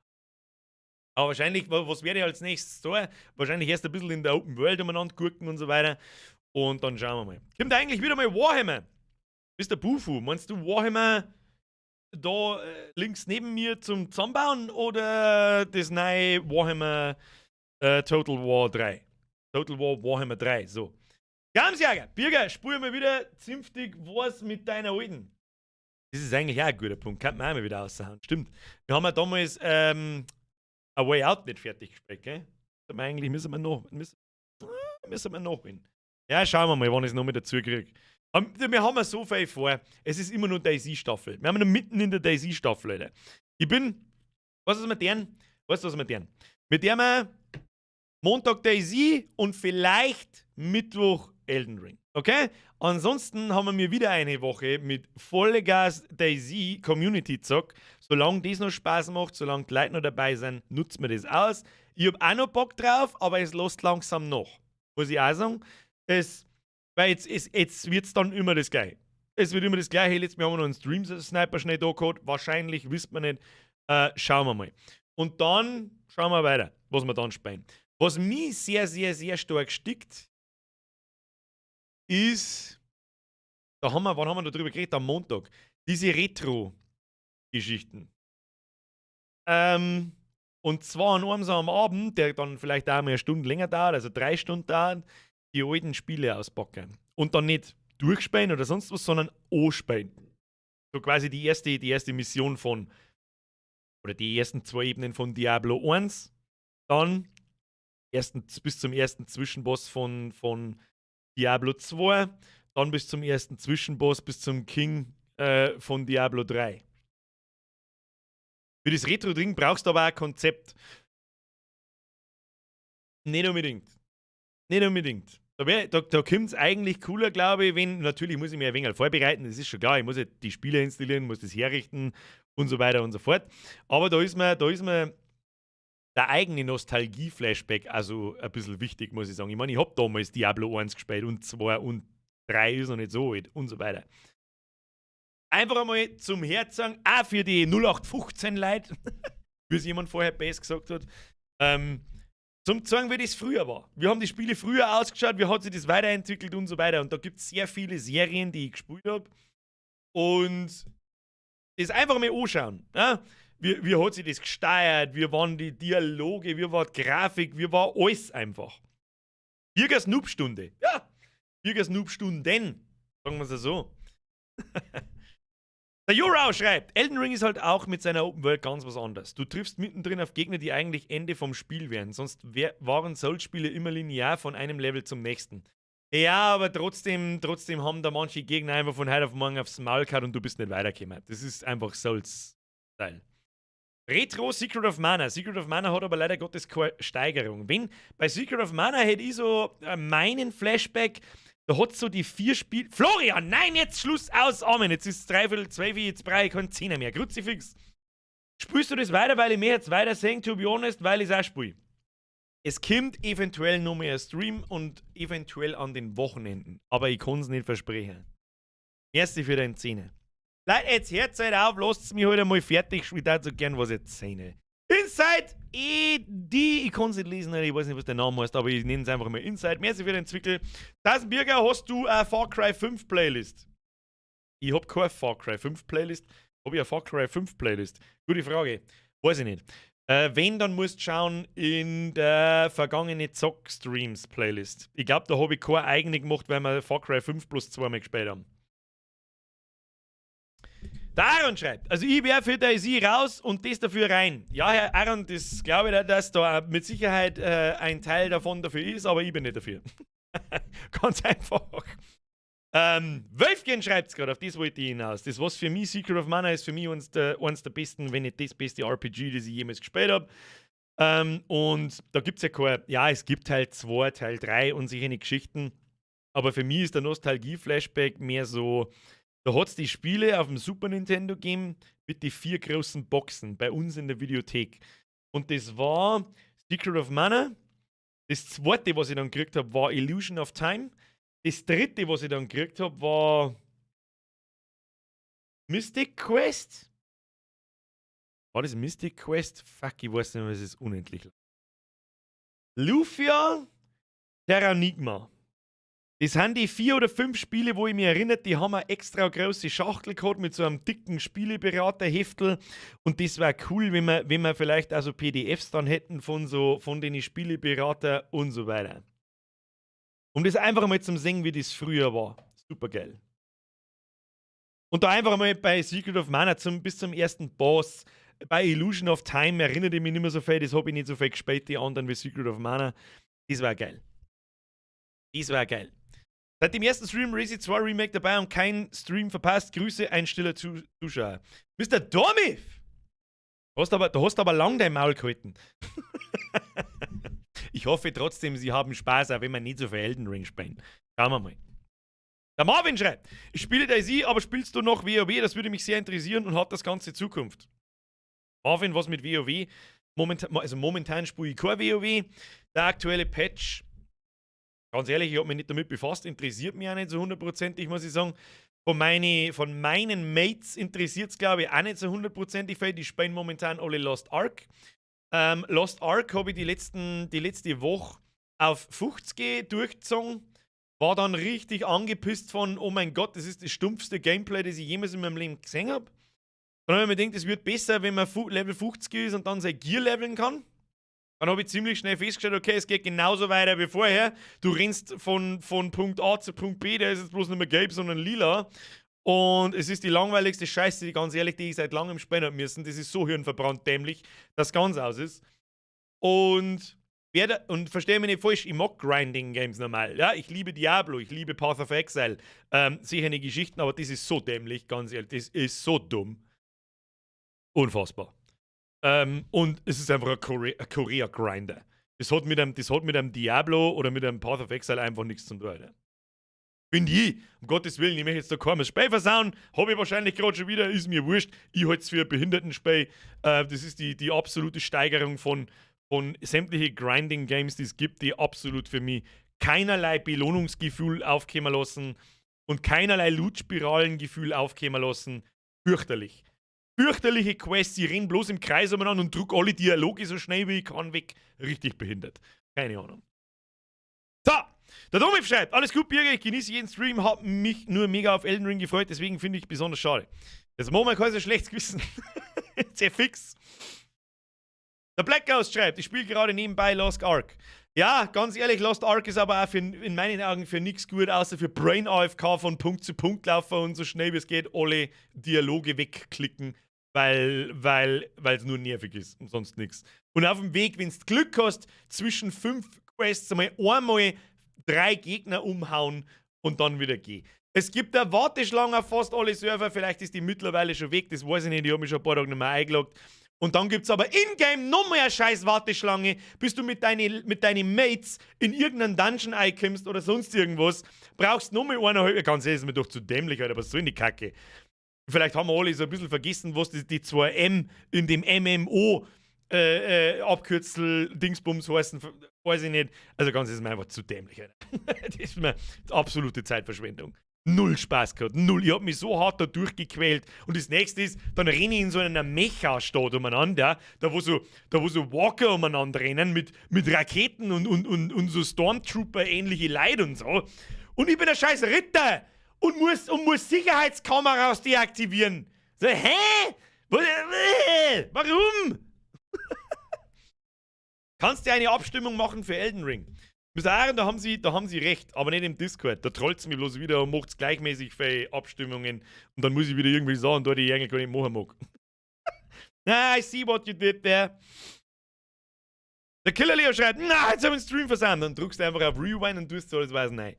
Aber wahrscheinlich, was werde ich als nächstes tun? Wahrscheinlich erst ein bisschen in der Open World umeinander gucken und so weiter. Und dann schauen wir mal. Kommt eigentlich wieder mal Warhammer? Mr. Bufu, meinst du Warhammer da links neben mir zum Zusammenbauen oder das neue Warhammer Total War 3. Total War Warhammer 3, so. Gamsjager, Birger, spul mal wieder zünftig was mit deiner Alten. Das ist eigentlich auch ein guter Punkt. Kann man auch mal wieder aussagen. Stimmt. Wir haben ja damals A Way Out nicht fertig gespielt, gell? Eigentlich müssen wir nachholen. Ja, schauen wir mal, wann ich es noch mit dazu kriege. Wir haben ja so viel vor. Es ist immer nur DayZ-Staffel. Wir haben noch mitten in der DayZ-Staffel, Alter. Ich bin. Weißt du, was wir tun? Weißt du, was wir tun? Mit dem Montag DayZ und vielleicht Mittwoch Elden Ring. Okay? Ansonsten haben wir wieder eine Woche mit volle Gas DayZ Community Zock. Solange das noch Spaß macht, solange die Leute noch dabei sind, nutzt man das aus. Ich hab auch noch Bock drauf, aber es lässt langsam nach. Muss ich auch sagen. Weil jetzt wird es dann immer das Gleiche. Es wird immer das Gleiche. Letztes Mal haben wir noch einen Stream-Sniper schnell da gehabt. Wahrscheinlich, wisst man nicht. Schauen wir mal. Und dann schauen wir weiter, was wir dann spielen. Was mich sehr, sehr, sehr stark stickt, ist, wann haben wir darüber geredet? Am Montag. Diese Retro-Geschichten. Und zwar an einem so am Abend, der dann vielleicht auch mal eine Stunde länger dauert, also 3 Stunden dauert, die alten Spiele auspacken. Und dann nicht durchspielen oder sonst was, sondern anspielen. So quasi die erste Mission von, oder die ersten zwei Ebenen von Diablo 1, dann bis zum ersten Zwischenboss von Diablo 2, dann bis zum ersten Zwischenboss, bis zum King von Diablo 3. Für das Retro-Ding brauchst du aber auch ein Konzept. Nicht unbedingt. Nicht unbedingt. Da kommt es eigentlich cooler, glaube ich, wenn, natürlich muss ich mich ein wenig vorbereiten, das ist schon klar, ich muss ja die Spiele installieren, muss das herrichten und so weiter und so fort. Aber da ist mir der eigene Nostalgie-Flashback also ein bisschen wichtig, muss ich sagen. Ich meine, ich habe damals Diablo 1 gespielt und 2 und 3 ist noch nicht so alt und so weiter. Einfach einmal zum Herzagen, auch für die 0815 Leute, wie es jemand vorher best gesagt hat, zum zeigen, wie das früher war. Wie haben die Spiele früher ausgeschaut, wie hat sich das weiterentwickelt und so weiter. Und da gibt es sehr viele Serien, die ich gespielt habe. Und das einfach mal anschauen. Ja? Wie hat sich das gesteuert? Wie waren die Dialoge? Wie war die Grafik? Wie war alles einfach? Birgers Noob-Stunde. Ja, Birgers Noob-Stunden. Sagen wir es so. Der Jurau schreibt: Elden Ring ist halt auch mit seiner Open World ganz was anderes. Du triffst mittendrin auf Gegner, die eigentlich Ende vom Spiel wären. Sonst waren Souls-Spiele immer linear von einem Level zum nächsten. Ja, aber trotzdem haben da manche Gegner einfach von heute auf morgen aufs Maul gehauen und du bist nicht weitergekommen. Das ist einfach Souls-Style. Retro Secret of Mana. Secret of Mana hat aber leider Gottes keine Steigerung. Wenn bei Secret of Mana hätte ich so meinen Flashback, da hat so die vier Spiele. Florian, nein, jetzt Schluss, aus, Amen. Jetzt ist es 11:45, jetzt brauche ich keinen Zehner mehr. Kruzifix. Spielst du das weiter, weil ich mir jetzt weiter sehen, to be honest, weil ich es auch spiele? Es kommt eventuell noch mehr Stream und eventuell an den Wochenenden. Aber ich kann es nicht versprechen. Merci für deinen Zehner. Leute, jetzt hört halt auf, lasst mich heute mal fertig. Ich würde so gern was erzählen. Inside ED, ich kann es nicht lesen, ich weiß nicht, was der Name heißt, aber ich nenne es einfach mal Inside. Merci für den Zwickel. Tausend Bürger, hast du eine Far Cry 5 Playlist? Ich hab keine Far Cry 5 Playlist. Hab ich eine Far Cry 5 Playlist? Gute Frage. Weiß ich nicht. Wenn, dann musst du schauen in der vergangene Zock-Streams Playlist. Ich glaube, da habe ich keine eigene gemacht, weil wir Far Cry 5 bloß zweimal gespielt haben. Der Aaron schreibt: Also ich wäre für DayZ raus und das dafür rein. Ja, Herr Aaron, das glaube ich, dass da mit Sicherheit ein Teil davon dafür ist, aber ich bin nicht dafür. Ganz einfach. Wölfchen schreibt es gerade, auf das wollte ich hinaus. Das, was für mich Secret of Mana ist, für mich eines der besten, wenn nicht das beste RPG, das ich jemals gespielt habe. Und da gibt es ja keine, ja, es gibt Teil 2, Teil 3 und solche Geschichten. Aber für mich ist der Nostalgie-Flashback mehr so, da hat es die Spiele auf dem Super Nintendo gegeben mit den vier großen Boxen bei uns in der Videothek. Und das war Secret of Mana. Das zweite, was ich dann gekriegt habe, war Illusion of Time. Das dritte, was ich dann gekriegt habe, war Mystic Quest. War das Mystic Quest? Fuck, ich weiß nicht mehr, es ist unendlich. Lufia, Terranigma. Das sind die vier oder fünf Spiele, wo ich mich erinnere, die haben eine extra große Schachtel gehabt mit so einem dicken Spieleberater-Heftel. Und das war cool, wenn wir vielleicht also PDFs dann hätten von den Spieleberater und so weiter. Um das einfach mal zum sehen, wie das früher war. Super geil. Und da einfach mal bei Secret of Mana bis zum ersten Boss. Bei Illusion of Time erinnere ich mich nicht mehr so viel, das habe ich nicht so viel gespielt, die anderen wie Secret of Mana. Das war geil. Das war geil. Seit dem ersten Stream Resi 2 Remake dabei und kein Stream verpasst. Grüße, ein stiller Zuschauer. Mr. Dormif! Du hast aber lang dein Maul gehalten. Ich hoffe trotzdem, Sie haben Spaß, auch wenn wir nicht so viel Elden Ring spielen. Schauen wir mal. Der Marvin schreibt: Ich spiele DayZ, aber spielst du noch WoW? Das würde mich sehr interessieren und hat das Ganze Zukunft? Marvin, was mit WoW? Momentan, also momentan spiele ich kein WoW. Der aktuelle Patch, ganz ehrlich, ich habe mich nicht damit befasst, interessiert mich auch nicht so hundertprozentig, muss ich sagen. Von meinen Mates interessiert es, glaube ich, auch nicht so hundertprozentig viel. Die spielen momentan alle Lost Ark. Lost Ark habe ich die letzte Woche auf 50 durchgezogen. War dann richtig angepisst von: Oh mein Gott, das ist das stumpfste Gameplay, das ich jemals in meinem Leben gesehen habe. Dann habe ich mir gedacht, es wird besser, wenn man Level 50 ist und dann sein Gear leveln kann. Dann habe ich ziemlich schnell festgestellt, okay, es geht genauso weiter wie vorher. Du rennst von Punkt A zu Punkt B, der ist jetzt bloß nicht mehr gelb, sondern lila. Und es ist die langweiligste Scheiße, die ganz ehrlich, die ich seit langem spielen habe müssen. Das ist so hirnverbrannt dämlich, dass ganz aus ist. Und verstehe mich nicht falsch, ich mag Grinding Games normal. Ja, ich liebe Diablo, ich liebe Path of Exile. Sicher eine Geschichten, aber das ist so dämlich, ganz ehrlich, das ist so dumm. Unfassbar. Und es ist einfach ein Korea-Grinder. Das hat mit einem Diablo oder mit einem Path of Exile einfach nichts zu tun. Ja. Finde ich. Um Gottes Willen, ich möchte jetzt da keinem Spiel versauen. Habe ich wahrscheinlich gerade schon wieder, ist mir wurscht. Ich halte es für ein Behindertenspiel. Das ist die absolute Steigerung von sämtlichen Grinding-Games, die es gibt, die absolut für mich keinerlei Belohnungsgefühl aufkommen lassen und keinerlei Loot-Spiralengefühl aufkommen lassen. Fürchterlich. Fürchterliche Quests, ich renn bloß im Kreis umeinander und druck alle Dialoge so schnell, wie ich kann, weg. Richtig behindert. Keine Ahnung. So, der Domiv schreibt: Alles gut, Birger, ich genieße jeden Stream, hab mich nur mega auf Elden Ring gefreut, deswegen finde ich besonders schade. Jetzt machen wir kein so schlechtes Gewissen. Sehr fix. Der Black Ghost schreibt: Ich spiele gerade nebenbei Lost Ark. Ja, ganz ehrlich, Lost Ark ist aber auch in meinen Augen für nichts gut, außer für Brain AFK von Punkt zu Punkt laufen und so schnell, wie es geht, alle Dialoge wegklicken, weil es nur nervig ist und sonst nichts. Und auf dem Weg, wenn du Glück hast, zwischen fünf Quests einmal drei Gegner umhauen und dann wieder gehen. Es gibt eine Warteschlange auf fast alle Server, vielleicht ist die mittlerweile schon weg, das weiß ich nicht, ich habe mich schon ein paar Tage nicht mehr eingeloggt. Und dann gibt es aber in-game noch mehr scheiß Warteschlange, bis du mit deinen Mates in irgendeinen Dungeon einkommst oder sonst irgendwas. Brauchst noch mal 1,5. Ganz ehrlich, ist mir doch zu dämlich, Alter, was soll denn die Kacke? Vielleicht haben wir alle so ein bisschen vergessen, was die 2M in dem MMO Abkürzel Dingsbums heißen, weiß ich nicht. Also ganz ist mir einfach zu dämlich, Alter. Das ist mir absolute Zeitverschwendung. Null Spaß gehabt. Null. Ich hab mich so hart da durchgequält. Und das Nächste ist, dann renne ich in so einer Mecha-Stadt umeinander, ja, da, wo so Walker umeinander rennen mit Raketen und so Stormtrooper-ähnliche Leute und so. Und ich bin ein scheiß Ritter und muss Sicherheitskameras deaktivieren. So, hä? Warum? Kannst du eine Abstimmung machen für Elden Ring? Mr. Aaron, da haben sie recht, aber nicht im Discord. Da trollt mich bloß wieder und macht gleichmäßig viele Abstimmungen. Und dann muss ich wieder irgendwie sagen, da die ich eigentlich gar nicht machen mag. Ah, I see what you did there. Der Killer Leo schreibt: Na, jetzt haben wir den Stream versandt. Dann drückst du einfach auf Rewind und tust so alles weiß nein.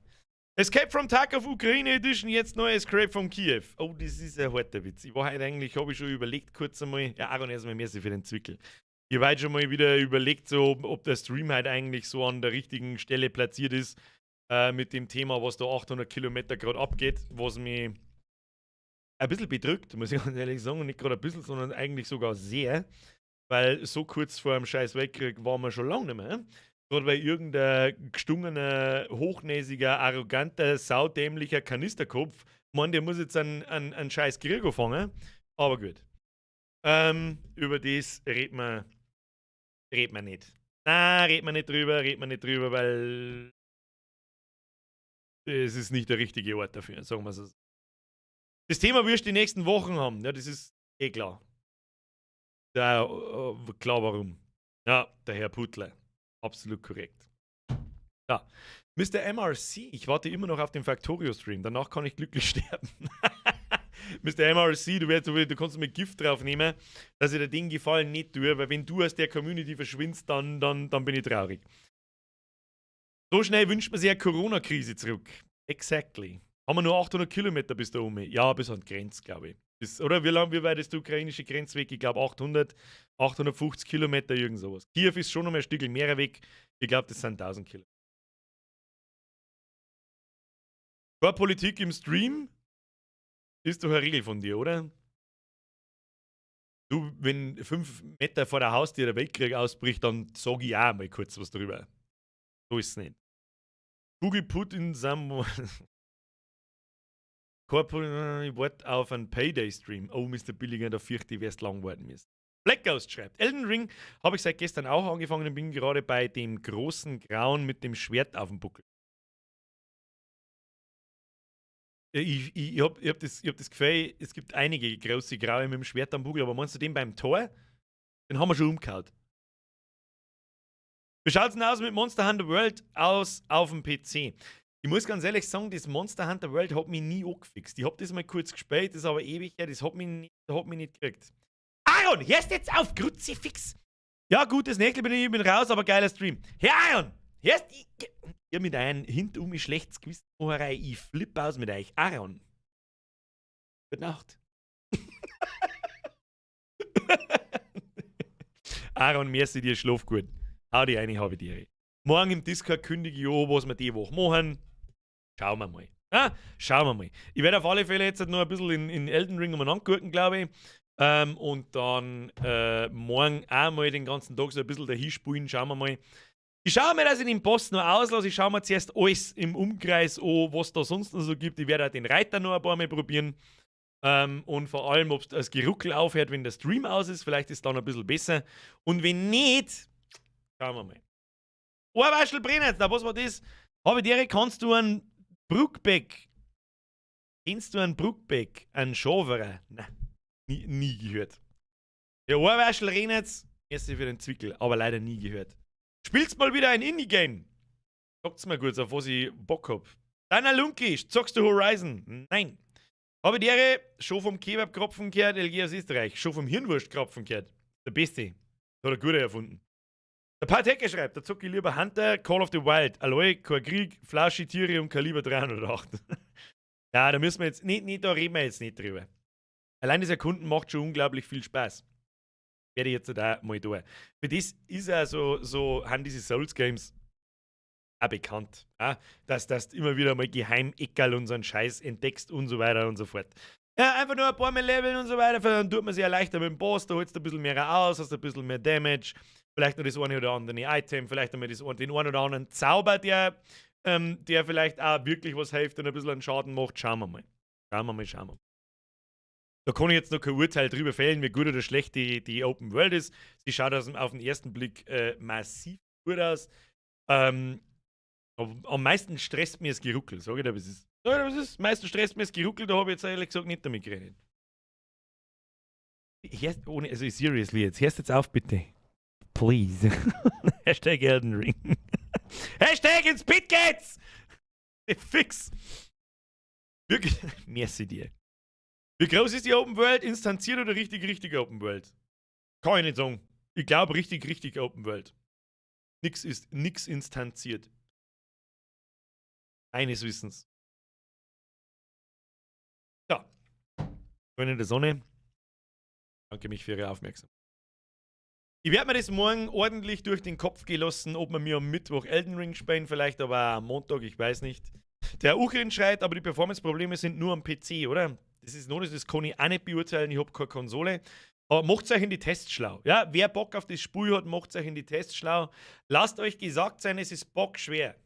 Escape from Tarkov Ukraine Edition, jetzt neu Escape from Kiew. Oh, das ist ein harter Witz. Ich war heute eigentlich, habe ich schon überlegt, kurz einmal. Ja, Aaron, erstmal merci für den Zwickel. Ich habe heute schon mal wieder überlegt, so, ob der Stream halt eigentlich so an der richtigen Stelle platziert ist, mit dem Thema, was da 800 Kilometer gerade abgeht, was mich ein bisschen bedrückt, muss ich ganz ehrlich sagen. Und nicht gerade ein bisschen, sondern eigentlich sogar sehr. Weil so kurz vor einem scheiß Weltkrieg waren wir schon lange nicht mehr. Gerade weil irgendein gestungener, hochnäsiger, arroganter, saudämlicher Kanisterkopf meint, der muss jetzt einen scheiß Krieg anfangen. Aber gut. Über das redet man nicht. Na, redet man nicht drüber, redet man nicht drüber, weil Es ist nicht der richtige Ort dafür, sagen wir so. Das Thema wirst du die nächsten Wochen haben, ja, das ist eh klar. Ja, klar warum. Ja, der Herr Putler. Absolut korrekt. Ja. Mr. MRC, ich warte immer noch auf den Factorio-Stream. Danach kann ich glücklich sterben. Mr. MRC, du kannst mir Gift drauf nehmen, dass ich dir den Gefallen nicht tue, weil wenn du aus der Community verschwindest, dann bin ich traurig. So schnell wünscht man sich eine Corona-Krise zurück. Exactly. Haben wir nur 800 Kilometer bis da oben? Ja, bis an die Grenze, glaube ich. Oder wie weit ist die ukrainische Grenze weg? Ich glaube 800, 850 Kilometer, irgend sowas. Kiew ist schon noch mal ein Stück mehr weg. Ich glaube, das sind 1000 Kilometer. Keine Politik im Stream ist doch eine Regel von dir, oder? Du, wenn 5 Meter vor der Haustür der Weltkrieg ausbricht, dann sag ich auch mal kurz was drüber. So ist es nicht. Google put in some. Ich warte auf einen Payday-Stream. Oh, Mr. Billiger, da fürchte ich, wär's lang warten müssen. Black Ghost schreibt: Elden Ring habe ich seit gestern auch angefangen und bin gerade bei dem großen Grauen mit dem Schwert auf dem Buckel. Ich hab das Gefühl, es gibt einige große Graue mit dem Schwert am Buckel, aber meinst du den beim Tor? Den haben wir schon umgehauen. Wie schaut's denn aus mit Monster Hunter World aus auf dem PC? Ich muss ganz ehrlich sagen, das Monster Hunter World hat mich nie angefixt. Ich hab das mal kurz gespielt, das ist aber ewig her, das hat mich nicht gekriegt. Aaron, hörst jetzt auf, Kruzifix! Ja, gutes Nächtle, ich bin raus, aber geiler Stream. Herr Aaron, hörst ihr mit einem hintum schlechtes Gewissenmacherei, ich flipp aus mit euch. Aaron. Gute Nacht. Aaron, merci dir, schlaf gut. Hau dich rein, habe dir. Morgen im Discord kündige ich an, was wir die Woche machen. Schauen wir mal. Ah, schauen wir mal. Ich werde auf alle Fälle jetzt noch ein bisschen in Elden Ring umeinander gucken, glaube ich. Und dann morgen auch mal den ganzen Tag so ein bisschen dahin spulen. Schauen wir mal. Ich schaue mir, dass ich den Boss noch auslasse. Ich schaue mir zuerst alles im Umkreis an, was da sonst noch so gibt. Ich werde auch den Reiter noch ein paar Mal probieren. Und vor allem, ob das Geruckel aufhört, wenn der Stream aus ist. Vielleicht ist es dann ein bisschen besser. Und wenn nicht, schauen wir mal. Ohrwaschel brennt. Na, was war das? Habe dir, kannst du einen Bruckbeck? Kennst du einen Bruckbeck? Einen Schoverer? Nein, nie gehört. Der Ohrwaschel rennt, erste für den Zwickel, aber leider nie gehört. Spielst mal wieder ein Indie-Game? Sagt's mal kurz, auf was ich Bock hab. Deiner Lunki, zockst du Horizon? Nein. Habe die Ehre, schon vom Kebab-Kropfen gehört, LG aus Österreich. Schon vom Hirnwurst-Kropfen gehört. Der Beste. Hat er gut erfunden. Der Pat schreibt, da zocke ich lieber Hunter, Call of the Wild. Aloy, kein Krieg, Flasche, Tiere und Kaliber 308. Ja, da müssen wir jetzt, nicht, nicht, da reden wir jetzt nicht drüber. Allein das Erkunden macht schon unglaublich viel Spaß. Werde ich jetzt da mal tun. Für das ist ja so, haben diese Souls Games auch bekannt. Ja? Dass du immer wieder mal Geheimeckerl und so einen Scheiß entdeckst und so weiter und so fort. Ja, einfach nur ein paar mehr Leveln und so weiter, dann tut man sich ja leichter mit dem Boss, da holst du ein bisschen mehr aus, hast ein bisschen mehr Damage, vielleicht noch das eine oder andere Item, vielleicht noch den einen oder anderen Zauber, der vielleicht auch wirklich was hilft und ein bisschen einen Schaden macht. Schauen wir mal. Schauen wir mal, schauen wir mal. Da kann ich jetzt noch kein Urteil drüber fällen, wie gut oder schlecht die Open World ist. Sie schaut auf den ersten Blick massiv gut aus. Aber am meisten stresst mir das Geruckel. Sag ich dir, was ist. Sag ich dir, was ist? Am meisten stresst mir das Geruckel, da habe ich jetzt ehrlich gesagt nicht damit geredet. Hörst, ohne, also seriously jetzt, hörst jetzt auf, bitte. Please. Hashtag Elden Ring. Hashtag ins Bett geht's! Fix. Wirklich, merci dir. Wie groß ist die Open World? Instanziert oder richtig, richtig Open World? Kann ich nicht sagen. Ich glaube richtig, richtig Open World. Nix ist nix instanziert. Eines Wissens. Ja. Freunde der Sonne, danke mich für Ihre Aufmerksamkeit. Ich werde mir das morgen ordentlich durch den Kopf gehen lassen, ob wir mir am Mittwoch Elden Ring spielen, vielleicht aber am Montag, ich weiß nicht. Der Uchrin schreit, aber die Performance-Probleme sind nur am PC, oder? Das ist noch, das kann ich auch nicht beurteilen, ich habe keine Konsole. Aber macht euch in die Tests schlau. Ja, wer Bock auf das Spiel hat, macht euch in die Tests schlau. Lasst euch gesagt sein, es ist bockschwer.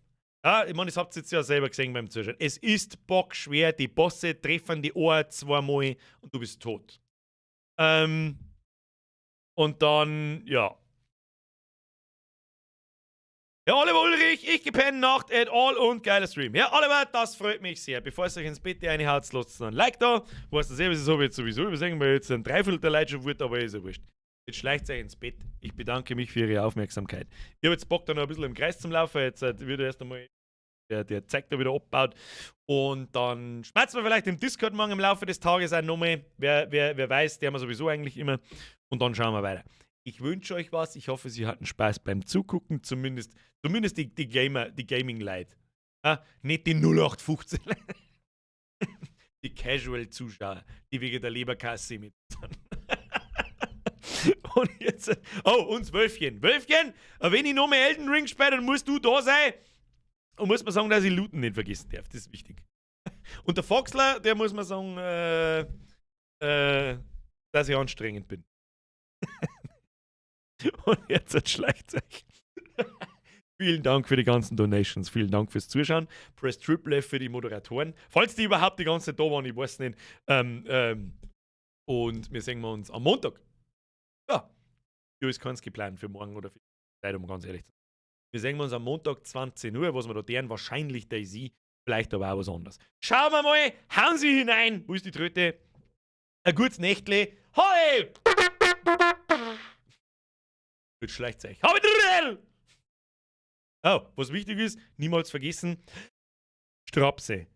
Ja, ich meine, das habt ihr jetzt ja selber gesehen beim Zuschauen. Es ist bockschwer, die Bosse treffen die Ohren zweimal und du bist tot. Und dann, ja. Ja, Oliver Ulrich, ich geh pennen, Nacht at all und geiler Stream. Ja, Oliver, das freut mich sehr. Bevor es euch ins Bett reinhaut, lasst ein Like da. Weißt du selber, das habe ich jetzt sowieso übersehen, weil jetzt ein Dreiviertel der Leute schon wird, aber ist ja wurscht. Jetzt schleicht euch ins Bett. Ich bedanke mich für Ihre Aufmerksamkeit. Ich habe jetzt Bock, da noch ein bisschen im Kreis zum Laufen. Jetzt wird erst einmal der Zeug da wieder abbaut. Und dann schmerzen wir vielleicht im Discord morgen im Laufe des Tages auch nochmal. Wer weiß, der haben wir sowieso eigentlich immer. Und dann schauen wir weiter. Ich wünsche euch was. Ich hoffe, Sie hatten Spaß beim Zugucken. Zumindest die Gamer, die Gaming-Leute. Ja, nicht die 0815. Die Casual-Zuschauer, die wegen der Leberkasse mit sind. Und jetzt, oh, und das Wölfchen. Wölfchen, wenn ich noch mehr Elden Ring spiele, dann musst du da sein. Und muss man sagen, dass ich Looten nicht vergessen darf. Das ist wichtig. Und der Foxler, der muss man sagen, dass ich anstrengend bin. Und jetzt schleicht euch. Vielen Dank für die ganzen Donations, vielen Dank fürs Zuschauen. Press Triple F für die Moderatoren. Falls die überhaupt die ganze Zeit da waren, ich weiß nicht. Und wir sehen uns am Montag. Ja, hier ist keins geplant für morgen oder für die Zeit, um ganz ehrlich zu sein. Wir sehen uns am Montag 20 Uhr, was wir da deren wahrscheinlich DayZ, vielleicht aber auch was anderes. Schauen wir mal, hauen Sie hinein. Wo ist die Tröte? Ein gutes Nächtle. Hoi! Jetzt schleicht euch. Oh, was wichtig ist, niemals vergessen: Strapse.